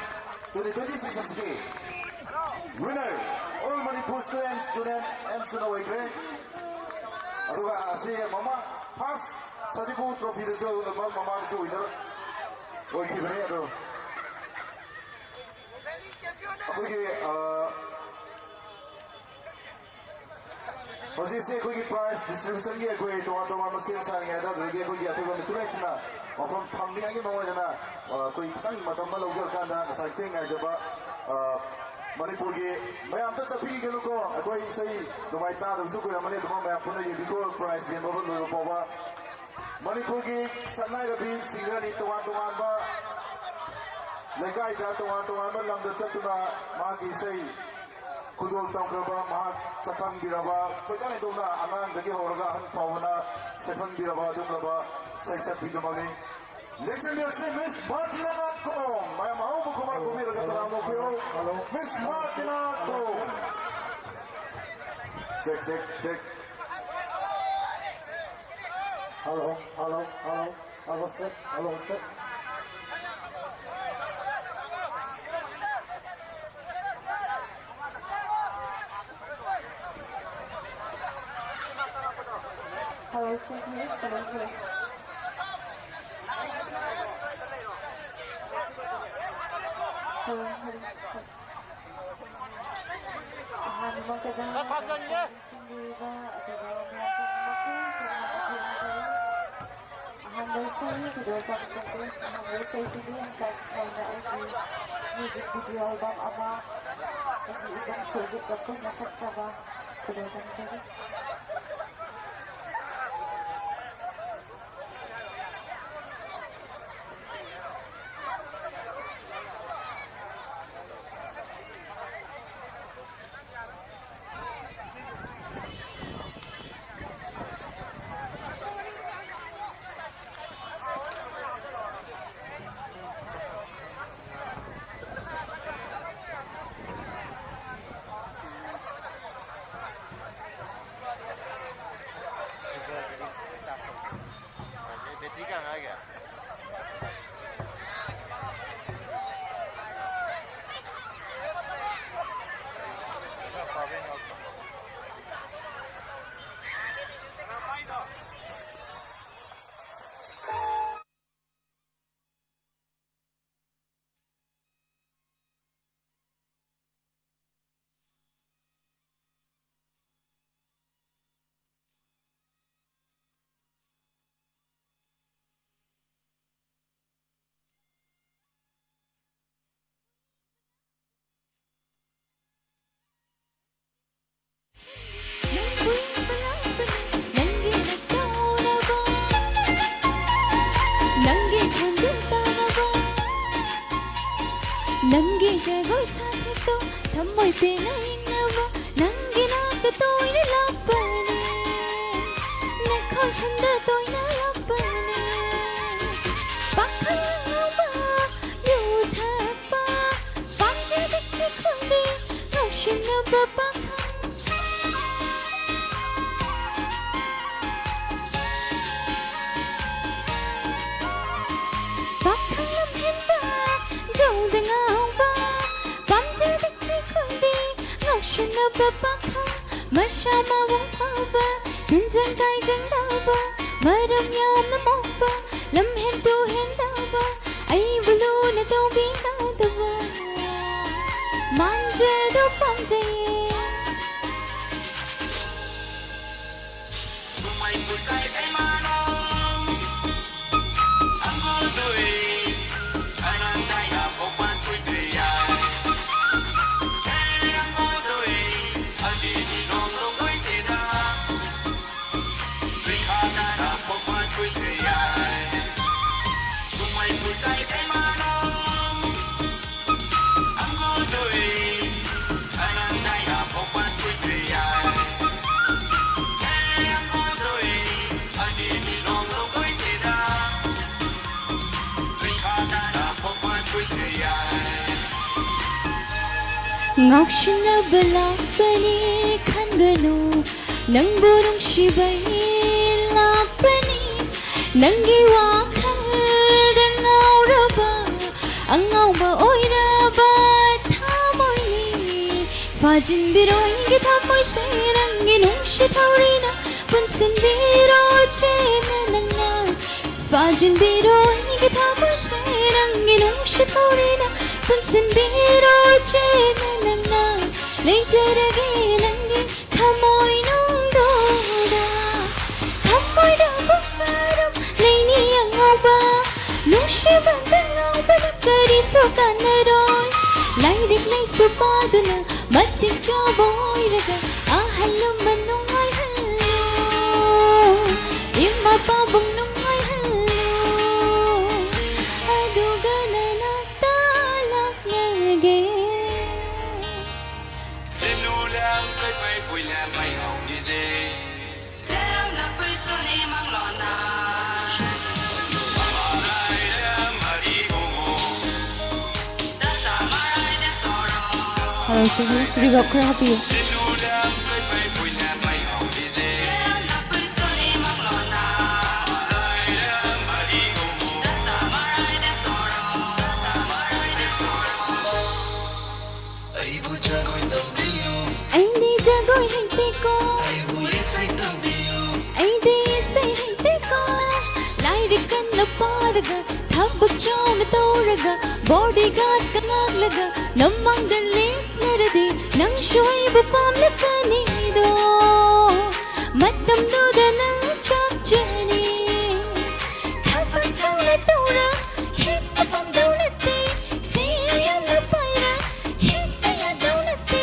twenty twenty six ꯑꯁꯤꯒꯤ winner all Manipur students union, AMSU ꯑꯣꯏꯈ꯭ꯔꯦ꯫ ꯑꯗꯨꯒ ꯑꯁꯤ ꯃꯃꯥꯡ ꯐꯥꯔꯁ ꯁꯖꯤꯕꯨ ꯇ꯭ꯔꯣꯐꯤꯗꯁꯨ ꯃꯃꯥꯡꯗꯁꯨ ꯋꯤꯅꯔ ꯑꯣꯏꯈꯤꯕꯅꯤ꯫ ꯑꯗꯣ ꯑꯩꯈꯣꯏꯒꯤ, ꯑ, ꯍꯧꯖꯤꯛꯁꯦ ꯑꯩꯈꯣꯏꯒꯤ ꯄ꯭ꯔꯥꯏꯖ ꯗꯤꯁꯇ꯭ꯔꯤꯕ꯭ꯌꯨꯁꯟꯒꯤ ꯑꯩꯈꯣꯏ ꯇꯣꯉꯥꯟ ꯇꯣꯉꯥꯟꯕ ꯁꯦꯝ ꯁꯥꯔꯤꯉꯩꯗ, ꯑꯗꯨꯗꯒꯤ ꯑꯩꯈꯣꯏꯒꯤ ꯑꯇꯦꯛꯄ ꯃꯤꯇꯨꯔꯦꯟꯁꯤꯅ ꯋꯥꯐꯝ ꯊꯝꯅꯤꯡꯉꯥꯏꯒꯤ ꯃꯑꯣꯡ ꯑꯣꯏꯅ, ꯑ, ꯑꯩꯈꯣꯏ ꯈꯤꯇꯪ ꯃꯇꯝ ꯑꯃ ꯂꯧꯖꯔꯀꯥꯟꯗ ꯉꯁꯥꯏ ꯑꯩꯈꯣꯏ ꯉꯥꯏꯖꯕ, ꯑ, ꯃꯅꯤꯄꯨꯔꯒꯤ ꯃꯌꯥꯝꯗ ꯆꯠꯄꯤꯒꯅꯨꯀꯣ꯫ ꯑꯩꯈꯣꯏ ꯏꯁꯩ ꯅꯣꯡꯃꯥꯏ ꯇꯥꯗꯕꯁꯨ ꯀꯨꯏꯔꯝꯃꯅꯤ, ꯑꯗꯨꯃ ꯃꯌꯥꯝ ꯄꯨꯟꯅ ꯌꯦꯡꯕꯤꯈꯣ꯫ ꯄ꯭ꯔꯥꯏꯖ ꯌꯦꯟꯕ ꯂꯣꯏꯕ ꯐꯥꯎꯕ ꯃꯅꯤꯄꯨꯔꯒꯤ ꯁꯛꯅꯥꯏꯔꯕꯤ ꯁꯤꯡꯒꯔꯅꯤ ꯇꯣꯉꯥꯟ ꯇꯣꯉꯥꯟꯕ ꯂꯩꯀꯥꯏꯗ, ꯇꯣꯉꯥꯟ ꯇꯣꯉꯥꯟꯕ ꯂꯝꯗ ꯆꯠꯇꯨꯅ ꯃꯍꯥꯛꯀꯤ ꯏꯁꯩ ꯈꯨꯗꯣꯜ ꯇꯝꯈ꯭ꯔꯕ, ꯃꯍꯥꯛ ꯁꯛꯈꯪꯕꯤꯔꯕ, ꯀꯣꯏꯇꯥꯟ ꯇꯧꯅ ꯑꯉꯥꯡꯗꯒꯤ ꯍꯧꯔꯒ ꯑꯍꯟ ꯐꯥꯎꯕꯅ ꯁꯛꯈꯪꯕꯤꯔꯕ ꯑꯗꯨꯒꯨꯝꯂꯕ ꯁꯩꯁꯛꯄꯤꯗꯨꯃꯛꯅꯤ꯫ ꯂꯦꯡꯖꯟꯕꯤꯔꯛꯁꯤ, ꯃꯤꯁ ꯃꯥꯔꯇꯤꯅꯥ ꯀꯣꯝ꯫ ꯃꯌꯥꯝ ꯑꯍꯧꯕ ꯈꯨꯕꯥꯛ ꯈꯨꯕꯤꯔꯒ ꯇꯔꯥꯝꯅ ꯑꯣꯛꯄꯤꯌꯨ꯫ Miss Martina Kom. Check, check, check. Hello, hello, hello, hello, say, hello, say. Hello, check, check, check. Hello, hello, hello. ꯑꯍꯥꯟꯕꯃꯛꯇꯗ ꯁꯤꯟꯕꯤꯔꯤꯕ ꯑꯗꯨꯒ ꯃꯌꯥꯝ ꯄꯨꯝꯅꯃꯛꯄꯨ ꯊꯦꯡꯅꯕ ꯈꯨꯔꯨꯝꯖꯔꯤ꯫ ꯑꯍꯥꯟꯕ ꯏꯁꯩ ꯈꯨꯗꯣꯜ ꯇꯝꯖꯒꯦ꯫ ꯑꯍꯥꯟꯕ ꯏꯁꯩꯁꯤꯗꯤ ꯍꯟꯗꯛ ꯅꯧꯅ ꯑꯩꯒꯤ ꯃ꯭ꯌꯨꯖꯤꯛ ꯚꯤꯗꯤꯑꯣ ꯑꯦꯜꯕꯝ ꯑꯃ ꯑꯩꯒꯤ ꯏꯕꯨꯡ ꯁꯨꯔꯖꯤꯠꯀ ꯄꯨꯟꯅ ꯁꯛꯆꯕ ꯈꯨꯗꯣꯜ ꯇꯝꯖꯒꯦ꯫ ꯇꯦꯟꯅ ꯌꯦꯡꯅꯕ ꯅꯪꯒꯤ ꯅꯥꯛꯇ ꯇꯣꯏꯅ ꯂꯥꯛꯄꯅꯦ, ꯅꯈꯣꯏ ꯈꯟꯗ ꯇꯣꯏꯅ ꯂꯥꯛꯄꯅꯦ꯫ ꯄꯥꯈꯪ ꯑꯉꯥꯎꯕ, ꯌꯨ ꯊꯛꯄ, ꯄꯥꯝꯖꯕꯒꯤ ꯈꯣꯟꯗꯤ ꯉꯥꯎꯁꯤꯟꯅꯕ ꯄꯥꯈꯪ꯫ ꯄꯥꯈꯪ ꯂꯝꯍꯦꯟꯕ, ꯖꯧꯗ ꯉꯥꯎꯕ, ꯄꯥꯝꯖꯕꯒꯤ ꯈꯣꯟꯗꯤ ꯉꯥꯎꯁꯤꯟꯅꯕ ꯄꯥꯈꯪ꯫ ꯃꯁꯥ ꯃꯎ ꯐꯕ, ꯇꯤꯟꯖꯪ ꯀꯥꯏꯖꯪꯗꯕ, ꯃꯔꯝ ꯌꯥꯝꯅ ꯃꯣꯛꯄ, ꯂꯝꯍꯦꯟ ꯇꯨꯍꯦꯟꯗꯕ, ꯑꯩꯕꯨ ꯂꯨꯅ ꯇꯧꯕꯤꯒꯗꯕ, ꯃꯥꯟꯖꯗꯣ ꯄꯥꯝꯖꯩꯌꯦ꯫ ꯉꯥꯎꯁꯤꯟꯅꯕ ꯂꯥꯛꯄꯅꯤ ꯈꯟꯒꯅꯨ, ꯅꯪꯕꯨ ꯅꯨꯡꯁꯤꯕꯩ ꯂꯥꯛꯄꯅꯤ꯫ ꯅꯪꯒꯤ ꯋꯥꯈꯜꯗ ꯉꯥꯎꯔꯕ, ꯑꯉꯥꯎꯕ ꯑꯣꯏꯔꯕ ꯊꯃꯣꯏꯅꯤ꯫ ꯐꯥꯖꯤꯟꯕꯤꯔꯣ ꯑꯩꯒꯤ ꯊꯃꯣꯏꯁꯦ, ꯅꯪꯒꯤ ꯅꯨꯡꯁꯤ ꯊꯧꯔꯤꯅ ꯄꯨꯟꯁꯤꯟꯕꯤꯔꯣ ꯆꯦꯅ ꯅꯪꯅ꯫ ꯐꯥꯖꯤꯟꯕꯤꯔꯣ ꯑꯩꯒꯤ ꯊꯃꯣꯏꯁꯦ, ꯅꯪꯒꯤ ꯅꯨꯡꯁꯤ ꯊꯧꯔꯤꯅ ꯄꯨꯟꯁꯤꯟꯕꯤꯔꯣ ꯆꯦꯅ ꯅꯪꯅ꯫ ꯂꯩꯖꯔꯒꯦ ꯅꯪꯒꯤ ꯊꯃꯣꯏꯅꯨꯡꯗꯨꯗ꯫ ꯊꯃꯣꯏꯗ ꯄꯨꯡ ꯃꯔꯨꯝ ꯂꯩꯅꯤ ꯑꯉꯧꯕ, ꯅꯨꯡꯁꯤꯕꯗ ꯉꯥꯎꯕꯅ ꯀꯔꯤꯁꯨ ꯀꯥꯟꯅꯔꯣꯏ꯫ ꯂꯥꯏꯔꯤꯛ ꯂꯥꯏꯁꯨ ꯄꯥꯗꯨꯅ ꯃꯇꯤꯛ ꯆꯥꯕ ꯑꯣꯏꯔꯒ ꯑꯍꯜ ꯂꯃꯟ ꯅꯨꯡꯉꯥꯏꯍꯜꯂꯨ, ꯏꯃꯥ ꯄꯥꯕꯨꯡ ꯅꯨꯡꯉꯥꯏꯍꯜꯂꯨ, ꯑꯗꯨꯒ ꯅꯅꯥꯛꯇ ꯂꯥꯛꯂꯒꯦ꯫ ꯇꯧꯔꯁꯦ꯫ ꯔꯤꯚꯔꯕ ꯈꯔ ꯍꯥꯞꯄꯤꯌꯨ꯫ ꯑꯩꯗꯤ ꯖꯒꯣꯏ ꯍꯩꯇꯦꯀꯣ꯫ ꯑꯩꯗꯤ ꯏꯁꯩ ꯍꯩꯇꯦꯀꯣ꯫ ꯂꯥꯏꯔꯤꯛ ꯀꯟꯅ ꯄꯥꯔꯒ, ꯊꯕꯛ ꯆꯥꯎꯅ ꯇꯧꯔꯒ, ꯕꯣꯗꯤꯒꯥꯔꯗꯀ ꯉꯥꯛꯂꯒ, ꯅꯃꯥꯡꯗ ꯂꯦꯞꯂꯔꯗꯤ, ꯅꯪꯁꯨ ꯑꯩꯕꯨ ꯄꯥꯝꯂꯛꯀꯅꯤꯗꯣ꯫ ꯃꯇꯝꯗꯨꯗ ꯅꯪ ꯆꯥꯛ ꯆꯥꯅꯤ꯫ ꯊꯕꯛ ꯆꯥꯎꯅ ꯇꯧꯔ, ꯍꯦꯛꯇ ꯐꯪꯗꯧ ꯅꯠꯇꯦ꯫ ꯁꯦꯜ ꯌꯥꯝꯅ ꯄꯥꯏꯔ, ꯍꯦꯛꯇ ꯌꯥꯗꯧ ꯅꯠꯇꯦ꯫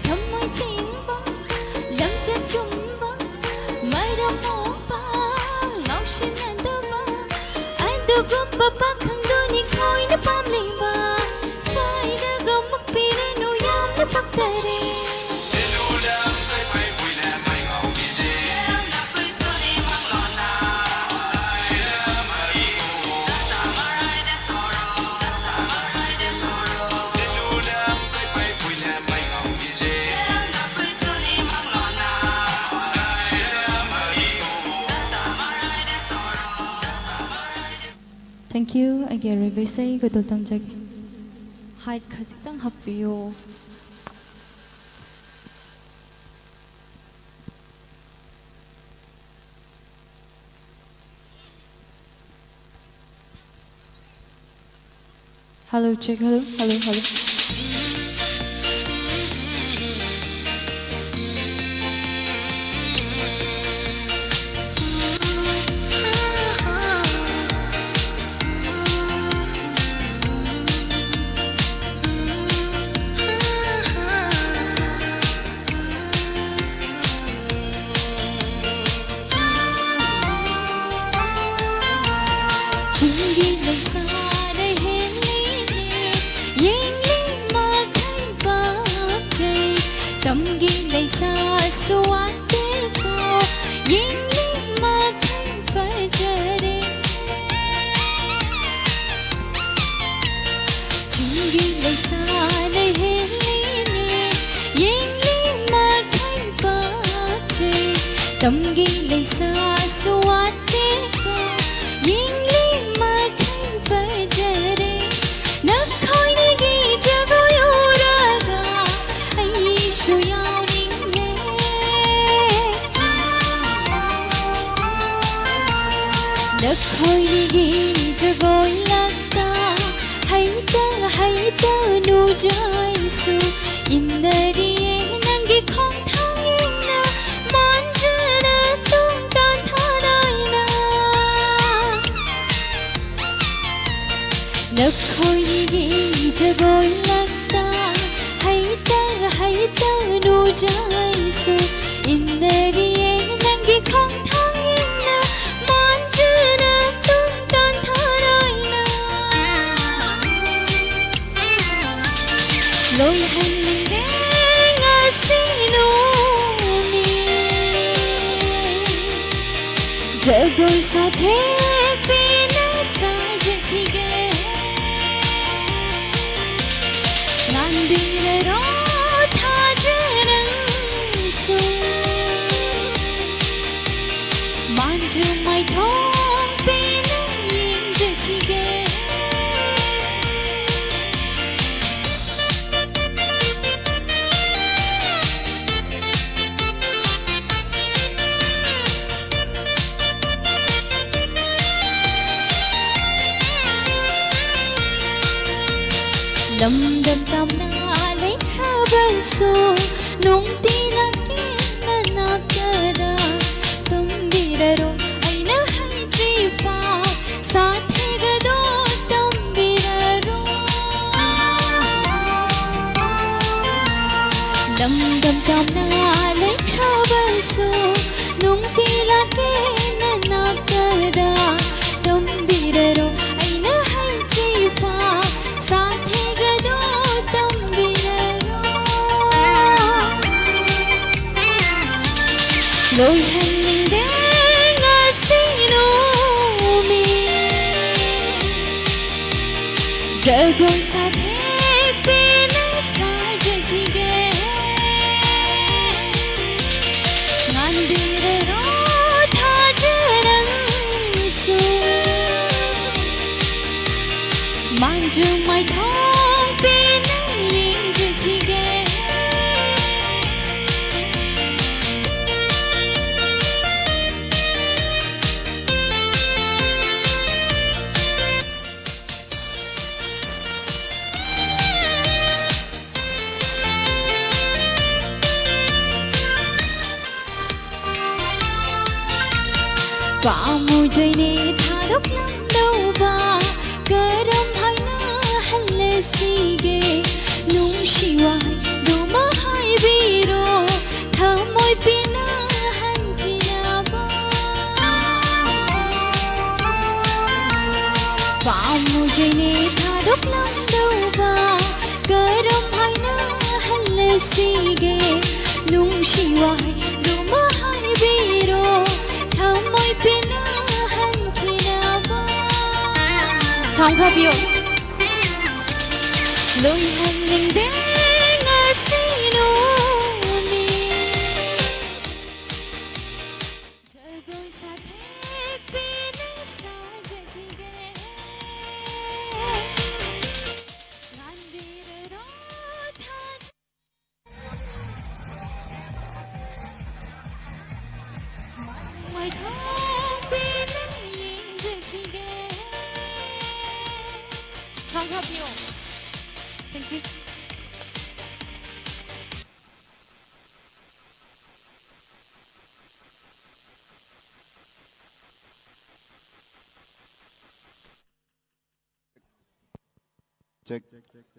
ꯊꯝꯃꯣꯏ ꯁꯦꯡꯕ, ꯂꯝꯆꯠ ꯆꯨꯝꯕ, ꯃꯔꯝ ꯃꯣꯛꯄ, ꯉꯥꯎꯁꯤꯟꯅꯗꯕ, ꯑꯗꯨꯒꯨꯝꯕ ꯄꯥꯈꯪꯗꯨꯅꯤ ꯈꯣꯏꯅ ꯄꯥꯝꯂꯤꯕ꯫ ꯁ꯭ꯋꯥꯏꯗꯒ ꯃꯨꯛꯄꯤꯔꯅꯨ, ꯌꯥꯝꯅ ꯄꯛꯇꯔꯦ꯫ Thank you. ꯑꯩꯒꯤ ꯑꯔꯣꯏꯕ ꯏꯁꯩ ꯈꯨꯗꯣꯜ ꯇꯝꯖꯒꯦ꯫ ꯍꯥꯏꯠ ꯈꯖꯤꯛꯇꯪ ꯍꯥꯞꯄꯤꯌꯨ꯫ Hello, check. Hello, hello, hello. ꯆꯤꯡꯒꯤ ꯂꯩꯁꯥꯅ ꯍꯦꯜꯂꯤꯅꯦ, ꯌꯦꯡꯂꯤ ꯃꯈꯩ ꯄꯥꯛꯆꯩ꯫ ꯇꯝꯒꯤ ꯂꯩꯁꯥꯁꯨ ꯋꯥꯠꯇꯦꯀꯣ, ꯌꯦꯡꯂꯤ ꯃꯈꯩ ꯐꯖꯔꯦ꯫ ꯆꯤꯡꯒꯤ ꯂꯩꯁꯥꯅ ꯍꯦꯜꯂꯤꯅꯦ, ꯇꯝꯒꯤ ꯂꯩꯁꯥꯁꯨ ꯋꯥꯠꯇꯦꯀꯣ, ꯌꯦꯡꯂꯤ ꯃꯈꯩ ꯐꯖꯔꯦ꯫ ꯅꯈꯣꯏꯗꯒꯤ ꯖꯒꯣꯏ ꯎꯔꯒ ꯑꯩꯁꯨ ꯌꯥꯎꯅꯤꯡꯉꯦ꯫ ꯅꯈꯣꯏꯗꯒꯤ ꯖꯒꯣꯏ ꯂꯥꯛꯇ ꯍꯩꯇ ꯍꯩꯇ ꯅꯨꯖꯥꯏꯁꯨ ꯏꯟꯅꯔꯤꯌꯦ꯫ ꯅꯪꯒꯤ ꯈꯣꯡꯊꯥꯡ ꯏꯟꯅ ꯃꯥꯟꯖꯅ ꯇꯨꯡ ꯇꯥꯟꯊꯥꯅꯥꯏꯅ ꯅꯈꯣꯏꯒꯤ ꯖꯒꯣꯏ ꯂꯛꯇ ꯍꯩꯇ ꯍꯩꯇ ꯅꯨꯖꯥꯏꯁꯨ ꯏꯟꯅꯔꯤꯌꯦ꯫ ꯅꯪꯒꯤ ꯈꯣꯡꯊꯥꯡ ꯏꯟꯅ ꯃꯥꯟꯖꯅ ꯇꯨꯡ ꯇꯥꯟꯊꯥꯅꯥꯏꯅ ꯂꯣꯏꯍꯟꯅꯤꯡꯗꯦ ꯉꯁꯤ ꯅꯨꯃꯤꯠ꯫ ꯖꯒꯣꯏ ꯁꯥꯊꯦꯛꯄꯤꯅ ꯁꯥꯖꯈꯤꯒꯦ꯫ ꯉꯥꯟꯕꯤꯔꯔꯣ ꯊꯥꯖꯔꯪꯁꯨ꯫ ꯃꯥꯟꯖꯨ ꯃꯥꯏꯊꯣꯡ ꯄꯦꯟꯅ ꯌꯦꯡꯖꯈꯤꯒꯦ꯫ ꯂꯝꯗꯝ ꯇꯝꯅ ꯂꯩꯈ꯭ꯔꯕꯁꯨ ꯅꯨꯡꯇꯤ ꯂꯥꯛꯀꯦꯅ ꯅꯥꯛꯇꯗ ꯇꯝꯕꯤꯔꯔꯣ꯫ ꯑꯩꯅ ꯍꯩꯇ꯭ꯔꯤꯐꯥꯎ ꯁꯥꯊꯤꯒꯗꯣ ꯇꯝꯕꯤꯔꯔꯣ꯫ ꯂꯝꯗꯝ ꯇꯝꯅ ꯂꯩꯈ꯭ꯔꯕꯁꯨ ꯅꯨꯡꯇꯤ ꯂꯥꯛꯀꯦꯅ ꯅꯥꯛꯇꯗ ꯇꯝꯕꯤꯔꯔꯣ꯫ ꯑꯩꯅ ꯍꯩꯇ꯭ꯔꯤꯐꯥꯎ ꯁꯥꯊꯤꯒꯗꯣ ꯇꯝꯕꯤꯔꯔꯣ꯫ ꯂꯣꯏꯍꯟꯅꯤꯡꯗꯦ ꯉꯁꯤ ꯅꯨꯃꯤꯠ꯫ ꯖꯒꯣꯏ ꯁꯥꯊꯦꯛꯄꯤꯅ ꯁꯥꯖꯈꯤꯒꯦ꯫ ꯉꯥꯟꯕꯤꯔ ꯄꯥꯝꯃꯨꯖꯩꯅꯦ ꯊꯥꯗꯣꯛꯂꯝꯗꯧꯕ, ꯀꯔꯝ ꯍꯥꯏꯅ ꯍꯜꯂꯁꯤꯒꯦ? ꯅꯨꯡꯁꯤ ꯋꯥꯍꯩꯗꯨꯃ ꯍꯥꯏꯕꯤꯔꯣ, ꯊꯃꯣꯏ ꯄꯦꯟꯅ ꯍꯟꯈꯤꯅꯕ꯫ ꯄꯥꯝꯃꯨꯖꯩꯅꯦ ꯊꯥꯗꯣꯛꯂꯝꯗꯧꯕ, ꯀꯔꯝ ꯍꯥꯏꯅ ꯍꯜꯂꯁꯤꯒꯦ? ꯅꯨꯡꯁꯤ ꯋꯥꯍꯩꯗꯨꯃ ꯍꯥꯏꯕꯤꯔꯣ, ꯊꯃꯣꯏ ꯄꯦꯟꯅ ꯍꯟꯈꯤꯅꯕ꯫ ꯁꯥꯎꯟ ꯈꯔ ꯄꯤꯌꯨ꯫ ꯂꯣꯏꯍꯟꯅꯤꯡꯗꯦ ꯉꯁꯤ ꯅꯨꯃꯤꯠ꯫ ꯖꯒꯣꯏ ꯁꯥꯊꯦꯛꯄꯤꯅ ꯁꯥꯖꯈꯤꯒꯦ꯫ ꯉꯥꯟꯕꯤꯔꯔꯣ ꯊꯥꯖ-, ꯃꯥꯏꯊꯣꯡꯕꯤꯅ ꯌꯦꯡꯖꯈꯤꯒꯦ꯫ ꯁꯥꯎꯟ ꯈꯔ ꯄꯤꯌꯣ꯫ Thank you. ꯆꯦꯛ꯫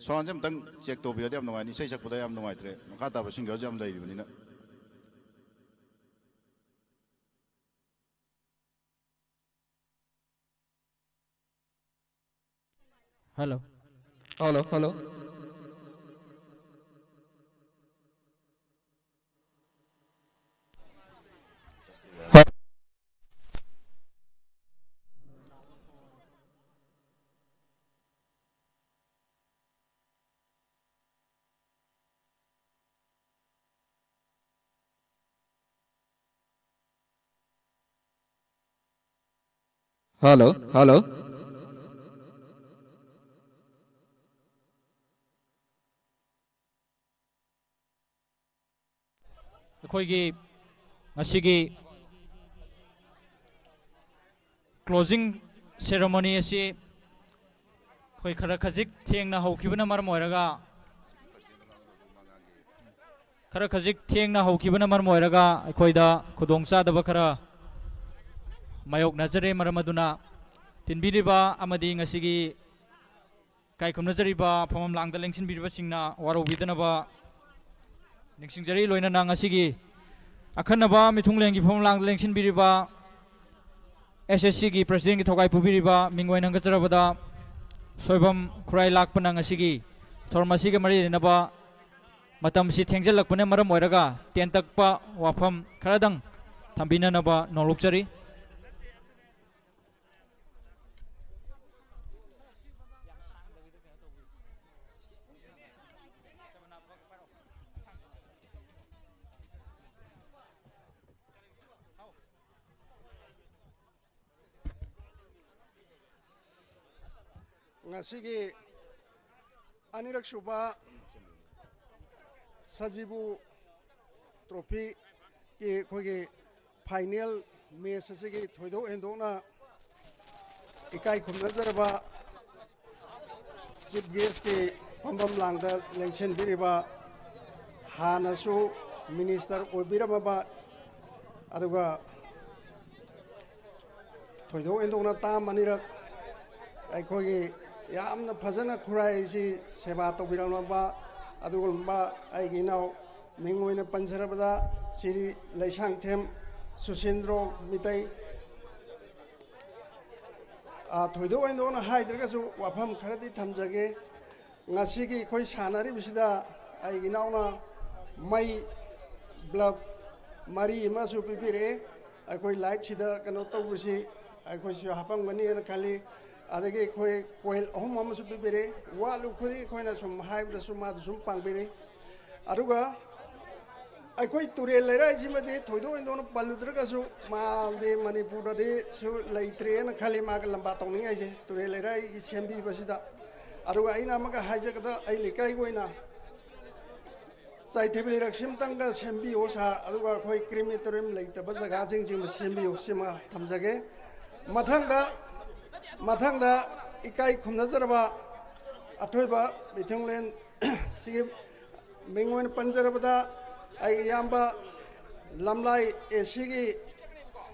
ꯁꯥꯎꯟꯁꯦ ꯑꯝꯇꯪ ꯆꯦꯛ ꯇꯧꯕꯤꯔꯗꯤ ꯌꯥꯝ ꯅꯨꯡꯉꯥꯏꯅꯤ꯫ ꯏꯁꯩ ꯁꯛꯄꯗ ꯌꯥꯝ ꯅꯨꯡꯉꯥꯏꯇ꯭ꯔꯦ꯫ ꯃꯈꯥ ꯇꯥꯕ ꯁꯤꯡꯒꯔꯁꯨ ꯌꯥꯝ ꯂꯩꯔꯤꯕꯅꯤꯅ꯫ Hello. Hello, hello. Hello, hello. ꯑꯩꯈꯣꯏꯒꯤ ꯉꯁꯤꯒꯤ closing ceremony ꯑꯁꯤ ꯑꯩꯈꯣꯏ ꯈꯔ ꯈꯖꯤꯛ ꯊꯦꯡꯅ ꯍꯧꯈꯤꯕꯅ ꯃꯔꯝ ꯑꯣꯏꯔꯒ, ꯈꯔ ꯈꯖꯤꯛ ꯊꯦꯡꯅ ꯍꯧꯈꯤꯕꯅ ꯃꯔꯝ ꯑꯣꯏꯔꯒ ꯑꯩꯈꯣꯏꯗ ꯈꯨꯗꯣꯡꯆꯥꯗꯕ ꯈꯔ ꯃꯥꯌꯣꯛꯅꯖꯔꯦ꯫ ꯃꯔꯝ ꯑꯗꯨꯅ ꯇꯤꯟꯕꯤꯔꯤꯕ ꯑꯃꯗꯤ ꯉꯁꯤꯒꯤ ꯏꯀꯥꯏ ꯈꯨꯝꯅꯖꯔꯤꯕ ꯐꯝꯐꯝ ꯂꯥꯡꯗ ꯂꯦꯡꯁꯤꯟꯕꯤꯔꯤꯕꯁꯤꯡꯅ ꯋꯥꯔꯧꯕꯤꯗꯅꯕ ꯅꯤꯡꯁꯤꯡꯖꯔꯤ꯫ ꯂꯣꯏꯅꯅ ꯉꯁꯤꯒꯤ ꯑꯈꯟꯅꯕ ꯃꯤꯊꯨꯡꯂꯦꯟꯒꯤ ꯐꯝꯐꯝ ꯂꯥꯡꯗ ꯂꯦꯡꯁꯤꯟꯕꯤꯔꯤꯕ ꯑꯦꯁ ꯑꯦꯁ ꯁꯤꯒꯤ ꯄ꯭ꯔꯁꯤꯗꯦꯟꯒꯤ ꯊꯧꯒꯥꯏ ꯄꯨꯕꯤꯔꯤꯕ ꯃꯤꯡ ꯑꯣꯏꯅ ꯍꯪꯒꯠꯆꯔꯕꯗ ꯁꯣꯏꯕꯝ ꯈꯨꯔꯥꯏ ꯂꯥꯛꯄꯅ ꯉꯁꯤꯒꯤ ꯊꯧꯔꯝ ꯑꯁꯤꯒ ꯃꯔꯤ ꯂꯩꯅꯕ ꯃꯇꯝꯁꯤ ꯊꯦꯡꯖꯤꯜꯂꯛꯄꯅ ꯃꯔꯝ ꯑꯣꯏꯔꯒ ꯇꯦꯟꯇꯛꯄ ꯋꯥꯐꯝ ꯈꯔꯗꯪ ꯊꯝꯕꯤꯅꯅꯕ ꯅꯣꯂꯨꯛꯆꯔꯤ꯫ ꯉꯁꯤꯒꯤ ꯑꯅꯤꯔꯛ ꯁꯨꯕ ꯁꯖꯤꯕꯨ ꯇ꯭ꯔꯣꯐꯤꯒꯤ ꯑꯩꯈꯣꯏꯒꯤ ꯐꯥꯏꯅꯦꯜ ꯃꯦꯆ ꯑꯁꯤꯒꯤ ꯊꯣꯏꯗꯣꯛ ꯍꯦꯟꯗꯣꯛꯅ ꯏꯀꯥꯏ ꯈꯨꯝꯅꯖꯔꯕ ꯆꯤꯐ ꯒꯦꯁꯀꯤ ꯐꯝꯐꯝ ꯂꯥꯡꯗ ꯂꯦꯡꯁꯤꯟꯕꯤꯔꯤꯕ, ꯍꯥꯟꯅꯁꯨ ꯃꯤꯅꯤꯁꯇꯔ ꯑꯣꯏꯕꯤꯔꯝꯃꯕ, ꯑꯗꯨꯒ ꯊꯣꯏꯗꯣꯛ ꯍꯦꯟꯗꯣꯛꯅ ꯇꯥꯝ ꯑꯅꯤꯔꯛ ꯑꯩꯈꯣꯏꯒꯤ ꯌꯥꯝꯅ ꯐꯖꯅ ꯈꯨꯔꯥꯏꯁꯤ ꯁꯦꯕꯥ ꯇꯧꯕꯤꯔꯝꯂꯕ ꯑꯗꯨꯒꯨꯝꯕ ꯑꯩꯒꯤ ꯏꯅꯥꯎ, ꯃꯤꯡ ꯑꯣꯏꯅ ꯄꯟꯖꯔꯕꯗ ꯁ꯭ꯔꯤ ꯂꯩꯁꯥꯡꯊꯦꯝ ꯁꯨꯁꯤꯟꯗ꯭ꯔꯣ ꯃꯤꯇꯩ, ꯑ, ꯊꯣꯏꯗꯣꯛ ꯍꯦꯟꯗꯣꯛꯅ ꯍꯥꯏꯗ꯭ꯔꯒꯁꯨ ꯋꯥꯐꯝ ꯈꯔꯗꯤ ꯊꯝꯖꯒꯦ꯫ ꯉꯁꯤꯒꯤ ꯑꯩꯈꯣꯏ ꯁꯥꯟꯅꯔꯤꯕꯁꯤꯗ ꯑꯩꯒꯤ ꯏꯅꯥꯎꯅ ꯃꯩ ꯕ꯭ꯂꯕ ꯃꯔꯤ ꯑꯃꯁꯨ ꯄꯤꯕꯤꯔꯛꯑꯦ꯫ ꯑꯩꯈꯣꯏ ꯂꯥꯏꯠꯁꯤꯗ ꯀꯩꯅꯣ ꯇꯧꯕꯁꯤ ꯑꯩꯈꯣꯏꯁꯨ ꯍꯥꯞꯄꯝꯒꯅꯤꯅ ꯈꯜꯂꯤ꯫ ꯑꯗꯒꯤ ꯑꯩꯈꯣꯏ ꯀꯣꯏꯜ ꯑꯍꯨꯝ ꯑꯃꯁꯨ ꯄꯤꯕꯤꯔꯛꯑꯦ꯫ ꯋꯥꯠꯂꯨ ꯈꯨꯗꯤꯡ ꯑꯩꯈꯣꯏꯅ ꯁꯨꯝ ꯍꯥꯏꯕꯗꯁꯨ ꯃꯥꯗꯨ ꯁꯨꯝ ꯄꯥꯡꯕꯤꯔꯛꯏ꯫ ꯑꯗꯨꯒ ꯑꯩꯈꯣꯏ ꯇꯨꯔꯦꯜ ꯂꯩꯔꯥꯏꯁꯤꯃꯗꯤ ꯊꯣꯏꯗꯣꯛ ꯍꯦꯟꯗꯣꯛꯅ ꯄꯜꯂꯨꯗ꯭ꯔꯒꯁꯨ, ꯃꯥꯗꯤ ꯃꯅꯤꯄꯨꯔꯗꯗꯤꯁꯨ ꯂꯩꯇ꯭ꯔꯦꯅ ꯈꯜꯂꯤ, ꯃꯥꯒ ꯂꯝꯕꯥ ꯇꯧꯅꯤꯡꯉꯥꯏꯁꯦ ꯇꯨꯔꯦꯜ ꯂꯩꯔꯥꯏꯒꯤ ꯁꯦꯝꯕꯤꯕꯁꯤꯗ꯫ ꯑꯗꯨꯒ ꯑꯩꯅ ꯑꯃꯒ ꯍꯥꯏꯖꯒꯗ, ꯑꯩ ꯂꯩꯀꯥꯏꯒꯤ ꯑꯣꯏꯅ ꯆꯥꯏꯊꯕꯤ ꯂꯩꯔꯛꯁꯤꯃꯇꯪꯒ ꯁꯦꯝꯕꯤꯌꯨ ꯁꯥꯔ, ꯑꯗꯨꯒ ꯑꯩꯈꯣꯏ ꯀ꯭ꯔꯤꯃꯦꯇꯣꯔꯤꯌꯝ ꯂꯩꯇꯕ ꯖꯒꯥꯁꯤꯡꯁꯤꯃ ꯁꯦꯝꯕꯤꯌꯨ, ꯁꯤꯃ ꯊꯝꯖꯒꯦ꯫ ꯃꯊꯪꯗ, ꯃꯊꯪꯗ ꯏꯀꯥꯏ ꯈꯨꯝꯅꯖꯔꯕ ꯑꯊꯣꯏꯕ ꯃꯤꯊꯨꯡꯂꯦꯟ ꯁꯤꯒꯤ ꯃꯤꯡ ꯑꯣꯏꯅ ꯄꯟꯖꯔꯕꯗ, ꯑꯩꯒꯤ ꯏꯌꯥꯝꯕ ꯂꯝꯂꯥꯏ ꯑꯦ ꯁꯤꯒꯤ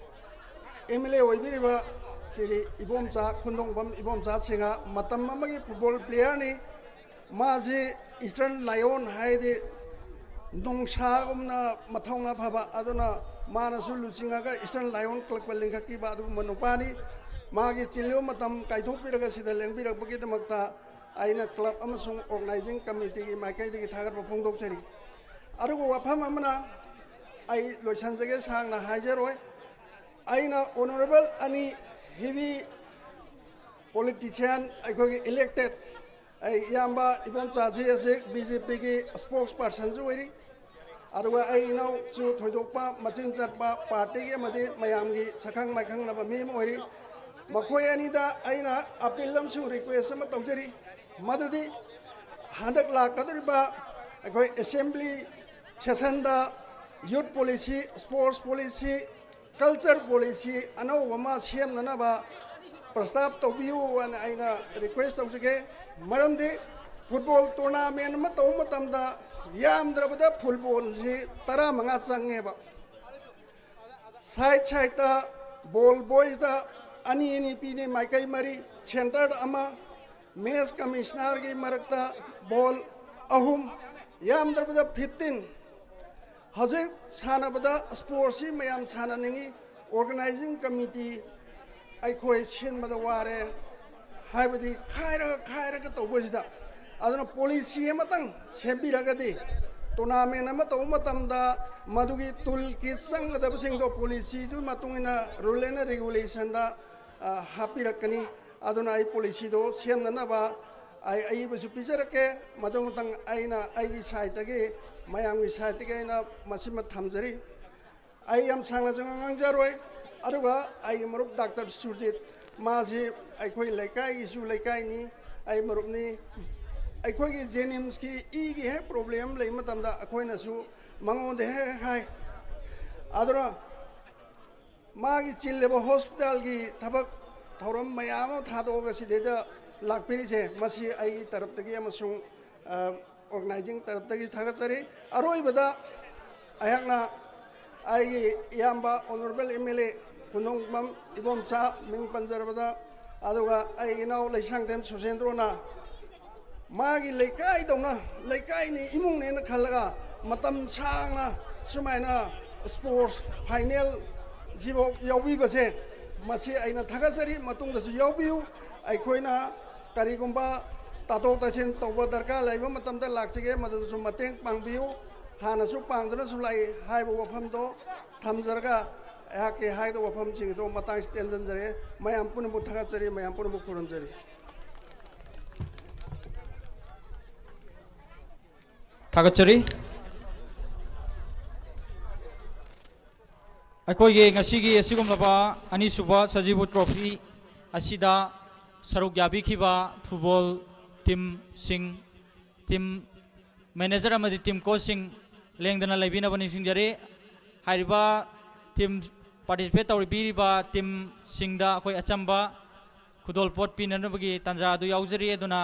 ꯑꯦꯝ ꯑꯦꯜ ꯑꯦ ꯑꯣꯏꯕꯤꯔꯤꯕ ꯁ꯭ꯔꯤ ꯏꯕꯣꯝꯆꯥ ꯈꯨꯟꯗꯣꯡꯕꯝ ꯏꯕꯣꯝꯆꯥ ꯁꯤꯡꯍ ꯃꯇꯝ ꯑꯃꯒꯤ ꯐꯨꯠꯕꯣꯜ ꯄ꯭ꯂꯦꯌꯔꯅꯤ꯫ ꯃꯥꯁꯤ ꯏꯁꯇꯔꯟ ꯂꯥꯏꯑꯣꯟ ꯍꯥꯏꯗꯤ ꯅꯣꯡꯁꯥꯒꯨꯝꯅ ꯃꯊꯧꯅꯥ ꯐꯕ, ꯑꯗꯨꯅ ꯃꯥꯅꯁꯨ ꯂꯨꯆꯤꯡꯉꯒ ꯏꯁꯇꯔꯟ ꯂꯥꯏꯑꯣꯟ ꯀ꯭ꯂꯕꯀ ꯂꯤꯡꯈꯠꯈꯤꯕ ꯑꯗꯨꯒꯨꯝꯕ ꯅꯨꯄꯥꯅꯤ꯫ ꯃꯥꯒꯤ ꯆꯤꯜꯂꯤꯕ ꯃꯇꯝ ꯀꯥꯏꯊꯣꯛꯄꯤꯔꯒ ꯁꯤꯗ ꯂꯦꯡꯕꯤꯔꯛꯄꯒꯤꯗꯃꯛꯇ ꯑꯩꯅ ꯀ꯭ꯂꯕ ꯑꯃꯁꯨꯡ ꯑꯣꯔꯒꯅꯥꯏꯖꯤꯡ ꯀꯃꯤꯇꯤꯒꯤ ꯃꯥꯏꯀꯩꯗꯒꯤ ꯊꯥꯒꯠꯄ ꯐꯣꯡꯗꯣꯛꯆꯔꯤ꯫ ꯑꯗꯨꯒ ꯋꯥꯐꯝ ꯑꯃꯅ, ꯑꯩ ꯂꯣꯏꯁꯤꯟꯖꯒꯦ, ꯁꯥꯡꯅ ꯍꯥꯏꯖꯔꯣꯏ꯫ ꯑꯩꯅ ꯑꯣꯅꯔꯦꯕꯜ ꯑꯅꯤ ꯍꯤꯕꯤ ꯄꯣꯂꯤꯇꯤꯁꯤꯌꯥꯟ, ꯑꯩꯈꯣꯏꯒꯤ ꯏꯂꯦꯛꯇꯦꯠ, ꯑꯩ ꯏꯌꯥꯝꯕ ꯏꯕꯣꯝꯆꯥꯁꯤ ꯍꯧꯖꯤꯛ ꯕꯤ ꯖꯦ ꯄꯤꯒꯤ ꯁ꯭ꯄꯣꯛꯁ ꯄꯥꯔꯁꯟꯁꯨ ꯑꯣꯏꯔꯤ꯫ ꯑꯗꯨꯒ ꯑꯩ ꯏꯅꯥꯎꯁꯨ ꯊꯣꯏꯗꯣꯛꯄ ꯃꯆꯤꯟ ꯆꯠꯄ ꯄꯥꯔꯇꯤꯒꯤ ꯑꯃꯗꯤ ꯃꯌꯥꯝꯒꯤ ꯁꯛꯈꯪ ꯃꯥꯏꯈꯪꯅꯕ ꯃꯤ ꯑꯃ ꯑꯣꯏꯔꯤ꯫ ꯃꯈꯣꯏ ꯑꯅꯤꯗ ꯑꯩꯅ ꯑꯄꯤꯜ ꯑꯃꯁꯨꯡ ꯔꯤꯀ꯭ꯋꯦꯁ ꯑꯃ ꯇꯧꯖꯔꯤ, ꯃꯗꯨꯗꯤ ꯍꯟꯗꯛ ꯂꯥꯛꯀꯗꯧꯔꯤꯕ ꯑꯩꯈꯣꯏ ꯑꯦꯁꯦꯝꯕ꯭ꯂꯤ ꯁꯦꯁꯟꯗ youth policy, sports policy, culture policy ꯑꯅꯧꯕ ꯑꯃ ꯁꯦꯝꯅꯅꯕ ꯄ꯭ꯔꯁꯇꯥꯞ ꯇꯧꯕꯤꯌꯨ ꯍꯥꯏꯅ ꯑꯩꯅ ꯔꯤꯀ꯭ꯋꯦꯁ ꯇꯧꯖꯒꯦ꯫ ꯃꯔꯝꯗꯤ ꯐꯨꯠꯕꯣꯜ ꯇꯣꯔꯅꯥꯃꯦꯟ ꯑꯃ ꯇꯧꯕ ꯃꯇꯝꯗ ꯌꯥꯝꯗ꯭ꯔꯕꯗ ꯐꯨꯠꯕꯣꯜꯁꯤ ꯇꯔꯥꯃꯉꯥ ꯆꯪꯉꯦꯕ꯫ ꯁꯥꯏꯠ ꯁꯥꯏꯠꯇ ꯕꯣꯜ ꯕꯣꯏꯁꯇ ꯑꯅꯤ ꯑꯅꯤ ꯄꯤꯅꯤ, ꯃꯥꯏꯀꯩ ꯃꯔꯤ, ꯁꯦꯟꯇꯔꯗ ꯑꯃ, ꯃꯦꯁ ꯀꯃꯤꯁꯅꯔꯒꯤ ꯃꯔꯛꯇ ꯕꯣꯜ ꯑꯍꯨꯝ, ꯌꯥꯝꯗ꯭ꯔꯕꯗ ꯐꯤꯐꯇꯤꯟ꯫ ꯍꯧꯖꯤꯛ ꯁꯥꯟꯅꯕꯗ ꯁ꯭ꯄꯣꯔꯠꯁꯤ ꯃꯌꯥꯝ ꯁꯥꯟꯅꯅꯤꯡꯉꯤ꯫ ꯑꯣꯔꯒꯅꯥꯏꯖꯤꯡ ꯀꯃꯤꯇꯤ ꯑꯩꯈꯣꯏ ꯁꯤꯟꯕꯗ ꯋꯥꯔꯦ, ꯍꯥꯏꯕꯗꯤ ꯈꯥꯏꯔꯒ ꯈꯥꯏꯔꯒ ꯇꯧꯕꯁꯤꯗ꯫ ꯑꯗꯨꯅ ꯄꯣꯂꯤꯁꯤ ꯑꯃꯇꯪ ꯁꯦꯝꯕꯤꯔꯒꯗꯤ ꯇꯣꯔꯅꯥꯃꯦꯟ ꯑꯃ ꯇꯧꯕ ꯃꯇꯝꯗ ꯃꯗꯨꯒꯤ ꯇꯨꯜ ꯀꯤꯠ ꯆꯪꯒꯗꯕꯁꯤꯡꯗꯣ ꯄꯣꯂꯤꯁꯤꯗꯨꯒꯤ ꯃꯇꯨꯡ ꯏꯟꯅ ꯔꯨꯜ ꯑꯦꯟ ꯔꯤꯒꯨꯂꯦꯁꯟꯗ, ꯑ, ꯍꯥꯞꯄꯤꯔꯛꯀꯅꯤ꯫ ꯑꯗꯨꯅ ꯑꯩ ꯄꯣꯂꯤꯁꯤꯗꯣ ꯁꯦꯝꯅꯅꯕ ꯑꯩ ꯑꯏꯕꯁꯨ ꯄꯤꯖꯔꯛꯀꯦ꯫ ꯃꯗꯨ ꯃꯊꯪ ꯑꯩꯅ ꯑꯩꯒꯤ ꯁꯥꯏꯠꯇꯒꯤ, ꯃꯌꯥꯝꯒꯤ ꯁꯥꯏꯠꯇꯒꯤ ꯑꯩꯅ ꯃꯁꯤꯃ ꯊꯝꯖꯔꯤ꯫ ꯑꯩ ꯌꯥꯝ ꯁꯥꯡꯅꯁꯨ ꯉꯥꯡꯖꯔꯣꯏ꯫ ꯑꯗꯨꯒ ꯑꯩꯒꯤ ꯃꯔꯨꯞ ꯗꯥꯛꯇꯔ ꯁꯨꯔꯖꯤꯠ, ꯃꯥꯁꯤ ꯑꯩꯈꯣꯏ ꯂꯩꯀꯥꯏꯒꯤꯁꯨ ꯂꯩꯀꯥꯏꯅꯤ, ꯑꯩ ꯃꯔꯨꯞꯅꯤ꯫ ꯑꯩꯈꯣꯏꯒꯤ ꯖꯦꯅꯤꯝꯁꯀꯤ ꯏꯒꯤ ꯍꯦꯛ ꯄ꯭ꯔꯣꯕ꯭ꯂꯦꯝ ꯂꯩꯕ ꯃꯇꯝꯗ ꯑꯩꯈꯣꯏꯅꯁꯨ ꯃꯉꯣꯟꯗ ꯍꯦꯛ ꯍꯦꯛ ꯍꯥꯏ꯫ ꯑꯗꯨꯅ ꯃꯥꯒꯤ ꯆꯤꯜꯂꯤꯕ ꯍꯣꯁꯄꯤꯇꯥꯜꯒꯤ ꯊꯕꯛ ꯊꯧꯔꯝ ꯃꯌꯥꯝ ꯑꯃ ꯊꯥꯗꯣꯛꯑꯒ ꯁꯤꯗꯩꯗ ꯂꯥꯛꯄꯤꯔꯤꯁꯦ, ꯃꯁꯤ ꯑꯩꯒꯤ ꯇꯔꯞꯇꯒꯤ ꯑꯃꯁꯨꯡ, ꯑ, ꯑꯣꯔꯒꯅꯥꯏꯖꯤꯡ ꯇꯔꯞꯇꯒꯤ ꯊꯥꯒꯠꯆꯔꯤ꯫ ꯑꯔꯣꯏꯕꯗ ꯑꯩꯍꯥꯛꯅ ꯑꯩꯒꯤ ꯏꯌꯥꯝꯕ ꯑꯣꯅꯔꯦꯕꯜ ꯑꯦꯝ ꯑꯦꯜ ꯑꯦ ꯈꯨꯟꯗꯣꯡꯕꯝ ꯏꯕꯣꯝꯆꯥ ꯃꯤꯡ ꯄꯟꯖꯔꯕꯗ, ꯑꯗꯨꯒ ꯑꯩ ꯏꯅꯥꯎ ꯂꯩꯁꯥꯡꯊꯦꯝ ꯁꯨꯁꯦꯟꯗ꯭ꯔꯣꯅ ꯃꯥꯒꯤ ꯂꯩꯀꯥꯏꯗꯧꯅ, ꯂꯩꯀꯥꯏꯅꯤ ꯏꯃꯨꯡꯅꯦꯅ ꯈꯜꯂꯒ ꯃꯇꯝ ꯁꯥꯡꯅ ꯁꯨꯃꯥꯏꯅ ꯁ꯭ꯄꯣꯔꯠꯁ ꯐꯥꯏꯅꯦꯜ ꯁꯤꯐꯥꯎ ꯌꯥꯎꯕꯤꯕꯁꯦ, ꯃꯁꯤ ꯑꯩꯅ ꯊꯥꯒꯠꯆꯔꯤ꯫ ꯃꯇꯨꯡꯗꯁꯨ ꯌꯥꯎꯕꯤꯌꯨ꯫ ꯑꯩꯈꯣꯏꯅ ꯀꯔꯤꯒꯨꯝꯕ ꯇꯥꯊꯣꯛ ꯇꯥꯁꯤꯟ ꯇꯧꯕ ꯗꯔꯀꯥꯔ ꯂꯩꯕ ꯃꯇꯝꯗ ꯂꯥꯛꯆꯒꯦ, ꯃꯗꯨꯗꯁꯨ ꯃꯇꯦꯡ ꯄꯥꯡꯕꯤꯌꯨ꯫ ꯍꯥꯟꯅꯁꯨ ꯄꯥꯡꯗꯨꯅꯁꯨ ꯂꯥꯛꯏ ꯍꯥꯏꯕ ꯋꯥꯐꯝꯗꯣ ꯊꯝꯖꯔꯒ, ꯑꯩꯍꯥꯛꯀꯤ ꯍꯥꯏꯒꯗꯧꯕ ꯋꯥꯐꯝꯁꯤꯡ ꯑꯗꯨ ꯃꯇꯥꯡꯁꯤ ꯇꯦꯟꯖꯟꯖꯔꯦ꯫ ꯃꯌꯥꯝ ꯄꯨꯝꯅꯃꯛ ꯊꯥꯒꯠꯆꯔꯤ, ꯃꯌꯥꯝ ꯄꯨꯝꯅꯃꯛ ꯈꯨꯔꯨꯝꯖꯔꯤ꯫ ꯊꯥꯒꯠꯆꯔꯤ꯫ ꯑꯩꯈꯣꯏꯒꯤ ꯉꯁꯤꯒꯤ ꯑꯁꯤꯒꯨꯝꯂꯕ ꯑꯅꯤꯁꯨꯕ ꯁꯖꯤꯕꯨ ꯇ꯭ꯔꯣꯐꯤ ꯑꯁꯤꯗ ꯁꯔꯨꯛ ꯌꯥꯕꯤꯈꯤꯕ ꯐꯨꯠꯕꯣꯜ ꯇꯤꯝꯁꯤꯡ, ꯇꯤꯝ ꯃꯦꯅꯦꯖꯔ ꯑꯃꯗꯤ ꯇꯤꯝ ꯀꯣꯆꯁꯤꯡ ꯂꯦꯡꯗꯅ ꯂꯩꯕꯤꯅꯕ ꯅꯤꯡꯁꯤꯡꯖꯔꯤ꯫ ꯍꯥꯏꯔꯤꯕ ꯇꯤꯝ ꯄꯥꯔꯇꯤꯁꯤꯄꯦꯠ ꯇꯧꯕꯤꯔꯤꯕ ꯇꯤꯝꯁꯤꯡꯗ ꯑꯩꯈꯣꯏ ꯑꯆꯝꯕ ꯈꯨꯗꯣꯜꯄꯣꯠ ꯄꯤꯅꯅꯕꯒꯤ ꯇꯥꯟꯖꯥ ꯑꯗꯨ ꯌꯥꯎꯖꯔꯤ꯫ ꯑꯗꯨꯅ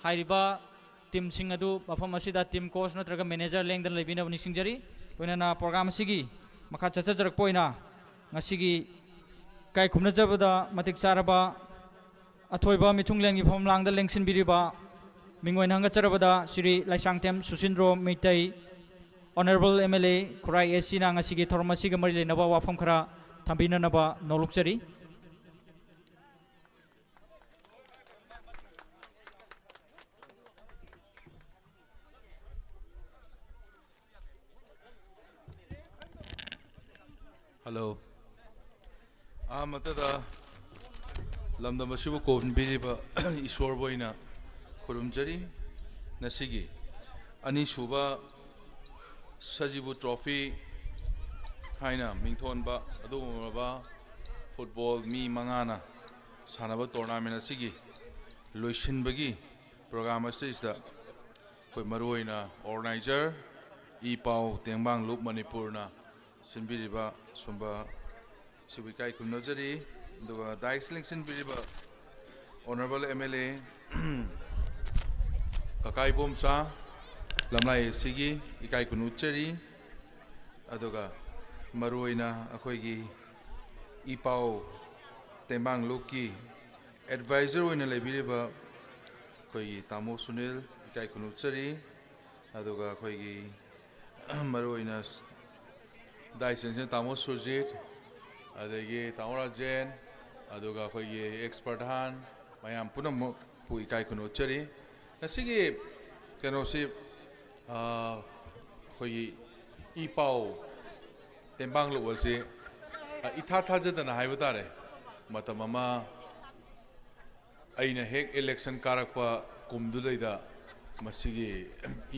ꯍꯥꯏꯔꯤꯕ ꯇꯤꯝꯁꯤꯡ ꯑꯗꯨ ꯃꯐꯝ ꯑꯁꯤꯗ ꯇꯤꯝ ꯀꯣꯆ ꯅꯠꯇ꯭ꯔꯒ ꯃꯦꯅꯦꯖꯔ ꯂꯦꯡꯗꯅ ꯂꯩꯕꯤꯅꯕ ꯅꯤꯡꯁꯤꯡꯖꯔꯤ꯫ ꯂꯣꯏꯅꯅ ꯄ꯭ꯔꯣꯒ꯭ꯔꯥꯝ ꯑꯁꯤꯒꯤ ꯃꯈꯥ ꯆꯠꯊꯖꯔꯛꯄ ꯑꯣꯏꯅ ꯉꯁꯤꯒꯤ ꯏꯀꯥꯏ ꯈꯨꯝꯅꯖꯕꯗ ꯃꯇꯤꯛ ꯆꯥꯔꯕ ꯑꯊꯣꯏꯕ ꯃꯤꯊꯨꯡꯂꯦꯟꯒꯤ ꯐꯝꯂꯥꯡꯗ ꯂꯦꯡꯁꯤꯟꯕꯤꯔꯤꯕ ꯃꯤꯡ ꯑꯣꯏꯅ ꯍꯪꯒꯠꯆꯔꯕꯗ Shri Laishangthem Susindro Meitei, honourable M L A, Khurai A ꯁꯤꯅ ꯉꯁꯤꯒꯤ ꯊꯧꯔꯝ ꯑꯁꯤꯒ ꯃꯔꯤ ꯂꯩꯅꯕ ꯋꯥꯐꯝ ꯈꯔ ꯊꯝꯕꯤꯅꯅꯕ ꯅꯣꯂꯨꯛꯆꯔꯤ꯫ ꯍꯜꯂꯣ꯫ ꯑꯍꯥꯟꯕꯗ ꯂꯝꯗꯝ ꯑꯁꯤꯕꯨ ꯀꯣꯟꯕꯤꯔꯤꯕ ꯏꯁꯣꯔꯕꯨ ꯑꯩꯅ ꯈꯨꯔꯨꯝꯖꯔꯤ꯫ ꯉꯁꯤꯒꯤ ꯑꯅꯤꯁꯨꯕ ꯁꯖꯤꯕꯨ ꯇ꯭ꯔꯣꯐꯤ ꯍꯥꯏꯅ ꯃꯤꯡꯊꯣꯟꯕ ꯑꯗꯨꯒꯨꯝꯂꯕ ꯐꯨꯠꯕꯣꯜ ꯃꯤ ꯃꯉꯥꯅ ꯁꯥꯟꯅꯕ ꯇꯣꯔꯅꯥꯃꯦꯟ ꯑꯁꯤꯒꯤ ꯂꯣꯏꯁꯤꯟꯕꯒꯤ ꯄ꯭ꯔꯣꯒ꯭ꯔꯥꯝ ꯑꯁꯤꯗ ꯑꯩꯈꯣꯏ ꯃꯔꯨꯑꯣꯏꯅ ꯑꯣꯔꯒꯅꯥꯏꯖꯔ ꯏ ꯄꯥꯎ ꯇꯦꯡꯕꯥꯡ ꯂꯨꯞ ꯃꯅꯤꯄꯨꯔꯅ ꯁꯤꯟꯕꯤꯔꯤꯕ ꯁꯨꯝꯕ ꯁꯤꯕꯨ ꯏꯀꯥꯏ ꯈꯨꯝꯅꯖꯔꯤ꯫ ꯑꯗꯨꯒ ꯗꯥꯏꯁ ꯂꯦꯡꯁꯤꯟꯕꯤꯔꯤꯕ ꯑꯣꯅꯔꯦꯕꯜ ꯑꯦꯝ ꯑꯦꯜ ꯑꯦ ꯀꯀꯥ ꯏꯕꯣꯝꯆꯥ ꯂꯝꯂꯥꯏ ꯑꯁꯤꯒꯤ ꯏꯀꯥꯏ ꯈꯨꯝꯅ ꯎꯠꯆꯔꯤ꯫ ꯑꯗꯨꯒ ꯃꯔꯨꯑꯣꯏꯅ ꯑꯩꯈꯣꯏꯒꯤ ꯏ ꯄꯥꯎ ꯇꯦꯡꯕꯥꯡ ꯂꯨꯞꯀꯤ ꯑꯦꯗꯚꯥꯏꯖꯔ ꯑꯣꯏꯅ ꯂꯩꯕꯤꯔꯤꯕ ꯑꯩꯈꯣꯏꯒꯤ ꯇꯥꯃꯣ ꯁꯨꯅꯤꯜ ꯏꯀꯥꯏ ꯈꯨꯝꯅꯨꯖꯔꯤ꯫ ꯑꯗꯨꯒ ꯑꯩꯈꯣꯏꯒꯤ ꯃꯔꯨꯑꯣꯏꯅ ꯗꯥꯏꯁꯟꯁꯤꯅ ꯇꯥꯃꯣ ꯁꯨꯔꯖꯤꯠ, ꯑꯗꯒꯤ ꯇꯥꯃꯣ ꯔꯥꯖꯦꯟ, ꯑꯗꯨꯒ ꯑꯩꯈꯣꯏꯒꯤ ꯑꯦꯛꯁ ꯄ꯭ꯔꯙꯥꯟ, ꯃꯌꯥꯝ ꯄꯨꯝꯅꯃꯛꯄꯨ ꯏꯀꯥꯏ ꯈꯨꯝꯅꯨꯖꯔꯤ꯫ ꯉꯁꯤꯒꯤ ꯀꯩꯅꯣꯁꯤ, ꯑꯩꯈꯣꯏꯒꯤ ꯏ ꯄꯥꯎ ꯇꯦꯡꯕꯥꯡ ꯂꯨꯞ ꯑꯁꯤ ꯏꯊꯥ ꯊꯥꯖꯗꯅ ꯍꯥꯏꯕ ꯇꯥꯔꯦ, ꯃꯇꯝ ꯑꯃ ꯑꯩꯅ ꯍꯦꯛ ꯏꯂꯦꯛꯁꯟ ꯀꯥꯔꯛꯄ ꯀꯨꯝꯗꯨꯗꯩꯗ ꯃꯁꯤꯒꯤ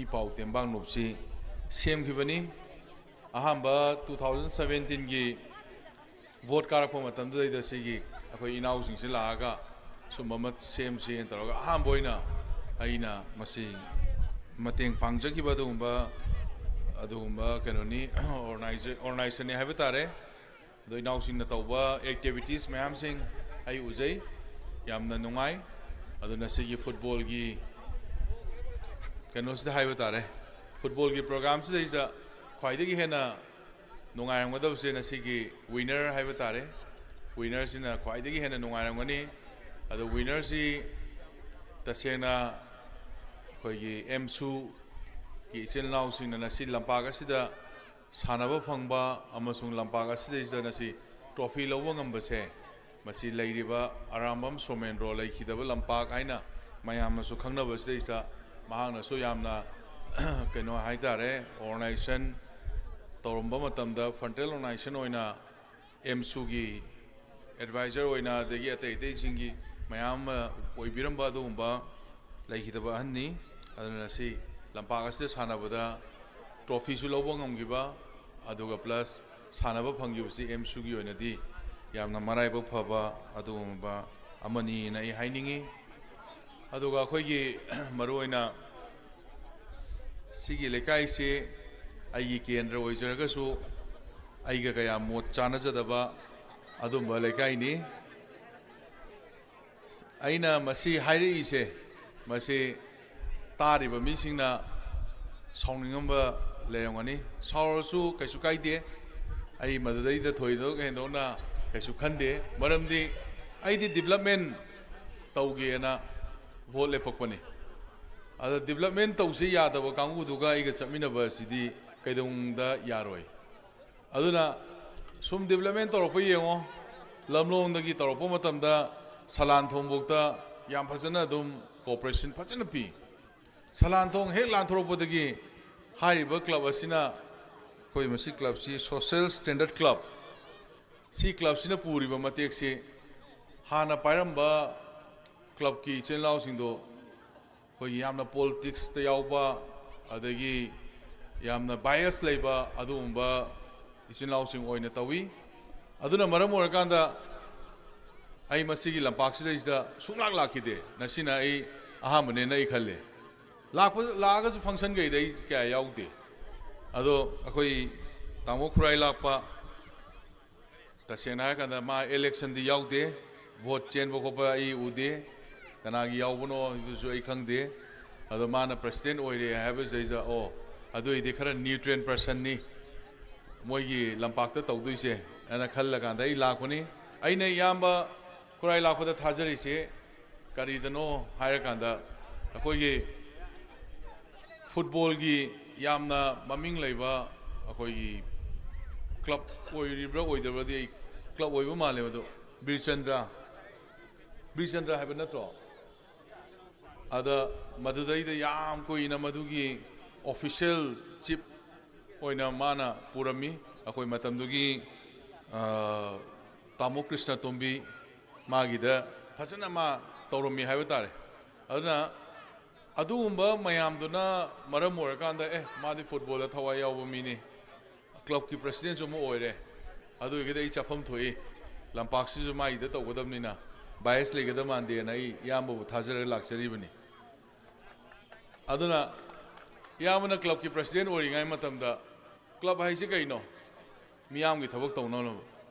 ꯏ ꯄꯥꯎ ꯇꯦꯡꯕꯥꯡ ꯂꯨꯞꯁꯤ ꯁꯦꯝꯈꯤꯕꯅꯤ꯫ ꯑꯍꯥꯟꯕ two thousand seventeen ꯒꯤ ꯚꯣꯠ ꯀꯥꯔꯛꯄ ꯃꯇꯝꯗꯨꯗꯩꯗ ꯁꯤꯒꯤ ꯑꯩꯈꯣꯏ ꯏꯅꯥꯎꯁꯤꯡꯁꯤ ꯂꯥꯛꯑꯒ ꯁꯨꯝꯕ ꯑꯃ ꯁꯦꯝꯁꯦꯅ ꯇꯧꯔꯒ ꯑꯍꯥꯟꯕ ꯑꯣꯏꯅ ꯑꯩꯅ ꯃꯁꯤ ꯃꯇꯦꯡ ꯄꯥꯡꯖꯈꯤꯕ ꯑꯗꯨꯒꯨꯝꯕ, ꯑꯗꯨꯒꯨꯝꯕ ꯀꯩꯅꯣꯅꯤ, ꯑꯣꯔꯒꯅꯥꯏꯖꯦ-, ꯑꯣꯔꯒꯅꯥꯏꯖꯦꯁꯟꯅꯤ ꯍꯥꯏꯕ ꯇꯥꯔꯦ꯫ ꯑꯗꯣ ꯏꯅꯥꯎꯁꯤꯡꯅ ꯇꯧꯕ ꯑꯦꯛꯇꯤꯚꯤꯇꯤꯁ ꯃꯌꯥꯝꯁꯤꯡ ꯑꯩ ꯎꯖꯩ, ꯌꯥꯝꯅ ꯅꯨꯡꯉꯥꯏ꯫ ꯑꯗꯨꯅ ꯁꯤꯒꯤ ꯐꯨꯠꯕꯣꯜꯒꯤ ꯀꯩꯅꯣꯁꯤꯗ ꯍꯥꯏꯕ ꯇꯥꯔꯦ, ꯐꯨꯠꯕꯣꯜꯒꯤ ꯄ꯭ꯔꯣꯒ꯭ꯔꯥꯝꯁꯤꯗꯩꯁꯤꯗ ꯈ꯭ꯋꯥꯏꯗꯒꯤ ꯍꯦꯟꯅ ꯅꯨꯡꯉꯥꯏꯔꯝꯒꯗꯕꯁꯦ ꯉꯁꯤꯒꯤ ꯋꯤꯅꯔ ꯍꯥꯏꯕ ꯇꯥꯔꯦ꯫ ꯋꯤꯅꯔꯁꯤꯅ ꯈ꯭ꯋꯥꯏꯗꯒꯤ ꯍꯦꯟꯅ ꯅꯨꯡꯉꯥꯏꯔꯝꯒꯅꯤ꯫ ꯑꯗꯣ ꯋꯤꯅꯔꯁꯤ ꯇꯁꯦꯡꯅ ꯑꯩꯈꯣꯏꯒꯤ ꯑꯦꯝꯁꯨꯒꯤ ꯏꯆꯤꯜ ꯏꯅꯥꯎꯁꯤꯡꯅ ꯉꯁꯤ ꯂꯝꯄꯥꯛ ꯑꯁꯤꯗ ꯁꯥꯟꯅꯕ ꯐꯪꯕ ꯑꯃꯁꯨꯡ ꯂꯝꯄꯥꯛ ꯑꯁꯤꯗꯩꯁꯤꯗ ꯉꯁꯤ ꯇ꯭ꯔꯣꯐꯤ ꯂꯧꯕ ꯉꯝꯕꯁꯦ, ꯃꯁꯤ ꯂꯩꯔꯤꯕ ꯑꯔꯥꯝꯕꯝ ꯁꯣꯃꯦꯟꯗ꯭ꯔꯣ ꯂꯩꯈꯤꯗꯕ ꯂꯝꯄꯥꯛ ꯍꯥꯏꯅ ꯃꯌꯥꯝꯅꯁꯨ ꯈꯪꯅꯕꯁꯤꯗꯩꯁꯤꯗ ꯃꯍꯥꯛꯅꯁꯨ ꯌꯥꯝꯅ ꯀꯩꯅꯣ ꯍꯥꯏ ꯇꯥꯔꯦ, ꯑꯣꯔꯒꯅꯥꯏꯖꯦꯁꯟ ꯇꯧꯔꯝꯕ ꯃꯇꯝꯗ ꯐ꯭ꯔꯟꯇꯦꯜ ꯑꯣꯔꯒꯅꯥꯏꯖꯦꯁꯟ ꯑꯣꯏꯅ ꯑꯦꯝꯁꯨꯒꯤ ꯑꯦꯗꯚꯥꯏꯖꯔ ꯑꯣꯏꯅ, ꯑꯗꯒꯤ ꯑꯇꯩ ꯑꯇꯩꯁꯤꯡꯒꯤ ꯃꯌꯥꯝ ꯑꯃ ꯑꯣꯏꯕꯤꯔꯝꯕ ꯑꯗꯨꯒꯨꯝꯕ ꯂꯩꯈꯤꯗꯕ ꯑꯍꯟꯅꯤ꯫ ꯑꯗꯨꯅ ꯁꯤ ꯂꯝꯄꯥꯛ ꯑꯁꯤꯗ ꯁꯥꯟꯅꯕꯗ ꯇ꯭ꯔꯣꯐꯤꯁꯨ ꯂꯧꯕ ꯉꯝꯈꯤꯕ, ꯑꯗꯨꯒ ꯄ꯭ꯂꯁ ꯁꯥꯟꯅꯕ ꯐꯪꯈꯤꯕꯁꯤ ꯑꯦꯝꯁꯨꯒꯤ ꯑꯣꯏꯅꯗꯤ ꯌꯥꯝꯅ ꯃꯔꯥꯏꯕꯛ ꯐꯕ ꯑꯗꯨꯒꯨꯝꯕ ꯑꯃꯅꯤꯅ ꯑꯩ ꯍꯥꯏꯅꯤꯡꯉꯤ꯫ ꯑꯗꯨꯒ ꯑꯩꯈꯣꯏꯒꯤ ꯃꯔꯨꯑꯣꯏꯅ ꯁꯤꯒꯤ ꯂꯩꯀꯥꯏꯁꯤ ꯑꯩꯒꯤ ꯀꯦꯟꯗ꯭ꯔ ꯑꯣꯏꯖꯔꯒꯁꯨ ꯑꯩꯒ ꯀꯌꯥ ꯃꯣꯠ ꯆꯥꯅꯖꯗꯕ ꯑꯗꯨꯝꯕ ꯂꯩꯀꯥꯏꯅꯤ꯫ ꯑꯩꯅ ꯃꯁꯤ ꯍꯥꯏꯔꯛꯏꯁꯦ, ꯃꯁꯤ ꯇꯥꯔꯤꯕ ꯃꯤꯁꯤꯡꯅ ꯁꯥꯎꯅꯤꯡꯉꯝꯕ ꯂꯩꯔꯝꯒꯅꯤ꯫ ꯁꯥꯎꯔꯁꯨ ꯀꯩꯁꯨ ꯀꯥꯏꯗꯦ꯫ ꯑꯩ ꯃꯗꯨꯗꯩꯗ ꯊꯣꯏꯗꯣꯛ ꯍꯦꯟꯗꯣꯛꯅ ꯀꯩꯁꯨ ꯈꯟꯗꯦ꯫ ꯃꯔꯝꯗꯤ ꯑꯩꯗꯤ ꯗꯤꯕꯂꯞꯃꯦꯟ ꯇꯧꯒꯦꯅ ꯚꯣꯠ ꯂꯦꯞꯄꯛꯄꯅꯤ꯫ ꯑꯗ ꯗꯤꯕꯂꯞꯃꯦꯟ ꯇꯧꯁꯤ ꯌꯥꯗꯕ ꯀꯥꯡꯕꯨꯗꯨꯒ ꯑꯩꯒ ꯆꯠꯃꯤꯟꯅꯕ ꯑꯁꯤꯗꯤ ꯀꯩꯗꯧꯅꯨꯡꯗ ꯌꯥꯔꯣꯏ꯫ ꯑꯗꯨꯅ ꯁꯨꯝ ꯗꯤꯕꯂꯞꯃꯦꯟ ꯇꯧꯔꯛꯄ ꯌꯦꯡꯉꯣ, ꯂꯝꯂꯣꯡꯗꯒꯤ ꯇꯧꯔꯛꯄ ꯃꯇꯝꯗ ꯁꯂꯥꯟ ꯊꯣꯡꯐꯧꯗ ꯌꯥꯝ ꯐꯖꯅ ꯑꯗꯨꯝ ꯀꯣꯑꯣꯄꯔꯦꯁꯟ ꯐꯖꯅ ꯄꯤ꯫ ꯁꯂꯥꯟ ꯊꯣꯡ ꯍꯦꯛ ꯂꯥꯟꯊꯣꯔꯛꯄꯗꯒꯤ ꯍꯥꯏꯔꯤꯕ ꯀ꯭ꯂꯕ ꯑꯁꯤꯅ, ꯑꯩꯈꯣꯏ ꯃꯁꯤ ꯀ꯭ꯂꯕꯁꯤ ꯁꯣꯁꯦꯜ ꯁ꯭ꯇꯦꯟꯗꯔꯠ ꯀ꯭ꯂꯕ, ꯁꯤ ꯀ꯭ꯂꯕꯁꯤꯅ ꯄꯨꯔꯤꯕ ꯃꯇꯦꯛꯁꯤ ꯍꯥꯟꯅ ꯄꯥꯏꯔꯝꯕ ꯀ꯭ꯂꯕꯀꯤ ꯏꯆꯤꯜ ꯏꯅꯥꯎꯁꯤꯡꯗꯣ ꯑꯩꯈꯣꯏꯒꯤ ꯌꯥꯝꯅ ꯄꯣꯂꯤꯇꯤꯛꯁꯇ ꯌꯥꯎꯕ, ꯑꯗꯒꯤ ꯌꯥꯝꯅ ꯕꯥꯏꯑꯁ ꯂꯩꯕ ꯑꯗꯨꯒꯨꯝꯕ ꯏꯆꯤꯜ ꯏꯅꯥꯎꯁꯤꯡ ꯑꯣꯏꯅ ꯇꯧꯏ꯫ ꯑꯗꯨꯅ ꯃꯔꯝ ꯑꯣꯏꯔꯀꯥꯟꯗ ꯑꯩ ꯃꯁꯤꯒꯤ ꯂꯝꯄꯥꯛꯁꯤꯗꯩꯁꯤꯗ ꯁꯨꯡꯂꯥꯛ ꯂꯥꯛꯈꯤꯗꯦ꯫ ꯉꯁꯤꯅ ꯑꯩ ꯑꯍꯥꯟꯕꯅꯦꯅ ꯑꯩ ꯈꯜꯂꯦ꯫ ꯂꯥꯛꯄ, ꯂꯥꯛꯑꯒꯁꯨ ꯐꯪꯁꯟꯈꯩꯗ ꯑꯩ ꯀꯌꯥ ꯌꯥꯎꯗꯦ꯫ ꯑꯗꯣ ꯑꯩꯈꯣꯏ ꯇꯥꯃꯣ ꯈꯨꯔꯥꯏ ꯂꯥꯛꯄ, ꯇꯁꯦꯡꯅ ꯍꯥꯏꯔꯀꯥꯟꯗ ꯃꯥ ꯏꯂꯦꯛꯁꯟꯗꯤ ꯌꯥꯎꯗꯦ, ꯚꯣꯠ ꯆꯦꯟꯕ ꯈꯣꯠꯄ ꯑꯩ ꯎꯗꯦ, ꯀꯅꯥꯒꯤ ꯌꯥꯎꯕꯅꯣ ꯍꯥꯏꯕꯁꯨ ꯑꯩ ꯈꯪꯗꯦ꯫ ꯑꯗꯣ ꯃꯥꯅ ꯄ꯭ꯔꯁꯤꯗꯦꯟ ꯑꯣꯏꯔꯦ ꯍꯥꯏꯕꯁꯤꯗꯩꯗ, ꯑꯣ, ꯑꯗꯨꯏꯗꯤ ꯈꯔ ꯅ꯭ꯌꯨꯇ꯭ꯔꯦꯟ ꯄꯔꯁꯟꯅꯤ ꯃꯣꯏꯒꯤ ꯂꯝꯄꯥꯛꯇ ꯇꯧꯗꯣꯏꯁꯦ ꯍꯥꯏꯅ ꯈꯜꯂꯀꯥꯟꯗ ꯑꯩ ꯂꯥꯛꯄꯅꯤ꯫ ꯑꯩꯅ ꯏꯌꯥꯝꯕ ꯈꯨꯔꯥꯏ ꯂꯥꯛꯄꯗ ꯊꯥꯖꯔꯤꯁꯦ ꯀꯔꯤꯗꯅꯣ ꯍꯥꯏꯔꯀꯥꯟꯗ, ꯑꯩꯈꯣꯏꯒꯤ ꯐꯨꯠꯕꯣꯜꯒꯤ ꯌꯥꯝꯅ ꯃꯃꯤꯡ ꯂꯩꯕ ꯑꯩꯈꯣꯏꯒꯤ ꯀ꯭ꯂꯕ ꯑꯣꯏꯔꯤꯕ꯭ꯔꯥ ꯑꯣꯏꯗꯕ꯭ꯔꯥꯗꯤ, ꯑꯩ ꯀ꯭ꯂꯕ ꯑꯣꯏꯕ ꯃꯥꯜꯂꯦ ꯃꯗꯨ, ꯕꯤꯔꯆꯟꯗ꯭ꯔ, ꯕꯤꯔꯆꯟꯗ꯭ꯔ ꯍꯥꯏꯕ ꯅꯠꯇ꯭ꯔꯣ? ꯑꯗ ꯃꯗꯨꯗꯩꯗ ꯌꯥꯝ ꯀꯨꯏꯅ ꯃꯗꯨꯒꯤ ꯑꯣꯐꯤꯁꯦꯜ ꯆꯤꯞ ꯑꯣꯏꯅ ꯃꯥꯅ ꯄꯨꯔꯝꯃꯤ꯫ ꯑꯩꯈꯣꯏ ꯃꯇꯝꯗꯨꯒꯤ, ꯑ, ꯇꯥꯃꯣ ꯀ꯭ꯔꯤꯁꯅ ꯇꯣꯝꯕꯤ ꯃꯥꯒꯤꯗ ꯐꯖꯅ ꯃꯥ ꯇꯧꯔꯝꯃꯤ ꯍꯥꯏꯕ ꯇꯥꯔꯦ꯫ ꯑꯗꯨꯅ ꯑꯗꯨꯒꯨꯝꯕ ꯃꯌꯥꯝꯗꯨꯅ ꯃꯔꯝ ꯑꯣꯏꯔꯀꯥꯟꯗ, ꯑꯦ, ꯃꯥꯗꯤ ꯐꯨꯠꯕꯣꯜꯗ ꯊꯋꯥꯏ ꯌꯥꯎꯕ ꯃꯤꯅꯤ, ꯀ꯭ꯂꯕꯀꯤ ꯄ꯭ꯔꯁꯤꯗꯦꯟꯁꯨ ꯑꯃ ꯑꯣꯏꯔꯦ, ꯑꯗꯨ ꯑꯣꯏꯔꯒꯗꯤ ꯑꯩ ꯆꯠꯐꯝ ꯊꯣꯛꯏ, ꯂꯝꯄꯥꯛꯁꯤꯁꯨ ꯃꯥꯒꯤꯗ ꯇꯧꯒꯗꯕꯅꯤꯅ ꯕꯥꯏꯑꯁ ꯂꯩꯒꯗꯕ ꯃꯥꯟꯗꯦꯅ ꯑꯩ ꯏꯌꯥꯝꯕꯕꯨ ꯊꯥꯖꯔꯒ ꯂꯥꯛꯆꯔꯤꯕꯅꯤ꯫ ꯑꯗꯨꯅ ꯏꯌꯥꯝꯕꯅ ꯀ꯭ꯂꯕꯀꯤ ꯄ꯭ꯔꯁꯤꯗꯦꯟ ꯑꯣꯏꯔꯤꯉꯩ ꯃꯇꯝꯗ ꯀ꯭ꯂꯕ ꯍꯥꯏꯁꯤ ꯀꯩꯅꯣ? ꯃꯤꯌꯥꯝꯒꯤ ꯊꯕꯛ ꯇꯧꯅꯅꯕ꯫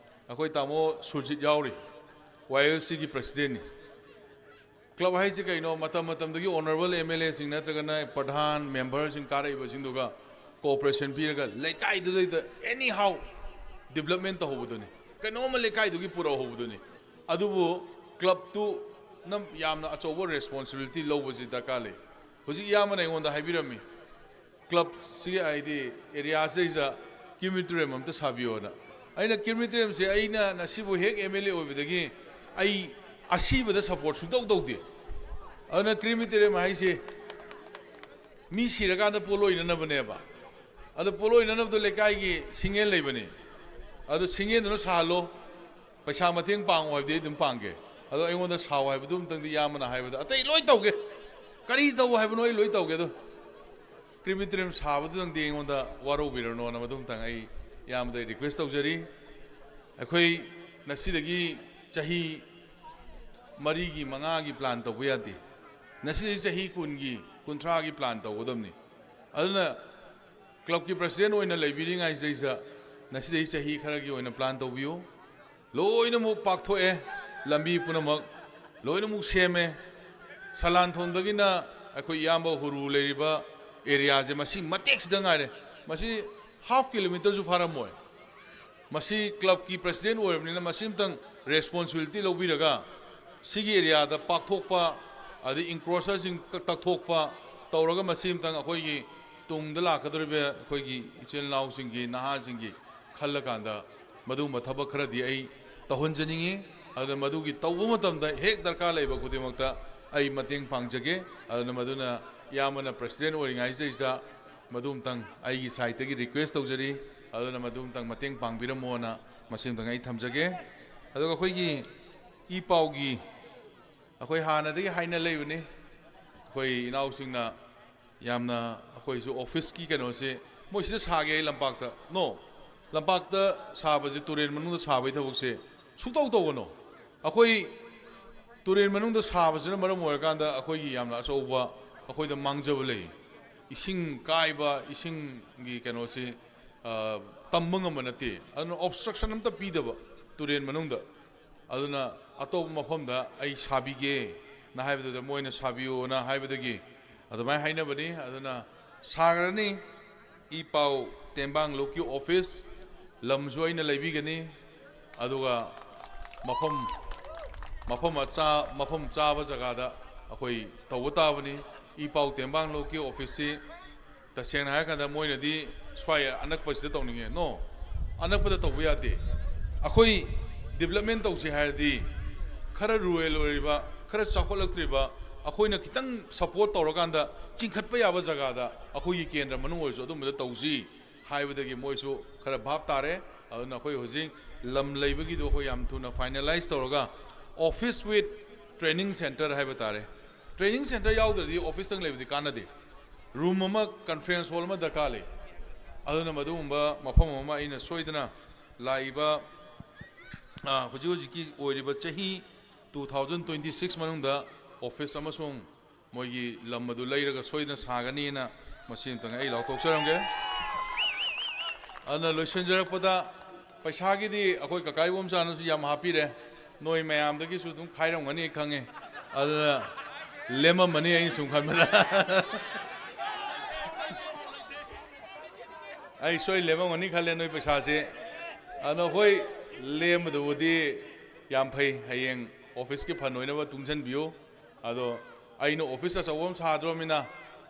ꯑꯩꯈꯣꯏ ꯇꯥꯃꯣ ꯁꯨꯔꯖꯤꯠ ꯌꯥꯎꯔꯤ, ꯋꯥꯏ ꯑꯦꯜ ꯁꯤꯒꯤ ꯄ꯭ꯔꯁꯤꯗꯦꯟꯅꯤ꯫ ꯀ꯭ꯂꯕ ꯍꯥꯏꯁꯤ ꯀꯩꯅꯣ? ꯃꯇꯝ ꯃꯇꯝꯗꯨꯒꯤ ꯑꯣꯅꯔꯦꯕꯜ ꯑꯦꯝ ꯑꯦꯜ ꯑꯦꯁꯤꯡ ꯅꯠꯇ꯭ꯔꯒꯅ ꯄ꯭ꯔꯙꯥꯟ, ꯃꯦꯝꯕꯔꯁꯤꯡ ꯀꯥꯔꯛꯏꯕꯁꯤꯡꯗꯨꯒ ꯀꯣꯑꯣꯄꯔꯦꯁꯟ ꯄꯤꯔꯒ ꯂꯩꯀꯥꯏꯗꯨꯗꯩꯗ ꯑꯦꯅꯤ ꯍꯥꯎ ꯗꯤꯕꯂꯞꯃꯦꯟ ꯇꯧꯍꯧꯕꯗꯨꯅꯤ꯫ ꯀꯩꯅꯣꯝꯃ ꯂꯩꯀꯥꯏꯗꯨꯒꯤ ꯄꯨꯔꯛꯍꯧꯕꯗꯨꯅꯤ꯫ ꯑꯗꯨꯕꯨ ꯀ꯭ꯂꯕꯇꯨꯅ ꯌꯥꯝꯅ ꯑꯆꯧꯕ ꯔꯦꯁꯄꯣꯟꯁꯤꯕꯤꯂꯤꯇꯤ ꯂꯧꯕꯁꯤ ꯗꯔꯀꯥꯔ ꯂꯩ꯫ ꯍꯧꯖꯤꯛ ꯏꯌꯥꯝꯕꯅ ꯑꯩꯉꯣꯟꯗ ꯍꯥꯏꯕꯤꯔꯝꯃꯤ, ꯀ꯭ꯂꯕꯁꯤꯒꯤ ꯍꯥꯏꯗꯤ ꯑꯦꯔꯤꯌꯥꯁꯤꯗꯩꯁꯤꯗ ꯀ꯭ꯔꯤꯃꯦꯇꯣꯔꯤꯌꯝ ꯑꯝꯇ ꯁꯥꯕꯤꯌꯣꯅ꯫ ꯑꯩꯅ ꯀ꯭ꯔꯤꯃꯦꯇꯣꯔꯤꯌꯝꯁꯦ ꯑꯩꯅ ꯉꯁꯤꯕꯨ ꯍꯦꯛ ꯑꯦꯝ ꯑꯦꯜ ꯑꯦ ꯑꯣꯏꯕꯗꯒꯤ ꯑꯩ ꯑꯁꯤꯕꯗ ꯁꯄꯣꯔꯠ ꯁꯨꯡꯇꯧ ꯇꯧꯗꯦ꯫ ꯑꯗꯨꯅ ꯀ꯭ꯔꯤꯃꯦꯇꯣꯔꯤꯌꯝ ꯍꯥꯏꯁꯦ ꯃꯤ ꯁꯤꯔꯀꯥꯟꯗ ꯄꯣꯠꯂꯣꯏꯅꯅꯕꯅꯦꯕ꯫ ꯑꯗꯣ ꯄꯣꯠꯂꯣꯏꯅꯅꯕꯗꯣ ꯂꯩꯀꯥꯏꯒꯤ ꯁꯤꯡꯉꯦꯟ ꯂꯩꯕꯅꯤ꯫ ꯑꯗꯨ ꯁꯤꯡꯉꯦꯟꯗꯨꯅ ꯁꯥꯍꯜꯂꯣ꯫ ꯄꯩꯁꯥ ꯃꯇꯦꯡ ꯄꯥꯡꯉꯣ ꯍꯥꯏꯕꯗꯤ ꯑꯩ ꯑꯗꯨꯝ ꯄꯥꯡꯒꯦ꯫ ꯑꯗꯣ ꯑꯩꯉꯣꯟꯗ ꯁꯥꯎ ꯍꯥꯏꯕꯗꯨ ꯑꯃꯇꯪꯗꯤ ꯏꯌꯥꯝꯕꯅ ꯍꯥꯏꯕꯗ ꯑꯇꯩ ꯂꯣꯏ ꯇꯧꯒꯦ꯫ ꯀꯔꯤ ꯇꯧ ꯍꯥꯏꯕꯅꯣ ꯑꯩ ꯂꯣꯏ ꯇꯧꯒꯦ꯫ ꯑꯗꯣ ꯀ꯭ꯔꯤꯃꯦꯇꯣꯔꯤꯌꯝ ꯁꯥꯕꯗꯨꯗꯪꯗꯤ ꯑꯩꯉꯣꯟꯗ ꯋꯥꯔꯧꯕꯤꯔꯅꯣꯅ ꯃꯗꯨ ꯑꯃꯇꯪ ꯑꯩ ꯏꯌꯥꯝꯕꯗ ꯔꯤꯀ꯭ꯋꯦꯁ ꯇꯧꯖꯔꯤ꯫ ꯑꯩꯈꯣꯏ ꯉꯁꯤꯗꯒꯤ ꯆꯍꯤ ꯃꯔꯤꯒꯤ ꯃꯉꯥꯒꯤ ꯄ꯭ꯂꯥꯟ ꯇꯧꯕ ꯌꯥꯗꯦ꯫ ꯉꯁꯤꯗꯒꯤ ꯆꯍꯤ ꯀꯨꯟꯒꯤ, ꯀꯨꯟꯊ꯭ꯔꯥꯒꯤ ꯄ꯭ꯂꯥꯟ ꯇꯧꯒꯗꯕꯅꯤ꯫ ꯑꯗꯨꯅ ꯀ꯭ꯂꯕꯀꯤ ꯄ꯭ꯔꯁꯤꯗꯦꯟ ꯑꯣꯏꯅ ꯂꯩꯕꯤꯔꯤꯉꯩꯁꯤꯗꯩꯁꯤꯗ ꯉꯁꯤꯗꯒꯤ ꯆꯍꯤ ꯈꯔꯒꯤ ꯑꯣꯏꯅ ꯄ꯭ꯂꯥꯟ ꯇꯧꯕꯤꯌꯨ꯫ ꯂꯣꯏꯅꯃꯛ ꯄꯥꯛꯊꯣꯛꯑꯦ, ꯂꯝꯕꯤ ꯄꯨꯝꯅꯃꯛ ꯂꯣꯏꯅꯃꯛ ꯁꯦꯝꯃꯦ꯫ ꯁꯂꯥꯟꯊꯣꯡꯗꯒꯤꯅ ꯑꯩꯈꯣꯏ ꯏꯌꯥꯝꯕ ꯍꯨꯔꯨ ꯂꯩꯔꯤꯕ ꯑꯦꯔꯤꯌꯥꯁꯦ ꯃꯁꯤ ꯃꯇꯦꯛꯁꯤꯗ ꯉꯥꯏꯔꯦ꯫ ꯃꯁꯤ ꯍꯥꯐ ꯀꯤꯂꯣꯃꯤꯇꯔꯁꯨ ꯐꯥꯔꯝꯃꯣꯏ꯫ ꯃꯁꯤ ꯀ꯭ꯂꯕꯀꯤ ꯄ꯭ꯔꯁꯤꯗꯦꯟ ꯑꯣꯏꯔꯕꯅꯤꯅ ꯃꯁꯤ ꯑꯃꯇꯪ ꯔꯦꯁꯄꯣꯟꯁꯤꯕꯤꯂꯤꯇꯤ ꯂꯧꯕꯤꯔꯒ ꯁꯤꯒꯤ ꯑꯦꯔꯤꯌꯥꯗ ꯄꯥꯛꯊꯣꯛꯄ, ꯑꯗꯩ ꯏꯟꯀ꯭ꯔꯣꯆꯔꯁꯤꯡ ꯀꯛ-, ꯀꯛꯊꯣꯛꯄ ꯇꯧꯔꯒ ꯃꯁꯤ ꯑꯃꯇꯪ ꯑꯩꯈꯣꯏꯒꯤ ꯇꯨꯡꯗ ꯂꯥꯛꯀꯗꯧꯔꯤꯕ ꯑꯩꯈꯣꯏꯒꯤ ꯏꯆꯤꯜ ꯏꯅꯥꯎꯁꯤꯡꯒꯤ, ꯅꯍꯥꯁꯤꯡꯒꯤ ꯈꯜꯂꯀꯥꯟꯗ ꯃꯗꯨꯒꯨꯝꯕ ꯊꯕꯛ ꯈꯔꯗꯤ ꯑꯩ ꯇꯧꯍꯟꯖꯅꯤꯡꯉꯤ꯫ ꯑꯗꯨꯅ ꯃꯗꯨꯒꯤ ꯇꯧꯕ ꯃꯇꯝꯗ ꯍꯦꯛ ꯗꯔꯀꯥꯔ ꯂꯩꯕ ꯈꯨꯗꯤꯡꯃꯛꯇ ꯑꯩ ꯃꯇꯦꯡ ꯄꯥꯡꯖꯒꯦ꯫ ꯑꯗꯨꯅ ꯃꯗꯨꯅ ꯏꯌꯥꯝꯕꯅ ꯄ꯭ꯔꯁꯤꯗꯦꯟ ꯑꯣꯏꯔꯤꯉꯩꯁꯤꯗꯩꯁꯤꯗ ꯃꯗꯨ ꯑꯃꯇꯪ ꯑꯩꯒꯤ ꯁꯥꯏꯠꯇꯒꯤ ꯔꯤꯀ꯭ꯋꯦꯁ ꯇꯧꯖꯔꯤ꯫ ꯑꯗꯨꯅ ꯃꯗꯨ ꯑꯃꯇꯪ ꯃꯇꯦꯡ ꯄꯥꯡꯕꯤꯔꯝꯃꯣꯅ ꯃꯁꯤ ꯑꯃꯇꯪ ꯑꯩ ꯊꯝꯖꯒꯦ꯫ ꯑꯗꯨꯒ ꯑꯩꯈꯣꯏꯒꯤ ꯏ ꯄꯥꯎꯒꯤ ꯑꯩꯈꯣꯏ ꯍꯥꯟꯅꯗꯒꯤ ꯍꯥꯏꯅ ꯂꯩꯕꯅꯤ, ꯑꯩꯈꯣꯏ ꯏꯅꯥꯎꯁꯤꯡꯅ ꯌꯥꯝꯅ ꯑꯩꯈꯣꯏꯁꯨ ꯑꯣꯐꯤꯁꯀꯤ ꯀꯩꯅꯣꯁꯦ ꯃꯣꯏ ꯁꯤꯗ ꯁꯥꯒꯦ ꯍꯥꯏ ꯂꯝꯄꯥꯛꯇ꯫ ꯅꯣ, ꯂꯝꯄꯥꯛꯇ ꯁꯥꯕꯁꯦ ꯇꯨꯔꯦꯜ ꯃꯅꯨꯡꯗ ꯁꯥꯕꯒꯤ ꯊꯕꯛꯁꯦ ꯁꯨꯡꯇꯧ ꯇꯧꯒꯅꯣ꯫ ꯑꯩꯈꯣꯏ ꯇꯨꯔꯦꯜ ꯃꯅꯨꯡꯗ ꯁꯥꯕꯁꯤꯅ ꯃꯔꯝ ꯑꯣꯏꯔꯀꯥꯟꯗ ꯑꯩꯈꯣꯏꯒꯤ ꯌꯥꯝꯅ ꯑꯆꯧꯕ ꯑꯩꯈꯣꯏꯗ ꯃꯥꯡꯖꯕ ꯂꯩ꯫ ꯏꯁꯤꯡ ꯀꯥꯏꯕ, ꯏꯁꯤꯡꯒꯤ ꯀꯩꯅꯣꯁꯤ, ꯑ, ꯇꯝꯕ ꯉꯝꯕ ꯅꯠꯇꯦ꯫ ꯑꯗꯨꯅ ꯑꯣꯕꯁꯇ꯭ꯔꯛꯁꯟ ꯑꯝꯇ ꯄꯤꯗꯕ ꯇꯨꯔꯦꯜ ꯃꯅꯨꯡꯗ꯫ ꯑꯗꯨꯅ ꯑꯇꯣꯞꯄ ꯃꯐꯝꯗ ꯑꯩ ꯁꯥꯕꯤꯒꯦꯅ ꯍꯥꯏꯕꯗꯨꯗ ꯃꯣꯏꯅ ꯁꯥꯕꯤꯌꯣꯅ ꯍꯥꯏꯕꯗꯒꯤ ꯑꯗꯨꯃꯥꯏꯅ ꯍꯥꯏꯅꯕꯅꯤ꯫ ꯑꯗꯨꯅ ꯁꯥꯈ꯭ꯔꯅꯤ꯫ ꯏ ꯄꯥꯎ ꯇꯦꯡꯕꯥꯡ ꯂꯨꯞꯀꯤ ꯑꯣꯐꯤꯁ, ꯂꯝꯁꯨ ꯑꯩꯅ ꯂꯩꯕꯤꯒꯅꯤ꯫ ꯑꯗꯨꯒ ꯃꯐꯝ ꯃꯐꯝ ꯑꯆꯥ ꯃꯐꯝ ꯆꯥꯕ ꯖꯒꯥꯗ ꯑꯩꯈꯣꯏ ꯇꯧꯕ ꯇꯥꯕꯅꯤ꯫ ꯏ ꯄꯥꯎ ꯇꯦꯡꯕꯥꯡ ꯂꯨꯞꯀꯤ ꯑꯣꯐꯤꯁꯁꯤ ꯇꯁꯦꯡꯅ ꯍꯥꯏꯔꯀꯥꯟꯗ ꯃꯣꯏꯅꯗꯤ ꯁ꯭ꯋꯥꯏ ꯑꯅꯛꯄꯁꯤꯗ ꯇꯧꯅꯤꯡꯉꯦ꯫ No, ꯑꯅꯛꯄꯗ ꯇꯧꯕ ꯌꯥꯗꯦ꯫ ꯑꯩꯈꯣꯏ ꯗꯤꯕꯂꯞꯃꯦꯟ ꯇꯧꯁꯦ ꯍꯥꯏꯔꯗꯤ ꯈꯔ ꯔꯨꯔꯦꯜ ꯑꯣꯏꯔꯤꯕ, ꯈꯔ ꯆꯥꯎꯈꯠꯂꯛꯇ꯭ꯔꯤꯕ, ꯑꯩꯈꯣꯏꯅ ꯈꯤꯇꯪ ꯁꯄꯣꯔꯠ ꯇꯧꯔꯀꯥꯟꯗ ꯆꯤꯡꯈꯠꯄ ꯌꯥꯕ ꯖꯒꯥꯗ ꯑꯩꯈꯣꯏꯒꯤ ꯀꯦꯟꯗ꯭ꯔ ꯃꯅꯨꯡ ꯑꯣꯏꯔꯁꯨ ꯑꯗꯨꯝꯕꯗ ꯇꯧꯁꯤ ꯍꯥꯏꯕꯗꯒꯤ ꯃꯣꯏꯁꯨ ꯈꯔ ꯚꯥꯞ ꯇꯥꯔꯦ꯫ ꯑꯗꯨꯅ ꯑꯩꯈꯣꯏ ꯍꯧꯖꯤꯛ ꯂꯝ ꯂꯩꯕꯒꯤꯗꯣ ꯑꯩꯈꯣꯏ ꯌꯥꯝ ꯊꯨꯅ ꯐꯥꯏꯅꯦꯂꯥꯏꯁ ꯇꯧꯔꯒ office with training center ꯍꯥꯏꯕ ꯇꯥꯔꯦ꯫ ꯇ꯭ꯔꯦꯅꯤꯡ ꯁꯦꯟꯇꯔ ꯌꯥꯎꯗ꯭ꯔꯗꯤ ꯑꯣꯐꯤꯁꯇꯪ ꯂꯩꯕꯗꯤ ꯀꯥꯟꯅꯗꯦ꯫ ꯔꯨꯝ ꯑꯃ, ꯀꯟꯐ꯭ꯔꯦꯟꯁ ꯍꯣꯜ ꯑꯃ ꯗꯔꯀꯥꯔ ꯂꯩ꯫ ꯑꯗꯨꯅ ꯃꯗꯨꯒꯨꯝꯕ ꯃꯐꯝ ꯑꯃ ꯑꯩꯅ ꯁꯣꯏꯗꯅ ꯂꯥꯛꯏꯕ, ꯑ, ꯍꯧꯖꯤꯛ ꯍꯧꯖꯤꯛꯀꯤ ꯑꯣꯏꯔꯤꯕ ꯆꯍꯤ two thousand twenty six ꯃꯅꯨꯡꯗ ꯑꯣꯐꯤꯁ ꯑꯃꯁꯨꯡ ꯃꯣꯏꯒꯤ ꯂꯝ ꯑꯗꯨ ꯂꯩꯔꯒ ꯁꯣꯏꯗꯅ ꯁꯥꯒꯅꯤꯅ ꯃꯁꯤ ꯑꯃꯇꯪ ꯑꯩ ꯂꯥꯎꯊꯣꯛꯆꯔꯝꯒꯦ꯫ ꯑꯗꯨꯅ ꯂꯣꯏꯁꯤꯟꯖꯔꯛꯄꯗ, ꯄꯩꯁꯥꯒꯤꯗꯤ ꯑꯩꯈꯣꯏ ꯀꯀꯥ ꯏꯕꯣꯝꯆꯥꯅꯁꯨ ꯌꯥꯝ ꯍꯥꯞꯄꯤꯔꯦ, ꯅꯣꯏ ꯃꯌꯥꯝꯗꯒꯤꯁꯨ ꯑꯗꯨꯝ ꯈꯥꯏꯔꯝꯒꯅꯤ ꯑꯩ ꯈꯪꯉꯦ꯫ ꯑꯗꯨꯅ ꯂꯦꯝꯃꯝꯃꯅꯤ ꯑꯩꯅ ꯁꯨꯝ ꯈꯟꯕꯗ꯫ ꯑꯩ ꯁꯣꯏ ꯂꯦꯝꯃꯝꯒꯅꯤ ꯈꯜꯂꯦ ꯅꯣꯏ ꯄꯩꯁꯥꯁꯦ꯫ ꯑꯗꯣ ꯍꯣꯏ, ꯂꯦꯝꯕꯗꯨꯕꯨꯗꯤ ꯌꯥꯝ ꯐꯩ, ꯍꯌꯦꯡ ꯑꯣꯐꯤꯁꯀꯤ ꯐꯟ ꯑꯣꯏꯅꯕ ꯇꯨꯡꯁꯤꯟꯕꯤꯌꯨ꯫ ꯑꯗꯣ ꯑꯩꯅ ꯑꯣꯐꯤꯁ ꯑꯆꯧꯕ ꯑꯃ ꯁꯥꯗ꯭ꯔꯣꯃꯤꯅ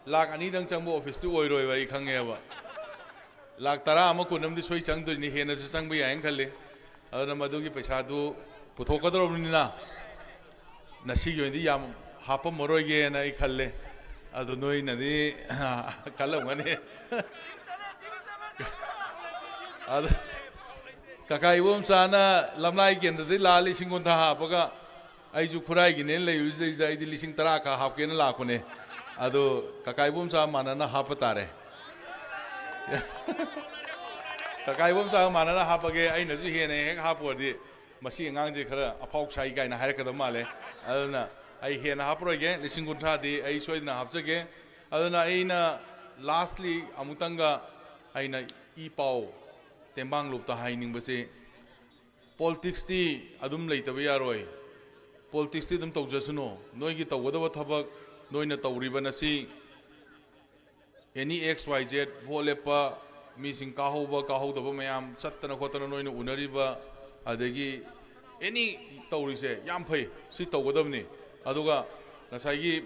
ꯂꯥꯛ ꯑꯅꯤꯗꯪ ꯆꯪꯕ ꯑꯣꯐꯤꯁꯇꯤ ꯑꯣꯏꯔꯣꯏꯕ, ꯑꯩ ꯈꯪꯉꯦꯕ꯫ ꯂꯥꯛ ꯇꯔꯥ ꯑꯃ, ꯀꯨꯟ ꯑꯃꯗꯤ ꯁꯣꯏ ꯆꯪꯗꯣꯏꯅꯤ, ꯍꯦꯟꯅꯁꯨ ꯆꯪꯕ ꯌꯥꯏꯅ ꯈꯜꯂꯤ꯫ ꯑꯗꯨꯅ ꯃꯗꯨꯒꯤ ꯄꯩꯁꯥꯗꯨ ꯄꯨꯊꯣꯛꯀꯗꯧꯔꯕꯅꯤꯅ ꯉꯁꯤꯒꯤ ꯑꯣꯏꯅꯗꯤ ꯌꯥꯝ ꯍꯥꯞꯄꯝꯃꯔꯣꯏꯒꯦꯅ ꯑꯩ ꯈꯜꯂꯦ꯫ ꯑꯗꯨ ꯅꯣꯏꯅꯗꯤ ꯈꯜꯂꯝꯒꯅꯤ꯫ ꯑꯗꯨ ꯀꯀꯥ ꯏꯕꯣꯝꯆꯥꯅ ꯂꯝꯂꯥꯏ ꯀꯦꯟꯗ꯭ꯔꯗꯒꯤ ꯂꯥꯛꯑ ꯂꯤꯁꯤꯡ ꯀꯨꯟꯊ꯭ꯔꯥ ꯍꯥꯞꯄꯒ ꯑꯩꯁꯨ ꯈꯨꯔꯥꯏꯒꯤꯅꯦꯅ ꯂꯩꯕꯁꯤꯗꯩꯁꯤꯗ ꯑꯩꯗꯤ ꯂꯤꯁꯤꯡ ꯇꯔꯥ ꯈꯛ ꯍꯥꯞꯀꯦꯅ ꯂꯥꯛꯄꯅꯦ꯫ ꯑꯗꯨ ꯀꯀꯥ ꯏꯕꯣꯝꯆꯥ ꯃꯥꯟꯅꯅ ꯍꯥꯞꯄ ꯇꯥꯔꯦ꯫ ꯀꯀꯥ ꯏꯕꯣꯝꯆꯥꯒ ꯃꯥꯟꯅꯅ ꯍꯥꯞꯄꯒꯦ, ꯑꯩꯅꯁꯨ ꯍꯦꯟꯅ ꯍꯦꯛ ꯍꯥꯞꯄꯨꯔꯗꯤ ꯃꯁꯤ ꯑꯉꯥꯡꯁꯦ ꯈꯔ ꯑꯐꯥꯎ ꯁꯥꯏ ꯀꯥꯏꯅ ꯍꯥꯏꯔꯛꯀꯗꯕ ꯃꯥꯜꯂꯦ꯫ ꯑꯗꯨꯅ ꯑꯩ ꯍꯦꯟꯅ ꯍꯥꯞꯄꯔꯣꯏꯒꯦ, ꯂꯤꯁꯤꯡ ꯀꯨꯟꯊ꯭ꯔꯥꯗꯤ ꯑꯩ ꯁꯣꯏꯗꯅ ꯍꯥꯞꯆꯒꯦ꯫ ꯑꯗꯨꯅ ꯑꯩꯅ ꯂꯥꯁꯂꯤ ꯑꯃꯨꯛꯇꯪꯒ ꯑꯩꯅ ꯏ ꯄꯥꯎ ꯇꯦꯡꯕꯥꯡ ꯂꯨꯞꯇ ꯍꯥꯏꯅꯤꯡꯕꯁꯤ, ꯄꯣꯂꯤꯇꯤꯛꯁꯇꯤ ꯑꯗꯨꯝ ꯂꯩꯇꯕ ꯌꯥꯔꯣꯏ꯫ ꯄꯣꯂꯤꯇꯤꯛꯁꯇꯤ ꯑꯗꯨꯝ ꯇꯧꯖꯁꯅꯨ꯫ ꯅꯣꯏꯒꯤ ꯇꯧꯒꯗꯕ ꯊꯕꯛ ꯅꯣꯏꯅ ꯇꯧꯔꯤꯕ ꯅꯁꯤ ꯑꯦꯅꯤ ꯑꯦꯛꯁ ꯋꯥꯏ ꯖꯦꯠ, ꯚꯣꯠ ꯂꯦꯞꯄ ꯃꯤꯁꯤꯡ, ꯀꯥꯍꯧꯕ ꯀꯥꯍꯧꯗꯕ ꯃꯌꯥꯝ ꯆꯠꯇꯅ ꯈꯣꯠꯇꯅ ꯅꯣꯏꯅ ꯎꯅꯔꯤꯕ ꯑꯗꯒꯤ ꯑꯦꯅꯤ ꯇꯧꯔꯤꯁꯦ ꯌꯥꯝ ꯐꯩ, ꯁꯤ ꯇꯧꯒꯗꯕꯅꯤ꯫ ꯑꯗꯨꯒ ꯉꯁꯥꯏꯒꯤ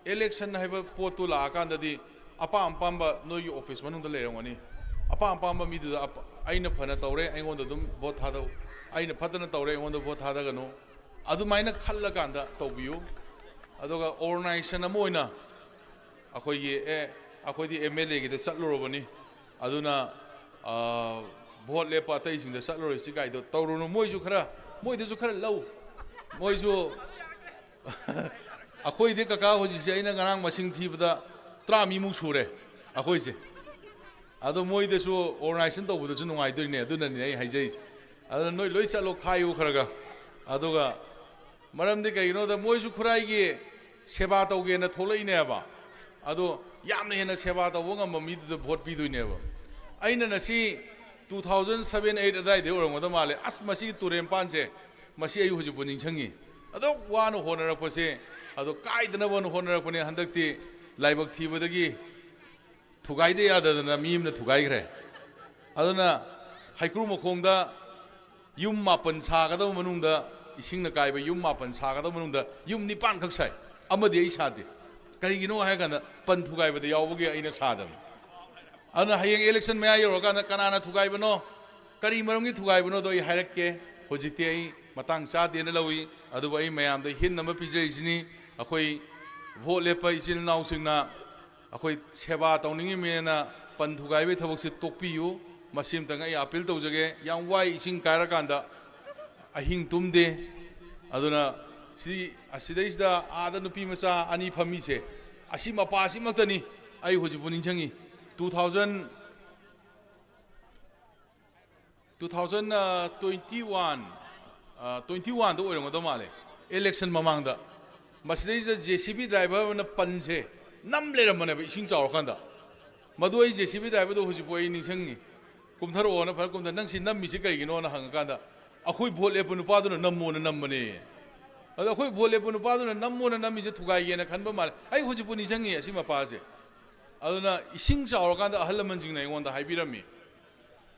ꯏꯂꯦꯛꯁꯟ ꯍꯥꯏꯕ ꯄꯣꯠꯇꯨ ꯂꯥꯛꯑꯀꯥꯟꯗꯗꯤ ꯑꯄꯥꯝ ꯑꯄꯥꯝꯕ ꯅꯣꯏꯒꯤ ꯑꯣꯐꯤꯁ ꯃꯅꯨꯡꯗ ꯂꯩꯔꯝꯒꯅꯤ, ꯑꯄꯥꯝ ꯑꯄꯥꯝꯕ ꯃꯤꯗꯨꯗ ꯑꯄ-, "ꯑꯩꯅ ꯐꯅ ꯇꯧꯔꯦ, ꯑꯩꯉꯣꯟꯗ ꯑꯗꯨꯝ ꯚꯣꯠ ꯊꯥꯗꯧ, ꯑꯩꯅ ꯐꯠꯇꯅ ꯇꯧꯔꯦ, ꯑꯩꯉꯣꯟꯗ ꯚꯣꯠ ꯊꯥꯗꯒꯅꯨ", ꯑꯗꯨꯃꯥꯏꯅ ꯈꯜꯂꯀꯥꯟꯗ ꯇꯧꯕꯤꯌꯨ꯫ ꯑꯗꯨꯒ ꯑꯣꯔꯒꯅꯥꯏꯖꯦꯁꯟ ꯑꯃ ꯑꯣꯏꯅ ꯑꯩꯈꯣꯏꯒꯤ, "ꯑꯦ, ꯑꯩꯈꯣꯏꯗꯤ ꯑꯦꯝ ꯑꯦꯜ ꯑꯦꯒꯤꯗ ꯆꯠꯂꯨꯔꯕꯅꯤ, ꯑꯗꯨꯅ, ꯑ, ꯚꯣꯠ ꯂꯦꯞꯄ ꯑꯇꯩꯁꯤꯡꯗ ꯆꯠꯂꯔꯣꯏꯁꯤ" ꯀꯥꯏꯗꯣ ꯇꯧꯔꯨꯅꯨ꯫ ꯃꯣꯏꯁꯨ ꯈꯔ, ꯃꯣꯏꯗꯁꯨ ꯈꯔ ꯂꯧ꯫ ꯃꯣꯏꯁꯨ ꯑꯩꯈꯣꯏꯗꯤ, ꯀꯀꯥ, ꯍꯧꯖꯤꯛꯁꯦ ꯑꯩꯅ ꯉꯔꯥꯡ ꯃꯁꯤꯡ ꯊꯤꯕꯗ ꯇꯔꯥꯃꯔꯤꯃꯨꯛ ꯁꯨꯔꯦ ꯑꯩꯈꯣꯏꯁꯦ꯫ ꯑꯗꯣ ꯃꯣꯏꯗꯁꯨ ꯑꯣꯔꯒꯅꯥꯏꯖꯦꯁꯟ ꯇꯧꯕꯗꯁꯨ ꯅꯨꯡꯉꯥꯏꯗꯣꯏꯅꯦ, ꯑꯗꯨꯅꯅꯦ ꯑꯩ ꯍꯥꯏꯖꯔꯤꯁꯦ꯫ ꯑꯗꯨꯅ ꯅꯣꯏ ꯂꯣꯏ ꯆꯠꯂꯣ, ꯈꯥꯏꯌꯨ ꯈꯔꯒ꯫ ꯑꯗꯨꯒ ꯃꯔꯝꯗꯤ ꯀꯩꯒꯤꯅꯣꯗ, ꯃꯣꯏꯁꯨ ꯈꯨꯔꯥꯏꯒꯤ ꯁꯦꯕꯥ ꯇꯧꯒꯦꯅ ꯊꯣꯛꯂꯛꯏꯅꯦꯕ꯫ ꯑꯗꯣ ꯌꯥꯝꯅ ꯍꯦꯟꯅ ꯁꯦꯕꯥ ꯇꯧꯕ ꯉꯝꯕ ꯃꯤꯗꯨꯗ ꯚꯣꯠ ꯄꯤꯗꯣꯏꯅꯦꯕ꯫ ꯑꯩꯅ ꯉꯁꯤ two thousand seven eight ꯑꯗꯥꯏꯗꯩ ꯑꯣꯏꯔꯝꯒꯗꯕ ꯃꯥꯜꯂꯦ꯫ ꯑꯁ, ꯃꯁꯤꯒꯤ ꯇꯨꯔꯦꯟ ꯃꯄꯥꯟꯁꯦ, ꯃꯁꯤ ꯑꯩ ꯍꯧꯖꯤꯛꯄꯨ ꯅꯤꯡꯁꯤꯡꯉꯤ꯫ ꯑꯗꯨꯛ ꯋꯥꯅ ꯍꯣꯠꯅꯔꯛꯄꯁꯦ, ꯑꯗꯣ ꯀꯥꯏꯗꯅꯕ ꯍꯣꯠꯅꯔꯛꯄꯅꯦ꯫ ꯍꯟꯗꯛꯇꯤ ꯂꯥꯏꯕꯛ ꯊꯤꯕꯗꯒꯤ ꯊꯨꯒꯥꯏꯗ ꯌꯥꯗꯗꯅ ꯃꯤ ꯑꯃꯅ ꯊꯨꯒꯥꯏꯈ꯭ꯔꯦ꯫ ꯑꯗꯨꯅ ꯍꯩꯀ꯭ꯔꯨ ꯃꯈꯣꯡꯗ ꯌꯨꯝ ꯃꯥꯄꯟ ꯁꯥꯒꯗꯕ ꯃꯅꯨꯡꯗ, ꯏꯁꯤꯡꯅ ꯀꯥꯏꯕ ꯌꯨꯝ ꯃꯥꯄꯟ ꯁꯥꯒꯗꯕ ꯃꯅꯨꯡꯗ ꯌꯨꯝ ꯅꯤꯄꯥꯟꯈꯛ ꯁꯥꯏ, ꯑꯃꯗꯤ ꯑꯩ ꯁꯥꯗꯦ꯫ ꯀꯔꯤꯒꯤꯅꯣ ꯍꯥꯏꯔꯀꯥꯟꯗ ꯄꯟ ꯊꯨꯒꯥꯏꯕꯗ ꯌꯥꯎꯕꯒꯤ ꯑꯩꯅ ꯁꯥꯗꯕꯅꯤ꯫ ꯑꯗꯨꯅ ꯍꯌꯦꯡ ꯏꯂꯦꯛꯁꯟ ꯃꯌꯥ ꯌꯧꯔꯀꯥꯟꯗ ꯀꯅꯥꯅ ꯊꯨꯒꯥꯏꯕꯅꯣ, ꯀꯔꯤ ꯃꯔꯝꯒꯤ ꯊꯨꯒꯥꯏꯕꯅꯣꯗꯣ ꯑꯩ ꯍꯥꯏꯔꯛꯀꯦ꯫ ꯍꯧꯖꯤꯛꯇꯤ ꯑꯩ ꯃꯇꯥꯡ ꯆꯥꯗꯦꯅ ꯂꯧꯏ, ꯑꯗꯨꯕꯨ ꯑꯩ ꯃꯌꯥꯝꯗ ꯍꯤꯟ ꯑꯃ ꯄꯤꯖꯔꯤꯁꯤꯅꯤ꯫ ꯑꯩꯈꯣꯏ ꯚꯣꯠ ꯂꯦꯞꯄ ꯏꯆꯤꯜ ꯏꯅꯥꯎꯁꯤꯡꯅ ꯑꯩꯈꯣꯏ ꯁꯦꯕꯥ ꯇꯧꯅꯤꯡꯉꯤꯕꯅꯦꯅ ꯄꯟ ꯊꯨꯒꯥꯏꯕꯒꯤ ꯊꯕꯛꯁꯦ ꯇꯣꯛꯄꯤꯌꯨ꯫ ꯃꯁꯤ ꯑꯝꯇꯪ ꯑꯩ ꯑꯥꯄꯤꯜ ꯇꯧꯖꯒꯦ꯫ ꯌꯥꯝ ꯋꯥꯏ, ꯏꯁꯤꯡ ꯀꯥꯏꯔꯀꯥꯟꯗ ꯑꯍꯤꯡ ꯇꯨꯝꯗꯦ꯫ ꯑꯗꯨꯅ ꯁꯤ, ꯑꯁꯤꯗꯩꯁꯤꯗ ꯑꯥꯗ ꯅꯨꯄꯤ ꯃꯆꯥ ꯑꯅꯤ ꯐꯝꯃꯤꯁꯦ, ꯑꯁꯤ ꯃꯄꯥꯁꯤꯃꯛꯇꯅꯤ ꯑꯩ ꯍꯧꯖꯤꯛꯄꯨ ꯅꯤꯡꯁꯤꯡꯉꯤ꯫ Two thousand, two thousand twenty one, twenty oneꯗ ꯑꯣꯏꯔꯝꯒꯗꯧ ꯃꯥꯜꯂꯦ, ꯏꯂꯦꯛꯁꯟ ꯃꯃꯥꯡꯗ꯫ ꯃꯁꯤꯗꯩꯁꯤꯗ JCB driver ꯑꯃꯅ ꯄꯟꯁꯦ ꯅꯝ ꯂꯩꯔꯝꯕꯅꯦꯕ, ꯏꯁꯤꯡ ꯆꯥꯎꯔꯀꯥꯟꯗ꯫ ꯃꯗꯨ ꯑꯩ JCB driverꯗꯣ ꯍꯧꯖꯤꯛꯄꯨ ꯑꯩ ꯅꯤꯡꯁꯤꯡꯉꯤ꯫ "ꯀꯨꯝꯊꯔꯛꯑꯣꯅ", ꯐꯔꯦ, ꯀꯨꯝꯊ-, "ꯅꯪ ꯁꯤ ꯅꯝꯃꯤꯁꯤ ꯀꯩꯒꯤꯅꯣꯅ?" ꯍꯪꯉꯀꯥꯟꯗ, "ꯑꯩꯈꯣꯏ ꯚꯣꯠ ꯂꯦꯞꯄ ꯅꯨꯄꯥꯗꯨꯅ ꯅꯝꯃꯣꯅ ꯅꯝꯕꯅꯦ"꯫ ꯑꯗꯣ ꯑꯩꯈꯣꯏ ꯚꯣꯠ ꯂꯦꯞꯄ ꯅꯨꯄꯥꯗꯨꯅ ꯅꯝꯃꯣꯅ ꯅꯝꯃꯤꯁꯦ ꯊꯨꯒꯥꯏꯒꯦꯅ ꯈꯟꯕ ꯃꯥꯜꯂꯦ꯫ ꯑꯩ ꯍꯧꯖꯤꯛꯄꯨ ꯅꯤꯡꯁꯤꯡꯉꯤ ꯑꯁꯤ ꯃꯄꯥꯁꯦ꯫ ꯑꯗꯨꯅ ꯏꯁꯤꯡ ꯆꯥꯎꯔꯀꯥꯟꯗ ꯑꯍꯜ ꯂꯃꯟꯁꯤꯡꯅ ꯑꯩꯉꯣꯟꯗ ꯍꯥꯏꯕꯤꯔꯝꯃꯤ,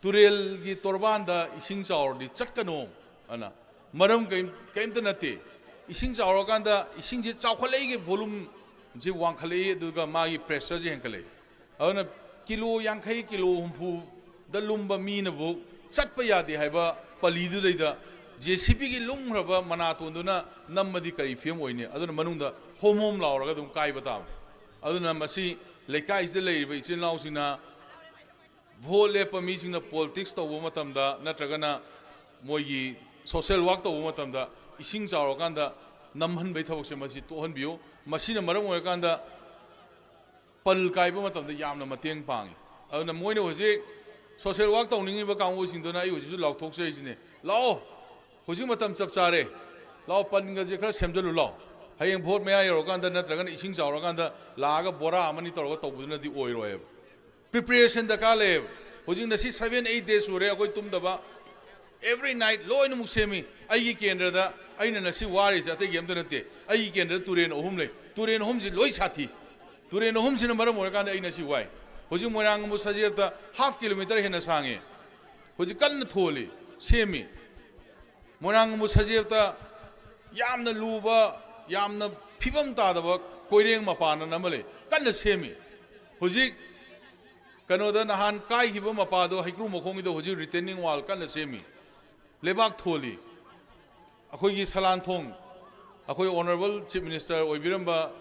ꯇꯨꯔꯦꯜꯒꯤ ꯇꯣꯔꯕꯥꯟꯗ ꯏꯁꯤꯡ ꯆꯥꯎꯔꯗꯤ ꯆꯠꯀꯅꯣ ꯑꯅ꯫ ꯃꯔꯝ ꯀꯔꯤꯝ-, ꯀꯔꯤꯝꯇ ꯅꯠꯇꯦ꯫ ꯏꯁꯤꯡ ꯆꯥꯎꯔꯀꯥꯟꯗ ꯏꯁꯤꯡꯁꯦ ꯆꯥꯎꯈꯠꯂꯛꯏꯒꯤ volumeꯁꯦ ꯋꯥꯡꯈꯠꯂꯛꯏ, ꯑꯗꯨꯒ ꯃꯥꯒꯤ pressureꯁꯦ ꯍꯦꯟꯒꯠꯂꯛꯏ꯫ ꯑꯗꯨꯅ ꯀꯤꯂꯣ ꯌꯥꯡꯈꯩ, ꯀꯤꯂꯣ ꯍꯨꯝꯐꯨꯗ ꯂꯨꯝꯕ ꯃꯤꯅꯕꯨ ꯆꯠꯄ ꯌꯥꯗꯦ ꯍꯥꯏꯕ ꯄꯜꯂꯤꯗꯨꯗꯩꯗ JCBꯒꯤ ꯂꯨꯝꯈ꯭ꯔꯕ ꯃꯅꯥꯇꯣꯟꯗꯨꯅ ꯅꯝꯃꯗꯤ ꯀꯔꯤ ꯐꯤꯕꯝ ꯑꯣꯏꯅꯤ? ꯑꯗꯨꯅ ꯃꯅꯨꯡꯗ ꯍꯣꯝ ꯍꯣꯝ ꯂꯥꯎꯔꯒ ꯑꯗꯨꯝ ꯀꯥꯏꯕ ꯇꯥꯕꯅꯤ꯫ ꯑꯗꯨꯅ ꯃꯁꯤ ꯂꯩꯀꯥꯏꯁꯤꯗ ꯂꯩꯔꯤꯕ ꯏꯆꯤꯜ ꯏꯅꯥꯎꯁꯤꯡꯅ, vote ꯂꯦꯞꯄ ꯃꯤꯁꯤꯡꯅ politics ꯇꯧꯕ ꯃꯇꯝꯗ ꯅꯠꯇ꯭ꯔꯒꯅ ꯃꯣꯏꯒꯤ social work ꯇꯧꯕ ꯃꯇꯝꯗ ꯏꯁꯤꯡ ꯆꯥꯎꯔꯀꯥꯟꯗ ꯅꯝꯍꯟꯕꯒꯤ ꯊꯕꯛꯁꯦ ꯃꯁꯤ ꯇꯣꯛꯍꯟꯕꯤꯌꯨ꯫ ꯃꯁꯤꯅ ꯃꯔꯝ ꯑꯣꯏꯔꯀꯥꯟꯗ ꯄꯜ ꯀꯥꯏꯕ ꯃꯇꯝꯗ ꯌꯥꯝꯅ ꯃꯇꯦꯡ ꯄꯥꯡꯉꯤ꯫ ꯑꯗꯨꯅ ꯃꯣꯏꯅ ꯍꯧꯖꯤꯛ social work ꯇꯧꯅꯤꯡꯉꯤꯕ ꯀꯥꯡꯕꯨꯁꯤꯡꯗꯨꯅ ꯑꯩ ꯍꯧꯖꯤꯛꯁꯨ ꯂꯥꯎꯊꯣꯛꯆꯔꯤꯁꯤꯅꯤ, "ꯂꯥꯛꯑꯣ, ꯍꯧꯖꯤꯛ ꯃꯇꯝ ꯆꯞ ꯆꯥꯔꯦ, ꯂꯥꯛꯑꯣ, ꯄꯟꯒꯁꯦ ꯈꯔ ꯁꯦꯝꯖꯤꯜꯂꯨ ꯂꯥꯛꯑꯣ꯫ ꯍꯌꯦꯡ vote ꯃꯌꯥ ꯌꯧꯔꯀꯥꯟꯗ ꯅꯠꯇ꯭ꯔꯒꯅ ꯏꯁꯤꯡ ꯆꯥꯎꯔꯀꯥꯟꯗ ꯂꯥꯛꯑꯒ ꯕꯣꯔꯥ ꯑꯃꯅꯤ ꯇꯧꯔꯒ ꯇꯧꯕꯗꯨꯅꯗꯤ ꯑꯣꯏꯔꯣꯏꯕ꯫" Preparation ꯗꯔꯀꯥꯔ ꯂꯩꯌꯦꯕ꯫ ꯍꯧꯖꯤꯛ ꯉꯁꯤ seven eight days ꯁꯨꯔꯦ ꯑꯩꯈꯣꯏ ꯇꯨꯝꯗꯕ꯫ Every night ꯂꯣꯏꯅꯃꯛ ꯁꯦꯝꯃꯤ꯫ ꯑꯩꯒꯤ ꯀꯦꯟꯗ꯭ꯔꯗ ꯑꯩꯅ ꯉꯁꯤ ꯋꯥꯔꯤꯁꯦ ꯑꯇꯩꯒꯤ ꯑꯝꯇ ꯅꯠꯇꯦ꯫ ꯑꯩꯒꯤ ꯀꯦꯟꯗ꯭ꯔꯗ ꯇꯨꯔꯦꯟ ꯑꯍꯨꯝ ꯂꯩ꯫ ꯇꯨꯔꯦꯟ ꯑꯍꯨꯝꯁꯤ ꯂꯣꯏ ꯁꯥꯊꯤ꯫ ꯇꯨꯔꯦꯟ ꯑꯍꯨꯝꯁꯤꯅ ꯃꯔꯝ ꯑꯣꯏꯔꯀꯥꯟꯗ ꯑꯩ ꯉꯁꯤ ꯋꯥꯏ꯫ ꯍꯧꯖꯤꯛ ꯃꯣꯏꯔꯥꯡ ꯑꯃꯨꯛ ꯁꯖꯦꯞꯇ half kilometre ꯍꯦꯟꯅ ꯁꯥꯡꯉꯦ꯫ ꯍꯧꯖꯤꯛ ꯀꯟꯅ ꯊꯣꯜꯂꯤ, ꯁꯦꯝꯃꯤ꯫ ꯃꯣꯏꯔꯥꯡ ꯑꯃꯨꯛ ꯁꯖꯦꯞꯇ ꯌꯥꯝꯅ ꯂꯨꯕ, ꯌꯥꯝꯅ ꯐꯤꯕꯝ ꯇꯥꯗꯕ ꯀꯣꯏꯔꯦꯡ ꯃꯄꯥꯟ ꯑꯃ ꯂꯩ, ꯀꯟꯅ ꯁꯦꯝꯃꯤ꯫ ꯍꯧꯖꯤꯛ ꯀꯩꯅꯣꯗ ꯅꯍꯥꯟ ꯀꯥꯏꯈꯤꯕ ꯃꯄꯥꯗꯣ, ꯍꯩꯀ꯭ꯔꯨ ꯃꯈꯣꯡꯒꯤꯗꯣ ꯍꯧꯖꯤꯛ retaining wall ꯀꯟꯅ ꯁꯦꯝꯃꯤ꯫ ꯂꯩꯕꯥꯛ ꯊꯣꯜꯂꯤ꯫ ꯑꯩꯈꯣꯏꯒꯤ ꯁꯂꯥꯟꯊꯣꯡ, ꯑꯩꯈꯣꯏ Honourable Chief Minister ꯑꯣꯏꯕꯤꯔꯝꯕ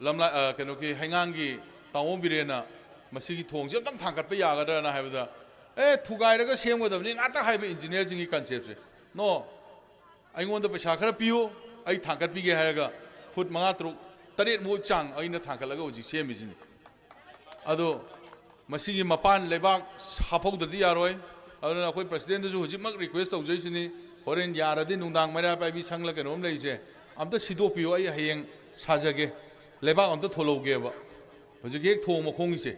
ꯂꯝꯂꯥ-, ꯑ, ꯀꯩꯅꯣꯒꯤ ꯍꯩꯉꯥꯡꯒꯤ ꯇꯥꯃꯣ ꯕꯤꯔꯦꯟꯅ ꯃꯁꯤꯒꯤ ꯊꯣꯡꯁꯦ ꯑꯝꯇꯪ ꯊꯥꯡꯒꯠꯄ ꯌꯥꯒꯗ꯭ꯔꯅ ꯍꯥꯏꯕꯗ, "ꯑꯦ, ꯊꯨꯒꯥꯏꯔꯒ ꯁꯦꯝꯒꯗꯕꯅꯤ" ꯉꯥꯛꯇ ꯍꯥꯏꯕ engineer ꯁꯤꯡꯒꯤ concept ꯁꯦ꯫ No, ꯑꯩꯉꯣꯟꯗ ꯄꯩꯁꯥ ꯈꯔ ꯄꯤꯌꯨ, ꯑꯩ ꯊꯥꯡꯒꯠꯄꯤꯒꯦ ꯍꯥꯏꯔꯒ ꯐꯨꯠ ꯃꯉꯥ, ꯇꯔꯨꯛ, ꯇꯔꯦꯠ ꯃꯨꯛ ꯆꯥꯡ ꯑꯩꯅ ꯊꯥꯡꯒꯠꯂꯒ ꯍꯧꯖꯤꯛ ꯁꯦꯝꯃꯤꯁꯤꯅꯤ꯫ ꯑꯗꯣ ꯃꯁꯤꯒꯤ ꯃꯄꯥꯟ ꯂꯩꯕꯥꯛ ꯍꯥꯞꯍꯧꯗ꯭ꯔꯗꯤ ꯌꯥꯔꯣꯏ꯫ ꯑꯗꯨꯅ ꯑꯩꯈꯣꯏ president ꯇꯁꯨ ꯍꯧꯖꯤꯛꯃꯛ request ꯇꯧꯖꯩꯁꯤꯅꯤ, ꯍꯣꯔꯦꯟ ꯌꯥꯔꯗꯤ ꯅꯨꯡꯗꯥꯡ ꯃꯩꯔꯥ ꯄꯥꯏꯕꯤ ꯁꯪꯂ ꯀꯩꯅꯣꯝ ꯂꯩꯔꯤꯁꯦ ꯑꯝꯇ ꯁꯤꯗꯣꯛꯄꯤꯌꯨ, ꯑꯩ ꯍꯌꯦꯡ ꯁꯥꯖꯒꯦ, ꯂꯩꯕꯥꯛ ꯑꯝꯇ ꯊꯣꯜꯍꯧꯒꯦꯕ꯫ ꯍꯧꯖꯤꯛꯀꯤ ꯍꯦꯛ ꯊꯣꯡ ꯃꯈꯣꯡꯒꯤꯁꯦ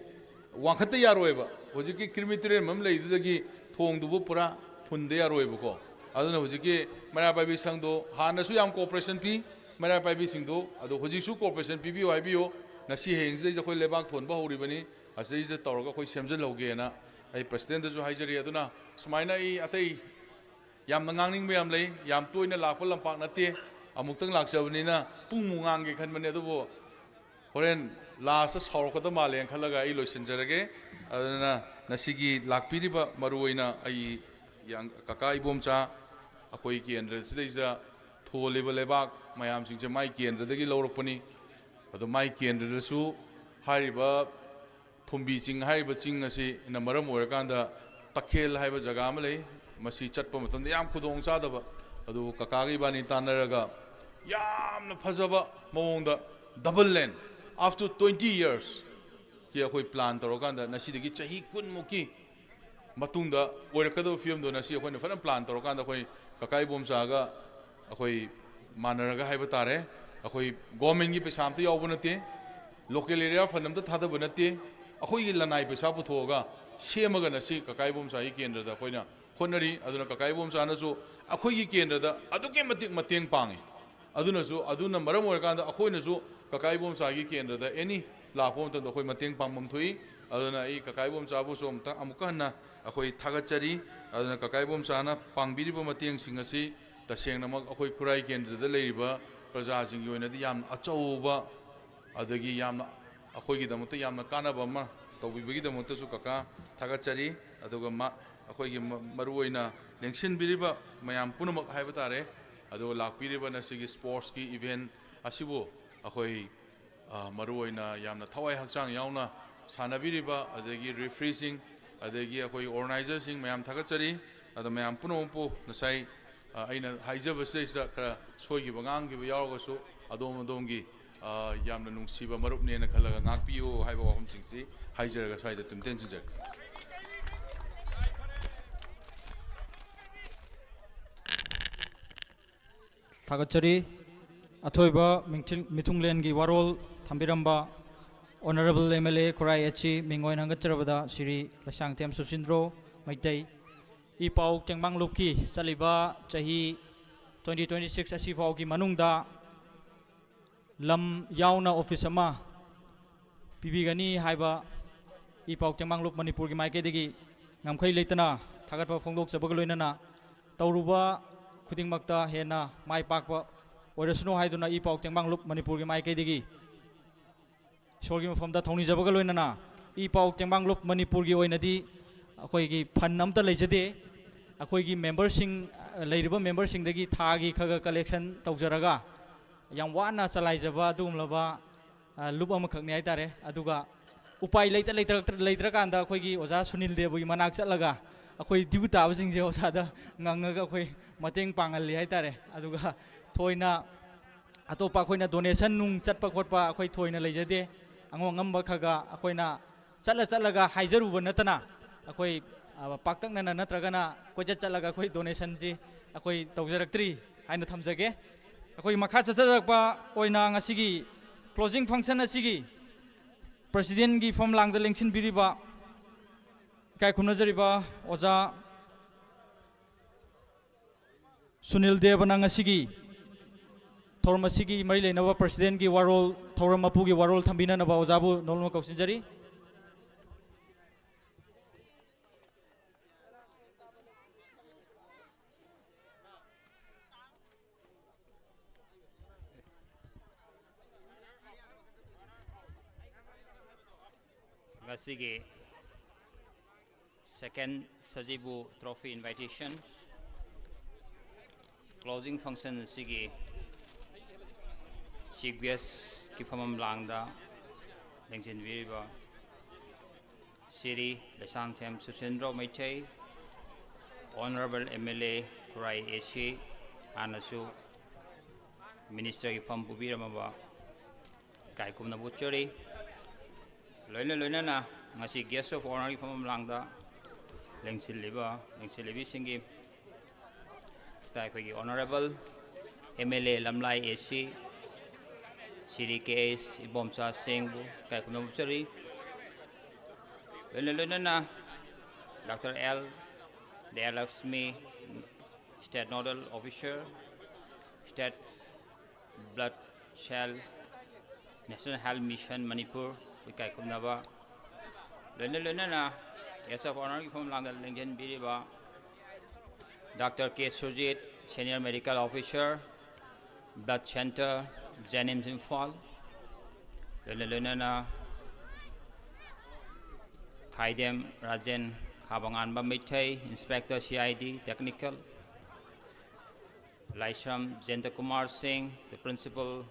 ꯋꯥꯡꯈꯠꯇ ꯌꯥꯔꯣꯏꯕ꯫ ꯍꯧꯖꯤꯛꯀꯤ crematorium ꯑꯃ ꯂꯩꯗꯨꯗꯒꯤ ꯊꯣꯡꯗꯨꯕꯨ ꯄꯨꯔꯥ ꯐꯨꯟꯗ ꯌꯥꯔꯣꯏꯕꯀꯣ꯫ ꯑꯗꯨꯅ ꯍꯧꯖꯤꯛꯀꯤ ꯃꯩꯔꯥ ꯄꯥꯏꯕꯤ ꯁꯪꯗꯣ ꯍꯥꯟꯅꯁꯨ ꯌꯥꯝ cooperation ꯄꯤ, ꯃꯩꯔꯥ ꯄꯥꯏꯕꯤꯁꯤꯡꯗꯣ, ꯑꯗꯣ ꯍꯧꯖꯤꯛꯁꯨ cooperation ꯄꯤꯕꯤꯌꯨ ꯍꯥꯏꯕꯤꯌꯨ꯫ ꯉꯁꯤ ꯍꯌꯦꯡꯁꯤꯗꯩꯗ ꯑꯩꯈꯣꯏ ꯂꯩꯕꯥꯛ ꯊꯣꯟꯕ ꯍꯧꯔꯤꯕꯅꯤ, ꯑꯁꯤꯗꯩꯁꯤꯗ ꯇꯧꯔꯒ ꯑꯩꯈꯣꯏ ꯁꯦꯝꯖꯤꯜꯍꯧꯒꯦꯅ ꯑꯩ ꯄ꯭ꯔꯁꯤꯗꯦꯟꯗꯁꯨ ꯍꯥꯏꯖꯔꯤ꯫ ꯑꯗꯨꯅ ꯁꯨꯃꯥꯏꯅ ꯑꯩ ꯑꯇꯩ ꯌꯥꯝꯅ ꯉꯥꯡꯅꯤꯡꯕ ꯌꯥꯝ ꯂꯩ꯫ ꯌꯥꯝ ꯇꯣꯏꯅ ꯂꯥꯛꯄ ꯂꯝꯄꯥꯛ ꯅꯠꯇꯦ, ꯑꯃꯨꯛꯇꯪ ꯂꯥꯛꯆꯕꯅꯤꯅ ꯄꯨꯡꯃꯨꯛ ꯉꯥꯡꯒꯦ ꯈꯟꯕꯅꯦ, ꯑꯗꯨꯕꯨ ꯍꯣꯔꯦꯟ ꯂꯥꯁꯇ ꯁꯥꯎꯔꯛꯀꯗꯕ ꯃꯥꯜꯂꯦꯅ ꯈꯜꯂꯒ ꯑꯩ ꯂꯣꯏꯁꯤꯟꯖꯔꯒꯦ꯫ ꯑꯗꯨꯅ ꯉꯁꯤꯒꯤ ꯂꯥꯛꯄꯤꯔꯤꯕ, ꯃꯔꯨꯑꯣꯏꯅ ꯑꯩ ꯌꯥꯡ-, ꯀꯀꯥ ꯏꯕꯣꯝꯆꯥ, ꯑꯩꯈꯣꯏ ꯀꯦꯟꯗ꯭ꯔꯁꯤꯗꯩꯁꯤꯗ ꯊꯣꯜꯂꯤꯕ ꯂꯩꯕꯥꯛ ꯃꯌꯥꯝꯁꯤꯡꯁꯦ ꯃꯥꯏ ꯀꯦꯟꯗ꯭ꯔꯗꯒꯤ ꯂꯧꯔꯛꯄꯅꯤ꯫ ꯑꯗꯣ ꯃꯥꯏ ꯀꯦꯟꯗ꯭ꯔꯗꯁꯨ ꯍꯥꯏꯔꯤꯕ ꯊꯨꯝꯕꯤ ꯆꯤꯡ ꯍꯥꯏꯔꯤꯕ ꯆꯤꯡ ꯑꯁꯤꯅ ꯃꯔꯝ ꯑꯣꯏꯔꯀꯥꯟꯗ ꯇꯈꯦꯜ ꯍꯥꯏꯕ ꯖꯒꯥ ꯑꯃ ꯂꯩ꯫ ꯃꯁꯤ ꯆꯠꯄ ꯃꯇꯝꯗ ꯌꯥꯝ ꯈꯨꯗꯣꯡ ꯆꯥꯗꯕ꯫ ꯑꯗꯨꯕꯨ ꯀꯀꯥꯒ ꯏꯕꯥꯅꯤ ꯇꯥꯟꯅꯔꯒ ꯌꯥꯝꯅ ꯐꯖꯕ ꯃꯑꯣꯡꯗ double lane, after twenty years ꯀꯤ ꯑꯩꯈꯣꯏ plan ꯇꯧꯔꯀꯥꯟꯗ ꯉꯁꯤꯗꯒꯤ ꯆꯍꯤ ꯀꯨꯟꯃꯨꯛꯀꯤ ꯃꯇꯨꯡꯗ ꯑꯣꯏꯔꯛꯀꯗꯕ ꯐꯤꯕꯝꯗꯣ ꯉꯁꯤ ꯑꯩꯈꯣꯏꯅ ꯐꯖꯅ plan ꯇꯧꯔꯀꯥꯟꯗ ꯑꯩꯈꯣꯏ ꯀꯀꯥ ꯏꯕꯣꯝꯆꯥꯒ ꯑꯩꯈꯣꯏ ꯃꯥꯟꯅꯔꯒ ꯍꯥꯏꯕ ꯇꯥꯔꯦ꯫ ꯑꯩꯈꯣꯏ government ꯀꯤ ꯄꯩꯁꯥ ꯑꯝꯇ ꯌꯥꯎꯕ ꯅꯠꯇꯦ, local area fund ꯑꯝꯇ ꯊꯥꯗꯕ ꯅꯠꯇꯦ, ꯑꯩꯈꯣꯏꯒꯤ ꯂꯅꯥꯏ ꯄꯩꯁꯥ ꯄꯨꯊꯣꯛꯑꯒ ꯁꯦꯝꯃꯒ ꯉꯁꯤ ꯀꯀꯥ ꯏꯕꯣꯝꯆꯥꯒꯤ ꯀꯦꯟꯗ꯭ꯔꯗ ꯑꯩꯈꯣꯏꯅ ꯍꯣꯠꯅꯔꯤ꯫ ꯑꯗꯨꯅ ꯀꯀꯥ ꯏꯕꯣꯝꯆꯥꯅꯁꯨ ꯑꯩꯈꯣꯏꯒꯤ ꯀꯦꯟꯗ꯭ꯔꯗ ꯑꯗꯨꯛꯀꯤ ꯃꯇꯤꯛ ꯃꯇꯦꯡ ꯄꯥꯡꯉꯤ꯫ ꯑꯗꯨꯅꯁꯨ, ꯑꯗꯨꯅ ꯃꯔꯝ ꯑꯣꯏꯔꯀꯥꯟꯗ ꯑꯩꯈꯣꯏꯅꯁꯨ ꯀꯀꯥ ꯏꯕꯣꯝꯆꯥꯒꯤ ꯀꯦꯟꯗ꯭ꯔꯗ any ꯂꯥꯛꯄ ꯃꯇꯝꯗ ꯑꯩꯈꯣꯏ ꯃꯇꯦꯡ ꯄꯥꯡꯐꯝ ꯊꯣꯛꯏ꯫ ꯑꯗꯨꯅ ꯑꯩ ꯀꯀꯥ ꯏꯕꯣꯝꯆꯥꯕꯨꯁꯨ ꯑꯃꯨꯛꯇ, ꯑꯃꯨꯛꯀ ꯍꯟꯅ ꯑꯩꯈꯣꯏ ꯊꯥꯒꯠꯆꯔꯤ꯫ ꯑꯗꯨꯅ ꯀꯀꯥ ꯏꯕꯣꯝꯆꯥꯅ ꯄꯥꯡꯕꯤꯔꯤꯕ ꯃꯇꯦꯡꯁꯤꯡ ꯑꯁꯤ ꯇꯁꯦꯡꯅꯃꯛ ꯑꯩꯈꯣꯏ ꯈꯨꯔꯥꯏ ꯀꯦꯟꯗ꯭ꯔꯗ ꯂꯩꯔꯤꯕ ꯄ꯭ꯔꯖꯥꯁꯤꯡꯒꯤ ꯑꯣꯏꯅꯗꯤ ꯌꯥꯝꯅ ꯑꯆꯧꯕ, ꯑꯗꯒꯤ ꯌꯥꯝꯅ ꯑꯩꯈꯣꯏꯒꯤꯗꯃꯛꯇ ꯌꯥꯝꯅ ꯀꯥꯟꯅꯕ ꯑꯃ ꯇꯧꯕꯤꯕꯒꯤꯗꯃꯛꯇꯁꯨ ꯀꯀꯥ ꯊꯥꯒꯠꯆꯔꯤ꯫ ꯑꯗꯨꯒ ꯃꯥ-, ꯑꯩꯈꯣꯏꯒꯤ ꯃ-, ꯃꯔꯨꯑꯣꯏꯅ ꯂꯦꯡꯁꯤꯟꯕꯤꯔꯤꯕ ꯃꯌꯥꯝ ꯄꯨꯝꯅꯃꯛ ꯍꯥꯏꯕ ꯇꯥꯔꯦ꯫ ꯑꯗꯨꯒ ꯂꯥꯛꯄꯤꯔꯤꯕ ꯉꯁꯤꯒꯤ sports ꯀꯤ event ꯑꯁꯤꯕꯨ ꯑꯩꯈꯣꯏ, ꯑ, ꯃꯔꯨꯑꯣꯏꯅ ꯌꯥꯝꯅ ꯊꯋꯥꯏ ꯍꯛꯆꯥꯡ ꯌꯥꯎꯅ ꯁꯥꯟꯅꯕꯤꯔꯤꯕ, ꯑꯗꯒꯤ referee ꯁꯤꯡ, ꯑꯗꯒꯤ ꯑꯩꯈꯣꯏ organizer ꯁꯤꯡ ꯃꯌꯥꯝ ꯊꯥꯒꯠꯆꯔꯤ꯫ ꯑꯗꯣ ꯃꯌꯥꯝ ꯄꯨꯝꯅꯃꯛꯄꯨ ꯉꯁꯥꯏ, ꯑ, ꯑꯩꯅ ꯍꯥꯏꯖꯕꯁꯤꯗꯩꯁꯤꯗ ꯈꯔ ꯁꯣꯏꯈꯤꯕ ꯉꯥꯡꯈꯤꯕ ꯌꯥꯎꯔꯒꯁꯨ ꯑꯗꯣꯝ ꯑꯗꯣꯝꯒꯤ, ꯑ, ꯌꯥꯝꯅ ꯅꯨꯡꯁꯤꯕ ꯃꯔꯨꯞꯅꯦꯅ ꯈꯜꯂꯒ ꯉꯥꯛꯄꯤꯌꯨ ꯍꯥꯏꯕ ꯋꯥꯐꯝꯁꯤꯡꯁꯤ ꯍꯥꯏꯖꯔꯒ ꯁ꯭ꯋꯥꯏꯗ ꯑꯗꯨꯝ ꯇꯦꯟꯁꯤꯟꯖꯔꯒꯦ꯫ ꯊꯥꯒꯠꯆꯔꯤ꯫ ꯑꯊꯣꯏꯕ ꯃꯤꯡꯊꯤꯜ-, ꯃꯤꯊꯨꯡꯂꯦꯟꯒꯤ ꯋꯥꯔꯣꯜ ꯊꯝꯕꯤꯔꯝꯕ Honourable M L A Khurai H C ꯃꯤꯡ ꯑꯣꯏꯅ ꯍꯪꯒꯠꯆꯔꯕꯗ ꯁ꯭ꯔꯤ ꯂꯩꯁꯥꯡꯊꯦꯝ ꯁꯨꯁꯤꯟꯗ꯭ꯔꯣ ꯃꯩꯇꯩ꯫ ꯏ ꯄꯥꯎ ꯇꯦꯡꯕꯥꯡꯂꯨꯞꯀꯤ ꯆꯠꯂꯤꯕ ꯆꯍꯤ twenty twenty-six ꯑꯁꯤꯐꯥꯎꯒꯤ ꯃꯅꯨꯡꯗ ꯂꯝ ꯌꯥꯎꯅ office ꯑꯃ ꯄꯤꯕꯤꯒꯅꯤ ꯍꯥꯏꯕ ꯏ ꯄꯥꯎ ꯇꯦꯡꯕꯥꯡꯂꯨꯞ ꯃꯅꯤꯄꯨꯔꯒꯤ ꯃꯥꯏꯀꯩꯗꯒꯤ ꯉꯝꯈꯩ ꯂꯩꯇꯅ ꯊꯥꯒꯠꯄ ꯐꯣꯡꯗꯣꯛꯆꯕꯒ ꯂꯣꯏꯅꯅ, ꯇꯧꯔꯨꯕ ꯈꯨꯗꯤꯡꯃꯛꯇ ꯍꯦꯟꯅ ꯃꯥꯏ ꯄꯥꯛꯄ ꯑꯣꯏꯔꯁꯅꯨ ꯍꯥꯏꯗꯨꯅ ꯏ ꯄꯥꯎ ꯇꯦꯡꯕꯥꯡꯂꯨꯞ ꯃꯅꯤꯄꯨꯔꯒꯤ ꯃꯥꯏꯀꯩꯗꯒꯤ ꯏꯁꯣꯔꯒꯤ ꯃꯐꯝꯗ ꯊꯧꯅꯤꯖꯕꯒ ꯂꯣꯏꯅꯅ, ꯏ ꯄꯥꯎ ꯇꯦꯡꯕꯥꯡꯂꯨꯞ ꯃꯅꯤꯄꯨꯔꯒꯤ ꯑꯣꯏꯅꯗꯤ ꯑꯩꯈꯣꯏꯒꯤ ꯐꯟ ꯑꯝꯇ ꯂꯩꯖꯗꯦ꯫ ꯑꯩꯈꯣꯏꯒꯤ ꯃꯦꯝꯕꯔꯁꯤꯡ, ꯂꯩꯔꯤꯕ ꯃꯦꯝꯕꯔꯁꯤꯡꯗꯒꯤ ꯊꯥꯒꯤ ꯈꯔ ꯈꯔ ꯀꯂꯦꯛꯁꯟ ꯇꯧꯖꯔꯒ ꯌꯥꯝ ꯋꯥꯅ ꯆꯂꯥꯏꯖꯕ ꯑꯗꯨꯒꯨꯝꯂꯕ, ꯑ, ꯂꯨꯞ ꯑꯃꯈꯛꯅꯤ ꯍꯥꯏꯇꯥꯔꯦ꯫ ꯑꯗꯨꯒ ꯎꯄꯥꯏ ꯂꯩꯇ ꯂꯩꯇ꯭ꯔ-, ꯂꯩꯇ꯭ꯔꯀꯥꯟꯗ ꯑꯩꯈꯣꯏꯒꯤ ꯑꯣꯖꯥ ꯁꯨꯅꯤꯜ ꯗꯦꯕꯒꯤ ꯃꯅꯥꯛ ꯆꯠꯂꯒ ꯑꯩꯈꯣꯏ ꯗ꯭ꯌꯨ ꯇꯥꯕꯁꯤꯡꯁꯦ ꯑꯣꯖꯥꯗ ꯉꯪꯉꯒ ꯑꯩꯈꯣꯏ ꯃꯇꯦꯡ ꯄꯥꯡꯍꯜꯂꯤ ꯍꯥꯏꯇꯥꯔꯦ꯫ ꯑꯗꯨꯒ ꯊꯣꯏꯅ ꯑꯇꯣꯞꯄ ꯑꯩꯈꯣꯏꯅ ꯗꯣꯅꯦꯁꯟ ꯅꯨꯡ ꯆꯠꯄ ꯈꯣꯠꯄ ꯑꯩꯈꯣꯏ ꯊꯣꯏꯅ ꯂꯩꯖꯗꯦ꯫ ꯑꯉꯝ ꯑꯉꯝꯕ ꯈꯔ ꯈꯔ ꯑꯩꯈꯣꯏꯅ ꯆꯠꯂ ꯆꯠꯂꯒ ꯍꯥꯏꯖꯔꯨꯕ ꯅꯠꯇꯅ, ꯑꯩꯈꯣꯏ, ꯑ, ꯄꯥꯛꯇꯛꯅꯅ ꯅꯠꯇ꯭ꯔꯒꯅ ꯀꯣꯏꯆꯠ ꯆꯠꯂꯒ ꯑꯩꯈꯣꯏ ꯗꯣꯅꯦꯁꯟꯁꯤ ꯑꯩꯈꯣꯏ ꯇꯧꯖꯔꯛꯇ꯭ꯔꯤ ꯍꯥꯏꯅ ꯊꯝꯖꯒꯦ꯫ ꯑꯩꯈꯣꯏ ꯃꯈꯥ ꯆꯠꯊꯔꯛꯄ ꯑꯣꯏꯅ ꯉꯁꯤꯒꯤ ꯀ꯭ꯂꯣꯖꯤꯡ ꯐꯪꯁꯟ ꯑꯁꯤꯒꯤ ꯄ꯭ꯔꯁꯤꯗꯦꯟꯒꯤ ꯐꯝꯂꯥꯡꯗ ꯂꯦꯡꯁꯤꯟꯕꯤꯔꯤꯕ, ꯏꯀꯥꯏ ꯈꯨꯝꯅꯖꯔꯤꯕ ꯑꯣꯖꯥ ꯁꯨꯅꯤꯜ ꯗꯦꯕꯅ ꯉꯁꯤꯒꯤ ꯊꯧꯔꯝ ꯑꯁꯤꯒꯤ ꯃꯔꯤ ꯂꯩꯅꯕ ꯄ꯭ꯔꯁꯤꯗꯦꯟꯒꯤ ꯋꯥꯔꯣꯜ, ꯊꯧꯔꯝ ꯃꯄꯨꯒꯤ ꯋꯥꯔꯣꯜ ꯊꯝꯕꯤꯅꯅꯕ ꯑꯣꯖꯥꯕꯨ ꯅꯣꯡꯂꯨꯛꯅ ꯀꯧꯁꯤꯟꯖꯔꯤ꯫ ꯉꯁꯤꯒꯤ second ꯁꯖꯤꯕꯨ Trophy invitation closing function ꯑꯁꯤꯒꯤ chief guest ꯀꯤ ꯐꯝꯐꯝ ꯂꯥꯡꯗ ꯂꯦꯡꯁꯤꯟꯕꯤꯔꯤꯕ Shri Leishangthem ꯁꯨꯁꯤꯟꯗ꯭ꯔꯣ ꯃꯩꯊꯦꯏ, Honourable M L A Khurai A C, ꯍꯥꯟꯅꯁꯨ minister ꯒꯤ ꯐꯝ ꯄꯨꯕꯤꯔꯝꯃꯕ ꯏꯀꯥꯏ ꯈꯨꯝꯅꯕ ꯎꯠꯆꯔꯤ꯫ ꯂꯣꯏꯅ ꯂꯣꯏꯅꯅ ꯉꯁꯤ guest of honour ꯒꯤ ꯐꯝꯐꯝ ꯂꯥꯡꯗ ꯂꯦꯡꯁꯤꯜꯂꯤꯕ, ꯂꯦꯡꯁꯤꯜꯂꯤꯕꯤꯁꯤꯡꯒꯤ ꯃꯊꯛꯇ ꯑꯩꯈꯣꯏꯒꯤ Honourable M L A ꯂꯝꯂꯥꯏ A C Shri K S Ibomcha ꯁꯤꯡꯕꯨ ꯏꯀꯥꯏ ꯈꯨꯝꯅꯕ ꯎꯠꯆꯔꯤ꯫ ꯂꯣꯏꯅ ꯂꯣꯏꯅꯅ Doctor L ꯗꯌꯥꯂꯛꯁꯃꯤ, State Nodal Officer, State Blood Cell, National Health Mission Manipur ꯏꯀꯥꯏ ꯈꯨꯝꯅꯕ ꯂꯣꯏꯅ ꯂꯣꯏꯅꯅ Guest of Honourꯒꯤ ꯐꯝ ꯂꯥꯡꯗ ꯂꯦꯡꯁꯤꯟꯕꯤꯔꯤꯕ Doctor K Sujit, Senior Medical Officer, Blood Centre, JNIMS Imphal, ꯂꯣꯏꯅ ꯂꯣꯏꯅꯅ ꯈꯥꯏꯗꯦꯝ Rajen, ꯈꯥꯕꯉꯥꯟꯕ Meitei, Inspector C I D Technical, ꯂꯥꯏꯁ꯭ꯔꯝ ꯖꯌꯟꯇ ꯀꯨꯃꯥꯔ ꯁꯤꯡ, the Principal,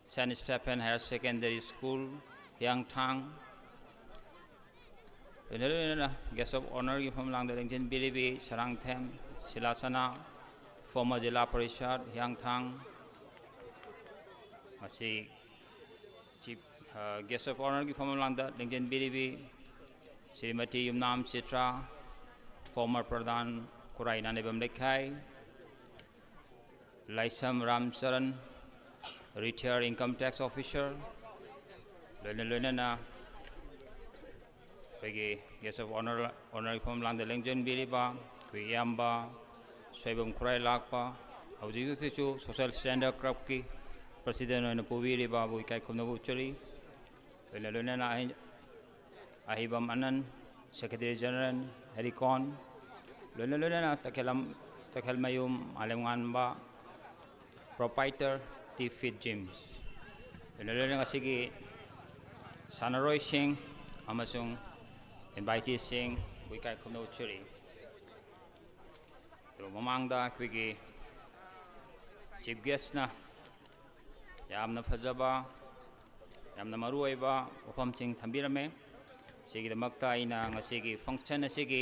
Saint Stephen Higher Secondary School, ꯍꯤꯌꯥꯡꯊꯥꯡ, ꯂꯣꯏꯅ ꯂꯣꯏꯅꯅ Guest of Honourꯒꯤ ꯐꯝ ꯂꯥꯡꯗ ꯂꯦꯡꯁꯤꯟꯕꯤꯔꯤꯕꯤ ꯁꯔꯥꯡꯊꯦꯝ ꯁꯤꯂꯥꯁꯅꯥ, former ꯖꯤꯂꯥ ꯄꯔꯤꯁꯠ, ꯍꯤꯌꯥꯡꯊꯥꯡ, ꯃꯁꯤ Chief, ꯑ, Guest of Honourꯒꯤ ꯐꯝ ꯂꯥꯡꯗ ꯂꯦꯡꯁꯤꯟꯕꯤꯔꯤꯕꯤ ꯁ꯭ꯔꯤꯃꯇꯤ ꯌꯨꯝꯅꯥꯝ ꯆꯤꯇ꯭ꯔꯥ, former ꯄ꯭ꯔꯙꯥꯟ ꯈꯨꯔꯥꯏ ꯅꯥꯅꯦꯕꯝ ꯂꯩꯈꯥꯏ, ꯂꯥꯏꯁ꯭ꯔꯝ ꯔꯥꯝꯆꯔꯟ, retired Income Tax Officer, ꯂꯣꯏꯅ ꯂꯣꯏꯅꯅ ꯑꯩꯈꯣꯏꯒꯤ Guest of Honour, Honourꯒꯤ ꯐꯝ ꯂꯥꯡꯗ ꯂꯦꯡꯁꯤꯟꯕꯤꯔꯤꯕ ꯑꯩꯈꯣꯏ ꯏꯌꯥꯝꯕ ꯁꯣꯏꯕꯝ ꯈꯨꯔꯥꯏ ꯂꯥꯛꯄ, ꯍꯧꯖꯤꯛ ꯍꯧꯖꯤꯛꯁꯨ Social Standard Clubꯀꯤ President ꯑꯣꯏꯅ ꯄꯨꯕꯤꯔꯤꯕ ꯑꯕꯨ ꯏꯀꯥꯏ ꯈꯨꯝꯅꯕ ꯎꯠꯆꯔꯤ꯫ ꯂꯣꯏꯅ ꯂꯣꯏꯅꯅ ꯑꯍꯩ-, ꯑꯍꯩꯕꯝ ꯑꯅꯟ, Secretary General, ꯍꯦꯔꯤꯀꯣꯟ, ꯂꯣꯏꯅ ꯂꯣꯏꯅꯅ ꯇꯈꯦꯜꯂꯝ-, ꯇꯈꯦꯜꯃꯌꯨꯝ ꯃꯥꯂꯦꯝꯉꯥꯟꯕ, proprietor, T Fit Gyms, ꯂꯣꯏꯅ ꯂꯣꯏꯅꯅ ꯉꯁꯤꯒꯤ ꯁꯥꯟꯅꯔꯣꯏꯁꯤꯡ ꯑꯃꯁꯨꯡ inviteeꯁꯤꯡ ꯕꯨ ꯏꯀꯥꯏ ꯈꯨꯝꯅꯕ ꯎꯠꯆꯔꯤ꯫ ꯑꯗꯨꯒ ꯃꯃꯥꯡꯗ ꯑꯩꯈꯣꯏꯒꯤ Chief Guestꯅ ꯌꯥꯝꯅ ꯐꯖꯕ, ꯌꯥꯝꯅ ꯃꯔꯨꯑꯣꯏꯕ ꯋꯥꯐꯝꯁꯤꯡ ꯊꯝꯕꯤꯔꯝꯃꯦ꯫ ꯁꯤꯒꯤꯗꯃꯛꯇ ꯑꯩꯅ ꯉꯁꯤꯒꯤ function ꯑꯁꯤꯒꯤ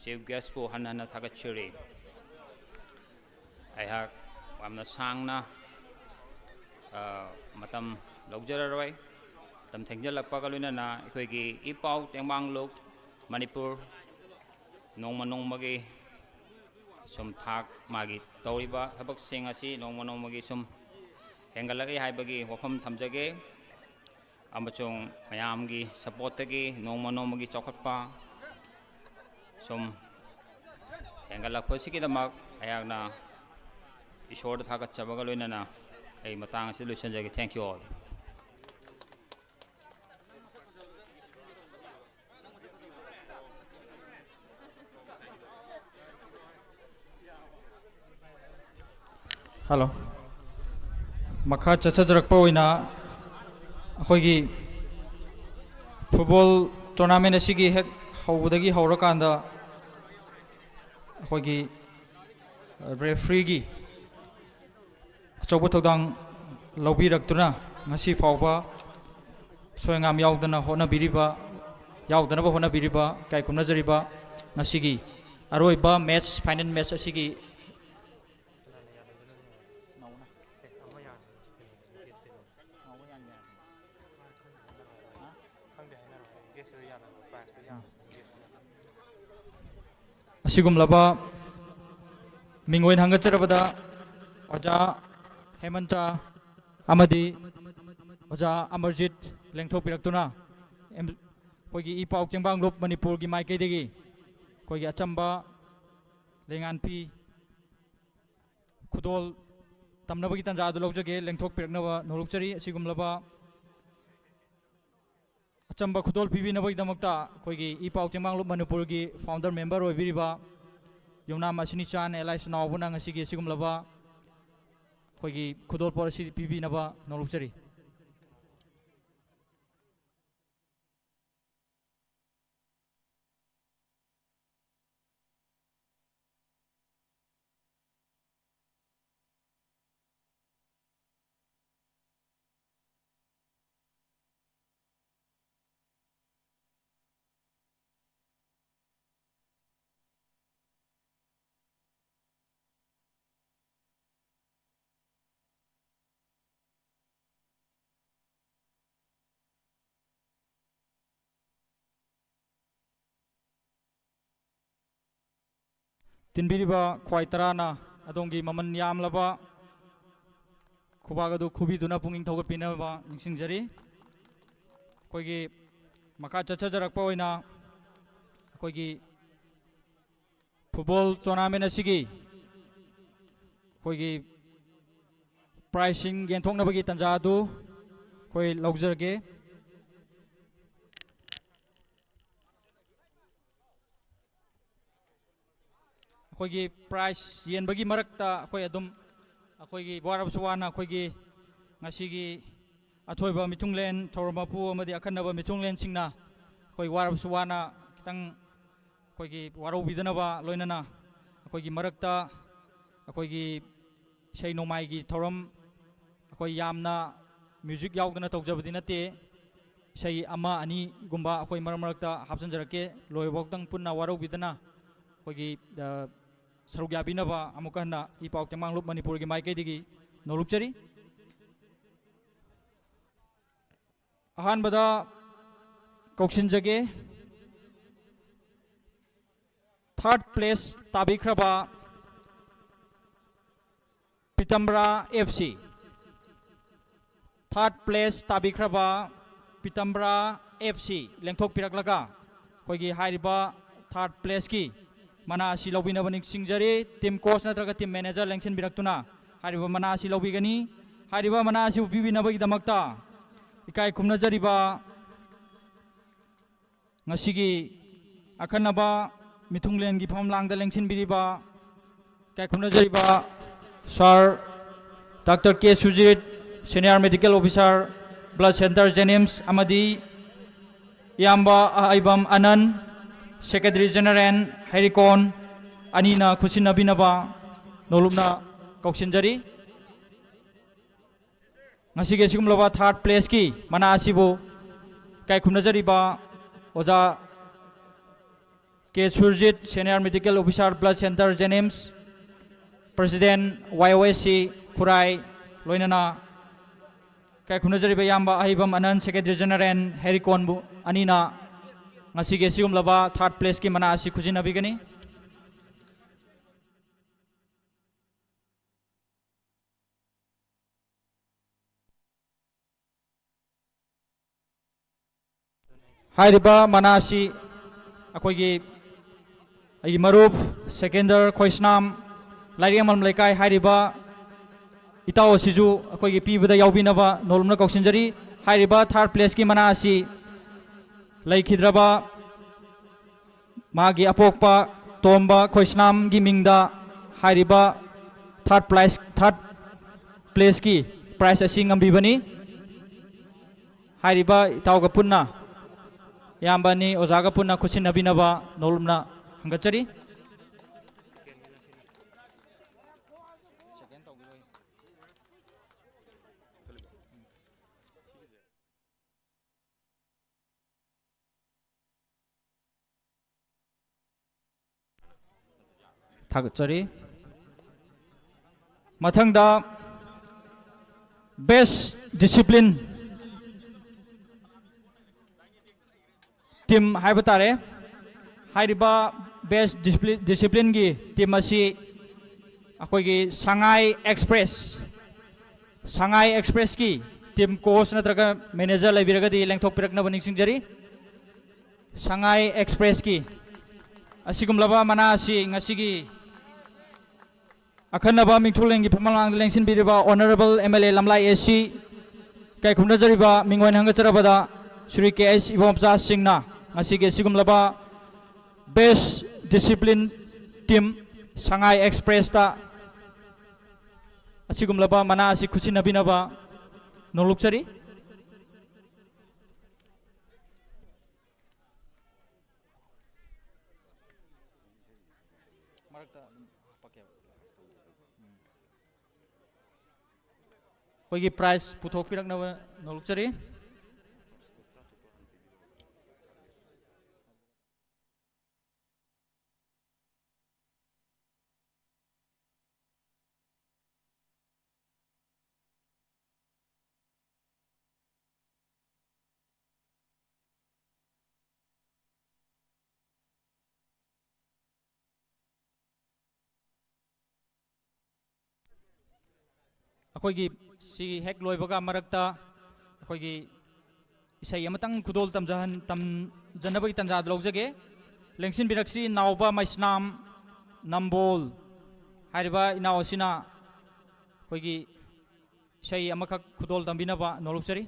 Chief Guestꯄꯨ ꯍꯟꯅ ꯍꯟꯅ ꯊꯥꯒꯠꯆꯔꯤ꯫ ꯑꯩꯍꯥꯛ ꯌꯥꯝꯅ ꯁꯥꯡꯅ, ꯑ, ꯃꯇꯝ ꯂꯧꯖꯔꯔꯣꯏ꯫ ꯃꯇꯝ ꯊꯦꯡꯖꯤꯜꯂꯛꯄꯒ ꯂꯣꯏꯅꯅ ꯑꯩꯈꯣꯏꯒꯤ ꯏ ꯄꯥꯎ ꯇꯦꯡꯕꯥꯡ ꯂꯨꯞ ꯃꯅꯤꯄꯨꯔ ꯅꯣꯡꯃ ꯅꯣꯡꯃꯒꯤ ꯁꯨꯝ ꯊꯥꯛ ꯃꯥꯒꯤ ꯇꯧꯔꯤꯕ ꯊꯕꯛꯁꯤꯡ ꯑꯁꯤ ꯅꯣꯡꯃ ꯅꯣꯡꯃꯒꯤ ꯁꯨꯝ ꯍꯦꯟꯒꯠꯂꯛꯏ ꯍꯥꯏꯕꯒꯤ ꯋꯥꯐꯝ ꯊꯝꯖꯒꯦ꯫ ꯑꯃꯁꯨꯡ ꯃꯌꯥꯝꯒꯤ supportꯇꯒꯤ ꯅꯣꯡꯃ ꯅꯣꯡꯃꯒꯤ ꯆꯥꯎꯈꯠꯄ ꯁꯨꯝ ꯍꯦꯟꯒꯠꯂꯛꯄꯁꯤꯒꯤꯗꯃꯛ ꯑꯩꯍꯥꯛꯅ ꯏꯁꯣꯔꯗ ꯊꯥꯒꯠꯆꯕꯒ ꯂꯣꯏꯅꯅ ꯑꯩ ꯃꯇꯥꯡ ꯑꯁꯤꯗ ꯂꯣꯏꯁꯤꯟꯖꯒꯦ꯫ Thank you all. ꯍꯜꯂꯣ꯫ ꯃꯈꯥ ꯆꯠꯊꯖꯔꯛꯄ ꯑꯣꯏꯅ ꯑꯩꯈꯣꯏꯒꯤ ꯐꯨꯠꯕꯣꯜ ꯇꯣꯔꯅꯥꯃꯦꯟ ꯑꯁꯤꯒꯤ ꯍꯦꯛ ꯍꯧꯕꯗꯒꯤ ꯍꯧꯔꯀꯥꯟꯗ ꯑꯩꯈꯣꯏꯒꯤ ꯔꯦꯐ꯭ꯔꯤꯒꯤ ꯑꯆꯧꯕ ꯊꯧꯗꯥꯡ ꯂꯧꯕꯤꯔꯛꯇꯨꯅ ꯉꯁꯤ ꯐꯥꯎꯕ ꯁꯣꯏꯉꯥꯝ ꯌꯥꯎꯗꯅ ꯍꯣꯠꯅꯕꯤꯔꯤꯕ, ꯌꯥꯎꯗꯅꯕ ꯍꯣꯠꯅꯕꯤꯔꯤꯕ, ꯏꯀꯥꯏ ꯈꯨꯝꯅꯖꯔꯤꯕ ꯉꯁꯤꯒꯤ ꯑꯔꯣꯏꯕ ꯃꯦꯠꯆ, ꯐꯥꯏꯅꯦꯜ ꯃꯦꯠꯆ ꯑꯁꯤꯒꯤ ꯑꯁꯤꯒꯨꯝꯂꯕ ꯃꯤꯡ ꯑꯣꯏꯅ ꯍꯪꯒꯠꯆꯔꯕꯗ ꯑꯣꯖꯥ ꯍꯦꯃꯟꯇ ꯑꯃꯗꯤ ꯑꯣꯖꯥ ꯑꯃꯔꯖꯤꯠ ꯂꯦꯡꯊꯣꯛꯄꯤꯔꯛꯇꯨꯅ ꯑꯦꯝ-, ꯑꯩꯈꯣꯏꯒꯤ ꯏ ꯄꯥꯎ ꯇꯦꯡꯕꯥꯡ ꯂꯨꯞ ꯃꯅꯤꯄꯨꯔꯒꯤ ꯃꯥꯏꯀꯩꯗꯒꯤ ꯑꯩꯈꯣꯏꯒꯤ ꯑꯆꯝꯕ ꯂꯩꯉꯥꯟꯐꯤ ꯈꯨꯗꯣꯜ ꯇꯝꯅꯕꯒꯤ ꯇꯥꯟꯖꯥ ꯑꯗꯨ ꯂꯧꯖꯒꯦ, ꯂꯦꯡꯊꯣꯛꯄꯤꯔꯛꯅꯕ ꯅꯣꯂꯨꯛꯆꯔꯤ꯫ ꯑꯁꯤꯒꯨꯝꯂꯕ ꯑꯆꯝꯕ ꯈꯨꯗꯣꯜ ꯄꯤꯕꯤꯅꯕꯒꯤꯗꯃꯛꯇ ꯑꯩꯈꯣꯏꯒꯤ ꯏ ꯄꯥꯎ ꯇꯦꯡꯕꯥꯡꯂꯨꯞ ꯃꯅꯤꯄꯨꯔꯒꯤ ꯐꯥꯎꯟꯗꯔ ꯃꯦꯝꯕꯔ ꯑꯣꯏꯕꯤꯔꯤꯕ ꯌꯨꯝꯅꯥꯝ ꯑꯁꯤꯅꯤꯆꯥꯟ ꯑꯦꯂꯥꯏꯁ ꯅꯥꯎꯕꯅ ꯉꯁꯤꯒꯤ ꯑꯁꯤꯒꯨꯝꯂꯕ ꯑꯩꯈꯣꯏꯒꯤ ꯈꯨꯗꯣꯜꯄꯣꯠ ꯑꯁꯤ ꯄꯤꯕꯤꯅꯕ ꯅꯣꯂꯨꯛꯆꯔꯤ꯫ ꯇꯤꯟꯕꯤꯔꯤꯕ ꯈ꯭ꯋꯥꯏ ꯇꯔꯥꯅ ꯑꯗꯣꯝꯒꯤ ꯃꯃꯜ ꯌꯥꯝꯂꯕ ꯈꯨꯕꯥꯛ ꯑꯗꯨ ꯈꯨꯕꯤꯗꯨꯅ ꯄꯨꯛꯅꯤꯡ ꯊꯧꯒꯠꯄꯤꯅꯕ ꯅꯤꯡꯁꯤꯡꯖꯔꯤ꯫ ꯑꯩꯈꯣꯏꯒꯤ ꯃꯈꯥ ꯆꯠꯊꯖꯔꯛꯄ ꯑꯣꯏꯅ ꯑꯩꯈꯣꯏꯒꯤ ꯐꯨꯠꯕꯣꯜ ꯇꯣꯔꯅꯥꯃꯦꯟ ꯑꯁꯤꯒꯤ ꯑꯩꯈꯣꯏꯒꯤ ꯄ꯭ꯔꯥꯏꯖꯁꯤꯡ ꯌꯦꯟꯊꯣꯛꯅꯕꯒꯤ ꯇꯥꯟꯖꯥ ꯑꯗꯨ ꯑꯩꯈꯣꯏ ꯂꯧꯖꯔꯒꯦ꯫ ꯑꯩꯈꯣꯏꯒꯤ ꯄ꯭ꯔꯥꯏꯖ ꯌꯦꯟꯕꯒꯤ ꯃꯔꯛꯇ ꯑꯩꯈꯣꯏ ꯑꯗꯨꯝ ꯑꯩꯈꯣꯏꯒꯤ ꯋꯥꯔꯕꯁꯨ ꯋꯥꯅ ꯑꯩꯈꯣꯏꯒꯤ ꯉꯁꯤꯒꯤ ꯑꯊꯣꯏꯕ ꯃꯤꯊꯨꯡꯂꯦꯟ ꯊꯧꯔꯝ ꯃꯄꯨ ꯑꯃꯗꯤ ꯑꯈꯟꯅꯕ ꯃꯤꯊꯨꯡꯂꯦꯟꯁꯤꯡꯅ ꯑꯩꯈꯣꯏ ꯋꯥꯔꯕꯁꯨ ꯋꯥꯅ ꯈꯤꯇꯪ ꯑꯩꯈꯣꯏꯒꯤ ꯋꯥꯔꯧꯕꯤꯗꯅꯕ ꯂꯣꯏꯅꯅ ꯑꯩꯈꯣꯏꯒꯤ ꯃꯔꯛꯇ ꯑꯩꯈꯣꯏꯒꯤ ꯏꯁꯩ ꯅꯣꯡꯃꯥꯏꯒꯤ ꯊꯧꯔꯝ ꯑꯩꯈꯣꯏ ꯌꯥꯝꯅ ꯃ꯭ꯌꯨꯖꯤꯛ ꯌꯥꯎꯗꯅ ꯇꯧꯖꯕꯗꯤ ꯅꯠꯇꯦ꯫ ꯏꯁꯩ ꯑꯃ ꯑꯅꯤꯒꯨꯝꯕ ꯑꯩꯈꯣꯏ ꯃꯔꯛ ꯃꯔꯛꯇ ꯍꯥꯞꯆꯤꯟꯖꯔꯛꯀꯦ꯫ ꯂꯣꯏꯕꯐꯥꯎꯗꯪ ꯄꯨꯟꯅ ꯋꯥꯔꯧꯕꯤꯗꯅ ꯑꯩꯈꯣꯏꯒꯤ, ꯑ, ꯁꯔꯨꯛ ꯌꯥꯕꯤꯅꯕ ꯑꯃꯨꯛꯀ ꯍꯟꯅ ꯏ ꯄꯥꯎ ꯇꯦꯡꯕꯥꯡꯂꯨꯞ ꯃꯅꯤꯄꯨꯔꯒꯤ ꯃꯥꯏꯀꯩꯗꯒꯤ ꯅꯣꯂꯨꯛꯆꯔꯤ꯫ ꯑꯍꯥꯟꯕꯗ ꯀꯧꯁꯤꯟꯖꯒꯦ, ꯊꯥꯔꯠ ꯄ꯭ꯂꯦꯁ ꯇꯥꯕꯤꯈ꯭ꯔꯕ ꯄꯤꯇꯝꯕ꯭ꯔꯥ ꯑꯦꯐ ꯁꯤ꯫ ꯊꯥꯔꯠ ꯄ꯭ꯂꯦꯁ ꯇꯥꯕꯤꯈ꯭ꯔꯕ ꯄꯤꯇꯝꯕ꯭ꯔꯥ ꯑꯦꯐ ꯁꯤ ꯂꯦꯡꯊꯣꯛꯄꯤꯔꯛꯂꯒ ꯑꯩꯈꯣꯏꯒꯤ ꯍꯥꯏꯔꯤꯕ ꯊꯥꯔꯠ ꯄ꯭ꯂꯦꯁꯀꯤ ꯃꯅꯥ ꯑꯁꯤ ꯂꯧꯕꯤꯅꯕ ꯅꯤꯡꯁꯤꯡꯖꯔꯤ꯫ ꯇꯤꯝ ꯀꯣꯆ ꯅꯠꯇ꯭ꯔꯒ ꯇꯤꯝ ꯃꯦꯅꯦꯖꯔ ꯂꯦꯡꯁꯤꯟꯕꯤꯔꯛꯇꯨꯅ ꯍꯥꯏꯔꯤꯕ ꯃꯅꯥ ꯑꯁꯤ ꯂꯧꯕꯤꯒꯅꯤ꯫ ꯍꯥꯏꯔꯤꯕ ꯃꯅꯥ ꯑꯁꯤꯕꯨ ꯄꯤꯕꯤꯅꯕꯒꯤꯗꯃꯛꯇ ꯏꯀꯥꯏ ꯈꯨꯝꯅꯖꯔꯤꯕ ꯉꯁꯤꯒꯤ ꯑꯈꯟꯅꯕ ꯃꯤꯊꯨꯡꯂꯦꯟꯒꯤ ꯐꯝꯂꯥꯡꯗ ꯂꯦꯡꯁꯤꯟꯕꯤꯔꯤꯕ, ꯏꯀꯥꯏ ꯈꯨꯝꯅꯖꯔꯤꯕ sir doctor K Sujit, senior medical officer, blood centre JNIMS, ꯑꯃꯗꯤ ꯏꯌꯥꯝꯕ ꯑꯍꯩꯕꯝ ꯑꯅꯟ, ꯁꯦꯀ꯭ꯔꯦꯇꯔꯤ ꯖꯦꯅꯔꯦꯜ ꯍꯦꯔꯤꯀꯣꯟ, ꯑꯅꯤꯅ ꯈꯨꯠꯁꯤꯟꯅꯕꯤꯅꯕ ꯅꯣꯂꯨꯛꯅ ꯀꯧꯁꯤꯟꯖꯔꯤ꯫ ꯉꯁꯤꯒꯤ ꯑꯁꯤꯒꯨꯝꯂꯕ ꯊꯥꯔꯠ ꯄ꯭ꯂꯦꯁꯀꯤ ꯃꯅꯥ ꯑꯁꯤꯕꯨ ꯏꯀꯥꯏ ꯈꯨꯝꯅꯖꯔꯤꯕ ꯑꯣꯖꯥ K Surjit, senior medical officer, blood centre JNIMS, president Y O S ꯁꯤ ꯈꯨꯔꯥꯏ, ꯂꯣꯏꯅꯅ ꯏꯀꯥꯏ ꯈꯨꯝꯅꯖꯔꯤꯕ ꯏꯌꯥꯝꯕ ꯑꯍꯩꯕꯝ ꯑꯅꯟ, ꯁꯦꯀ꯭ꯔꯦꯇꯔꯤ ꯖꯦꯅꯔꯦꯜ ꯍꯦꯔꯤꯀꯣꯟꯕꯨ ꯑꯅꯤꯅ ꯉꯁꯤꯒꯤ ꯑꯁꯤꯒꯨꯝꯂꯕ ꯊꯥꯔꯠ ꯄ꯭ꯂꯦꯁꯀꯤ ꯃꯅꯥ ꯑꯁꯤ ꯈꯨꯖꯤꯟꯅꯕꯤꯒꯅꯤ꯫ ꯍꯥꯏꯔꯤꯕ ꯃꯅꯥ ꯑꯁꯤ ꯑꯩꯈꯣꯏꯒꯤ ꯑꯩꯒꯤ ꯃꯔꯨꯞ ꯁꯦꯀꯦꯟꯗꯔ ꯈꯣꯏꯁꯅꯥꯝ, ꯂꯥꯏꯔꯤꯛ ꯑꯃꯜ ꯂꯩꯀꯥꯏ ꯍꯥꯏꯔꯤꯕ ꯏꯇꯥꯎ ꯑꯁꯤꯁꯨ ꯑꯩꯈꯣꯏꯒꯤ ꯄꯤꯕꯗ ꯌꯥꯎꯕꯤꯅꯕ ꯅꯣꯂꯨꯝꯅ ꯀꯧꯁꯤꯟꯖꯔꯤ꯫ ꯍꯥꯏꯔꯤꯕ ꯊꯥꯔꯠ ꯄ꯭ꯂꯦꯁꯀꯤ ꯃꯅꯥ ꯑꯁꯤ ꯂꯩꯈꯤꯗ꯭ꯔꯕ ꯃꯥꯒꯤ ꯑꯄꯣꯛꯄ ꯇꯣꯝꯕ ꯈꯣꯏꯁꯅꯥꯝꯒꯤ ꯃꯤꯡꯗ ꯍꯥꯏꯔꯤꯕ ꯊꯥꯔꯠ ꯄ꯭ꯔꯥꯏꯖ, ꯊꯥꯔꯠ ꯄ꯭ꯂꯦꯁꯀꯤ ꯄ꯭ꯔꯥꯏꯖ ꯑꯁꯤ ꯉꯝꯕꯤꯕꯅꯤ꯫ ꯍꯥꯏꯔꯤꯕ ꯏꯇꯥꯎꯒ ꯄꯨꯟꯅ, ꯏꯌꯥꯝꯕ ꯑꯅꯤ ꯑꯣꯖꯥꯒ ꯄꯨꯟꯅ ꯈꯨꯠꯁꯤꯟꯅꯕꯤꯅꯕ ꯅꯣꯂꯨꯛꯅ ꯍꯪꯒꯠꯆꯔꯤ꯫ ꯊꯥꯒꯠꯆꯔꯤ꯫ ꯃꯊꯪꯗ, ꯕꯦꯁ ꯗꯤꯁꯤꯄ꯭ꯂꯤꯟ ꯇꯤꯝ ꯍꯥꯏꯕ ꯇꯥꯔꯦ꯫ ꯍꯥꯏꯔꯤꯕ ꯕꯦꯁ ꯗꯤꯁꯤꯄ꯭ꯂꯤꯟꯒꯤ ꯇꯤꯝ ꯑꯁꯤ ꯑꯩꯈꯣꯏꯒꯤ ꯁꯉꯥꯏ ꯑꯦꯛꯁꯄ꯭ꯔꯦꯁ, ꯁꯉꯥꯏ ꯑꯦꯛꯁꯄ꯭ꯔꯦꯁꯀꯤ ꯇꯤꯝ ꯀꯣꯆ ꯅꯠꯇ꯭ꯔꯒ ꯃꯦꯅꯦꯖꯔ ꯂꯩꯕꯤꯔꯒꯗꯤ ꯂꯦꯡꯊꯣꯛꯄꯤꯔꯛꯅꯕ ꯅꯤꯡꯁꯤꯡꯖꯔꯤ꯫ ꯁꯉꯥꯏ ꯑꯦꯛꯁꯄ꯭ꯔꯦꯁꯀꯤ ꯑꯁꯤꯒꯨꯝꯂꯕ ꯃꯅꯥ ꯑꯁꯤ ꯉꯁꯤꯒꯤ ꯑꯈꯟꯅꯕ ꯃꯤꯡꯊꯣꯜꯂꯦꯟꯒꯤ ꯐꯝꯃꯥꯡꯗ ꯂꯦꯡꯁꯤꯟꯕꯤꯔꯤꯕ honourable M L A Lamlai A ꯁꯤ ꯀꯥꯏꯈꯨꯝꯅꯖꯔꯤꯕ ꯃꯤꯡꯑꯣꯏꯅ ꯍꯪꯒꯠꯆꯔꯕꯗ ꯁ꯭ꯔꯤ ꯀꯦ ꯑꯩꯆ ꯏꯕꯣꯝꯆꯥ ꯁꯤꯡꯅ ꯉꯁꯤꯒꯤ ꯑꯁꯤꯒꯨꯝꯂꯕ ꯕꯦꯁ ꯗꯤꯁꯤꯄ꯭ꯂꯤꯟ ꯇꯤꯝ ꯁꯉꯥꯏ ꯑꯦꯛꯁꯄ꯭ꯔꯦꯁꯇ ꯑꯁꯤꯒꯨꯝꯂꯕ ꯃꯅꯥ ꯑꯁꯤ ꯈꯨꯠꯁꯤꯟꯅꯕꯤꯅꯕ ꯅꯣꯡꯂꯨꯛꯆꯔꯤ꯫ ꯃꯔꯛꯇ ꯑꯗꯨꯝ ꯍꯥꯄꯛꯀꯦꯕ꯫ ꯎꯝ꯫ ꯑꯩꯈꯣꯏꯒꯤ ꯄ꯭ꯔꯥꯏꯖ ꯄꯨꯊꯣꯛꯄꯤꯔꯛꯅꯕ ꯅꯣꯡꯂꯨꯛꯆꯔꯤ꯫ ꯑꯩꯈꯣꯏꯒꯤ ꯁꯤ ꯍꯦꯛ ꯂꯣꯏꯕꯒ ꯃꯔꯛꯇ ꯑꯩꯈꯣꯏꯒꯤ ꯏꯁꯩ ꯑꯃꯇꯪ ꯈꯨꯗꯣꯜ ꯇꯝꯖꯍꯟ-, ꯇꯝꯖꯅꯕꯒꯤ ꯇꯥꯟꯖꯥꯗꯨ ꯂꯧꯖꯒꯦ꯫ ꯂꯦꯡꯁꯤꯟꯕꯤꯔꯛꯁꯤ ꯅꯥꯎꯕ ꯃꯩꯁꯅꯥꯝ ꯅꯝꯕꯣꯜ ꯍꯥꯏꯔꯤꯕ ꯏꯅꯥꯎ ꯑꯁꯤꯅ ꯑꯩꯈꯣꯏꯒꯤ ꯏꯁꯩ ꯑꯃꯈꯛ ꯈꯨꯗꯣꯜ ꯇꯝꯕꯤꯅꯕ ꯅꯣꯡꯂꯨꯛꯆꯔꯤ꯫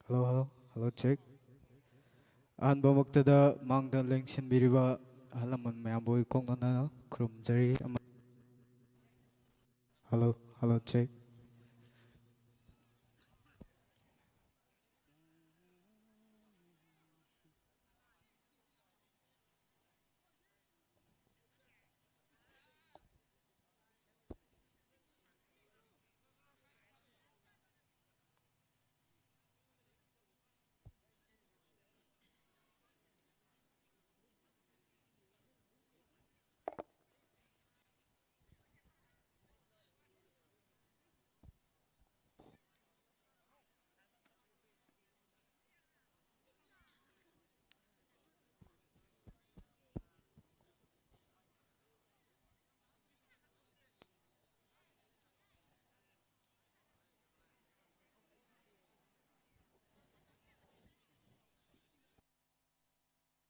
Hello, hello, hello, check. ꯑꯍꯥꯟꯕꯃꯛꯇꯗ ꯃꯥꯡꯗ ꯂꯦꯡꯁꯤꯟꯕꯤꯔꯤꯕ ꯑꯍꯜ ꯂꯃꯟ ꯃꯌꯥꯝꯕꯨ ꯏꯀꯣꯛꯅꯅ ꯈꯨꯔꯨꯝꯖꯔꯤ꯫ ꯑꯃ-, hello, hello, check.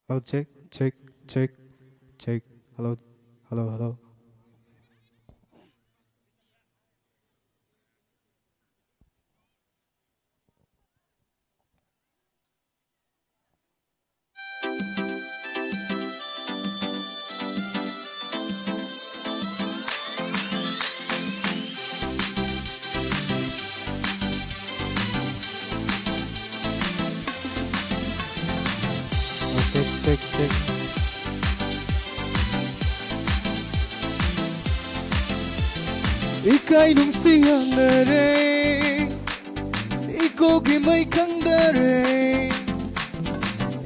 Hello, check, check, check, check. Hello, hello, hello. Check, check, check. ꯏꯀꯥꯏ ꯅꯨꯡꯁꯤ ꯌꯥꯅꯔꯦ, ꯏꯀꯣꯛꯀꯤ ꯃꯩ ꯈꯪꯗꯔꯦ꯫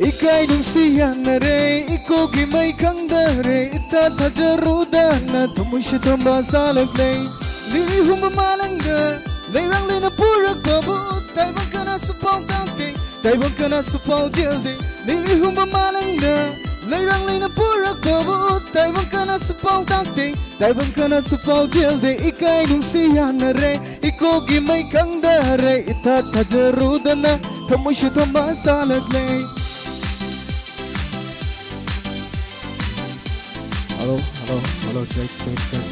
ꯏꯀꯥꯏ ꯅꯨꯡꯁꯤ ꯌꯥꯅꯔꯦ, ꯏꯀꯣꯛꯀꯤ ꯃꯩ ꯈꯪꯗꯔꯦ꯫ ꯏꯊꯥ ꯊꯥꯖꯔꯨꯗꯅ ꯊꯃꯣꯏꯁꯨ ꯊꯣꯝꯕ ꯁꯥꯂꯛꯂꯦ꯫ ꯂꯤꯔꯤ ꯍꯨꯝꯕ ꯃꯥꯂꯪꯗ ꯂꯩꯔꯥꯡ ꯂꯩꯅ ꯄꯨꯔꯛꯄꯕꯨ ꯇꯥꯏꯕꯪ ꯀꯅꯥꯁꯨ ꯄꯥꯎ ꯇꯥꯛꯇꯦ, ꯇꯥꯏꯕꯪ ꯀꯅꯥꯁꯨ ꯄꯥꯎ ꯇꯦꯜꯗꯦ꯫ ꯂꯤꯔꯤ ꯍꯨꯝꯕ ꯃꯥꯂꯪꯗ ꯂꯩꯔꯥꯡ ꯂꯩꯅ ꯄꯨꯔꯛꯄꯕꯨ ꯇꯥꯏꯕꯪ ꯀꯅꯥꯁꯨ ꯄꯥꯎ ꯇꯥꯛꯇꯦ, ꯇꯥꯏꯕꯪ ꯀꯅꯥꯁꯨ ꯄꯥꯎ ꯇꯦꯜꯗꯦ꯫ ꯏꯀꯥꯏ ꯅꯨꯡꯁꯤ ꯌꯥꯅꯔꯦ, ꯏꯀꯣꯛꯀꯤ ꯃꯩ ꯈꯪꯗꯔꯦ꯫ ꯏꯊꯥ ꯊꯥꯖꯔꯨꯗꯅ ꯊꯃꯣꯏꯁꯨ ꯊꯣꯝꯕ ꯁꯥꯂꯛꯂꯦ꯫ Hello, hello, hello, check, check, check.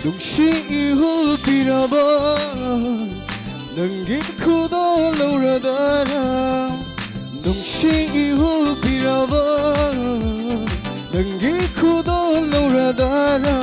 ꯅꯨꯡꯁꯤ ꯏꯍꯨꯜ ꯄꯤꯔꯕ ꯅꯪꯒꯤ ꯈꯨꯗꯣꯜ ꯂꯧꯔꯗꯔꯥ? ꯅꯨꯡꯁꯤ ꯏꯍꯨꯜ ꯄꯤꯔꯕ ꯅꯪꯒꯤ ꯈꯨꯗꯣꯜ ꯂꯧꯔꯗꯔꯥ?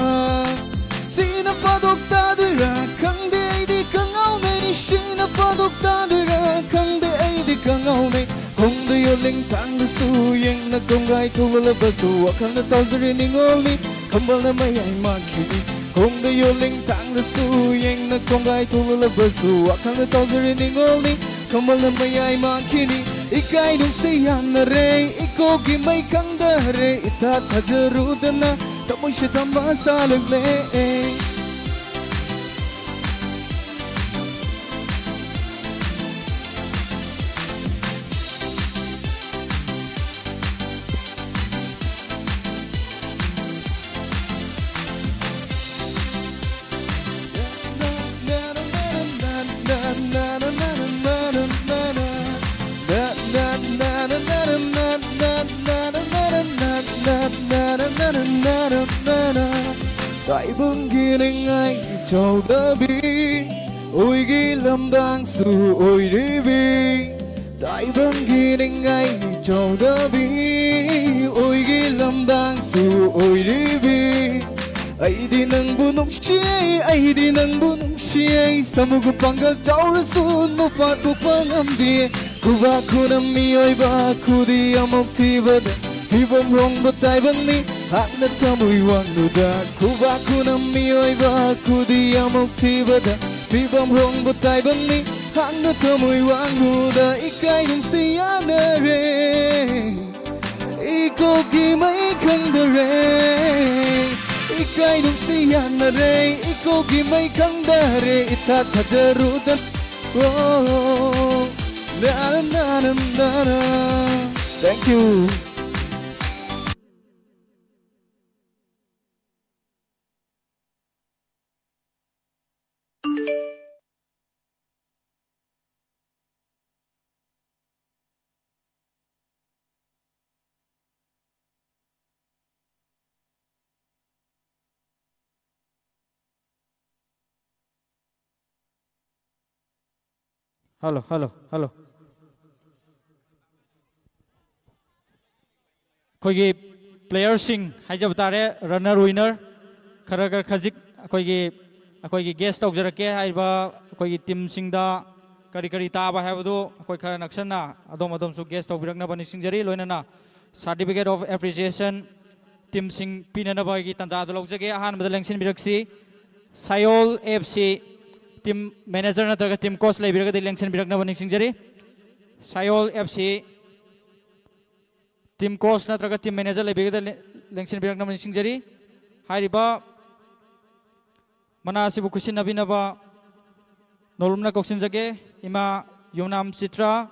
ꯁꯤꯅ ꯄꯥꯗꯣꯛ ꯇꯥꯗꯣꯏꯔꯥ ꯈꯪꯗꯦ, ꯑꯩꯗꯤ ꯀꯉꯥꯎꯅꯩ꯫ ꯁꯤꯅ ꯄꯥꯗꯣꯛ ꯇꯥꯗꯣꯏꯔꯥ ꯈꯪꯗꯦ, ꯑꯩꯗꯤ ꯀꯉꯥꯎꯅꯩ꯫ ꯈꯣꯡꯗ ꯌꯣꯜꯂꯤꯡ ꯊꯥꯡꯗꯁꯨ ꯌꯦꯡꯅ ꯀꯣꯡꯒꯥꯏ ꯊꯣꯛꯂꯕꯁꯨ ꯋꯥꯈꯜꯗ ꯇꯥꯎꯖꯔꯤ ꯅꯤꯡꯉꯣꯜꯅꯤ꯫ ꯈꯝꯕꯜꯅ ꯃꯌꯥꯏ ꯃꯥꯡꯈꯤꯅꯤ꯫ ꯈꯣꯡꯗ ꯌꯣꯜꯂꯤꯡ ꯊꯥꯡꯗꯁꯨ ꯌꯦꯡꯅ ꯀꯣꯡꯒꯥꯏ ꯊꯣꯛꯂꯕꯁꯨ ꯋꯥꯈꯜꯗ ꯇꯥꯎꯖꯔꯤ ꯅꯤꯡꯉꯣꯜꯅꯤ꯫ ꯈꯝꯕꯜꯅ ꯃꯌꯥꯏ ꯃꯥꯡꯈꯤꯅꯤ꯫ ꯏꯀꯥꯏ ꯅꯨꯡꯁꯤ ꯌꯥꯅꯔꯦ, ꯏꯀꯣꯛꯀꯤ ꯃꯩ ꯈꯪꯗꯔꯦ꯫ ꯏꯊꯥ ꯊꯥꯖꯔꯨꯗꯅ ꯊꯃꯣꯏꯁꯦ ꯊꯝꯕ ꯁꯥꯂꯛꯂꯦ꯫ ꯇꯥꯏꯕꯪꯒꯤ ꯅꯤꯡꯉꯥꯏ ꯆꯥꯎꯗꯕꯤ, ꯑꯣꯏꯒꯤ ꯂꯝꯗꯥꯡꯁꯨ ꯑꯣꯏꯔꯤꯕꯤ꯫ ꯇꯥꯏꯕꯪꯒꯤ ꯅꯤꯡꯉꯥꯏ ꯆꯥꯎꯗꯕꯤ, ꯑꯣꯏꯒꯤ ꯂꯝꯗꯥꯡꯁꯨ ꯑꯣꯏꯔꯤꯕꯤ꯫ ꯑꯩꯗꯤ ꯅꯪꯕꯨ ꯅꯨꯡꯁꯤꯌꯦ, ꯑꯩꯗꯤ ꯅꯪꯕꯨ ꯅꯨꯡꯁꯤꯌꯦ꯫ ꯁꯃꯨꯒ ꯄꯥꯡꯒꯜ ꯆꯥꯎꯔꯁꯨ ꯅꯨꯄꯥ ꯊꯣꯛꯄ ꯉꯝꯗꯦ꯫ ꯈꯨꯕꯥꯛ ꯈꯨꯅꯝ ꯃꯤꯑꯣꯏꯕ ꯈꯨꯗꯤ ꯑꯃꯨꯛ ꯊꯤꯕꯗ ꯐꯤꯕꯝ ꯍꯣꯡꯕ ꯇꯥꯏꯕꯪꯅꯤ꯫ ꯍꯥꯟꯅ ꯊꯃꯣꯏ ꯋꯥꯡꯂꯨꯗ ꯈꯨꯕꯥꯛ ꯈꯨꯅꯝ ꯃꯤꯑꯣꯏꯕ ꯈꯨꯗꯤ ꯑꯃꯨꯛ ꯊꯤꯕꯗ ꯐꯤꯕꯝ ꯍꯣꯡꯕ ꯇꯥꯏꯕꯪꯅꯤ꯫ ꯍꯥꯟꯅ ꯊꯃꯣꯏ ꯋꯥꯡꯂꯨꯗ ꯏꯀꯥꯏ ꯅꯨꯡꯁꯤ ꯌꯥꯅꯔꯦ꯫ ꯏꯀꯣꯛꯀꯤ ꯃꯩ ꯈꯪꯗꯔꯦ꯫ ꯏꯀꯥꯏ ꯅꯨꯡꯁꯤ ꯌꯥꯅꯔꯦ꯫ ꯏꯀꯣꯛꯀꯤ ꯃꯩ ꯈꯪꯗꯔꯦ꯫ ꯏꯊꯥ ꯊꯥꯖꯔꯨꯗꯅ꯫ Oh, na, na, na, na, na. Thank you. Hello, hello, hello. ꯑꯩꯈꯣꯏꯒꯤ ꯄ꯭ꯂꯦꯌꯔꯁꯤꯡ ꯍꯥꯏꯖꯕ ꯇꯥꯔꯦ, ꯔꯟꯅꯔ ꯋꯤꯟꯅꯔ, ꯈꯔ ꯈꯔ ꯈꯖꯤꯛ ꯑꯩꯈꯣꯏꯒꯤ, ꯑꯩꯈꯣꯏꯒꯤ ꯒꯦꯁ ꯇꯧꯖꯔꯛꯀꯦ꯫ ꯍꯥꯏꯔꯤꯕ ꯑꯩꯈꯣꯏꯒꯤ ꯇꯤꯝꯁꯤꯡꯗ ꯀꯔꯤ ꯀꯔꯤ ꯇꯥꯕ ꯍꯥꯏꯕꯗꯨ ꯑꯩꯈꯣꯏ ꯈꯔ ꯅꯛꯁꯟꯅ ꯑꯗꯣꯝ ꯑꯗꯣꯝꯁꯨ ꯒꯦꯁ ꯇꯧꯕꯤꯔꯛꯅꯕ ꯅꯤꯡꯁꯤꯡꯖꯔꯤ꯫ ꯂꯣꯏꯅꯅ Certificate of Appreciation ꯇꯤꯝꯁꯤꯡ ꯄꯤꯅꯅꯕꯒꯤ ꯇꯥꯟꯖꯥꯗꯨ ꯂꯧꯖꯒꯦ꯫ ꯑꯍꯥꯟꯕꯗ ꯂꯦꯡꯁꯤꯟꯕꯤꯔꯛꯁꯤ, ꯁꯥꯌꯣꯜ ꯑꯦꯐ ꯁꯤ ꯇꯤꯝ ꯃꯦꯅꯦꯖꯔ ꯅꯠꯇ꯭ꯔꯒ ꯇꯤꯝ ꯀꯣꯆ ꯂꯩꯕꯤꯔꯒꯗꯤ ꯂꯦꯡꯁꯤꯟꯕꯤꯔꯛꯅꯕ ꯅꯤꯡꯁꯤꯡꯖꯔꯤ꯫ ꯁꯥꯌꯣꯜ ꯑꯦꯐ ꯁꯤ ꯇꯤꯝ ꯀꯣꯆ ꯅꯠꯇ꯭ꯔꯒ ꯇꯤꯝ ꯃꯦꯅꯦꯖꯔ ꯂꯩꯕꯤꯔꯒꯗꯤ ꯂꯦꯡꯁꯤꯟꯕꯤꯔꯛꯅꯕ ꯅꯤꯡꯁꯤꯡꯖꯔꯤ꯫ ꯍꯥꯏꯔꯤꯕ ꯃꯅꯥ ꯑꯁꯤꯕꯨ ꯈꯨꯠꯁꯤꯟꯅꯕꯤꯅꯕ ꯅꯣꯂꯨꯝꯅ ꯀꯧꯁꯤꯟꯖꯒꯦ꯫ ꯏꯃꯥ ꯌꯨꯝꯅꯥꯝ ꯆꯤꯇ꯭ꯔꯥ,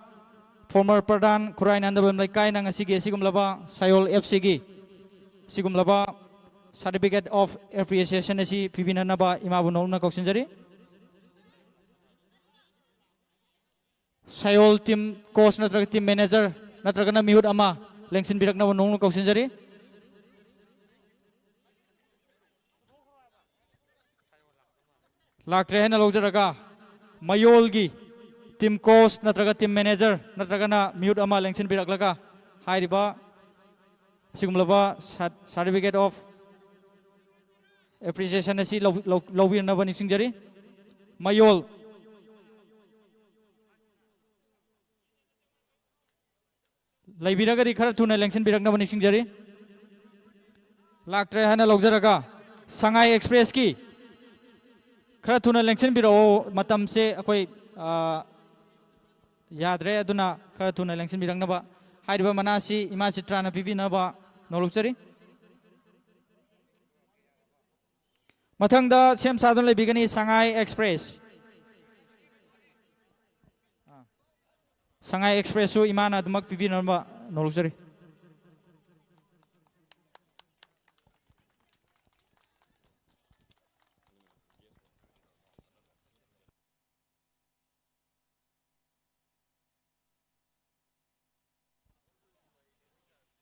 former ꯄ꯭ꯔꯙꯥꯟ ꯈꯨꯔꯥꯏ ꯅꯥꯟꯗꯕꯝ ꯂꯩꯀꯥꯏꯅ ꯉꯁꯤꯒꯤ ꯑꯁꯤꯒꯨꯝꯂꯕ ꯁꯥꯌꯣꯜ ꯑꯦꯐ ꯁꯤꯒꯤ ꯑꯁꯤꯒꯨꯝꯂꯕ Certificate of Appreciation ꯑꯁꯤ ꯄꯤꯕꯤꯅꯅꯕ ꯏꯃꯥꯕꯨ ꯅꯣꯂꯨꯝꯅ ꯀꯧꯁꯤꯟꯖꯔꯤ꯫ ꯁꯥꯌꯣꯜ ꯇꯤꯝ ꯀꯣꯆ ꯅꯠꯇ꯭ꯔꯒ ꯇꯤꯝ ꯃꯦꯅꯦꯖꯔ ꯅꯠꯇ꯭ꯔꯒꯅ ꯃꯤꯍꯨꯠ ꯑꯃ ꯂꯦꯡꯁꯤꯟꯕꯤꯔꯛꯅꯕ ꯅꯣꯂꯨꯝꯅ ꯀꯧꯁꯤꯟꯖꯔꯤ꯫ ꯂꯥꯛꯇ꯭ꯔꯦ ꯍꯥꯏꯅ ꯂꯧꯖꯔꯒ, ꯃꯌꯣꯜꯒꯤ ꯇꯤꯝ ꯀꯣꯆ ꯅꯠꯇ꯭ꯔꯒ ꯇꯤꯝ ꯃꯦꯅꯦꯖꯔ ꯅꯠꯇ꯭ꯔꯒꯅ ꯃꯤꯍꯨꯠ ꯑꯃ ꯂꯦꯡꯁꯤꯟꯕꯤꯔꯛꯂꯒ ꯍꯥꯏꯔꯤꯕ ꯑꯁꯤꯒꯨꯝꯂꯕ Certificate of Appreciation ꯑꯁꯤ ꯂꯧ-, ꯂꯧ-, ꯂꯧꯕꯤꯅꯅꯕ ꯅꯤꯡꯁꯤꯡꯖꯔꯤ꯫ ꯃꯌꯣꯜ ꯂꯩꯕꯤꯔꯒꯗꯤ ꯈꯔ ꯊꯨꯅ ꯂꯦꯡꯁꯤꯟꯕꯤꯔꯛꯅꯕ ꯅꯤꯡꯁꯤꯡꯖꯔꯤ꯫ ꯂꯥꯛꯇ꯭ꯔꯦ ꯍꯥꯏꯅ ꯂꯧꯖꯔꯒ, ꯁꯉꯥꯏ ꯑꯦꯛꯁꯄ꯭ꯔꯦꯁꯀꯤ ꯈꯔ ꯊꯨꯅ ꯂꯦꯡꯁꯤꯟꯕꯤꯔꯛꯑꯣ꯫ ꯃꯇꯝꯁꯦ ꯑꯩꯈꯣꯏ, ꯑ, ꯌꯥꯗ꯭ꯔꯦ, ꯑꯗꯨꯅ ꯈꯔ ꯊꯨꯅ ꯂꯦꯡꯁꯤꯟꯕꯤꯔꯛꯅꯕ꯫ ꯍꯥꯏꯔꯤꯕ ꯃꯅꯥ ꯑꯁꯤ ꯏꯃꯥ ꯆꯤꯇ꯭ꯔꯥꯅ ꯄꯤꯕꯤꯅꯕ ꯅꯣꯂꯨꯛꯆꯔꯤ꯫ ꯃꯊꯪꯗ ꯁꯦꯝ ꯁꯥꯗꯨꯅ ꯂꯩꯕꯤꯒꯅꯤ ꯁꯉꯥꯏ ꯑꯦꯛꯁꯄ꯭ꯔꯦꯁ꯫ ꯁꯉꯥꯏ ꯑꯦꯛꯁꯄ꯭ꯔꯦꯁꯁꯨ ꯏꯃꯥꯅ ꯑꯗꯨꯃꯛ ꯄꯤꯕꯤꯅꯕ ꯅꯣꯂꯨꯛꯆꯔꯤ꯫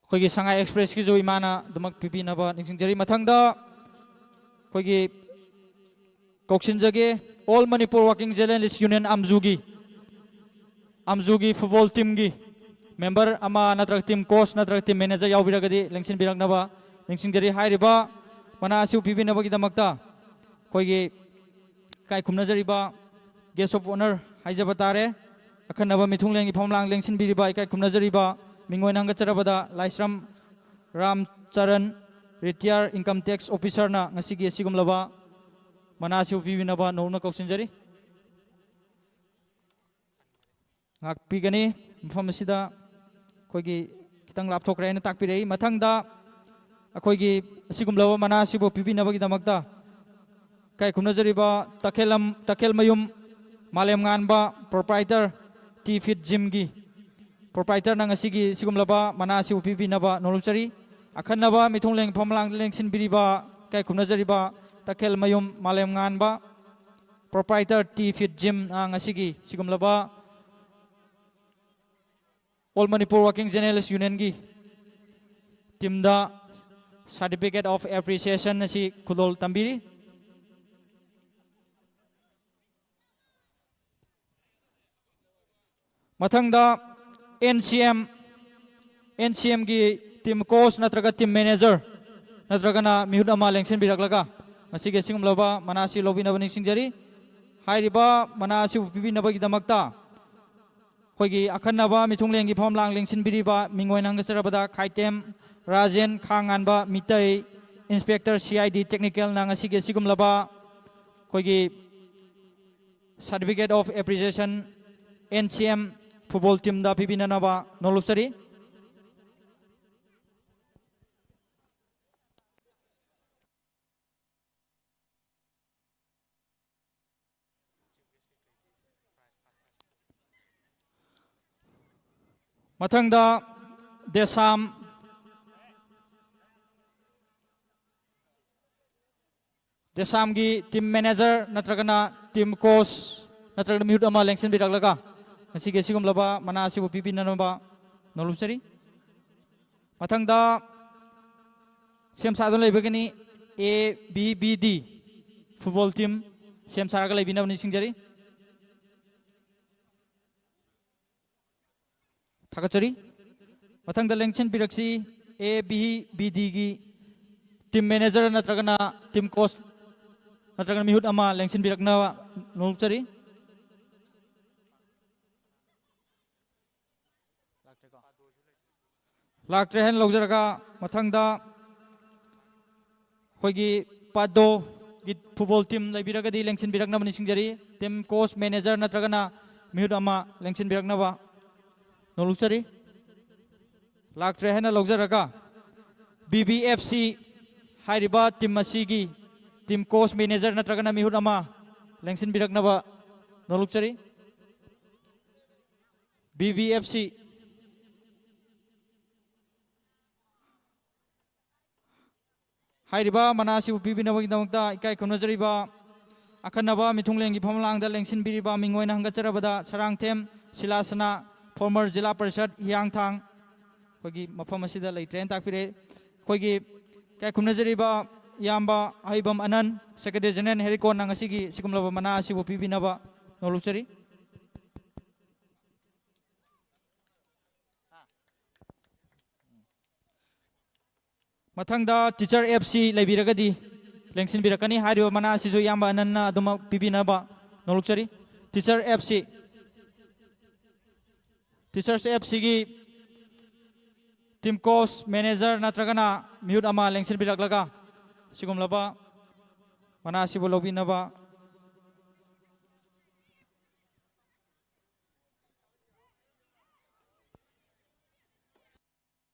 ꯑꯩꯈꯣꯏꯒꯤ ꯁꯉꯥꯏ ꯑꯦꯛꯁꯄ꯭ꯔꯦꯁꯀꯤꯁꯨ ꯏꯃꯥꯅ ꯑꯗꯨꯃꯛ ꯄꯤꯕꯤꯅꯕ ꯅꯤꯡꯁꯤꯡꯖꯔꯤ꯫ ꯃꯊꯪꯗ ꯑꯩꯈꯣꯏꯒꯤ ꯀꯧꯁꯤꯟꯖꯒꯦ, All Manipur Working Journalist Union ꯑꯝꯖꯨꯒꯤ ꯑꯝꯖꯨꯒꯤ ꯐꯨꯠꯕꯣꯜ ꯇꯤꯝꯒꯤ ꯃꯦꯝꯕꯔ ꯑꯃ ꯅꯠꯇ꯭ꯔꯒ ꯇꯤꯝ ꯀꯣꯆ ꯅꯠꯇ꯭ꯔꯒ ꯇꯤꯝ ꯃꯦꯅꯦꯖꯔ ꯌꯥꯎꯕꯤꯔꯒꯗꯤ ꯂꯦꯡꯁꯤꯟꯕꯤꯔꯛꯅꯕ ꯅꯤꯡꯁꯤꯡꯖꯔꯤ꯫ ꯍꯥꯏꯔꯤꯕ ꯃꯅꯥ ꯑꯁꯤꯕꯨ ꯄꯤꯕꯤꯅꯕꯒꯤꯗꯃꯛꯇ ꯑꯩꯈꯣꯏꯒꯤ ꯏꯀꯥꯏ ꯈꯨꯝꯅꯖꯔꯤꯕ guest of honour ꯍꯥꯏꯖꯕ ꯇꯥꯔꯦ, ꯑꯈꯟꯅꯕ ꯃꯤꯊꯨꯡꯂꯦꯟꯒꯤ ꯐꯝꯂꯥꯡ ꯂꯦꯡꯁꯤꯟꯕꯤꯔꯤꯕ ꯏꯀꯥꯏ ꯈꯨꯝꯅꯖꯔꯤꯕ ꯃꯤꯡ ꯑꯣꯏꯅ ꯍꯪꯒꯠꯆꯔꯕꯗ ꯂꯥꯏꯁ꯭ꯔꯝ ꯔꯥꯝꯆꯔꯟ, retired income tax officerꯅ ꯉꯁꯤꯒꯤ ꯑꯁꯤꯒꯨꯝꯂꯕ ꯃꯅꯥ ꯑꯁꯤꯕꯨ ꯄꯤꯕꯤꯅꯕ ꯅꯧꯅ ꯀꯧꯁꯤꯟꯖꯔꯤ꯫ ꯉꯥꯛꯄꯤꯒꯅꯤ꯫ ꯃꯐꯝ ꯑꯁꯤꯗ ꯑꯩꯈꯣꯏꯒꯤ ꯈꯤꯇꯪ ꯂꯥꯞꯊꯣꯛꯈ꯭ꯔꯦ ꯍꯥꯏꯅ ꯇꯥꯛꯄꯤꯔꯛꯏ꯫ ꯃꯊꯪꯗ ꯑꯩꯈꯣꯏꯒꯤ ꯑꯁꯤꯒꯨꯝꯂꯕ ꯃꯅꯥ ꯑꯁꯤꯕꯨ ꯄꯤꯕꯤꯅꯕꯒꯤꯗꯃꯛꯇ ꯏꯀꯥꯏ ꯈꯨꯝꯅꯖꯔꯤꯕ ꯇꯈꯦꯜꯂꯝ-, ꯇꯈꯦꯜꯃꯌꯨꯝ ꯃꯥꯂꯦꯝꯉꯥꯟꯕ, proprietor T Fit Gymꯒꯤ proprietorꯅ ꯉꯁꯤꯒꯤ ꯁꯤꯒꯨꯝꯂꯕ ꯃꯅꯥ ꯑꯁꯤꯕꯨ ꯄꯤꯕꯤꯅꯕ ꯅꯣꯂꯨꯛꯆꯔꯤ꯫ ꯑꯈꯟꯅꯕ ꯃꯤꯊꯨꯡꯂꯦꯟ ꯐꯝꯂꯥꯡꯗ ꯂꯦꯡꯁꯤꯟꯕꯤꯔꯤꯕ ꯏꯀꯥꯏ ꯈꯨꯝꯅꯖꯔꯤꯕ ꯇꯈꯦꯜꯃꯌꯨꯝ ꯃꯥꯂꯦꯝꯉꯥꯟꯕ, proprietor T Fit Gymꯅ ꯉꯁꯤꯒꯤ ꯁꯤꯒꯨꯝꯂꯕ All Manipur Working Journalist Unionꯒꯤ teamꯗ certificate of appreciation ꯑꯁꯤ ꯈꯨꯗꯣꯜ ꯇꯝꯕꯤꯔꯤ꯫ ꯃꯊꯪꯗ N C M, N C Mꯒꯤ team coach ꯅꯠꯇ꯭ꯔꯒ team manager ꯅꯠꯇ꯭ꯔꯒꯅ ꯃꯤꯍꯨꯠ ꯑꯃ ꯂꯦꯡꯁꯤꯟꯕꯤꯔꯛꯂꯒ ꯉꯁꯤꯒꯤ ꯑꯁꯤꯒꯨꯝꯂꯕ ꯃꯅꯥ ꯑꯁꯤ ꯂꯧꯕꯤꯅꯕ ꯅꯤꯡꯁꯤꯡꯖꯔꯤ꯫ ꯍꯥꯏꯔꯤꯕ ꯃꯅꯥ ꯑꯁꯤꯕꯨ ꯄꯤꯕꯤꯅꯕꯒꯤꯗꯃꯛꯇ ꯑꯩꯈꯣꯏꯒꯤ ꯑꯈꯟꯅꯕ ꯃꯤꯊꯨꯡꯂꯦꯟꯒꯤ ꯐꯝꯂꯥꯡ ꯂꯦꯡꯁꯤꯟꯕꯤꯔꯤꯕ ꯃꯤꯡ ꯑꯣꯏꯅ ꯍꯪꯒꯠꯆꯔꯕꯗ ꯈꯥꯏꯇꯦꯝ Rajen, ꯈꯥꯉꯥꯟꯕ Meitei, inspector C I D technicalꯅ ꯉꯁꯤꯒꯤ ꯑꯁꯤꯒꯨꯝꯂꯕ ꯑꯩꯈꯣꯏꯒꯤ certificate of appreciation N C M football teamꯗ ꯄꯤꯕꯤꯅꯅꯕ ꯅꯣꯂꯨꯛꯆꯔꯤ꯫ ꯃꯊꯪꯗ ꯗꯦꯁꯥꯝ, ꯗꯦꯁꯥꯝꯒꯤ team manager ꯅꯠꯇ꯭ꯔꯒꯅ team coach ꯅꯠꯇ꯭ꯔꯒꯅ ꯃꯤꯍꯨꯠ ꯑꯃ ꯂꯦꯡꯁꯤꯟꯕꯤꯔꯛꯂꯒ ꯉꯁꯤꯒꯤ ꯑꯁꯤꯒꯨꯝꯂꯕ ꯃꯅꯥ ꯑꯁꯤꯕꯨ ꯄꯤꯕꯤꯅꯅꯕ ꯅꯣꯂꯨꯛꯆꯔꯤ꯫ ꯃꯊꯪꯗ ꯁꯦꯝ ꯁꯥꯗꯨꯅ ꯂꯩꯕꯒꯤꯅꯤ꯫ A B B D football team ꯁꯦꯝ ꯁꯥꯔꯒ ꯂꯩꯕꯤꯅꯕ ꯅꯤꯡꯁꯤꯡꯖꯔꯤ꯫ ꯊꯥꯒꯠꯆꯔꯤ꯫ ꯃꯊꯪꯗ ꯂꯦꯡꯁꯤꯟꯕꯤꯔꯛꯁꯤ, ꯑꯦ ꯕꯤ ꯕꯤ ꯗꯤꯒꯤ ꯇꯤꯝ ꯃꯦꯅꯦꯖꯔ ꯅꯠꯇ꯭ꯔꯒꯅ ꯇꯤꯝ ꯀꯣꯆ ꯅꯠꯇ꯭ꯔꯒꯅ ꯃꯤꯍꯨꯠ ꯑꯃ ꯂꯦꯡꯁꯤꯟꯕꯤꯔꯛꯅꯕ ꯅꯣꯜꯂꯨꯛꯆꯔꯤ꯫ ꯂꯥꯛꯇ꯭ꯔꯦ ꯍꯥꯏꯅ ꯂꯧꯖꯔꯒ, ꯃꯊꯪꯗ ꯑꯩꯈꯣꯏꯒꯤ ꯄꯥꯗꯣꯒꯤ ꯐꯨꯠꯕꯣꯜ ꯇꯤꯝ ꯂꯩꯕꯤꯔꯒꯗꯤ ꯂꯦꯡꯁꯤꯟꯕꯤꯔꯛꯅꯕ ꯅꯤꯡꯁꯤꯡꯖꯔꯤ꯫ ꯇꯤꯝ ꯀꯣꯆ, ꯃꯦꯅꯦꯖꯔ ꯅꯠꯇ꯭ꯔꯒꯅ ꯃꯤꯍꯨꯠ ꯑꯃ ꯂꯦꯡꯁꯤꯟꯕꯤꯔꯛꯅꯕ ꯅꯣꯜꯂꯨꯛꯆꯔꯤ꯫ ꯂꯥꯛꯇ꯭ꯔꯦ ꯍꯥꯏꯅ ꯂꯧꯖꯔꯒ, ꯕꯤ ꯕꯤ ꯑꯦꯐ ꯁꯤ ꯍꯥꯏꯔꯤꯕ ꯇꯤꯝ ꯑꯁꯤꯒꯤ ꯇꯤꯝ ꯀꯣꯆ, ꯃꯦꯅꯦꯖꯔ ꯅꯠꯇ꯭ꯔꯒꯅ ꯃꯤꯍꯨꯠ ꯑꯃ ꯂꯦꯡꯁꯤꯟꯕꯤꯔꯛꯅꯕ ꯅꯣꯜꯂꯨꯛꯆꯔꯤ꯫ ꯕꯤ ꯕꯤ ꯑꯦꯐ ꯁꯤ ꯍꯥꯏꯔꯤꯕ ꯃꯅꯥ ꯑꯁꯤꯕꯨ ꯄꯤꯕꯤꯅꯕꯒꯤꯗꯃꯛꯇ ꯏꯀꯥꯏ ꯈꯨꯝꯅꯖꯔꯤꯕ ꯑꯈꯟꯅꯕ ꯃꯤꯊꯨꯡꯂꯦꯟꯒꯤ ꯐꯝꯂꯥꯡꯗ ꯂꯦꯡꯁꯤꯟꯕꯤꯔꯤꯕ ꯃꯤꯡ ꯑꯣꯏꯅ ꯍꯪꯒꯠꯆꯔꯕꯗ ꯁꯔꯥꯡꯊꯦꯝ ꯁꯤꯂꯥꯁꯅꯥ, ꯐꯣꯔꯃꯔ ꯖꯤꯂꯥ ꯄꯔꯤꯁꯠ ꯍꯤꯌꯥꯡꯊꯥꯡ, ꯑꯩꯈꯣꯏꯒꯤ ꯃꯐꯝ ꯑꯁꯤꯗ ꯂꯩꯇ꯭ꯔꯦꯅ ꯇꯥꯛꯄꯤꯔꯦ꯫ ꯑꯩꯈꯣꯏꯒꯤ ꯏꯀꯥꯏ ꯈꯨꯝꯅꯖꯔꯤꯕ ꯏꯌꯥꯝꯕ ꯑꯍꯩꯕꯝ ꯑꯅꯟ, ꯁꯦꯀ꯭ꯔꯦꯇꯔꯤ ꯖꯦꯅꯔꯦꯜ ꯍꯦꯔꯤꯀꯣꯟꯅ ꯉꯁꯤꯒꯤ ꯁꯤꯒꯨꯝꯂꯕ ꯃꯅꯥ ꯑꯁꯤꯕꯨ ꯄꯤꯕꯤꯅꯕ ꯅꯣꯜꯂꯨꯛꯆꯔꯤ꯫ ꯃꯊꯪꯗ ꯇꯤꯆꯔ ꯑꯦꯐ ꯁꯤ ꯂꯩꯕꯤꯔꯒꯗꯤ ꯂꯦꯡꯁꯤꯟꯕꯤꯔꯛꯀꯅꯤ꯫ ꯍꯥꯏꯔꯤꯕ ꯃꯅꯥ ꯑꯁꯤꯁꯨ ꯏꯌꯥꯝꯕ ꯑꯅꯟꯅ ꯑꯗꯨꯃꯛ ꯄꯤꯕꯤꯅꯕ ꯅꯣꯜꯂꯨꯛꯆꯔꯤ꯫ Teacher F C, teachers F ꯁꯤꯒꯤ ꯇꯤꯝ ꯀꯣꯆ, ꯃꯦꯅꯦꯖꯔ ꯅꯠꯇ꯭ꯔꯒꯅ ꯃꯤꯍꯨꯠ ꯑꯃ ꯂꯦꯡꯁꯤꯟꯕꯤꯔꯛꯂꯒ ꯁꯤꯒꯨꯝꯂꯕ ꯃꯅꯥ ꯑꯁꯤꯕꯨ ꯂꯧꯕꯤꯅꯕ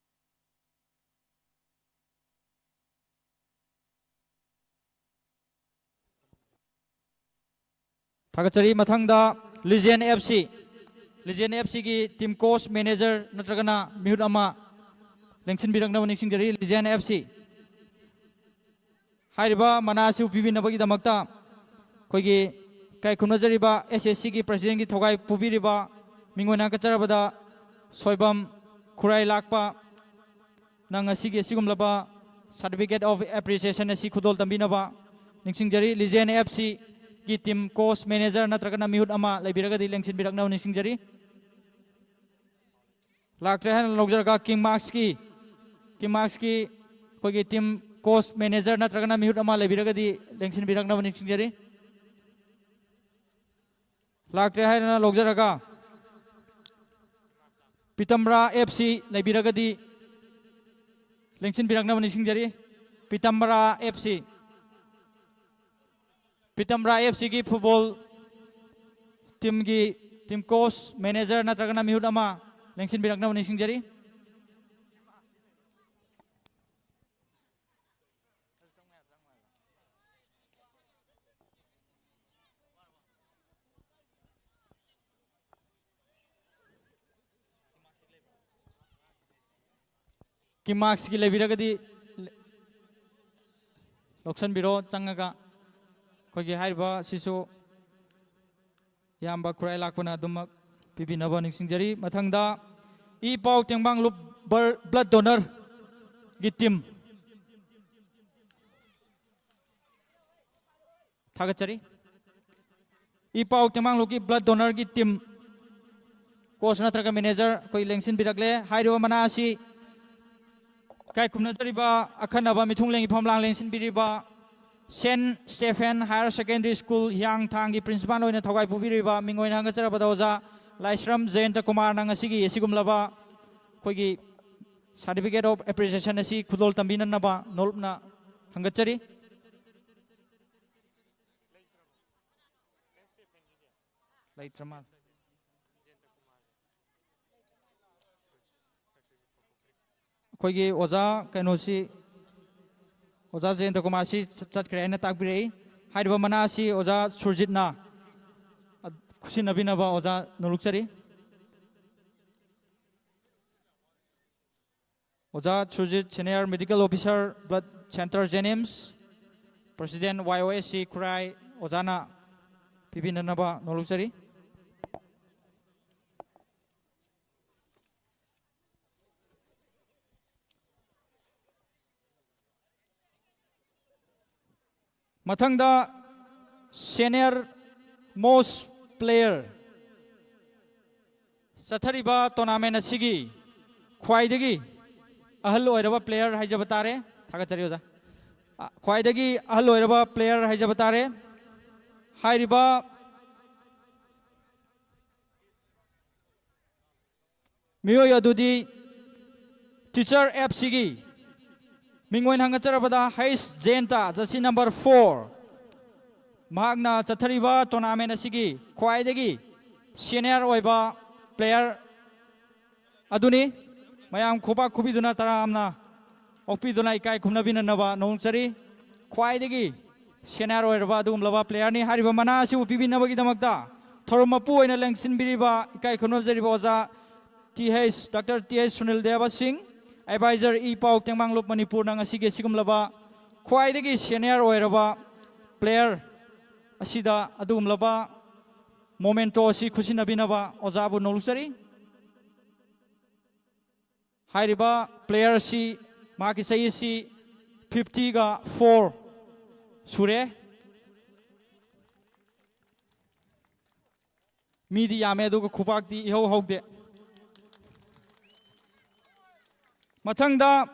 ꯊꯥꯒꯠꯆꯔꯤ꯫ ꯃꯊꯪꯗ legend F C, legend F ꯁꯤꯒꯤ ꯇꯤꯝ ꯀꯣꯆ, ꯃꯦꯅꯦꯖꯔ ꯅꯠꯇ꯭ꯔꯒꯅ ꯃꯤꯍꯨꯠ ꯑꯃ ꯂꯦꯡꯁꯤꯟꯕꯤꯔꯛꯅꯕ ꯅꯤꯡꯁꯤꯡꯖꯔꯤ꯫ ꯂꯤꯖꯦꯟ ꯑꯦꯐ ꯁꯤ ꯍꯥꯏꯔꯤꯕ ꯃꯅꯥ ꯑꯁꯤꯕꯨ ꯄꯤꯕꯤꯅꯕꯒꯤꯗꯃꯛꯇ ꯑꯩꯈꯣꯏꯒꯤ ꯏꯀꯥꯏ ꯈꯨꯝꯅꯖꯔꯤꯕ ꯑꯦꯁ ꯑꯦꯁ ꯁꯤꯒꯤ ꯄ꯭ꯔꯁꯤꯗꯦꯟꯒꯤ ꯊꯧꯒꯥꯏ ꯄꯨꯕꯤꯔꯤꯕ ꯃꯤꯡ ꯑꯣꯏꯅ ꯍꯪꯒꯠꯆꯔꯕꯗ ꯁꯣꯏꯕꯝ ꯈꯨꯔꯥꯏ ꯂꯥꯛꯄ ꯅꯪ ꯉꯁꯤꯒꯤ ꯑꯁꯤꯒꯨꯝꯂꯕ Certificate of Appreciation ꯑꯁꯤ ꯈꯨꯗꯣꯜ ꯇꯝꯕꯤꯅꯕ ꯅꯤꯡꯁꯤꯡꯖꯔꯤ꯫ ꯂꯤꯖꯦꯟ ꯑꯦꯐ ꯁꯤꯒꯤ ꯇꯤꯝ ꯀꯣꯆ, ꯃꯦꯅꯦꯖꯔ ꯅꯠꯇ꯭ꯔꯒꯅ ꯃꯤꯍꯨꯠ ꯑꯃ ꯂꯩꯕꯤꯔꯒꯗꯤ ꯂꯦꯡꯁꯤꯟꯕꯤꯔꯛꯅꯕ ꯅꯤꯡꯁꯤꯡꯖꯔꯤ꯫ ꯂꯥꯛꯇ꯭ꯔꯦ ꯍꯥꯏꯅ ꯂꯧꯖꯔꯒ, ꯀꯤꯡꯃꯥꯛꯁꯀꯤ, ꯀꯤꯡꯃꯥꯛꯁꯀꯤ ꯑꯩꯈꯣꯏꯒꯤ ꯇꯤꯝ ꯀꯣꯆ, ꯃꯦꯅꯦꯖꯔ ꯅꯠꯇ꯭ꯔꯒꯅ ꯃꯤꯍꯨꯠ ꯑꯃ ꯂꯩꯕꯤꯔꯒꯗꯤ ꯂꯦꯡꯁꯤꯟꯕꯤꯔꯛꯅꯕ ꯅꯤꯡꯁꯤꯡꯖꯔꯤ꯫ ꯂꯥꯛꯇ꯭ꯔꯦ ꯍꯥꯏꯅ ꯂꯧꯖꯔꯒ, ꯄꯤꯇꯝꯕ꯭ꯔꯥ ꯑꯦꯐ ꯁꯤ ꯂꯩꯕꯤꯔꯒꯗꯤ ꯂꯦꯡꯁꯤꯟꯕꯤꯔꯛꯅꯕ ꯅꯤꯡꯁꯤꯡꯖꯔꯤ꯫ ꯄꯤꯇꯝꯕ꯭ꯔꯥ ꯑꯦꯐ ꯁꯤ, ꯄꯤꯇꯝꯕ꯭ꯔꯥ ꯑꯦꯐ ꯁꯤꯒꯤ ꯐꯨꯠꯕꯣꯜ ꯇꯤꯝꯒꯤ ꯇꯤꯝ ꯀꯣꯆ, ꯃꯦꯅꯦꯖꯔ ꯅꯠꯇ꯭ꯔꯒꯅ ꯃꯤꯍꯨꯠ ꯑꯃ ꯂꯦꯡꯁꯤꯟꯕꯤꯔꯛꯅꯕ ꯅꯤꯡꯁꯤꯡꯖꯔꯤ꯫ ꯀꯤꯃꯥꯛꯁꯀꯤ ꯂꯩꯕꯤꯔꯒꯗꯤ ꯂꯧꯁꯤꯟꯕꯤꯔꯣ ꯆꯪꯉꯒ꯫ ꯑꯩꯈꯣꯏꯒꯤ ꯍꯥꯏꯔꯤꯕ ꯑꯁꯤꯁꯨ ꯏꯌꯥꯝꯕ ꯈꯨꯔꯥꯏ ꯂꯥꯛꯄꯅ ꯑꯗꯨꯃꯛ ꯄꯤꯕꯤꯅꯕ ꯅꯤꯡꯁꯤꯡꯖꯔꯤ꯫ ꯃꯊꯪꯗ ꯏ ꯄꯥꯎ ꯇꯦꯡꯕꯥꯡ ꯂꯨꯞ ꯕꯔ-, ꯕ꯭ꯂꯗ ꯗꯣꯅꯔꯒꯤ ꯇꯤꯝ꯫ ꯊꯥꯒꯠꯆꯔꯤ꯫ ꯏ ꯄꯥꯎ ꯇꯦꯡꯕꯥꯡ ꯂꯨꯞꯀꯤ ꯕ꯭ꯂꯗ ꯗꯣꯅꯔꯒꯤ ꯇꯤꯝ ꯀꯣꯆ ꯅꯠꯇ꯭ꯔꯒ ꯃꯦꯅꯦꯖꯔ ꯑꯩꯈꯣꯏ ꯂꯦꯡꯁꯤꯟꯕꯤꯔꯛꯂꯦ꯫ ꯍꯥꯏꯔꯤꯕ ꯃꯅꯥ ꯑꯁꯤ ꯏꯀꯥꯏ ꯈꯨꯝꯅꯖꯔꯤꯕ ꯑꯈꯟꯅꯕ ꯃꯤꯊꯨꯡꯂꯦꯟꯒꯤ ꯐꯝꯂꯥꯡ ꯂꯦꯡꯁꯤꯟꯕꯤꯔꯤꯕ saint Stephen higher secondary school ꯍꯤꯌꯥꯡꯊꯥꯡꯒꯤ ꯄ꯭ꯔꯤꯟꯁꯤꯄꯥꯜ ꯑꯣꯏꯅ ꯊꯧꯒꯥꯏ ꯄꯨꯕꯤꯔꯤꯕ ꯃꯤꯡ ꯑꯣꯏꯅ ꯍꯪꯒꯠꯆꯔꯕꯗ ꯑꯣꯖꯥ ꯂꯥꯏꯁ꯭ꯔꯝ ꯖꯌꯟꯇ ꯀꯨꯃꯥꯔꯅ ꯉꯁꯤꯒꯤ ꯑꯁꯤꯒꯨꯝꯂꯕ ꯑꯩꯈꯣꯏꯒꯤ certificate of appreciation ꯑꯁꯤ ꯈꯨꯗꯣꯜ ꯇꯝꯕꯤꯅꯅꯕ ꯅꯣꯂꯨꯛꯅ ꯍꯪꯒꯠꯆꯔꯤ꯫ ꯂꯩꯇ꯭ꯔ ꯃꯥꯜꯂꯦ꯫ ꯑꯩꯈꯣꯏꯒꯤ ꯑꯣꯖꯥ ꯀꯩꯅꯣꯁꯤ, ꯑꯣꯖꯥ ꯖꯌꯟꯇ ꯀꯨꯃꯥꯔꯁꯤ ꯆꯠꯈ꯭ꯔꯦ ꯍꯥꯏꯅ ꯇꯥꯛꯄꯤꯔꯛꯏ꯫ ꯍꯥꯏꯔꯤꯕ ꯃꯅꯥ ꯑꯁꯤ ꯑꯣꯖꯥ ꯁꯨꯔꯖꯤꯠꯅ ꯈꯨꯠꯁꯤꯟꯅꯕꯤꯅꯕ ꯑꯣꯖꯥ ꯅꯣꯂꯨꯛꯆꯔꯤ꯫ ꯑꯣꯖꯥ Surjit, Senior Medical Officer, Blood Center, ꯖꯦꯅꯤꯝꯁ, President, ꯋꯥꯏ ꯑꯣ ꯑꯦꯁ ꯁꯤ ꯈꯨꯔꯥꯏ, ꯑꯣꯖꯥꯅ ꯄꯤꯕꯤꯅꯅꯕ ꯅꯣꯂꯨꯛꯆꯔꯤ꯫ ꯃꯊꯪꯗ senior most player, ꯆꯠꯊꯔꯤꯕ tournament ꯑꯁꯤꯒꯤ ꯈ꯭ꯋꯥꯏꯗꯒꯤ ꯑꯍꯜ ꯑꯣꯏꯔꯕ player ꯍꯥꯏꯖꯕ ꯇꯥꯔꯦ꯫ ꯊꯥꯒꯠꯆꯔꯤ ꯑꯣꯖꯥ꯫ ꯑ, ꯈ꯭ꯋꯥꯏꯗꯒꯤ ꯑꯍꯜ ꯑꯣꯏꯔꯕ player ꯍꯥꯏꯖꯕ ꯇꯥꯔꯦ꯫ ꯍꯥꯏꯔꯤꯕ ꯃꯤꯑꯣꯏ ꯑꯗꯨꯗꯤ Teacher F Cꯒꯤ ꯃꯤꯡ ꯑꯣꯏꯅ ꯍꯪꯒꯠꯆꯔꯕꯗ H Jayanta, jersey number four꯫ ꯃꯍꯥꯛꯅ ꯆꯠꯊꯔꯤꯕ tournament ꯑꯁꯤꯒꯤ ꯈ꯭ꯋꯥꯏꯗꯒꯤ senior ꯑꯣꯏꯕ player ꯑꯗꯨꯅꯤ꯫ ꯃꯌꯥꯝ ꯈꯨꯕꯥꯛ ꯈꯨꯕꯤꯗꯨꯅ ꯇꯔꯥꯝꯅ ꯑꯣꯛꯄꯤꯗꯨꯅ ꯏꯀꯥꯏ ꯈꯨꯝꯅꯕꯤꯅꯅꯕ ꯅꯣꯡꯆꯔꯤ꯫ ꯈ꯭ꯋꯥꯏꯗꯒꯤ senior ꯑꯣꯏꯔꯕ ꯑꯗꯨꯒꯨꯝꯂꯕ playerꯅꯤ꯫ ꯍꯥꯏꯔꯤꯕ ꯃꯅꯥ ꯑꯁꯤꯕꯨ ꯄꯤꯕꯤꯅꯕꯒꯤꯗꯃꯛꯇ ꯊꯧꯔꯝ ꯃꯄꯨ ꯑꯣꯏꯅ ꯂꯦꯡꯁꯤꯟꯕꯤꯔꯤꯕ ꯏꯀꯥꯏ ꯈꯨꯝꯅꯖꯔꯤꯕ ꯑꯣꯖꯥ Th, Doctor Th Sunil Deva Singh, advisor E Pao Tengmanglup Manipurꯅ ꯉꯁꯤꯒꯤ ꯑꯁꯤꯒꯨꯝꯂꯕ ꯈ꯭ꯋꯥꯏꯗꯒꯤ senior ꯑꯣꯏꯔꯕ player ꯑꯁꯤꯗ ꯑꯗꯨꯒꯨꯝꯂꯕ memento ꯑꯁꯤ ꯈꯨꯠꯁꯤꯟꯅꯕꯤꯅꯕ ꯑꯣꯖꯥꯕꯨ ꯅꯣꯡꯂꯨꯛꯆꯔꯤ꯫ ꯍꯥꯏꯔꯤꯕ player ꯑꯁꯤ ꯃꯍꯥꯛꯀꯤ ꯆꯍꯤ ꯑꯁꯤ fiftyꯒ four ꯁꯨꯔꯦ꯫ ꯃꯤꯗꯤ ꯌꯥꯝꯃꯦ ꯑꯗꯨꯒ ꯈꯨꯕꯥꯛꯇꯤ ꯏꯍꯧ ꯍꯧꯗꯦ꯫ ꯃꯊꯪꯗ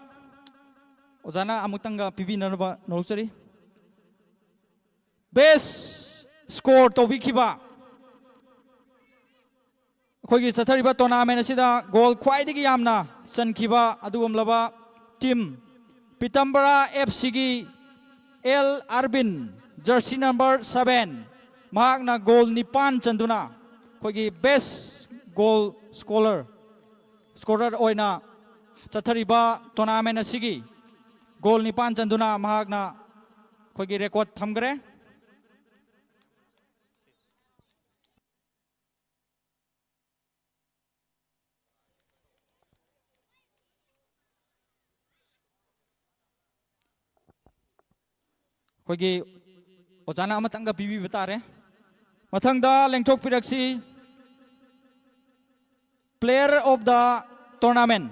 ꯑꯣꯖꯥꯅ ꯑꯃꯨꯛꯇꯪꯒ ꯄꯤꯕꯤꯅꯅꯕ ꯅꯣꯡꯂꯨꯛꯆꯔꯤ꯫ Best score ꯇꯧꯕꯤꯈꯤꯕ ꯑꯩꯈꯣꯏꯒꯤ ꯆꯠꯊꯔꯤꯕ tournament ꯑꯁꯤꯗ goal ꯈ꯭ꯋꯥꯏꯗꯒꯤ ꯌꯥꯝꯅ ꯆꯟꯈꯤꯕ ꯑꯗꯨꯒꯨꯝꯂꯕ team Pitambara F Cꯒꯤ L Arvin, jersey number seven, ꯃꯍꯥꯛꯅ goal ꯅꯤꯄꯥꯟ ꯆꯟꯗꯨꯅ ꯑꯩꯈꯣꯏꯒꯤ best goal scorer, scorer ꯑꯣꯏꯅ ꯆꯠꯊꯔꯤꯕ tournament ꯑꯁꯤꯒꯤ goal ꯅꯤꯄꯥꯟ ꯆꯟꯗꯨꯅ ꯃꯍꯥꯛꯅ ꯑꯩꯈꯣꯏꯒꯤ record ꯊꯝꯈ꯭ꯔꯦ꯫ ꯑꯩꯈꯣꯏꯒꯤ ꯑꯣꯖꯥꯅ ꯑꯃꯇꯪꯒ ꯄꯤꯕꯤꯕ ꯇꯥꯔꯦ꯫ ꯃꯊꯪꯗ ꯂꯦꯡꯊꯣꯛꯄꯤꯔꯛꯁꯤ, player of the tournament꯫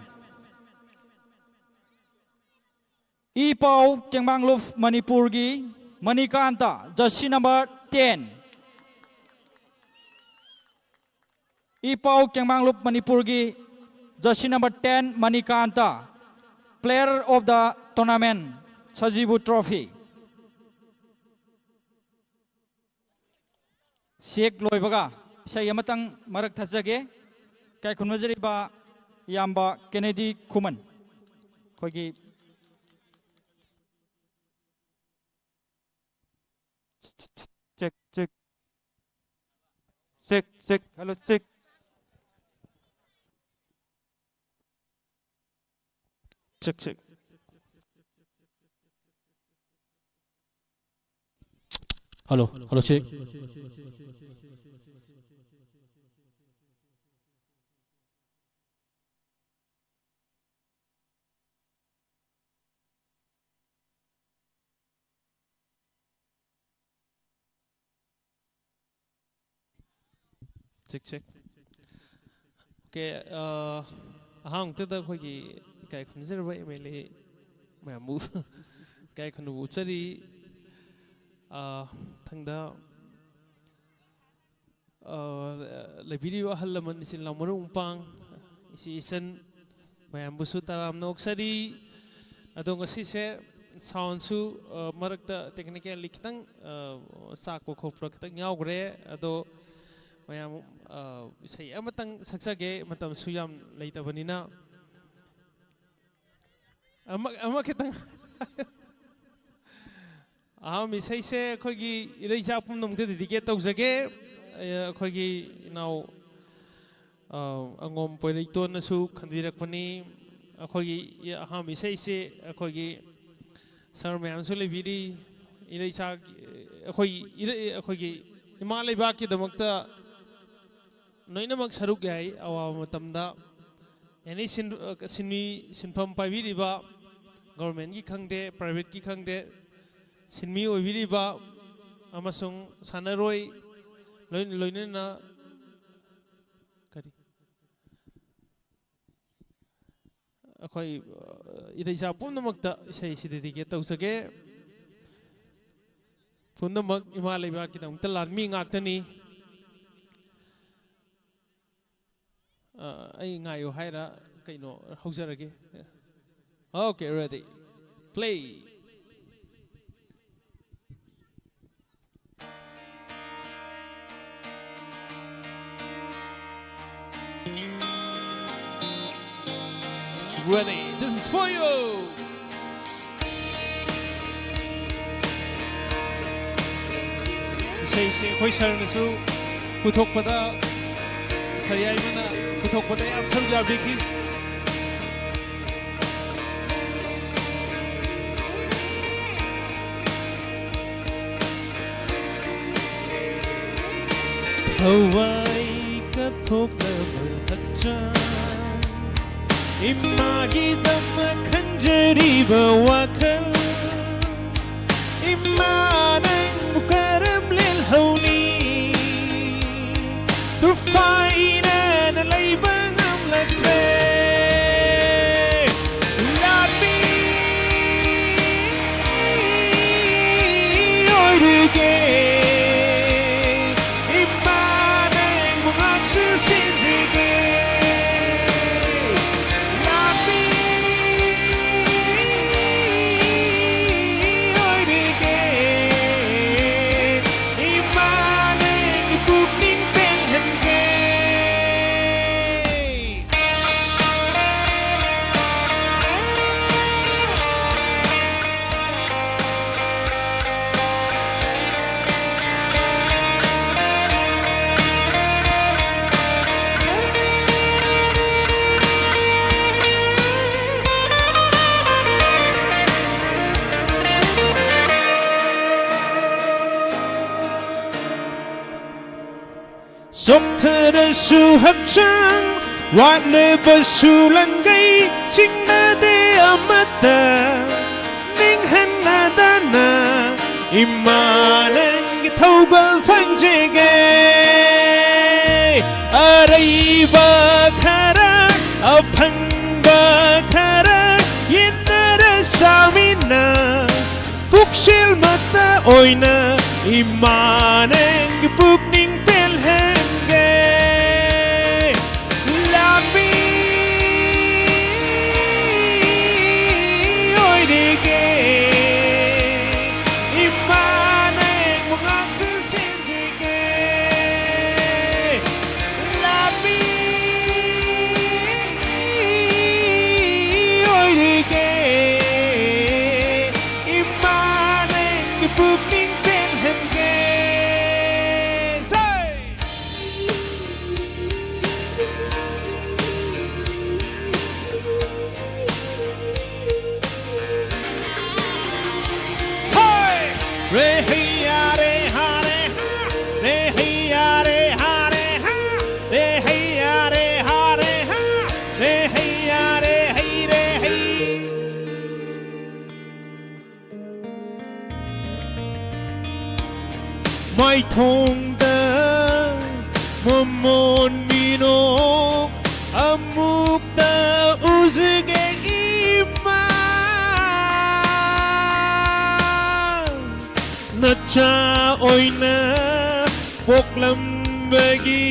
E Pao ꯇꯦꯡꯕꯥꯡꯂꯨꯞ ꯃꯅꯤꯄꯨꯔꯒꯤ Manikanta, jersey number ten꯫ E ꯄꯥꯎ ꯀꯦꯡꯃꯥꯡꯂꯨꯞ ꯃꯅꯤꯄꯨꯔꯒꯤ jersey number ten Manikanta, player of the tournament, Sajibu trophy꯫ Check ꯂꯣꯏꯕꯒ ꯏꯁꯩ ꯑꯃꯇꯪ ꯃꯔꯛ ꯊꯠꯆꯒꯦ꯫ ꯏꯀꯥꯏ ꯈꯨꯝꯅꯖꯔꯤꯕ ꯏꯌꯥꯝꯕ ꯀꯦꯅꯦꯗꯤ ꯈꯨꯃꯟ꯫ ꯑꯩꯈꯣꯏꯒꯤ Check, check. Check, check. Hello, check. Check, check. Hello, hello, check. Check, check. Okay, ꯑ, ꯑꯍꯥꯟꯕꯗ ꯑꯩꯈꯣꯏꯒꯤ ꯏꯀꯥꯏ ꯈꯨꯝꯅꯖꯔꯕ M L A ꯃꯌꯥꯝꯕꯨ ꯏꯀꯥꯏ ꯈꯨꯝꯅꯕ ꯎꯠꯆꯔꯤ꯫ ꯑ, ꯃꯊꯪꯗ, ꯑ, ꯂꯩꯕꯤꯔꯤꯕ ꯑꯍꯜ ꯂꯃꯟ, ꯏꯆꯤꯜ ꯏꯅꯥꯎ, ꯃꯔꯨꯞ ꯃꯄꯥꯡ, ꯏꯆꯦ ꯏꯆꯟ ꯃꯌꯥꯝꯕꯨꯁꯨ ꯇꯔꯥꯝꯅ ꯑꯣꯛꯆꯔꯤ꯫ ꯑꯗꯣ ꯉꯁꯤꯁꯦ soundꯁꯨ, ꯑ, ꯃꯔꯛꯇ technically ꯈꯤꯇꯪ, ꯑ, ꯆꯥꯛꯄ ꯈꯣꯠꯄ ꯈꯤꯇꯪ ꯌꯥꯎꯈ꯭ꯔꯦ꯫ ꯑꯗꯣ ꯃꯌꯥꯝ, ꯑ, ꯏꯁꯩ ꯑꯃꯇꯪ ꯁꯛꯆꯒꯦ, ꯃꯇꯝꯁꯨ ꯌꯥꯝ ꯂꯩꯇꯕꯅꯤꯅ꯫ ꯑꯃ, ꯑꯃ ꯈꯤꯇꯪ꯫ ꯑꯍꯥꯟꯕ ꯏꯁꯩꯁꯦ ꯑꯩꯈꯣꯏꯒꯤ ꯏꯔꯩꯆꯥ ꯄꯨꯝꯅꯃꯛꯇ dedicate ꯇꯧꯖꯒꯦ꯫ ꯑ, ꯑꯩꯈꯣꯏꯒꯤ ꯏꯅꯥꯎ, ꯑ, ꯑꯉꯣꯝ ꯄꯣꯏꯔꯩꯇꯣꯟꯅꯁꯨ ꯈꯟꯕꯤꯔꯛꯄꯅꯤ꯫ ꯑꯩꯈꯣꯏꯒꯤ ꯏ-, ꯑꯍꯥꯟꯕ ꯏꯁꯩꯁꯦ ꯑꯩꯈꯣꯏꯒꯤ sir ꯃꯌꯥꯝꯁꯨ ꯂꯩꯕꯤꯔꯤ꯫ ꯏꯔꯩꯆꯥ, ꯑꯩꯈꯣꯏ ꯏꯔꯩ-, ꯑꯩꯈꯣꯏꯒꯤ ꯏꯃꯥ ꯂꯩꯕꯥꯛꯀꯤꯗꯃꯛꯇ ꯂꯣꯏꯅꯃꯛ ꯁꯔꯨꯛ ꯌꯥꯏ ꯑꯋꯥꯕ ꯃꯇꯝꯗ꯫ Any ꯁꯤꯟ-, ꯑ, ꯁꯤꯟꯃꯤ, ꯁꯤꯟꯐꯝ ꯄꯥꯏꯕꯤꯔꯤꯕ, governmentꯀꯤ ꯈꯪꯗꯦ, privateꯀꯤ ꯈꯪꯗꯦ, ꯁꯤꯟꯃꯤ ꯑꯣꯏꯕꯤꯔꯤꯕ ꯑꯃꯁꯨꯡ ꯁꯥꯟꯅꯔꯣꯏ ꯂꯣꯏ-, ꯂꯣꯏꯅꯅ ꯀꯔꯤ? ꯑꯩꯈꯣꯏ, ꯑ, ꯏꯔꯩꯆꯥ ꯄꯨꯝꯅꯃꯛꯇ ꯏꯁꯩꯁꯤ dedicate ꯇꯧꯖꯒꯦ꯫ ꯄꯨꯝꯅꯃꯛ ꯏꯃꯥ ꯂꯩꯕꯥꯛꯀꯤꯗꯃꯛꯇ ꯂꯥꯟꯃꯤ ꯉꯥꯛꯇꯅꯤ꯫ ꯑꯩ ꯉꯥꯏꯌꯨ ꯍꯥꯏꯔ ꯀꯩꯅꯣ? ꯍꯧꯖꯔꯒꯦ꯫ Okay, ready. Play. Ready. This is for you. ꯏꯁꯩꯁꯦ ꯑꯩꯈꯣꯏ ꯁꯔꯅꯁꯨ ꯄꯨꯊꯣꯛꯄꯗ, ꯁꯔ ꯌꯥꯏꯃꯅ ꯄꯨꯊꯣꯛꯄꯗ ꯌꯥꯝ ꯁꯔꯨꯛ ꯌꯥꯕꯤꯈꯤ꯫ ꯊꯋꯥꯏ ꯀꯠꯊꯣꯛꯂꯕ ꯍꯛꯆꯥꯡ, ꯏꯃꯥꯒꯤꯗꯃꯛ ꯈꯟꯖꯔꯤꯕ ꯋꯥꯈꯜ, ꯏꯃꯥ ꯅꯪꯕꯨ ꯀꯔꯝ ꯂꯦꯜꯍꯧꯅꯤ? ꯇꯨꯐꯥꯏꯅꯅ ꯂꯩꯕ ꯉꯝꯂꯛꯇ꯭ꯔꯦ꯫ ꯂꯥꯟꯃꯤ ꯑꯣꯏꯔꯒꯦ, ꯏꯃꯥ ꯅꯪꯕꯨ ꯉꯥꯛꯁꯨ ꯁꯦꯟꯖꯒꯦ꯫ ꯂꯥꯟꯃꯤ ꯑꯣꯏꯔꯒꯦ, ꯏꯃꯥ ꯅꯪꯒꯤ ꯄꯨꯛꯅꯤꯡ ꯄꯦꯜꯍꯟꯒꯦ꯫ ꯆꯣꯛꯊꯔꯁꯨ ꯍꯛꯆꯥꯡ, ꯋꯥꯠꯂꯕꯁꯨ ꯂꯪꯒꯩ, ꯆꯤꯡꯅꯗꯦ ꯑꯃꯠꯇ ꯅꯤꯡꯍꯟꯅꯗꯅ, ꯏꯃꯥ ꯅꯪꯒꯤ ꯊꯧꯒꯜ ꯐꯪꯖꯒꯦ꯫ ꯑꯔꯩꯕ ꯈꯔ, ꯑꯐꯪꯕ ꯈꯔ ꯌꯦꯟꯅꯔ ꯆꯥꯃꯤꯟꯅ, ꯄꯨꯛꯆꯦꯜ ꯃꯠꯇ ꯑꯣꯏꯅ ꯏꯃꯥ ꯅꯪꯒꯤ ꯄꯨꯛꯅꯤꯡ ꯄꯦꯜꯍꯟꯒꯦ꯫ ꯂꯥꯟꯃꯤ ꯊꯣꯡꯗ ꯃꯃꯣꯟ ꯃꯤꯅꯣꯛ ꯑꯃꯨꯛꯇ ꯎꯖꯒꯦ ꯏꯃꯥ꯫ ꯅꯆꯥ ꯑꯣꯏꯅ ꯄꯣꯛꯂꯝꯕꯒꯤ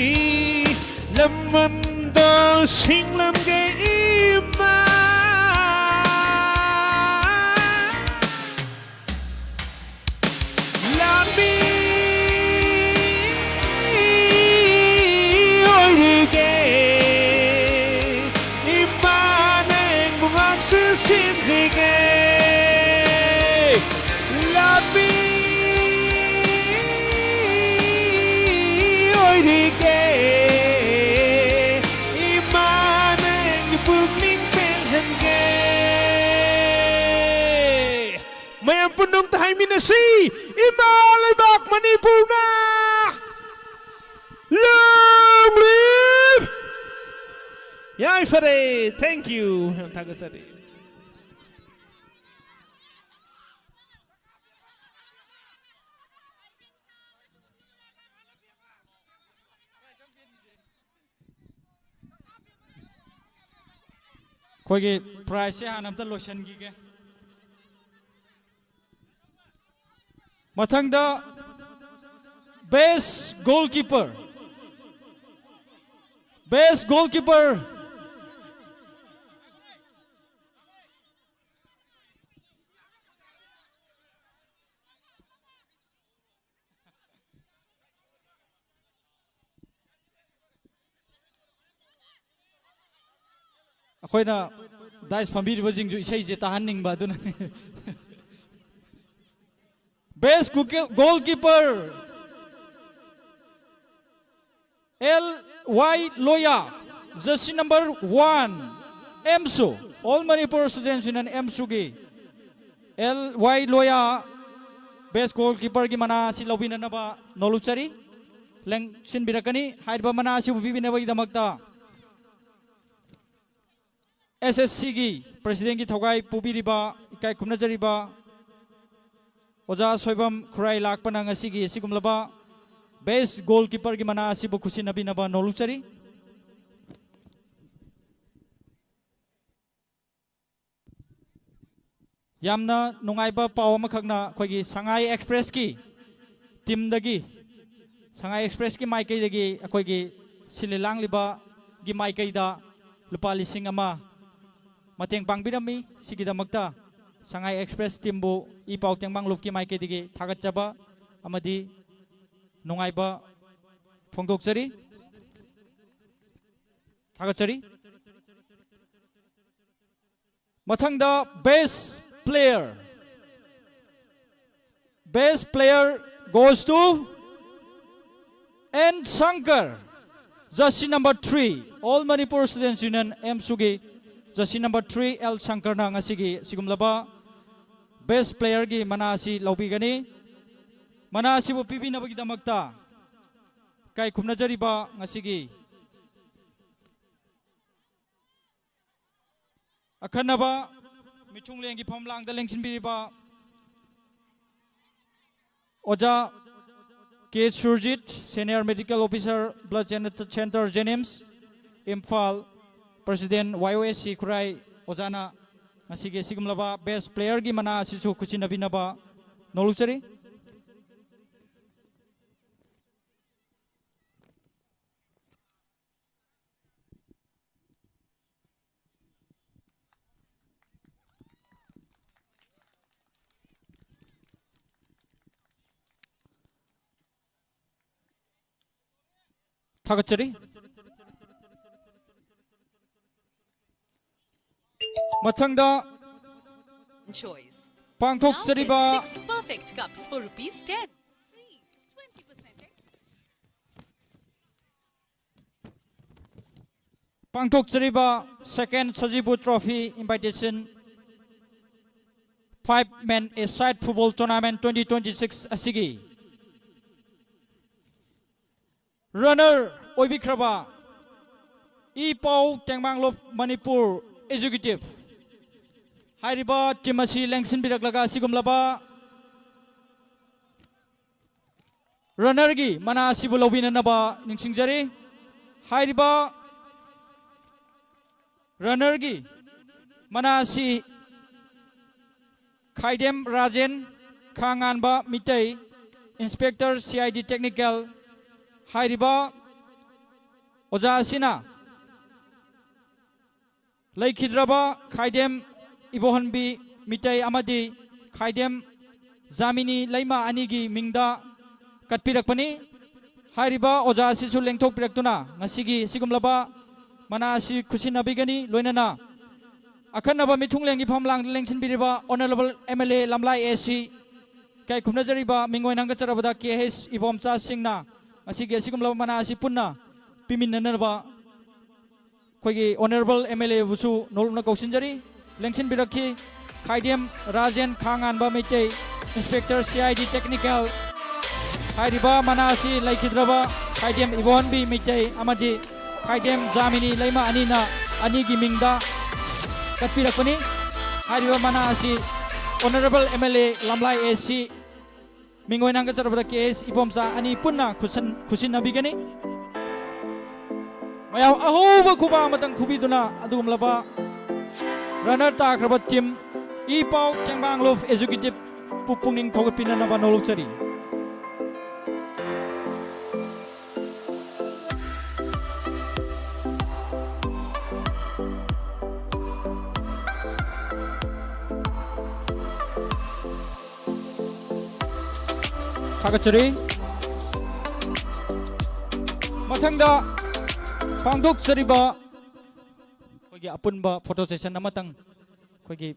ꯂꯃꯟꯗꯣ ꯁꯤꯡꯂꯝꯒꯦ ꯏꯃꯥ꯫ ꯂꯥꯟꯃꯤ ꯑꯣꯏꯔꯤꯒꯦ, ꯏꯃꯥ ꯅꯪꯕꯨ ꯉꯥꯛꯁꯨ ꯁꯤꯟꯖꯒꯦ꯫ ꯂꯥꯟꯃꯤ ꯑꯣꯏꯔꯤꯒꯦ, ꯏꯃꯥ ꯅꯪꯒꯤ ꯄꯨꯛꯅꯤꯡ ꯄꯦꯜꯍꯟꯒꯦ꯫ ꯃꯌꯥꯝ ꯄꯨꯟꯅ ꯑꯝꯇ ꯍꯥꯏꯃꯤꯟꯅꯁꯤ, ꯏꯃꯥ ꯂꯩꯕꯥꯛ ꯃꯅꯤꯄꯨꯔꯅ long live! ꯌꯥꯏꯐꯔꯦ, thank you, ꯌꯥꯝ ꯊꯥꯒꯠꯆꯔꯤ꯫ ꯑꯩꯈꯣꯏꯒꯤ prize ꯁꯦ ꯍꯥꯟꯅ ꯑꯝꯇ ꯂꯣꯏꯁꯤꯟꯈꯤꯒꯦ꯫ ꯃꯊꯪꯗ best goalkeeper, best goalkeeper, ꯑꯩꯈꯣꯏꯅ dais ꯐꯝꯕꯤꯔꯤꯕꯁꯤꯡꯁꯨ ꯏꯁꯩꯁꯦ ꯇꯥꯍꯟꯅꯤꯡꯕ ꯑꯗꯨꯅꯅꯤ꯫ Best goalkeeper, L Y Loya, jersey number one, AMSU, All Manipur Students Union, ꯑꯦꯝꯁꯨꯒꯤ L Y Loya best goalkeeper ꯒꯤ ꯃꯅꯥ ꯑꯁꯤ ꯂꯧꯕꯤꯅꯅꯕ ꯅꯣꯂꯨꯛꯆꯔꯤ꯫ ꯂꯦꯡꯁꯤꯟꯕꯤꯔꯛꯀꯅꯤ꯫ ꯍꯥꯏꯔꯤꯕ ꯃꯅꯥ ꯑꯁꯤꯕꯨ ꯄꯤꯕꯤꯅꯕꯒꯤꯗꯃꯛꯇ ꯑꯦꯁ ꯑꯦꯁ ꯁꯤꯒꯤ president ꯀꯤ ꯊꯧꯒꯥꯏ ꯄꯨꯕꯤꯔꯤꯕ, ꯏꯀꯥꯏ ꯈꯨꯝꯅꯖꯔꯤꯕ ꯑꯣꯖꯥ ꯁꯣꯏꯕꯝ ꯈꯨꯔꯥꯏ ꯂꯥꯛꯄꯅ ꯉꯁꯤꯒꯤ ꯑꯁꯤꯒꯨꯝꯂꯕ best goalkeeperꯒꯤ ꯃꯅꯥ ꯑꯁꯤꯕꯨ ꯈꯨꯠꯁꯤꯟꯅꯕꯤꯅꯕ ꯅꯣꯜꯂꯨꯛꯆꯔꯤ꯫ ꯌꯥꯝꯅ ꯅꯨꯡꯉꯥꯏꯕ ꯄꯥꯎ ꯑꯃꯈꯛꯅ ꯑꯩꯈꯣꯏꯒꯤ ꯁꯉꯥꯏ ꯑꯦꯛꯁꯄ꯭ꯔꯦꯁꯀꯤ ꯇꯤꯝꯗꯒꯤ, ꯁꯉꯥꯏ ꯑꯦꯛꯁꯄ꯭ꯔꯦꯁꯀꯤ ꯃꯥꯏꯀꯩꯗꯒꯤ ꯑꯩꯈꯣꯏꯒꯤ ꯁꯤꯜꯂꯤ ꯂꯥꯡꯂꯤꯕꯒꯤ ꯃꯥꯏꯀꯩꯗ ꯂꯨꯄꯥ ꯂꯤꯁꯤꯡ ꯑꯃ ꯃꯇꯦꯡ ꯄꯥꯡꯕꯤꯔꯝꯃꯤ꯫ ꯁꯤꯒꯤꯗꯃꯛꯇ ꯁꯉꯥꯏ ꯑꯦꯛꯁꯄ꯭ꯔꯦꯁ ꯇꯤꯝꯕꯨ ꯏ ꯄꯥꯎ ꯇꯦꯡꯕꯥꯡꯂꯨꯞꯀꯤ ꯃꯥꯏꯀꯩꯗꯒꯤ ꯊꯥꯒꯠꯆꯕ ꯑꯃꯗꯤ ꯅꯨꯡꯉꯥꯏꯕ ꯐꯣꯡꯗꯣꯛꯆꯔꯤ꯫ ꯊꯥꯒꯠꯆꯔꯤ꯫ ꯃꯊꯪꯗ best player, best player goes to N Shankar, jersey number three, All Manipur Students Union, ꯑꯦꯝꯁꯨꯒꯤ jersey number three, L Shankarꯅ ꯉꯁꯤꯒꯤ ꯁꯤꯒꯨꯝꯂꯕ best playerꯒꯤ ꯃꯅꯥ ꯑꯁꯤ ꯂꯧꯕꯤꯒꯅꯤ꯫ ꯃꯅꯥ ꯑꯁꯤꯕꯨ ꯄꯤꯕꯤꯅꯕꯒꯤꯗꯃꯛꯇ ꯏꯀꯥꯏ ꯈꯨꯝꯅꯖꯔꯤꯕ ꯉꯁꯤꯒꯤ ꯑꯈꯟꯅꯕ ꯃꯤꯊꯨꯡꯂꯦꯟꯒꯤ ꯐꯝꯂꯥꯡꯗ ꯂꯦꯡꯁꯤꯟꯕꯤꯔꯤꯕ ꯑꯣꯖꯥ K Surjit, Senior Medical Officer, Blood Center, Jenims, Imphal, President, Y O S C ꯈꯨꯔꯥꯏ ꯑꯣꯖꯥꯅ ꯉꯁꯤꯒꯤ ꯑꯁꯤꯒꯨꯝꯂꯕ best playerꯒꯤ ꯃꯅꯥ ꯑꯁꯤꯁꯨ ꯈꯨꯠꯁꯤꯟꯅꯕꯤꯅꯕ ꯅꯣꯜꯂꯨꯛꯆꯔꯤ꯫ ꯊꯥꯒꯠꯆꯔꯤ꯫ ꯃꯊꯪꯗ Choice. ꯄꯥꯡꯊꯣꯛꯆꯔꯤꯕ Now get six perfect cups for rupees ten. Free. Twenty percent. ꯄꯥꯡꯊꯣꯛꯆꯔꯤꯕ second Sajibu Trophy Invitation five Men A Side Football Tournament twenty twenty-six ꯑꯁꯤꯒꯤ runner ꯑꯣꯏꯕꯤꯈ꯭ꯔꯕ ꯏ ꯄꯥꯎ ꯇꯦꯡꯕꯥꯡꯂꯣꯞ ꯃꯅꯤꯄꯨꯔ Executive ꯍꯥꯏꯔꯤꯕ ꯇꯤꯝ ꯑꯁꯤ ꯂꯦꯡꯁꯤꯟꯕꯤꯔꯛꯂꯒ ꯑꯁꯤꯒꯨꯝꯂꯕ Runnerꯒꯤ ꯃꯅꯥ ꯑꯁꯤꯕꯨ ꯂꯧꯕꯤꯅꯅꯕ ꯅꯤꯡꯁꯤꯡꯖꯔꯤ꯫ ꯍꯥꯏꯔꯤꯕ runnerꯒꯤ ꯃꯅꯥ ꯑꯁꯤ ꯈꯥꯏꯗꯦꯝ Rajen, ꯈꯥꯉꯥꯟꯕ Meitei, Inspector C I D Technical꯫ ꯍꯥꯏꯔꯤꯕ ꯑꯣꯖꯥ ꯑꯁꯤꯅ ꯂꯩꯈꯤꯗ꯭ꯔꯕ ꯈꯥꯏꯗꯦꯝ ꯏꯕꯣꯍꯟꯕꯤ ꯃꯤꯇꯩ ꯑꯃꯗꯤ ꯈꯥꯏꯗꯦꯝ ꯖꯥꯃꯤꯅꯤ ꯂꯩꯃ ꯑꯅꯤꯒꯤ ꯃꯤꯡꯗ ꯀꯠꯄꯤꯔꯛꯄꯅꯤ꯫ ꯍꯥꯏꯔꯤꯕ ꯑꯣꯖꯥ ꯑꯁꯤꯁꯨ ꯂꯦꯡꯊꯣꯛꯄꯤꯔꯛꯇꯨꯅ ꯉꯁꯤꯒꯤ ꯑꯁꯤꯒꯨꯝꯂꯕ ꯃꯅꯥ ꯑꯁꯤ ꯈꯨꯠꯁꯤꯟꯅꯕꯤꯒꯅꯤ꯫ ꯂꯣꯏꯅꯅ ꯑꯈꯟꯅꯕ ꯃꯤꯊꯨꯡꯂꯦꯟꯒꯤ ꯐꯝꯂꯥꯡꯗ ꯂꯦꯡꯁꯤꯟꯕꯤꯔꯤꯕ Honourable M L A ꯂꯝꯂꯥꯏ A C ꯏꯀꯥꯏ ꯈꯨꯝꯅꯖꯔꯤꯕ ꯃꯤꯡ ꯑꯣꯏꯅ ꯍꯪꯒꯠꯆꯔꯕꯗ K H ꯏꯕꯣꯝꯆꯥ ꯁꯤꯡꯅ ꯉꯁꯤꯒꯤ ꯑꯁꯤꯒꯨꯝꯂꯕ ꯃꯅꯥ ꯑꯁꯤ ꯄꯨꯟꯅ ꯄꯤꯃꯤꯟꯅꯅꯕ ꯑꯩꯈꯣꯏꯒꯤ Honourable M L A ꯕꯨꯁꯨ ꯅꯣꯂꯨꯛꯅ ꯀꯧꯁꯤꯟꯖꯔꯤ꯫ ꯂꯦꯡꯁꯤꯟꯕꯤꯔꯛꯈꯤ Khaidem Rajen ꯈꯥꯉꯥꯟꯕ Meitei, Inspector C I D Technical꯫ ꯍꯥꯏꯔꯤꯕ ꯃꯅꯥ ꯑꯁꯤ ꯂꯩꯈꯤꯗ꯭ꯔꯕ ꯈꯥꯏꯗꯦꯝ ꯏꯕꯣꯍꯟꯕꯤ ꯃꯩꯇꯩ ꯑꯃꯗꯤ ꯈꯥꯏꯗꯦꯝ ꯖꯥꯃꯤꯅꯤ ꯂꯩꯃ ꯑꯅꯤꯅ ꯑꯅꯤꯒꯤ ꯃꯤꯡꯗ ꯀꯠꯄꯤꯔꯛꯄꯅꯤ꯫ ꯍꯥꯏꯔꯤꯕ ꯃꯅꯥ ꯑꯁꯤ Honourable M L A ꯂꯝꯂꯥꯏ A C ꯃꯤꯡ ꯑꯣꯏꯅ ꯍꯪꯒꯠꯆꯔꯕꯗ K H ꯏꯕꯣꯝꯆꯥ ꯑꯅꯤ ꯄꯨꯟꯅ ꯈꯨꯠꯁꯟ-, ꯈꯨꯠꯁꯤꯟꯅꯕꯤꯒꯅꯤ꯫ ꯃꯌꯥꯝ ꯑꯍꯧꯕ ꯈꯨꯕꯥꯛ ꯑꯃꯇꯪ ꯈꯨꯕꯤꯗꯨꯅ ꯑꯗꯨꯒꯨꯝꯂꯕ runner ꯇꯥꯈ꯭ꯔꯕ team E Pao ꯇꯦꯡꯕꯥꯡꯂꯨꯞ executive ꯄꯨ ꯄꯨꯛꯅꯤꯡ ꯊꯧꯒꯠꯄꯤꯅꯅꯕ ꯅꯣꯂꯨꯛꯆꯔꯤ꯫ ꯊꯥꯒꯠꯆꯔꯤ꯫ ꯃꯊꯪꯗ ꯄꯥꯡꯊꯣꯛꯆꯔꯤꯕ ꯑꯩꯈꯣꯏꯒꯤ ꯑꯄꯨꯟꯕ photo session ꯑꯃꯇꯪ ꯑꯩꯈꯣꯏꯒꯤ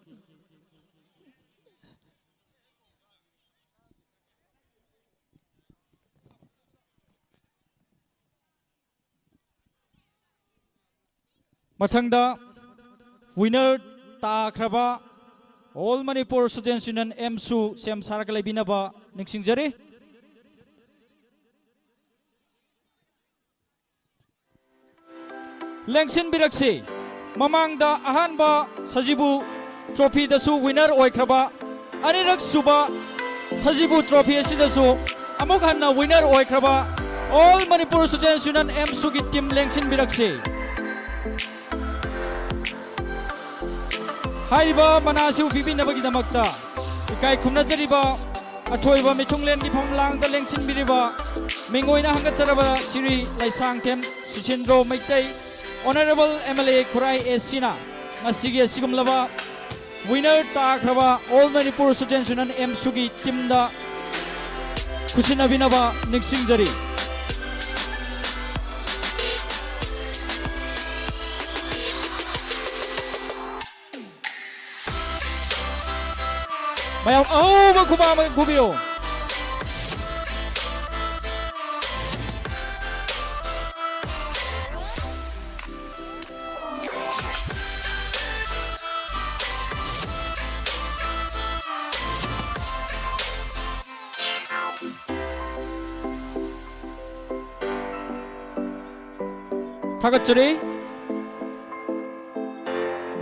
ꯃꯊꯪꯗ winner ꯇꯥꯈ꯭ꯔꯕ All Manipur Students Union ꯑꯦꯝꯁꯨ ꯁꯦꯝ ꯁꯥꯔꯒ ꯂꯩꯕꯤꯅꯕ ꯅꯤꯡꯁꯤꯡꯖꯔꯤ꯫ ꯂꯦꯡꯁꯤꯟꯕꯤꯔꯛꯁꯤ꯫ ꯃꯃꯥꯡꯗ ꯑꯍꯥꯟꯕ ꯁꯖꯤꯕꯨ trophyꯗꯁꯨ winner ꯑꯣꯏꯈ꯭ꯔꯕ, ꯑꯅꯤꯔꯛ ꯁꯨꯕ ꯁꯖꯤꯕꯨ trophy ꯑꯁꯤꯗꯁꯨ ꯑꯃꯨꯛ ꯍꯟꯅ winner ꯑꯣꯏꯈ꯭ꯔꯕ All Manipur Students Union, ꯑꯦꯝꯁꯨꯒꯤ team ꯂꯦꯡꯁꯤꯟꯕꯤꯔꯛꯁꯤ꯫ ꯍꯥꯏꯔꯤꯕ ꯃꯅꯥ ꯑꯁꯤꯕꯨ ꯄꯤꯕꯤꯅꯕꯒꯤꯗꯃꯛꯇ ꯏꯀꯥꯏ ꯈꯨꯝꯅꯖꯔꯤꯕ ꯑꯊꯣꯏꯕ ꯃꯤꯊꯨꯡꯂꯦꯟꯒꯤ ꯐꯝꯂꯥꯡꯗ ꯂꯦꯡꯁꯤꯟꯕꯤꯔꯤꯕ ꯃꯤꯡ ꯑꯣꯏꯅ ꯍꯪꯒꯠꯆꯔꯕ ꯁꯤꯔꯤ Leishangthem Susindro Meitei, Honourable M L A Khurai A Cꯅ ꯉꯁꯤꯒꯤ ꯑꯁꯤꯒꯨꯝꯂꯕ winner ꯇꯥꯈ꯭ꯔꯕ All Manipur Students Union, ꯑꯦꯝꯁꯨꯒꯤ teamꯗ ꯈꯨꯠꯁꯤꯟꯅꯕꯤꯅꯕ ꯅꯤꯡꯁꯤꯡꯖꯔꯤ꯫ ꯃꯌꯥꯝ ꯑꯍꯧꯕ ꯈꯨꯕꯥꯛ ꯑꯃ ꯈꯨꯕꯤꯌꯨ꯫ ꯊꯥꯒꯠꯆꯔꯤ꯫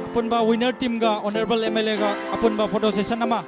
ꯑꯄꯨꯟꯕ winner teamꯒ Honourable M L Aꯒ ꯑꯄꯨꯟꯕ photo session ꯑꯃ꯫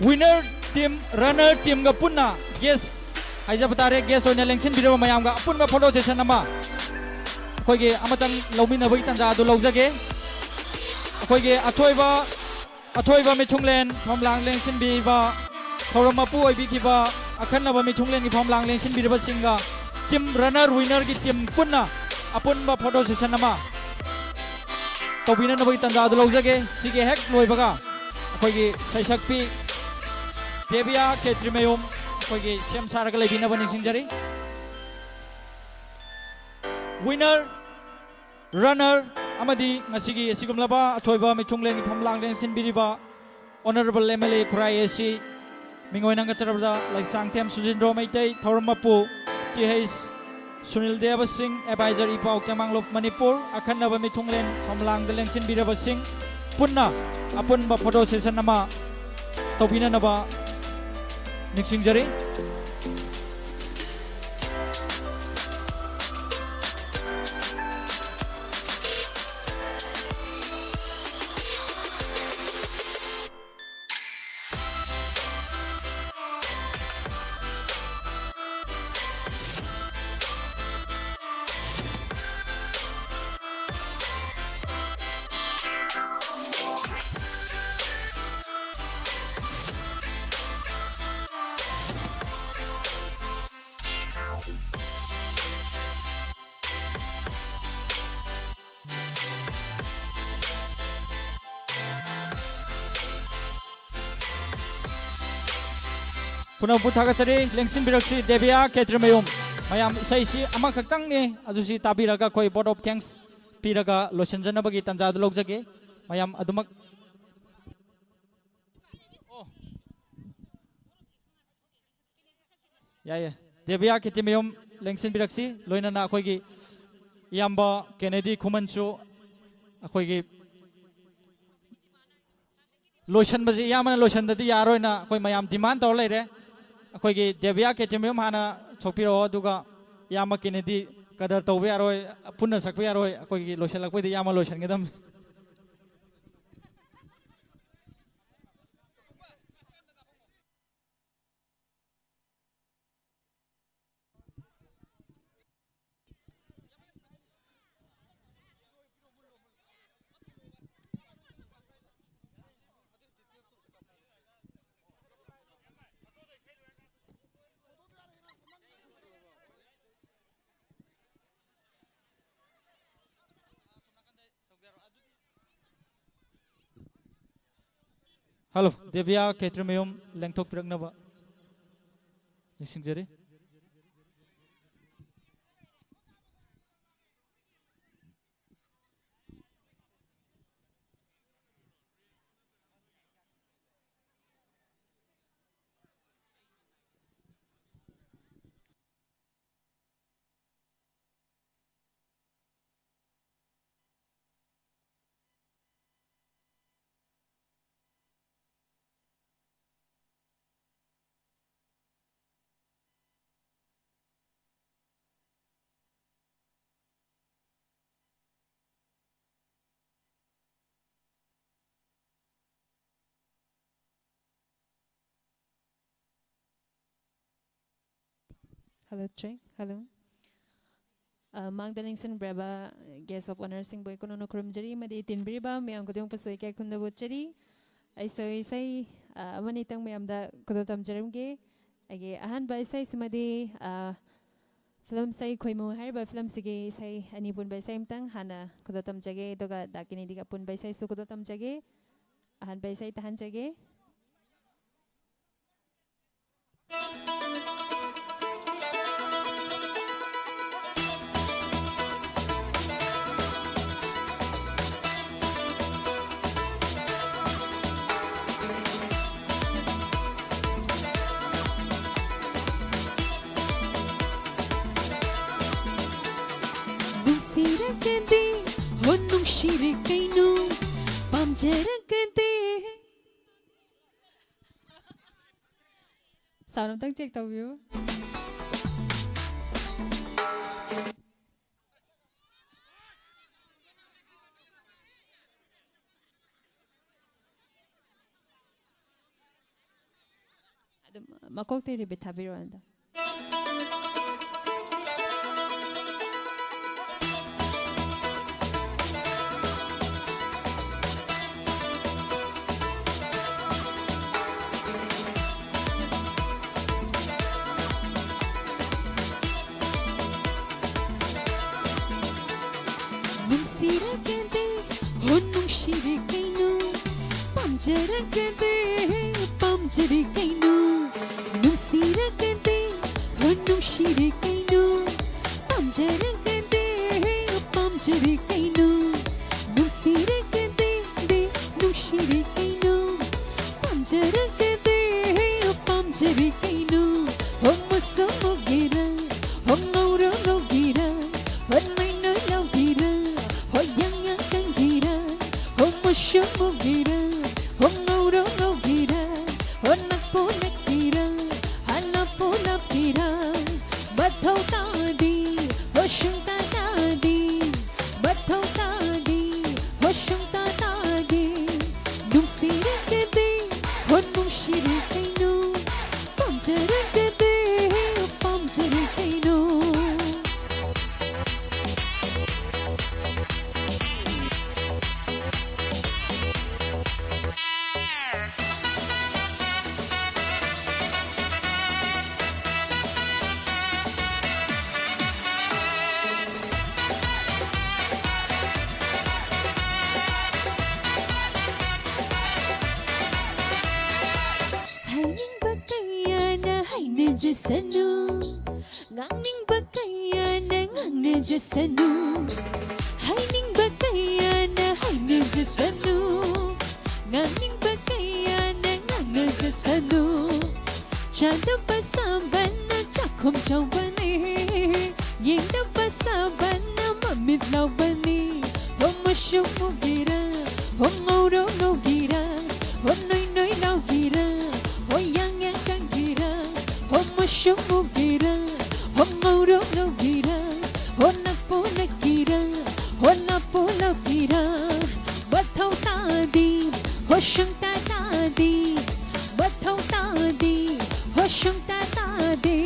Winner team, runner teamꯒ ꯄꯨꯟꯅ guest ꯍꯥꯏꯖꯕ ꯇꯥꯔꯦ, guest ꯑꯣꯏꯅ ꯂꯦꯡꯁꯤꯟꯕꯤꯔꯕ ꯃꯌꯥꯝꯒ ꯑꯄꯨꯟꯕ photo session ꯑꯃ ꯑꯩꯈꯣꯏꯒꯤ ꯑꯃꯇꯪ ꯂꯧꯃꯤꯟꯅꯕꯒꯤ ꯇꯥꯟꯖꯥ ꯑꯗꯨ ꯂꯧꯖꯒꯦ꯫ ꯑꯩꯈꯣꯏꯒꯤ ꯑꯊꯣꯏꯕ, ꯑꯊꯣꯏꯕ ꯃꯤꯊꯨꯡꯂꯦꯟ ꯐꯝꯂꯥꯡ ꯂꯦꯡꯁꯤꯟꯕꯤꯕ, ꯊꯧꯔꯝ ꯃꯄꯨ ꯑꯣꯏꯕꯤꯈꯤꯕ ꯑꯈꯟꯅꯕ ꯃꯤꯊꯨꯡꯂꯦꯟꯒꯤ ꯐꯝꯂꯥꯡ ꯂꯦꯡꯁꯤꯟꯕꯤꯔꯕꯁꯤꯡꯒ team runner winnerꯒꯤ team ꯄꯨꯟꯅ ꯑꯄꯨꯟꯕ photo session ꯑꯃ ꯇꯧꯕꯤꯅꯅꯕꯒꯤ ꯇꯥꯟꯖꯥ ꯑꯗꯨ ꯂꯧꯖꯒꯦ꯫ ꯁꯤꯒꯤ ꯍꯦꯛ ꯂꯣꯏꯕꯒ ꯑꯩꯈꯣꯏꯒꯤ ꯁꯩꯁꯛꯄꯤ ꯗꯦꯕꯤꯌꯥ ꯈꯦꯇ꯭ꯔꯤꯃꯌꯨꯝ ꯑꯩꯈꯣꯏꯒꯤ ꯁꯦꯝ ꯁꯥꯔꯒ ꯂꯩꯕꯤꯅꯕ ꯅꯤꯡꯁꯤꯡꯖꯔꯤ꯫ Winner, runner ꯑꯃꯗꯤ ꯉꯁꯤꯒꯤ ꯑꯁꯤꯒꯨꯝꯂꯕ ꯑꯊꯣꯏꯕ ꯃꯤꯊꯨꯡꯂꯦꯟꯒꯤ ꯐꯝꯂꯥꯡ ꯂꯦꯡꯁꯤꯟꯕꯤꯔꯤꯕ Honorable M L A Khurai A C ꯃꯤꯡ ꯑꯣꯏꯅ ꯍꯪꯒꯠꯆꯔꯕꯗ ꯂꯩꯁꯥꯡꯊꯦꯝ ꯁꯨꯖꯤꯟꯗ꯭ꯔꯣ ꯃꯩꯇꯩ, ꯊꯧꯔꯝ ꯃꯄꯨ T H ꯁꯨꯅꯤꯜ ꯗꯦꯕ ꯁꯤꯡ, advisor ꯏ ꯄꯥꯎ ꯇꯦꯡꯕꯥꯡꯂꯣꯞ ꯃꯅꯤꯄꯨꯔ, ꯑꯈꯟꯅꯕ ꯃꯤꯊꯨꯡꯂꯦꯟ ꯐꯝꯂꯥꯡꯗ ꯂꯦꯡꯁꯤꯟꯕꯤꯔꯕꯁꯤꯡ ꯄꯨꯟꯅ ꯑꯄꯨꯟꯕ photo session ꯑꯃ ꯇꯧꯕꯤꯅꯅꯕ ꯅꯤꯡꯁꯤꯡꯖꯔꯤ꯫ ꯄꯨꯝꯅꯃꯛꯄꯨ ꯊꯥꯒꯠꯆꯔꯤ꯫ ꯂꯦꯡꯁꯤꯟꯕꯤꯔꯛꯁꯤ ꯗꯦꯕꯤꯌꯥ ꯈꯦꯇ꯭ꯔꯤꯃꯌꯨꯝ꯫ ꯃꯌꯥꯝ, ꯏꯁꯩꯁꯤ ꯑꯃꯈꯛꯇꯪꯅꯤ, ꯑꯗꯨ ꯁꯤ ꯇꯥꯕꯤꯔꯒ ꯑꯩꯈꯣꯏ vote of thanks ꯄꯤꯔꯒ ꯂꯣꯏꯁꯤꯟꯖꯅꯕꯒꯤ ꯇꯥꯟꯖꯥꯗꯨ ꯂꯧꯖꯒꯦ꯫ ꯃꯌꯥꯝ ꯑꯗꯨꯃꯛ꯫ ꯑꯣ꯫ ꯌꯥꯏꯌꯦ꯫ ꯗꯦꯕꯤꯌꯥ ꯈꯦꯇ꯭ꯔꯤꯃꯌꯨꯝ ꯂꯦꯡꯁꯤꯟꯕꯤꯔꯛꯁꯤ꯫ ꯂꯣꯏꯅꯅ ꯑꯩꯈꯣꯏꯒꯤ ꯏꯌꯥꯝꯕ ꯀꯦꯅꯦꯗꯤ ꯈꯨꯃꯟꯁꯨ ꯑꯩꯈꯣꯏꯒꯤ ꯂꯣꯏꯁꯟꯕꯁꯤ ꯏꯌꯥꯝꯕꯅ ꯂꯣꯏꯁꯟꯗꯗꯤ ꯌꯥꯔꯣꯏꯅ ꯑꯩꯈꯣꯏ ꯃꯌꯥꯝ demand ꯇꯧꯔ ꯂꯩꯔꯦ꯫ ꯑꯩꯈꯣꯏꯒꯤ ꯗꯦꯕꯤꯌꯥ ꯈꯦꯇ꯭ꯔꯤꯃꯌꯨꯝ ꯍꯥꯟꯅ ꯊꯣꯛꯄꯤꯔꯛꯑꯣ, ꯑꯗꯨꯒ ꯏꯌꯥꯝꯕ ꯀꯦꯅꯦꯗꯤ ꯀꯗꯔ ꯇꯧꯕ ꯌꯥꯔꯣꯏ, ꯄꯨꯟꯅ ꯁꯛꯄ ꯌꯥꯔꯣꯏ, ꯑꯩꯈꯣꯏꯒꯤ ꯂꯣꯏꯁꯜꯂꯛꯄꯩꯗꯤ ꯏꯌꯥꯝꯕ ꯂꯣꯏꯁꯟꯒꯗꯝꯅꯤ꯫ ꯍꯜꯂꯣ, ꯗꯦꯕꯤꯌꯥ ꯈꯦꯇ꯭ꯔꯤꯃꯌꯨꯝ ꯂꯦꯡꯊꯣꯛꯄꯤꯔꯛꯅꯕ ꯅꯤꯡꯁꯤꯡꯖꯔꯤ꯫ Hello, check. Hello. ꯑ, ꯃꯥꯡꯗ ꯂꯦꯡꯁꯤꯟꯕꯤꯔꯕ guest of honour ꯁꯤꯡꯕꯨ ꯑꯩ ꯀꯣꯅꯨꯡꯅ ꯈꯨꯔꯨꯝꯖꯔꯤ ꯑꯃꯗꯤ ꯇꯤꯟꯕꯤꯔꯤꯕ ꯃꯌꯥꯝ ꯈꯨꯗꯤꯡꯃꯛꯄꯨꯁꯨ ꯏꯀꯥꯏ ꯈꯨꯝꯅꯕ ꯎꯠꯆꯔꯤ꯫ ꯑꯩꯁꯨ ꯏꯁꯩ, ꯑ, ꯑꯃꯅꯤꯇꯪ ꯃꯌꯥꯝꯗ ꯈꯨꯗꯣꯜ ꯇꯝꯖꯔꯝꯒꯦ꯫ ꯑꯩꯒꯤ ꯑꯍꯥꯟꯕ ꯏꯁꯩꯁꯤꯃꯗꯤ, ꯑ, ꯐꯤꯂꯝ ꯏꯁꯩ ꯈꯣꯏꯃꯨ ꯍꯥꯏꯔꯤꯕ ꯐꯤꯂꯝꯁꯤꯒꯤ ꯏꯁꯩ ꯑꯅꯤ ꯄꯨꯟꯕ ꯏꯁꯩ ꯑꯃꯇꯪ ꯍꯥꯟꯅ ꯈꯨꯗꯣꯜ ꯇꯝꯖꯒꯦ, ꯑꯗꯨꯒ ꯗꯥ ꯀꯦꯅꯦꯗꯤꯒ ꯑꯄꯨꯟꯕ ꯏꯁꯩꯁꯨ ꯈꯨꯗꯣꯜ ꯇꯝꯖꯒꯦ꯫ ꯑꯍꯥꯟꯕ ꯏꯁꯩ ꯇꯥꯍꯟꯖꯒꯦ꯫ ꯅꯨꯡꯁꯤꯔꯒꯗꯤ, ꯍꯣ ꯅꯨꯡꯁꯤꯔꯦ ꯀꯩꯅꯣ, ꯄꯥꯝꯖꯔꯒꯗꯤ꯫ Sound ꯑꯝꯇꯪ check ꯇꯧꯕꯤꯌꯨ꯫ ꯑꯗꯨꯝ ꯃꯀꯣꯛꯇꯩ repeat ꯊꯥꯕꯤꯔꯛꯑꯣ ꯑꯝꯇ꯫ ꯅꯨꯡꯁꯤꯔꯒꯗꯤ, ꯍꯣ ꯅꯨꯡꯁꯤꯔꯦ ꯀꯩꯅꯣ, ꯄꯥꯝꯖꯔꯒꯗꯤ, ꯄꯥꯝꯖꯔꯦ ꯀꯩꯅꯣ, ꯅꯨꯡꯁꯤꯔꯒꯗꯤ, ꯍꯣ ꯅꯨꯡꯁꯤꯔꯦ ꯀꯩꯅꯣ, ꯄꯥꯝꯖꯔꯒꯗꯤ, ꯄꯥꯝꯖꯔꯦ ꯀꯩꯅꯣ, ꯅꯨꯡꯁꯤꯔꯒꯗꯤ, ꯅꯨꯡꯁꯤꯔꯦ ꯀꯩꯅꯣ, ꯄꯥꯝꯖꯔꯒꯗꯤ, ꯄꯥꯝꯖꯔꯦ ꯀꯩꯅꯣ, ꯍꯣ ꯃꯨꯁꯨ ꯃꯨꯒꯤꯔ, ꯍꯣ ꯉꯧꯔꯣ ꯉꯧꯒꯤꯔ, ꯍꯣ ꯅꯣꯏ ꯅꯣꯏ ꯂꯧꯒꯤꯔ, ꯍꯣ ꯌꯥꯡ ꯌꯥꯡ ꯀꯪꯒꯤꯔ, ꯍꯣ ꯃꯨꯁꯨ ꯃꯨꯒꯤꯔ, ꯍꯣ ꯉꯧꯔꯣ ꯉꯧꯒꯤꯔ, ꯍꯣ ꯅꯛꯄꯨ ꯅꯛꯀꯤꯔ, ꯍꯥ ꯂꯥꯞꯄꯨ ꯂꯥꯞꯀꯤꯔ, ꯃꯊꯧ ꯇꯥꯗꯦ, ꯍꯣ ꯁꯨꯡꯇꯥ ꯇꯥꯗꯦ, ꯃꯊꯧ ꯇꯥꯗꯦ, ꯍꯣ ꯁꯨꯡꯇꯥ ꯇꯥꯗꯦ꯫ ꯅꯨꯡꯁꯤꯔꯒꯗꯤ, ꯍꯣ ꯅꯨꯡꯁꯤꯔꯦ ꯀꯩꯅꯣ, ꯄꯥꯝꯖꯔꯒꯗꯤ, ꯄꯥꯝꯖꯔꯦ ꯇꯅꯨ꯫ ꯉꯥꯡꯅꯤꯡꯕ ꯀꯌꯥꯅ ꯉꯥꯡꯅꯖꯁꯅꯨ, ꯍꯥꯏꯅꯤꯡꯕ ꯀꯌꯥꯅ ꯍꯥꯏꯅꯖꯁꯅꯨ, ꯉꯥꯡꯅꯤꯡꯕ ꯀꯌꯥꯅ ꯉꯥꯡꯅꯖꯁꯅꯨ꯫ ꯆꯥꯗꯕ ꯁꯥꯕꯅ ꯆꯥꯛꯈꯨꯝ ꯆꯥꯎꯕꯅꯤ, ꯌꯦꯡꯗꯕ ꯁꯥꯕꯅ ꯃꯃꯤꯠ ꯂꯥꯎꯕꯅꯤ꯫ ꯍꯣ ꯃꯨꯁꯨꯛ ꯃꯨꯒꯤꯔ, ꯍꯣ ꯉꯧꯔꯣꯛ ꯉꯧꯒꯤꯔ, ꯍꯣ ꯅꯣꯏ ꯅꯣꯏ ꯂꯥꯎꯒꯤꯔ, ꯍꯣ ꯌꯥꯡ ꯌꯥꯡ ꯀꯪꯒꯤꯔ, ꯍꯣ ꯃꯨꯁꯨꯛ ꯃꯨꯒꯤꯔ, ꯍꯣ ꯉꯧꯔꯣꯛ ꯉꯧꯒꯤꯔ, ꯍꯣ ꯅꯛꯄꯨ ꯅꯛꯀꯤꯔ, ꯍꯣ ꯂꯥꯞꯄꯨ ꯂꯥꯞꯀꯤꯔ, ꯃꯊꯧ ꯇꯥꯗꯦ, ꯍꯣ ꯁꯨꯡꯇꯥ ꯇꯥꯗꯦ, ꯃꯊꯧ ꯇꯥꯗꯦ, ꯍꯣ ꯁꯨꯡꯇꯥ ꯇꯥꯗꯦ꯫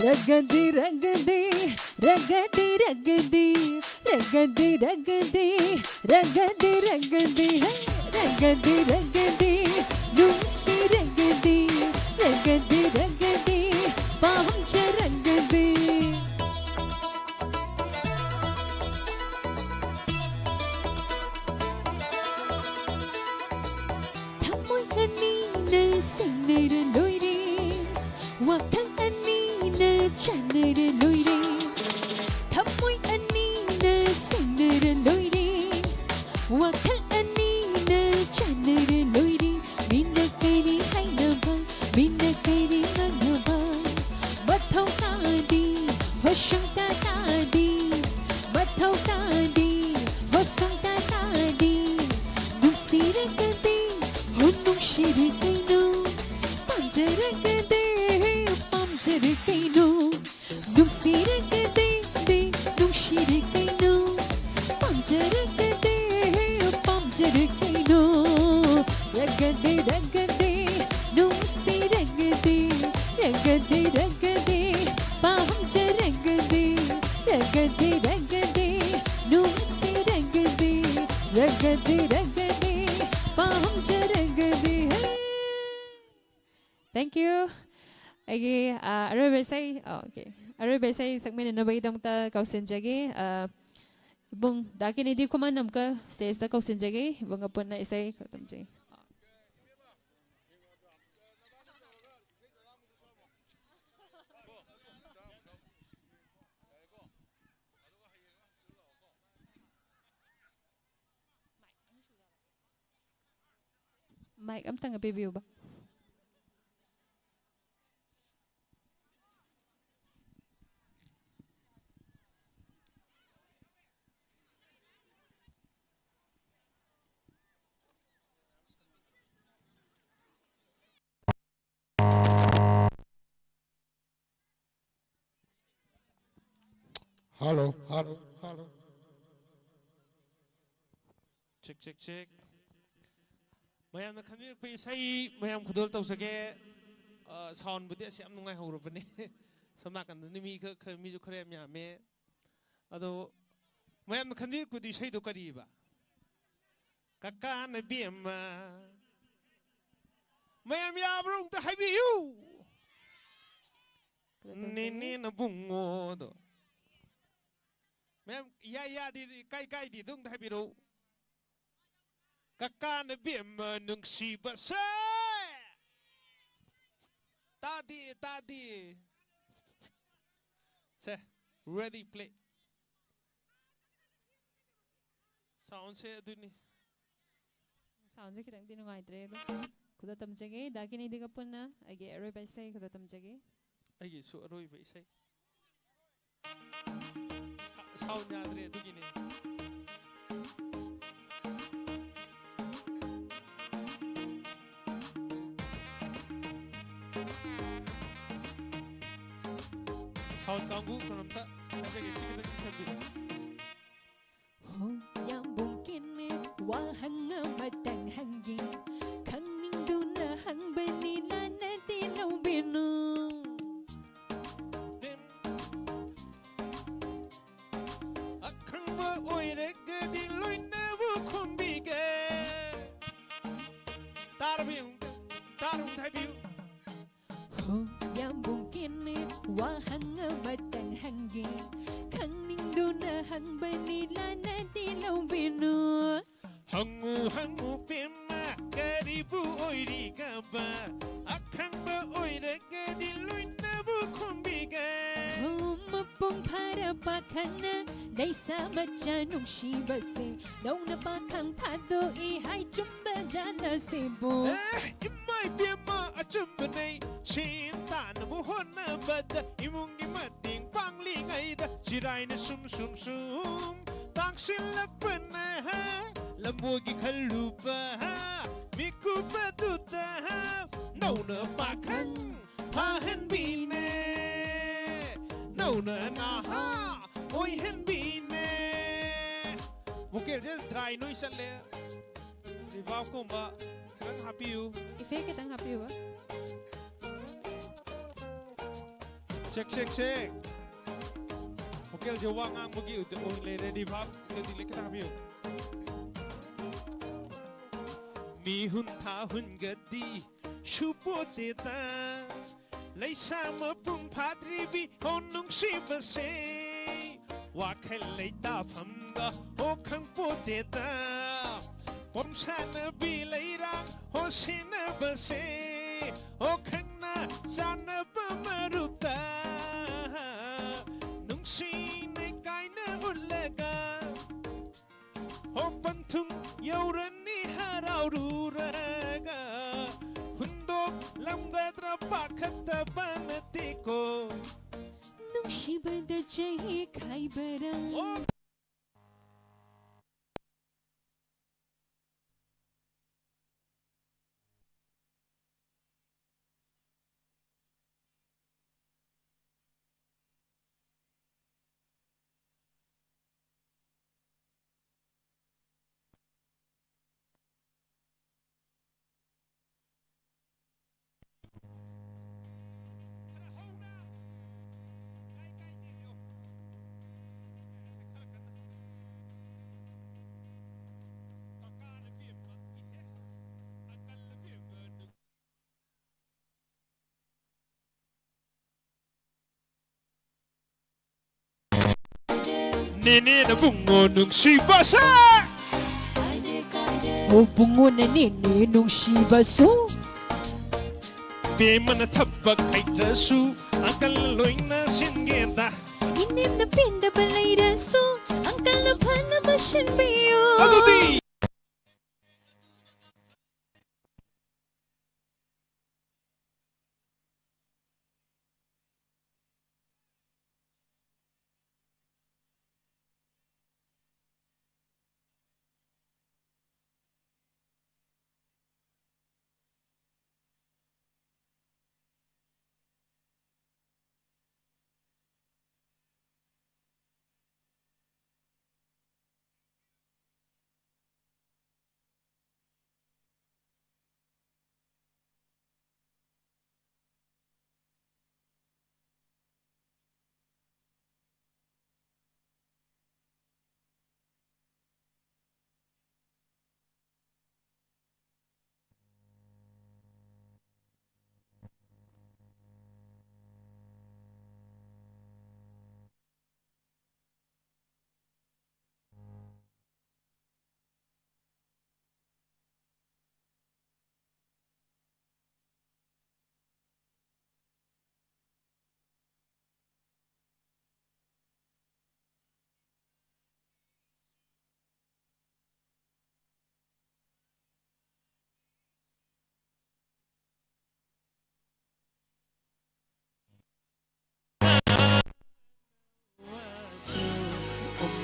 ꯔꯒꯗꯤ ꯔꯒꯗꯤ, ꯔꯒꯗꯤ ꯔꯒꯗꯤ, ꯔꯒꯗꯤ ꯔꯒꯗꯤ, ꯔꯒꯗꯤ ꯔꯒꯗꯤ, ꯍꯦ! ꯔꯒꯗꯤ ꯔꯒꯗꯤ, ꯅꯨꯡꯁꯤ ꯔꯒꯗꯤ, ꯔꯒꯗꯤ ꯔꯒꯗꯤ, ꯄꯥꯝꯖꯔꯒꯗꯤ꯫ ꯊꯃꯣꯏ ꯑꯅꯤꯅ ꯁꯦꯡꯅꯔ ꯂꯣꯏꯔꯦ, ꯋꯥꯈꯜ ꯑꯅꯤꯅ ꯆꯥꯟꯅꯔ ꯂꯣꯏꯔꯦ꯫ ꯊꯃꯣꯏ ꯑꯅꯤꯅ ꯁꯦꯡꯅꯔ ꯂꯣꯏꯔꯦ, ꯋꯥꯈꯜ ꯑꯅꯤꯅ ꯆꯥꯟꯅꯔ ꯂꯣꯏꯔꯦ꯫ ꯃꯤꯅ ꯀꯔꯤ ꯍꯥꯏꯅꯕ, ꯃꯤꯅ ꯀꯔꯤ ꯉꯥꯡꯅꯕ, ꯃꯊꯧ ꯇꯥꯗꯦ, ꯍꯣ ꯁꯨꯡꯇꯥ ꯇꯥꯗꯦ, ꯃꯊꯧ ꯇꯥꯗꯦ, ꯍꯣ ꯁꯨꯡꯇꯥ ꯇꯥꯗꯦ꯫ ꯅꯨꯡꯁꯤꯔꯒꯗꯤ, ꯍꯣ ꯅꯨꯡꯁꯤꯔꯦ ꯀꯩꯅꯣ, ꯄꯥꯝꯖꯔꯒꯗꯤ, ꯄꯥꯝꯖꯔꯦ ꯀꯩꯅꯣ꯫ ꯅꯨꯡꯁꯤꯔꯒꯗꯤ, ꯗꯤ, ꯅꯨꯡꯁꯤꯔꯦ ꯀꯩꯅꯣ, ꯄꯥꯝꯖꯔꯒꯗꯤ, ꯄꯥꯝꯖꯔꯦ ꯀꯩꯅꯣ꯫ ꯔꯒꯗꯤ, ꯔꯒꯗꯤ, ꯅꯨꯡꯁꯤꯔꯒꯗꯤ, ꯔꯒꯗꯤ, ꯔꯒꯗꯤ, ꯄꯥꯝꯖꯔꯒꯗꯤ, ꯔꯒꯗꯤ, ꯔꯒꯗꯤ, ꯅꯨꯡꯁꯤꯔꯒꯗꯤ, ꯔꯒꯗꯤ, ꯔꯒꯗꯤ, ꯄꯥꯝꯖꯔꯒꯗꯤ꯫ ꯍꯦ! Thank you. ꯑꯩꯒꯤ, ꯑ, ꯑꯔꯣꯏꯕ ꯏꯁꯩ, ꯑꯣ, okay. ꯑꯔꯣꯏꯕ ꯏꯁꯩ ꯁꯛꯃꯤꯟꯅꯅꯕꯒꯤꯗꯃꯛꯇ ꯀꯧꯁꯤꯟꯖꯒꯦ꯫ ꯑ, ꯏꯕꯨꯡ ꯗꯥ ꯀꯦꯅꯦꯗꯤ ꯈꯨꯃꯟ ꯑꯃꯨꯛꯀ stage ꯇ ꯀꯧꯁꯤꯟꯖꯒꯦ꯫ ꯏꯕꯨꯡꯒ ꯄꯨꯟꯅ ꯏꯁꯩ ꯈꯔ ꯇꯝꯖꯩ꯫ Mike ꯑꯝꯇꯪꯒ ꯄꯤꯕꯤꯌꯨꯕ꯫ Hello, hello, hello. Check, check, check. ꯃꯌꯥꯝꯅ ꯈꯟꯕꯤꯔꯛꯄ ꯏꯁꯩ ꯃꯌꯥꯝ ꯈꯨꯗꯣꯜ ꯇꯧꯖꯒꯦ꯫ ꯑ, ꯁꯥꯎꯟꯕꯨꯗꯤ ꯑꯁ ꯌꯥꯝ ꯅꯨꯡꯉꯥꯏꯍꯧꯔꯕꯅꯦ꯫ ꯁꯣꯝ ꯅꯥꯀꯟꯗ ꯃꯤ ꯈꯔ, ꯈꯔ, ꯃꯤꯁꯨ ꯈꯔ ꯌꯥꯝ ꯌꯥꯝꯃꯦ꯫ ꯑꯗꯣ ꯃꯌꯥꯝꯅ ꯈꯟꯕꯤꯔꯛꯄꯗꯨ ꯏꯁꯩꯗꯣ ꯀꯔꯤꯕ? ꯀꯀꯥꯅ ꯕꯦꯝꯃ꯫ ꯃꯌꯥꯝ ꯌꯥꯕ꯭ꯔꯣ? ꯑꯝꯇ ꯍꯥꯏꯕꯤꯌꯨ꯫ ꯅꯦꯅꯦꯅ ꯕꯨꯡꯉꯣꯗꯣ꯫ ꯃꯌꯥꯝ ꯌꯥꯏ ꯌꯥꯗꯦ ꯀꯥꯏ ꯀꯥꯏꯗꯦ ꯑꯗꯨꯝ ꯍꯥꯏꯕꯤꯔꯛꯎ꯫ ꯀꯀꯥꯅ ꯕꯦꯝꯃ ꯅꯨꯡꯁꯤꯕꯁꯦ꯫ ꯇꯥꯗꯦ ꯇꯥꯗꯦ꯫ ꯁꯦ, ready, play. ꯁꯥꯎꯟꯁꯦ ꯑꯗꯨꯅꯤ꯫ ꯁꯥꯎꯟꯁꯦ ꯈꯤꯇꯪꯗꯤ ꯅꯨꯡꯉꯥꯏꯇ꯭ꯔꯦ ꯑꯗꯣ꯫ ꯈꯨꯗꯣꯜ ꯇꯝꯖꯒꯦ ꯗꯥ ꯀꯦꯅꯦꯗꯤꯒ ꯄꯨꯟꯅ ꯑꯩꯒꯤ ꯑꯔꯣꯏꯕ ꯏꯁꯩ ꯈꯨꯗꯣꯜ ꯇꯝꯖꯒꯦ꯫ ꯑꯩꯒꯤꯁꯨ ꯑꯔꯣꯏꯕ ꯏꯁꯩ꯫ ꯁꯥ- ꯁꯥꯎꯟ ꯌꯥꯗ꯭ꯔꯦ ꯑꯗꯨꯒꯤꯅꯦ꯫ ꯁꯥꯎꯟ ꯀꯥꯡꯕꯨ ꯀꯩꯅꯣꯝꯇ ꯍꯥꯏꯖꯒꯦ, ꯁꯤ ꯈꯤꯇꯪ ꯆꯤꯡꯊꯕꯤꯌꯨ꯫ ꯍꯣ, ꯌꯥꯝꯕꯨꯡ ꯀꯦꯅꯦ, ꯋꯥꯍꯪ ꯑꯃꯇꯪ ꯍꯪꯒꯦ꯫ ꯈꯪꯅꯤꯡꯗꯨꯅ ꯍꯪꯕꯅꯤ, ꯂꯥꯟꯅꯗꯤ ꯂꯧꯕꯤꯅꯨ꯫ ꯑꯈꯪꯕ ꯑꯣꯏꯔꯒꯗꯤ ꯂꯣꯏꯅꯕꯨ ꯈꯨꯝꯕꯤꯒꯦ꯫ ꯇꯥꯔꯕ ꯌꯦꯡꯉꯨ, ꯇꯥꯔꯕ ꯍꯥꯏꯕꯤꯌꯨ꯫ ꯍꯣ, ꯌꯥꯝꯕꯨꯡ ꯀꯦꯅꯦ, ꯋꯥꯍꯪ ꯑꯃꯇꯪ ꯍꯪꯒꯦ꯫ ꯈꯪꯅꯤꯡꯗꯨꯅ ꯍꯪꯕꯅꯤ, ꯂꯥꯟꯅꯗꯤ ꯂꯧꯕꯤꯅꯨ꯫ ꯍꯪꯉꯨ ꯍꯪꯉꯨ ꯄꯦꯝꯃ, ꯀꯔꯤꯕꯨ ꯑꯣꯏꯔꯤꯒꯕ? ꯑꯈꯪꯕ ꯑꯣꯏꯔꯒꯗꯤ ꯂꯣꯏꯅꯕꯨ ꯈꯨꯝꯕꯤꯒꯦ꯫ ꯍꯣ, ꯃꯄꯨ ꯃꯄꯨꯡ ꯐꯥꯔ ꯄꯥꯈꯪꯅ ꯂꯩꯁꯥ ꯃꯆꯥ ꯅꯨꯡꯁꯤꯕꯁꯦ ꯅꯧꯅ ꯄꯥꯈꯪ ꯐꯥꯗꯣꯛꯏ ꯍꯥꯏ ꯆꯨꯝꯕ ꯖꯥꯠꯂ ꯁꯤꯕꯨ? ꯑꯦ, ꯏꯃꯥ ꯏꯕꯦꯝꯃ ꯑꯆꯨꯝꯕꯅꯦ꯫ ꯁꯦꯟ ꯇꯥꯅꯕ ꯍꯣꯠꯅꯕꯗ ꯏꯃꯨꯡꯒꯤ ꯃꯇꯦꯡ ꯄꯥꯡꯂꯤꯉꯩꯗ ꯆꯤꯔꯥꯏꯅ ꯁꯨꯝ ꯁꯨꯝ ꯁꯨꯝ ꯇꯥꯡꯁꯤꯜꯂꯛꯄꯅ ꯂꯝꯕꯣꯏꯒꯤ ꯈꯜꯂꯨꯕ ꯃꯤꯀꯨꯞ ꯑꯗꯨꯗ ꯅꯧꯅ ꯄꯥꯈꯪ ꯐꯍꯟꯕꯤꯅꯦ, ꯅꯧꯅ ꯅꯍꯥ ꯑꯣꯏꯍꯟꯕꯤꯅꯦ꯫ ꯚꯣꯀꯦꯜꯁꯦ ꯗ꯭ꯔꯥꯏ ꯅꯣꯏ ꯆꯠꯂꯦ꯫ ꯔꯤꯚꯥꯔꯕꯀꯨꯝꯕ ꯈꯤꯇꯪ ꯍꯥꯞꯄꯤꯌꯨ꯫ ꯏꯐꯦꯛ ꯈꯤꯇꯪ ꯍꯥꯞꯄꯤꯌꯨ꯫ Check, check, check. ꯚꯣꯀꯦꯜꯁꯦ ꯋꯥ ꯉꯥꯡꯕꯒꯤ ꯑꯣꯏꯅ ꯂꯩꯔꯦ꯫ ꯔꯤꯚꯥꯔꯕ ꯈꯤꯇꯪ ꯍꯥꯞꯄꯤꯌꯨ꯫ ꯃꯤꯍꯨꯟ ꯊꯥꯍꯨꯟꯒꯗꯤ ꯁꯨꯄꯣꯇꯦꯗ꯫ ꯂꯩꯁꯥ ꯃꯄꯨꯡ ꯐꯥꯗ꯭ꯔꯤꯕꯤ ꯍꯣ ꯅꯨꯡꯁꯤꯕꯁꯦ꯫ ꯋꯥꯈꯜ ꯂꯩꯇꯥꯐꯝꯒ ꯍꯣ ꯈꯪꯄꯣꯇꯦꯗ꯫ ꯄꯣꯝꯁꯥꯅꯕꯤ ꯂꯩꯔꯥꯡ ꯍꯣ ꯁꯦꯟꯅꯕꯁꯦ꯫ ꯍꯣ ꯈꯪꯅ ꯆꯥꯟꯅꯕ ꯃꯔꯨꯞꯇ꯫ ꯅꯨꯡꯁꯤꯅꯩ ꯀꯥꯏꯅ ꯎꯠꯂꯒ꯫ ꯍꯣ ꯄꯟꯊꯨꯡ ꯌꯧꯔꯅꯤ ꯍꯔꯥꯎꯔꯨꯔꯒ꯫ ꯍꯨꯟꯗꯣꯛꯂꯝꯒꯗ꯭ꯔꯥ ꯄꯥꯈꯠꯇꯕ ꯅꯠꯇꯦꯀꯣ꯫ ꯅꯨꯡꯁꯤꯕꯗ ꯆꯍꯤ ꯈꯥꯏꯕꯔ꯫ ꯑꯣ꯫ ꯅꯦꯅꯦ ꯅꯕꯨꯡꯉꯣ ꯅꯨꯡꯁꯤꯕꯁꯦ꯫ ꯑꯣ ꯕꯨꯡꯉꯣ ꯅꯅꯦꯅꯦ ꯅꯨꯡꯁꯤꯕꯁꯨ꯫ ꯕꯦꯝꯃꯅ ꯊꯕꯛ ꯍꯩꯇ꯭ꯔꯁꯨ ꯑꯪꯀꯜ ꯂꯣꯏꯅ ꯁꯤꯟꯒꯦꯗ꯫ ꯌꯥꯝꯅ ꯄꯦꯟꯗꯕ ꯂꯩꯔꯁꯨ, ꯑꯪꯀꯜꯅ ꯐꯅꯕ ꯁꯤꯟꯕꯤꯌꯨ꯫ ꯑꯗꯨꯗꯤ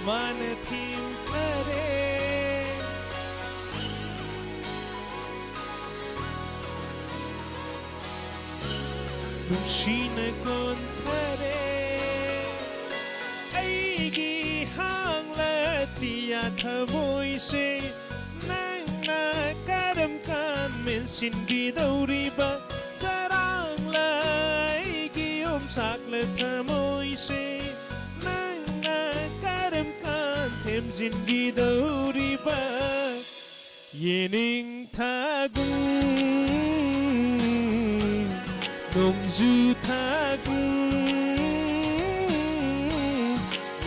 ꯃꯥꯅ ꯊꯤꯡꯈꯔꯦ꯫ ꯅꯨꯡꯁꯤꯅ ꯀꯣꯟꯊꯔꯦ꯫ ꯑꯩꯒꯤ ꯍꯥꯡꯂ ꯇꯤꯌꯥ ꯊꯃꯣꯏꯁꯦ ꯅꯪꯅ ꯀꯔꯝ ꯀꯥꯟ ꯃꯦꯟꯁꯤꯟꯈꯤꯗꯧꯔꯤꯕ? ꯆꯔꯥꯡꯂ ꯑꯩꯒꯤ ꯌꯣꯝꯆꯥꯛꯂ ꯊꯃꯣꯏꯁꯦ ꯅꯪꯅ ꯀꯔꯝ ꯀꯥꯟ ꯊꯦꯝꯖꯤꯟꯈꯤꯗꯧꯔꯤꯕ? ꯌꯦꯅꯤꯡ ꯊꯥꯒꯨꯝ ꯅꯣꯡꯖꯨ ꯊꯥꯒꯨꯝ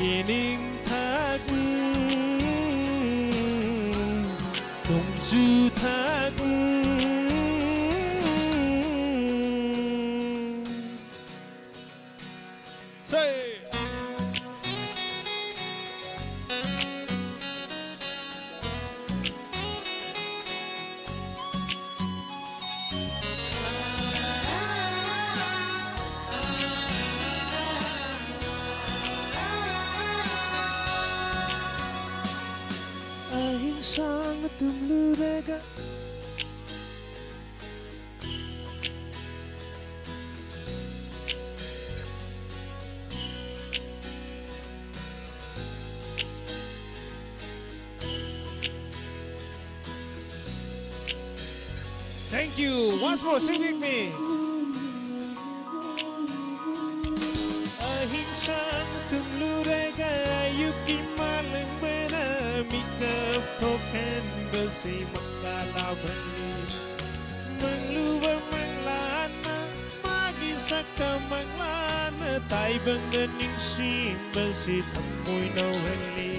ꯌꯦꯅꯤꯡ ꯊꯥꯒꯨꯝ ꯅꯣꯡꯖꯨ ꯊꯥꯒꯨꯝ. Say. ꯁꯥꯡꯅ ꯇꯨꯝꯂꯨꯔꯒ꯫ Thank you. Once more, sing with me. ꯑꯍꯤꯡ ꯁꯥꯡꯅ ꯇꯨꯝꯂꯨꯔꯒ ꯑꯌꯨꯛꯀꯤ ꯃꯥꯂꯪꯕꯅ ꯃꯤꯀꯞ ꯊꯣꯛꯍꯟꯕꯁꯤ ꯃꯪꯂꯥ ꯂꯥꯎꯍꯜꯂꯤ꯫ ꯃꯪꯂꯨꯕ ꯃꯪꯂꯥꯅ ꯃꯥꯒꯤ ꯁꯛꯇꯝ ꯃꯪꯂꯥꯅ ꯇꯥꯏꯕꯪꯗ ꯅꯤꯡꯁꯤꯡꯕꯁꯤ ꯊꯃꯣꯏ ꯅꯧꯍꯜꯂꯤ꯫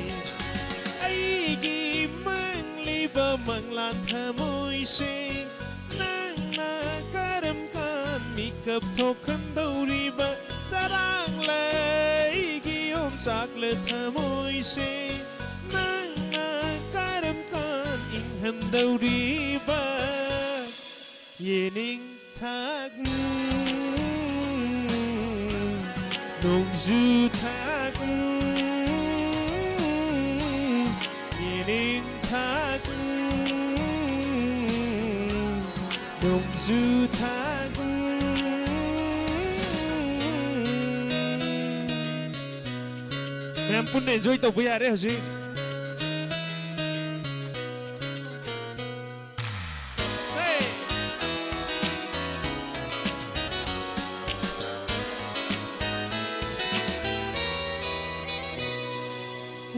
ꯑꯩꯒꯤ ꯃꯪꯂꯤꯕ ꯃꯪꯂꯥꯟ ꯊꯃꯣꯏꯁꯦ ꯅꯪꯅ ꯀꯔꯝ ꯀꯥꯟ ꯃꯤꯀꯞ ꯊꯣꯛꯍꯟꯗꯧꯔꯤꯕ? ꯆꯔꯥꯡꯂꯩꯒꯤ ꯌꯣꯝꯆꯥꯛꯂ ꯊꯃꯣꯏꯁꯦ ꯅꯪꯅ ꯀꯔꯝ ꯀꯥꯟ ꯏꯪꯍꯟꯗꯧꯔꯤꯕ? ꯌꯦꯅꯤꯡ ꯊꯥꯛ, ꯅꯣꯡꯖꯨ ꯊꯥꯛ, ꯌꯦꯅꯤꯡ ꯊꯥꯛ, ꯅꯣꯡꯖꯨ ꯊꯥꯛ꯫ ꯃꯌꯥꯝ ꯄꯨꯟꯅ enjoy ꯇꯧꯕ ꯌꯥꯔꯦ ꯍꯧꯖꯤꯛ꯫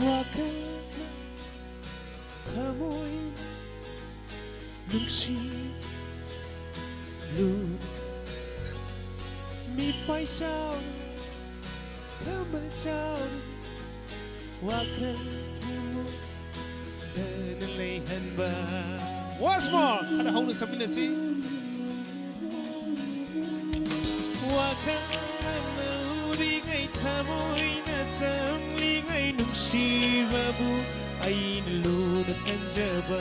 ꯋꯥꯈꯜ ꯊꯃꯣꯏ ꯅꯨꯡꯁꯤꯂꯨ ꯃꯤꯄꯥꯏ ꯆꯥꯎꯔ ꯈꯃꯜ ꯆꯥꯎꯔ ꯋꯥꯈꯜ ꯊꯃꯣꯏꯗꯅ ꯂꯩꯍꯟꯕ꯫ Once more. ꯈꯔ ꯍꯧꯅ ꯁꯛꯃꯤꯟꯅꯁꯤ꯫ ꯋꯥꯈꯜꯅ ꯎꯔꯤꯉꯩ ꯊꯃꯣꯏꯅ ꯆꯝꯂꯤꯉꯩ ꯅꯨꯡꯁꯤꯕꯕꯨ ꯑꯩꯅ ꯂꯨꯅ ꯈꯟꯖꯕ꯫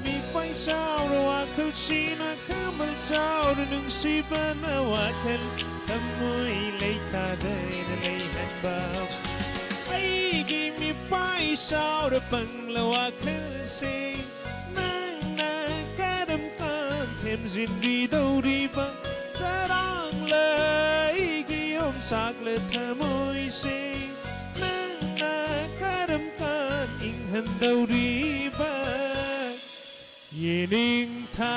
ꯃꯤꯄꯥꯏ ꯆꯥꯎꯔ ꯋꯥꯈꯜꯁꯤꯅ ꯈꯃꯜ ꯆꯥꯎꯔ ꯅꯨꯡꯁꯤꯕꯅ ꯋꯥꯈꯜ ꯊꯃꯣꯏ ꯂꯩꯇꯥꯗꯅ ꯂꯩꯍꯟꯕ꯫ ꯑꯩꯒꯤ ꯃꯤꯄꯥꯏ ꯆꯥꯎꯔ ꯄꯪꯂ ꯋꯥꯈꯜꯁꯦ ꯅꯪꯅ ꯀꯔꯝ ꯀꯥꯟ ꯊꯦꯝꯖꯤꯟꯕꯤꯗꯧꯔꯤꯕ? ꯆꯔꯥꯡꯂ ꯑꯩꯒꯤ ꯌꯣꯝꯆꯥꯛꯂ ꯊꯃꯣꯏꯁꯦ ꯅꯪꯅ ꯀꯔꯝ ꯀꯥꯟ ꯏꯪꯍꯟꯗꯧꯔꯤꯕ? ꯌꯦꯅꯤꯡꯊꯥ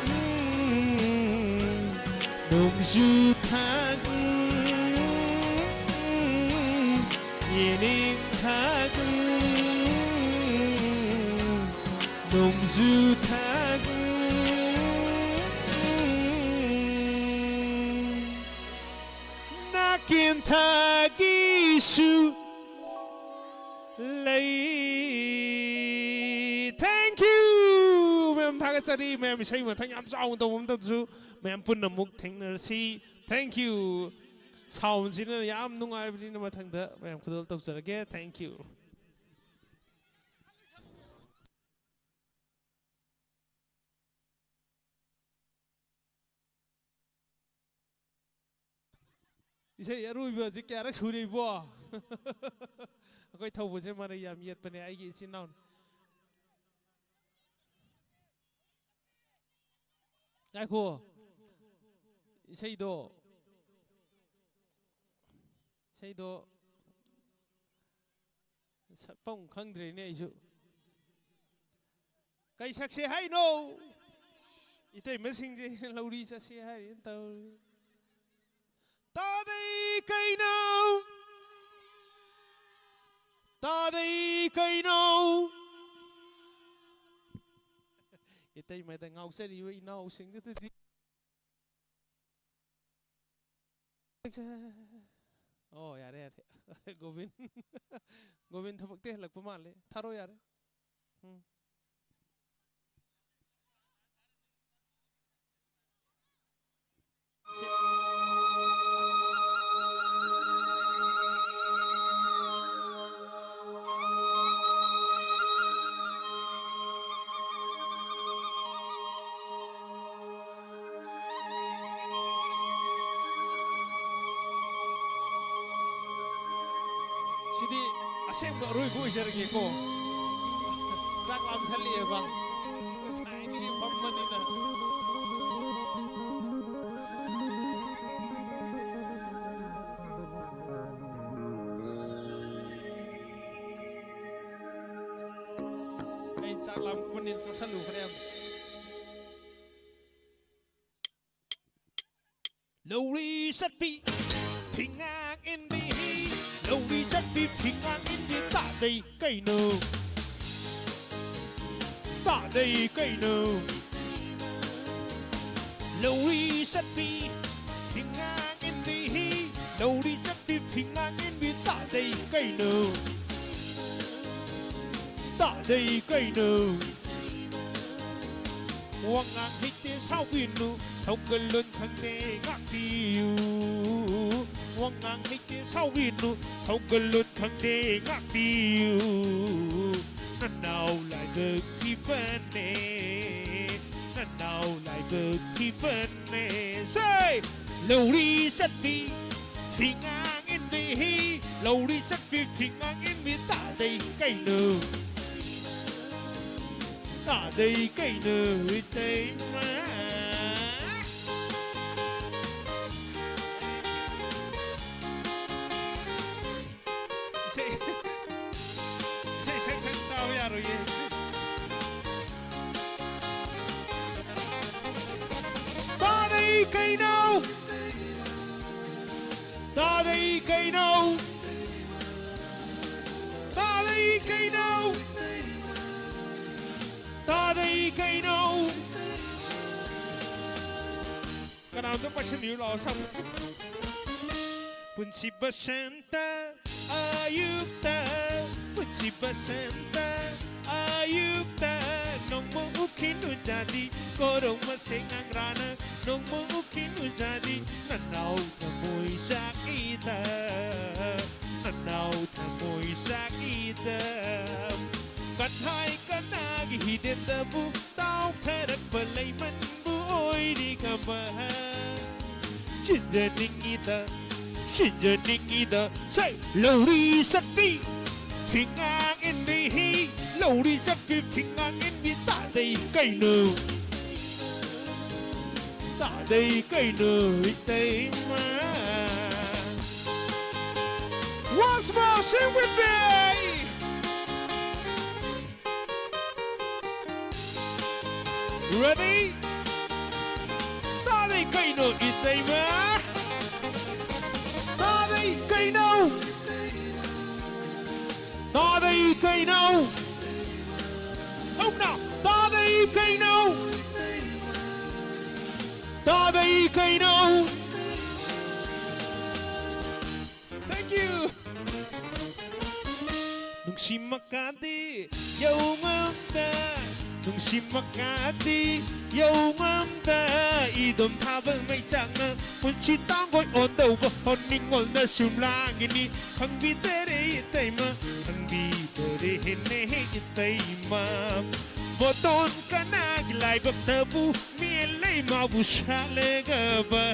ꯎꯝ, ꯅꯣꯡꯖꯨ ꯊꯥ ꯎꯝ, ꯌꯦꯅꯤꯡ ꯊꯥ ꯎꯝ, ꯅꯣꯡꯖꯨ ꯊꯥ ꯎꯝ, ꯅꯥꯀꯦꯟ ꯊꯥꯒꯤꯁꯨ ꯂꯩ꯫ Thank you! ꯃꯌꯥꯝ ꯊꯥꯒꯠꯆꯔꯤ꯫ ꯃꯌꯥꯝ ꯏꯁꯩ ꯃꯊꯪ ꯌꯥꯝ ꯆꯥꯎꯅ ꯇꯧꯕ ꯃꯇꯝꯗꯁꯨ ꯃꯌꯥꯝ ꯄꯨꯟꯅ ꯑꯃꯨꯛ ꯊꯦꯡꯅꯔꯁꯤ꯫ Thank you꯫ Sound ꯁꯤꯅ ꯌꯥꯝ ꯅꯨꯡꯉꯥꯏꯕꯅꯤꯅ ꯃꯊꯪꯗ ꯃꯌꯥꯝ ꯈꯨꯗꯣꯜ ꯇꯧꯖꯔꯒꯦ꯫ Thank you꯫ ꯏꯁꯩ ꯑꯔꯣꯏꯕꯁꯦ ꯀꯌꯥꯔꯛ ꯁꯨꯔꯦ ꯏꯕꯣ? ꯑꯩꯈꯣꯏ ꯊꯧꯕꯁꯦ ꯃꯔꯩ ꯌꯥꯝ ꯌꯦꯠꯄꯅꯦ ꯑꯩꯒꯤ ꯏꯆꯤꯟ ꯏꯅꯥꯎꯅ꯫ ꯉꯥꯏꯈꯣ꯫ ꯏꯁꯩꯗꯣ, ꯏꯁꯩꯗꯣ ꯁꯛꯐꯝ ꯈꯪꯗ꯭ꯔꯦꯅꯦ ꯑꯩꯁꯨ꯫ ꯀꯩ ꯁꯛꯁꯦ ꯍꯥꯏꯅꯣ? ꯏꯇꯩꯃꯁꯤꯡꯁꯦ ꯂꯧꯔꯤ ꯆꯠꯁꯦ ꯍꯥꯏꯔꯤꯅ ꯇꯧꯔꯤ꯫ ꯇꯥꯗꯩ ꯀꯩꯅꯣ? ꯇꯥꯗꯩ ꯀꯩꯅꯣ? ꯏꯇꯩꯃꯗ ꯉꯥꯎꯖꯔꯤꯕ ꯏꯅꯥꯎꯁꯤꯡꯗꯨꯗꯗꯤ꯫ ꯑꯣ, ꯌꯥꯔꯦ, ꯌꯥꯔꯦ꯫ ꯒꯣꯕꯤꯟ, ꯒꯣꯕꯤꯟ ꯊꯕꯛꯇꯤ ꯍꯜꯂꯛꯄ ꯃꯥꯜꯂꯦ꯫ ꯊꯥꯔꯣ ꯌꯥꯔꯦ꯫ ꯎꯝ꯫ ꯁꯤꯗꯤ ꯑꯁꯦꯡꯕ ꯑꯔꯣꯏꯕ ꯑꯣꯏꯖꯔꯒꯦꯀꯣ꯫ ꯆꯥꯛ ꯂꯥꯝꯁꯜꯂꯛꯑꯦꯕ꯫ ꯉꯁꯥꯏꯗꯒꯤ ꯐꯝꯕꯅꯤꯅ꯫ ꯑꯩ ꯆꯥꯛ ꯂꯥꯝꯃꯛꯄꯅꯤꯅ ꯆꯥꯁꯜꯂꯨꯈ꯭ꯔꯦ ꯌꯥꯝ꯫ ꯂꯧꯔꯤ ꯆꯠꯄꯤ ꯐꯤꯉꯥꯡ ꯏꯟꯕꯤ, ꯂꯧꯔꯤ ꯆꯠꯄꯤ ꯐꯤꯉꯥꯡ ꯏꯟꯕꯤ ꯇꯥꯗꯩ ꯀꯩꯅꯣ? ꯇꯥꯗꯩ ꯀꯩꯅꯣ? ꯂꯧꯔꯤ ꯆꯠꯄꯤ ꯐꯤꯉꯥꯡ ꯏꯟꯕꯤ, ꯂꯧꯔꯤ ꯆꯠꯄꯤ ꯐꯤꯉꯥꯡ ꯏꯟꯕꯤ ꯇꯥꯗꯩ ꯀꯩꯅꯣ? ꯇꯥꯗꯩ ꯀꯩꯅꯣ? ꯋꯥꯉꯥꯡ ꯍꯩꯇꯦ ꯁꯥꯎꯕꯤꯅꯨ, ꯊꯧꯒꯜꯂꯣꯟ ꯈꯪꯗꯦ ꯉꯥꯛꯄꯤꯌꯨ꯫ ꯋꯥꯉꯥꯡ ꯍꯩꯇꯦ ꯁꯥꯎꯕꯤꯅꯨ, ꯊꯧꯒꯜꯂꯣꯟ ꯈꯪꯗꯦ ꯉꯥꯛꯄꯤꯌꯨ꯫ ꯅꯅꯥꯎ ꯂꯥꯏꯕꯛ ꯊꯤꯕꯅꯦ, ꯅꯅꯥꯎ ꯂꯥꯏꯕꯛ ꯊꯤꯕꯅꯦ꯫ Say! ꯂꯧꯔꯤ ꯆꯠꯄꯤ ꯐꯤꯉꯥꯡ ꯏꯟꯕꯤ, ꯂꯧꯔꯤ ꯆꯠꯄꯤ ꯐꯤꯉꯥꯡ ꯏꯟꯕꯤ ꯇꯥꯗꯩ ꯀꯩꯅꯣ? ꯇꯥꯗꯩ ꯀꯩꯅꯣ ꯏꯇꯩꯃ? ꯏꯁꯩ, ꯏꯁꯩ ꯁꯛ ꯁꯛ ꯆꯥꯕ ꯌꯥꯔꯣꯏꯌꯦ꯫ ꯇꯥꯗꯩ ꯀꯩꯅꯣ? ꯇꯥꯗꯩ ꯀꯩꯅꯣ? ꯇꯥꯗꯩ ꯀꯩꯅꯣ? ꯇꯥꯗꯩ ꯀꯩꯅꯣ? ꯀꯅꯥꯝꯇ ꯄꯥꯏꯁꯟꯕꯤꯌꯨ ꯂꯥꯛꯑꯣ ꯁꯥꯃꯨ꯫ ꯄꯨꯟꯁꯤ ꯕꯁꯟꯇ ꯑꯌꯨꯛꯇ, ꯄꯨꯟꯁꯤ ꯕꯁꯟꯇ ꯑꯌꯨꯛꯇ, ꯅꯣꯡꯃ ꯎꯈꯤꯅꯨ ꯖꯥꯗꯤ, ꯀꯣꯔꯧ ꯃꯁꯦ ꯉꯥꯡꯔꯥꯅ, ꯅꯣꯡꯃ ꯎꯈꯤꯅꯨ ꯖꯥꯗꯤ, ꯅꯅꯥꯎ ꯊꯃꯣꯏ ꯆꯥꯛꯏꯗ, ꯅꯅꯥꯎ ꯊꯃꯣꯏ ꯆꯥꯛꯏꯗ꯫ ꯀꯊꯥꯏ ꯀꯅꯥꯒꯤ ꯍꯤꯗꯦꯟꯗꯕꯨ ꯇꯥꯎꯊꯔꯛꯄ ꯂꯩꯃꯟꯕꯨ ꯑꯣꯏꯔꯤꯒꯕ꯫ ꯁꯤꯟꯖꯅꯤꯡꯉꯤꯗ, ꯁꯤꯟꯖꯅꯤꯡꯉꯤꯗ, ꯁꯩ! ꯂꯧꯔꯤ ꯆꯠꯄꯤ! ꯐꯤꯉꯥꯡ ꯏꯟꯕꯤ ꯍꯤ, ꯂꯧꯔꯤ ꯆꯠꯄꯤ ꯐꯤꯉꯥꯡ ꯏꯟꯕꯤ ꯇꯥꯗꯩ ꯀꯩꯅꯣ? ꯇꯥꯗꯩ ꯀꯩꯅꯣ ꯏꯇꯩꯃ? Once more, sing with me. Ready? ꯇꯥꯗꯩ ꯀꯩꯅꯣ ꯏꯇꯩꯃ? ꯇꯥꯗꯩ ꯀꯩꯅꯣ? ꯇꯥꯗꯩ ꯀꯩꯅꯣ? ꯍꯧꯅ ꯇꯥꯗꯩ ꯀꯩꯅꯣ? ꯇꯥꯗꯩ ꯀꯩꯅꯣ? Thank you. ꯅꯨꯡꯁꯤ ꯃꯀꯥꯗꯤ ꯌꯧꯉꯝꯗ, ꯅꯨꯡꯁꯤ ꯃꯀꯥꯗꯤ ꯌꯧꯉꯝꯗ, ꯏꯗꯣꯝ ꯊꯥꯕ ꯃꯩꯆꯥꯛꯅ ꯄꯨꯟꯁꯤ ꯇꯥꯡꯒꯣꯏ ꯑꯣꯟꯗꯧꯕ ꯍꯣꯟꯅꯤꯡꯉꯣꯜꯅ ꯁꯨꯝ ꯂꯥꯡꯉꯤꯅꯤ꯫ ꯈꯪꯕꯤꯗꯔꯦ ꯏꯇꯩꯃ, ꯈꯪꯕꯤꯗꯔꯦ ꯍꯦꯟꯅ ꯍꯦꯛ ꯏꯇꯩꯃ꯫ ꯕꯣꯇꯣꯟ ꯀꯅꯥꯒꯤ ꯂꯥꯏꯕꯛꯇꯕꯨ ꯃꯦꯜꯂꯩ ꯃꯥꯕꯨ ꯁꯥꯠꯂꯒꯕ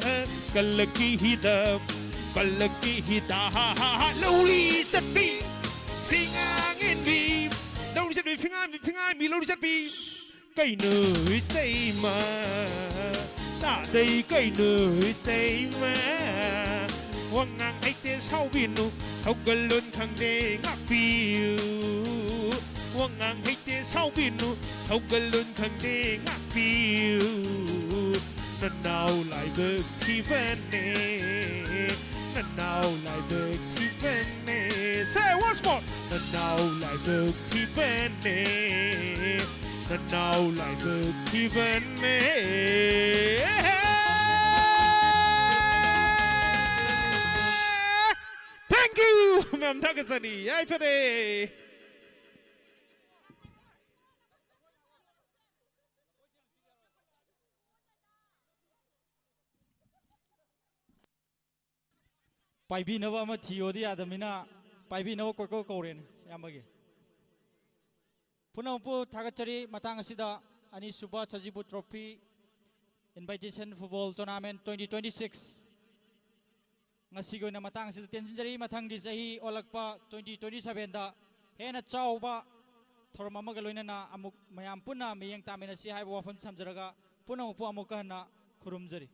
ꯀꯜꯂꯛꯀꯤ ꯍꯤꯗꯝ, ꯀꯜꯂꯛꯀꯤ ꯍꯤꯗꯥ ꯍꯥ ꯍꯥ ꯍꯥ ꯂꯧꯔꯤ ꯆꯠꯄꯤ ꯐꯤꯉꯥꯡ ꯏꯟꯕꯤ꯫ ꯂꯧꯔꯤ ꯆꯠꯄꯤ ꯐꯤꯉꯥꯡꯕꯤ ꯐꯤꯉꯥꯡꯕꯤ ꯂꯧꯔꯤ ꯆꯠꯄꯤ꯫ ꯀꯩꯅꯣ ꯏꯇꯩꯃ, ꯇꯥꯗꯩ ꯀꯩꯅꯣ ꯏꯇꯩꯃ? ꯋꯥꯉꯥꯡ ꯍꯩꯇꯦ ꯁꯥꯎꯕꯤꯅꯨ, ꯊꯧꯒꯜꯂꯣꯟ ꯈꯪꯗꯦ ꯉꯥꯛꯄꯤꯌꯨ꯫ ꯋꯥꯉꯥꯡ ꯍꯩꯇꯦ ꯁꯥꯎꯕꯤꯅꯨ, ꯊꯧꯒꯜꯂꯣꯟ ꯈꯪꯗꯦ ꯉꯥꯛꯄꯤꯌꯨ꯫ ꯅꯅꯥꯎ ꯂꯥꯏꯕꯛ ꯊꯤꯕꯅꯦ, ꯅꯅꯥꯎ ꯂꯥꯏꯕꯛ ꯊꯤꯕꯅꯦ꯫ Say once more. ꯅꯅꯥꯎ ꯂꯥꯏꯕꯛ ꯊꯤꯕꯅꯦ, ꯅꯅꯥꯎ ꯂꯥꯏꯕꯛ ꯊꯤꯕꯅꯦ꯫ Thank you. ꯃꯌꯥꯝ ꯊꯥꯒꯠꯆꯔꯤ꯫ ꯌꯥꯏꯐꯔꯦ꯫ ꯄꯥꯏꯕꯤꯅꯕ ꯑꯃ ꯊꯤꯌꯣꯗꯤ ꯌꯥꯗꯕꯅꯤꯅ, ꯄꯥꯏꯕꯤꯅꯕ ꯀꯣꯏꯀꯧ ꯀꯧꯔꯦꯅꯦ ꯏꯌꯥꯝꯕꯒꯤ꯫ ꯄꯨꯝꯅꯃꯛꯄꯨ ꯊꯥꯒꯠꯆꯔꯤ꯫ ꯃꯇꯥꯡ ꯑꯁꯤꯗ ꯑꯅꯤꯁꯨꯕ ꯁꯖꯤꯕꯨ trophy invitation football tournament twenty twenty six ꯉꯁꯤꯒꯤ ꯑꯣꯏꯅ ꯃꯇꯥꯡ ꯑꯁꯤꯗ ꯇꯦꯟꯁꯤꯟꯖꯔꯤ꯫ ꯃꯊꯪꯒꯤ ꯆꯍꯤ ꯑꯣꯜꯂꯛꯄ ꯇ꯭ꯋꯦꯟꯇꯤ ꯇ꯭ꯋꯦꯟꯇꯤ ꯁꯚꯦꯟꯗ ꯍꯦꯟꯅ ꯆꯥꯎꯕ ꯊꯧꯔꯝ ꯑꯃꯒ ꯂꯣꯏꯅꯅ ꯑꯃꯨꯛ ꯃꯌꯥꯝ ꯄꯨꯟꯅ ꯃꯤꯠꯌꯦꯡ ꯇꯥꯃꯤꯟꯅꯁꯤ ꯍꯥꯏꯕ ꯋꯥꯐꯝ ꯊꯝꯖꯔꯒ, ꯄꯨꯝꯅꯃꯛꯄꯨ ꯑꯃꯨꯛꯀ ꯍꯟꯅ ꯈꯨꯔꯨꯝꯖꯔꯤ꯫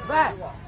ꯚꯥꯏ,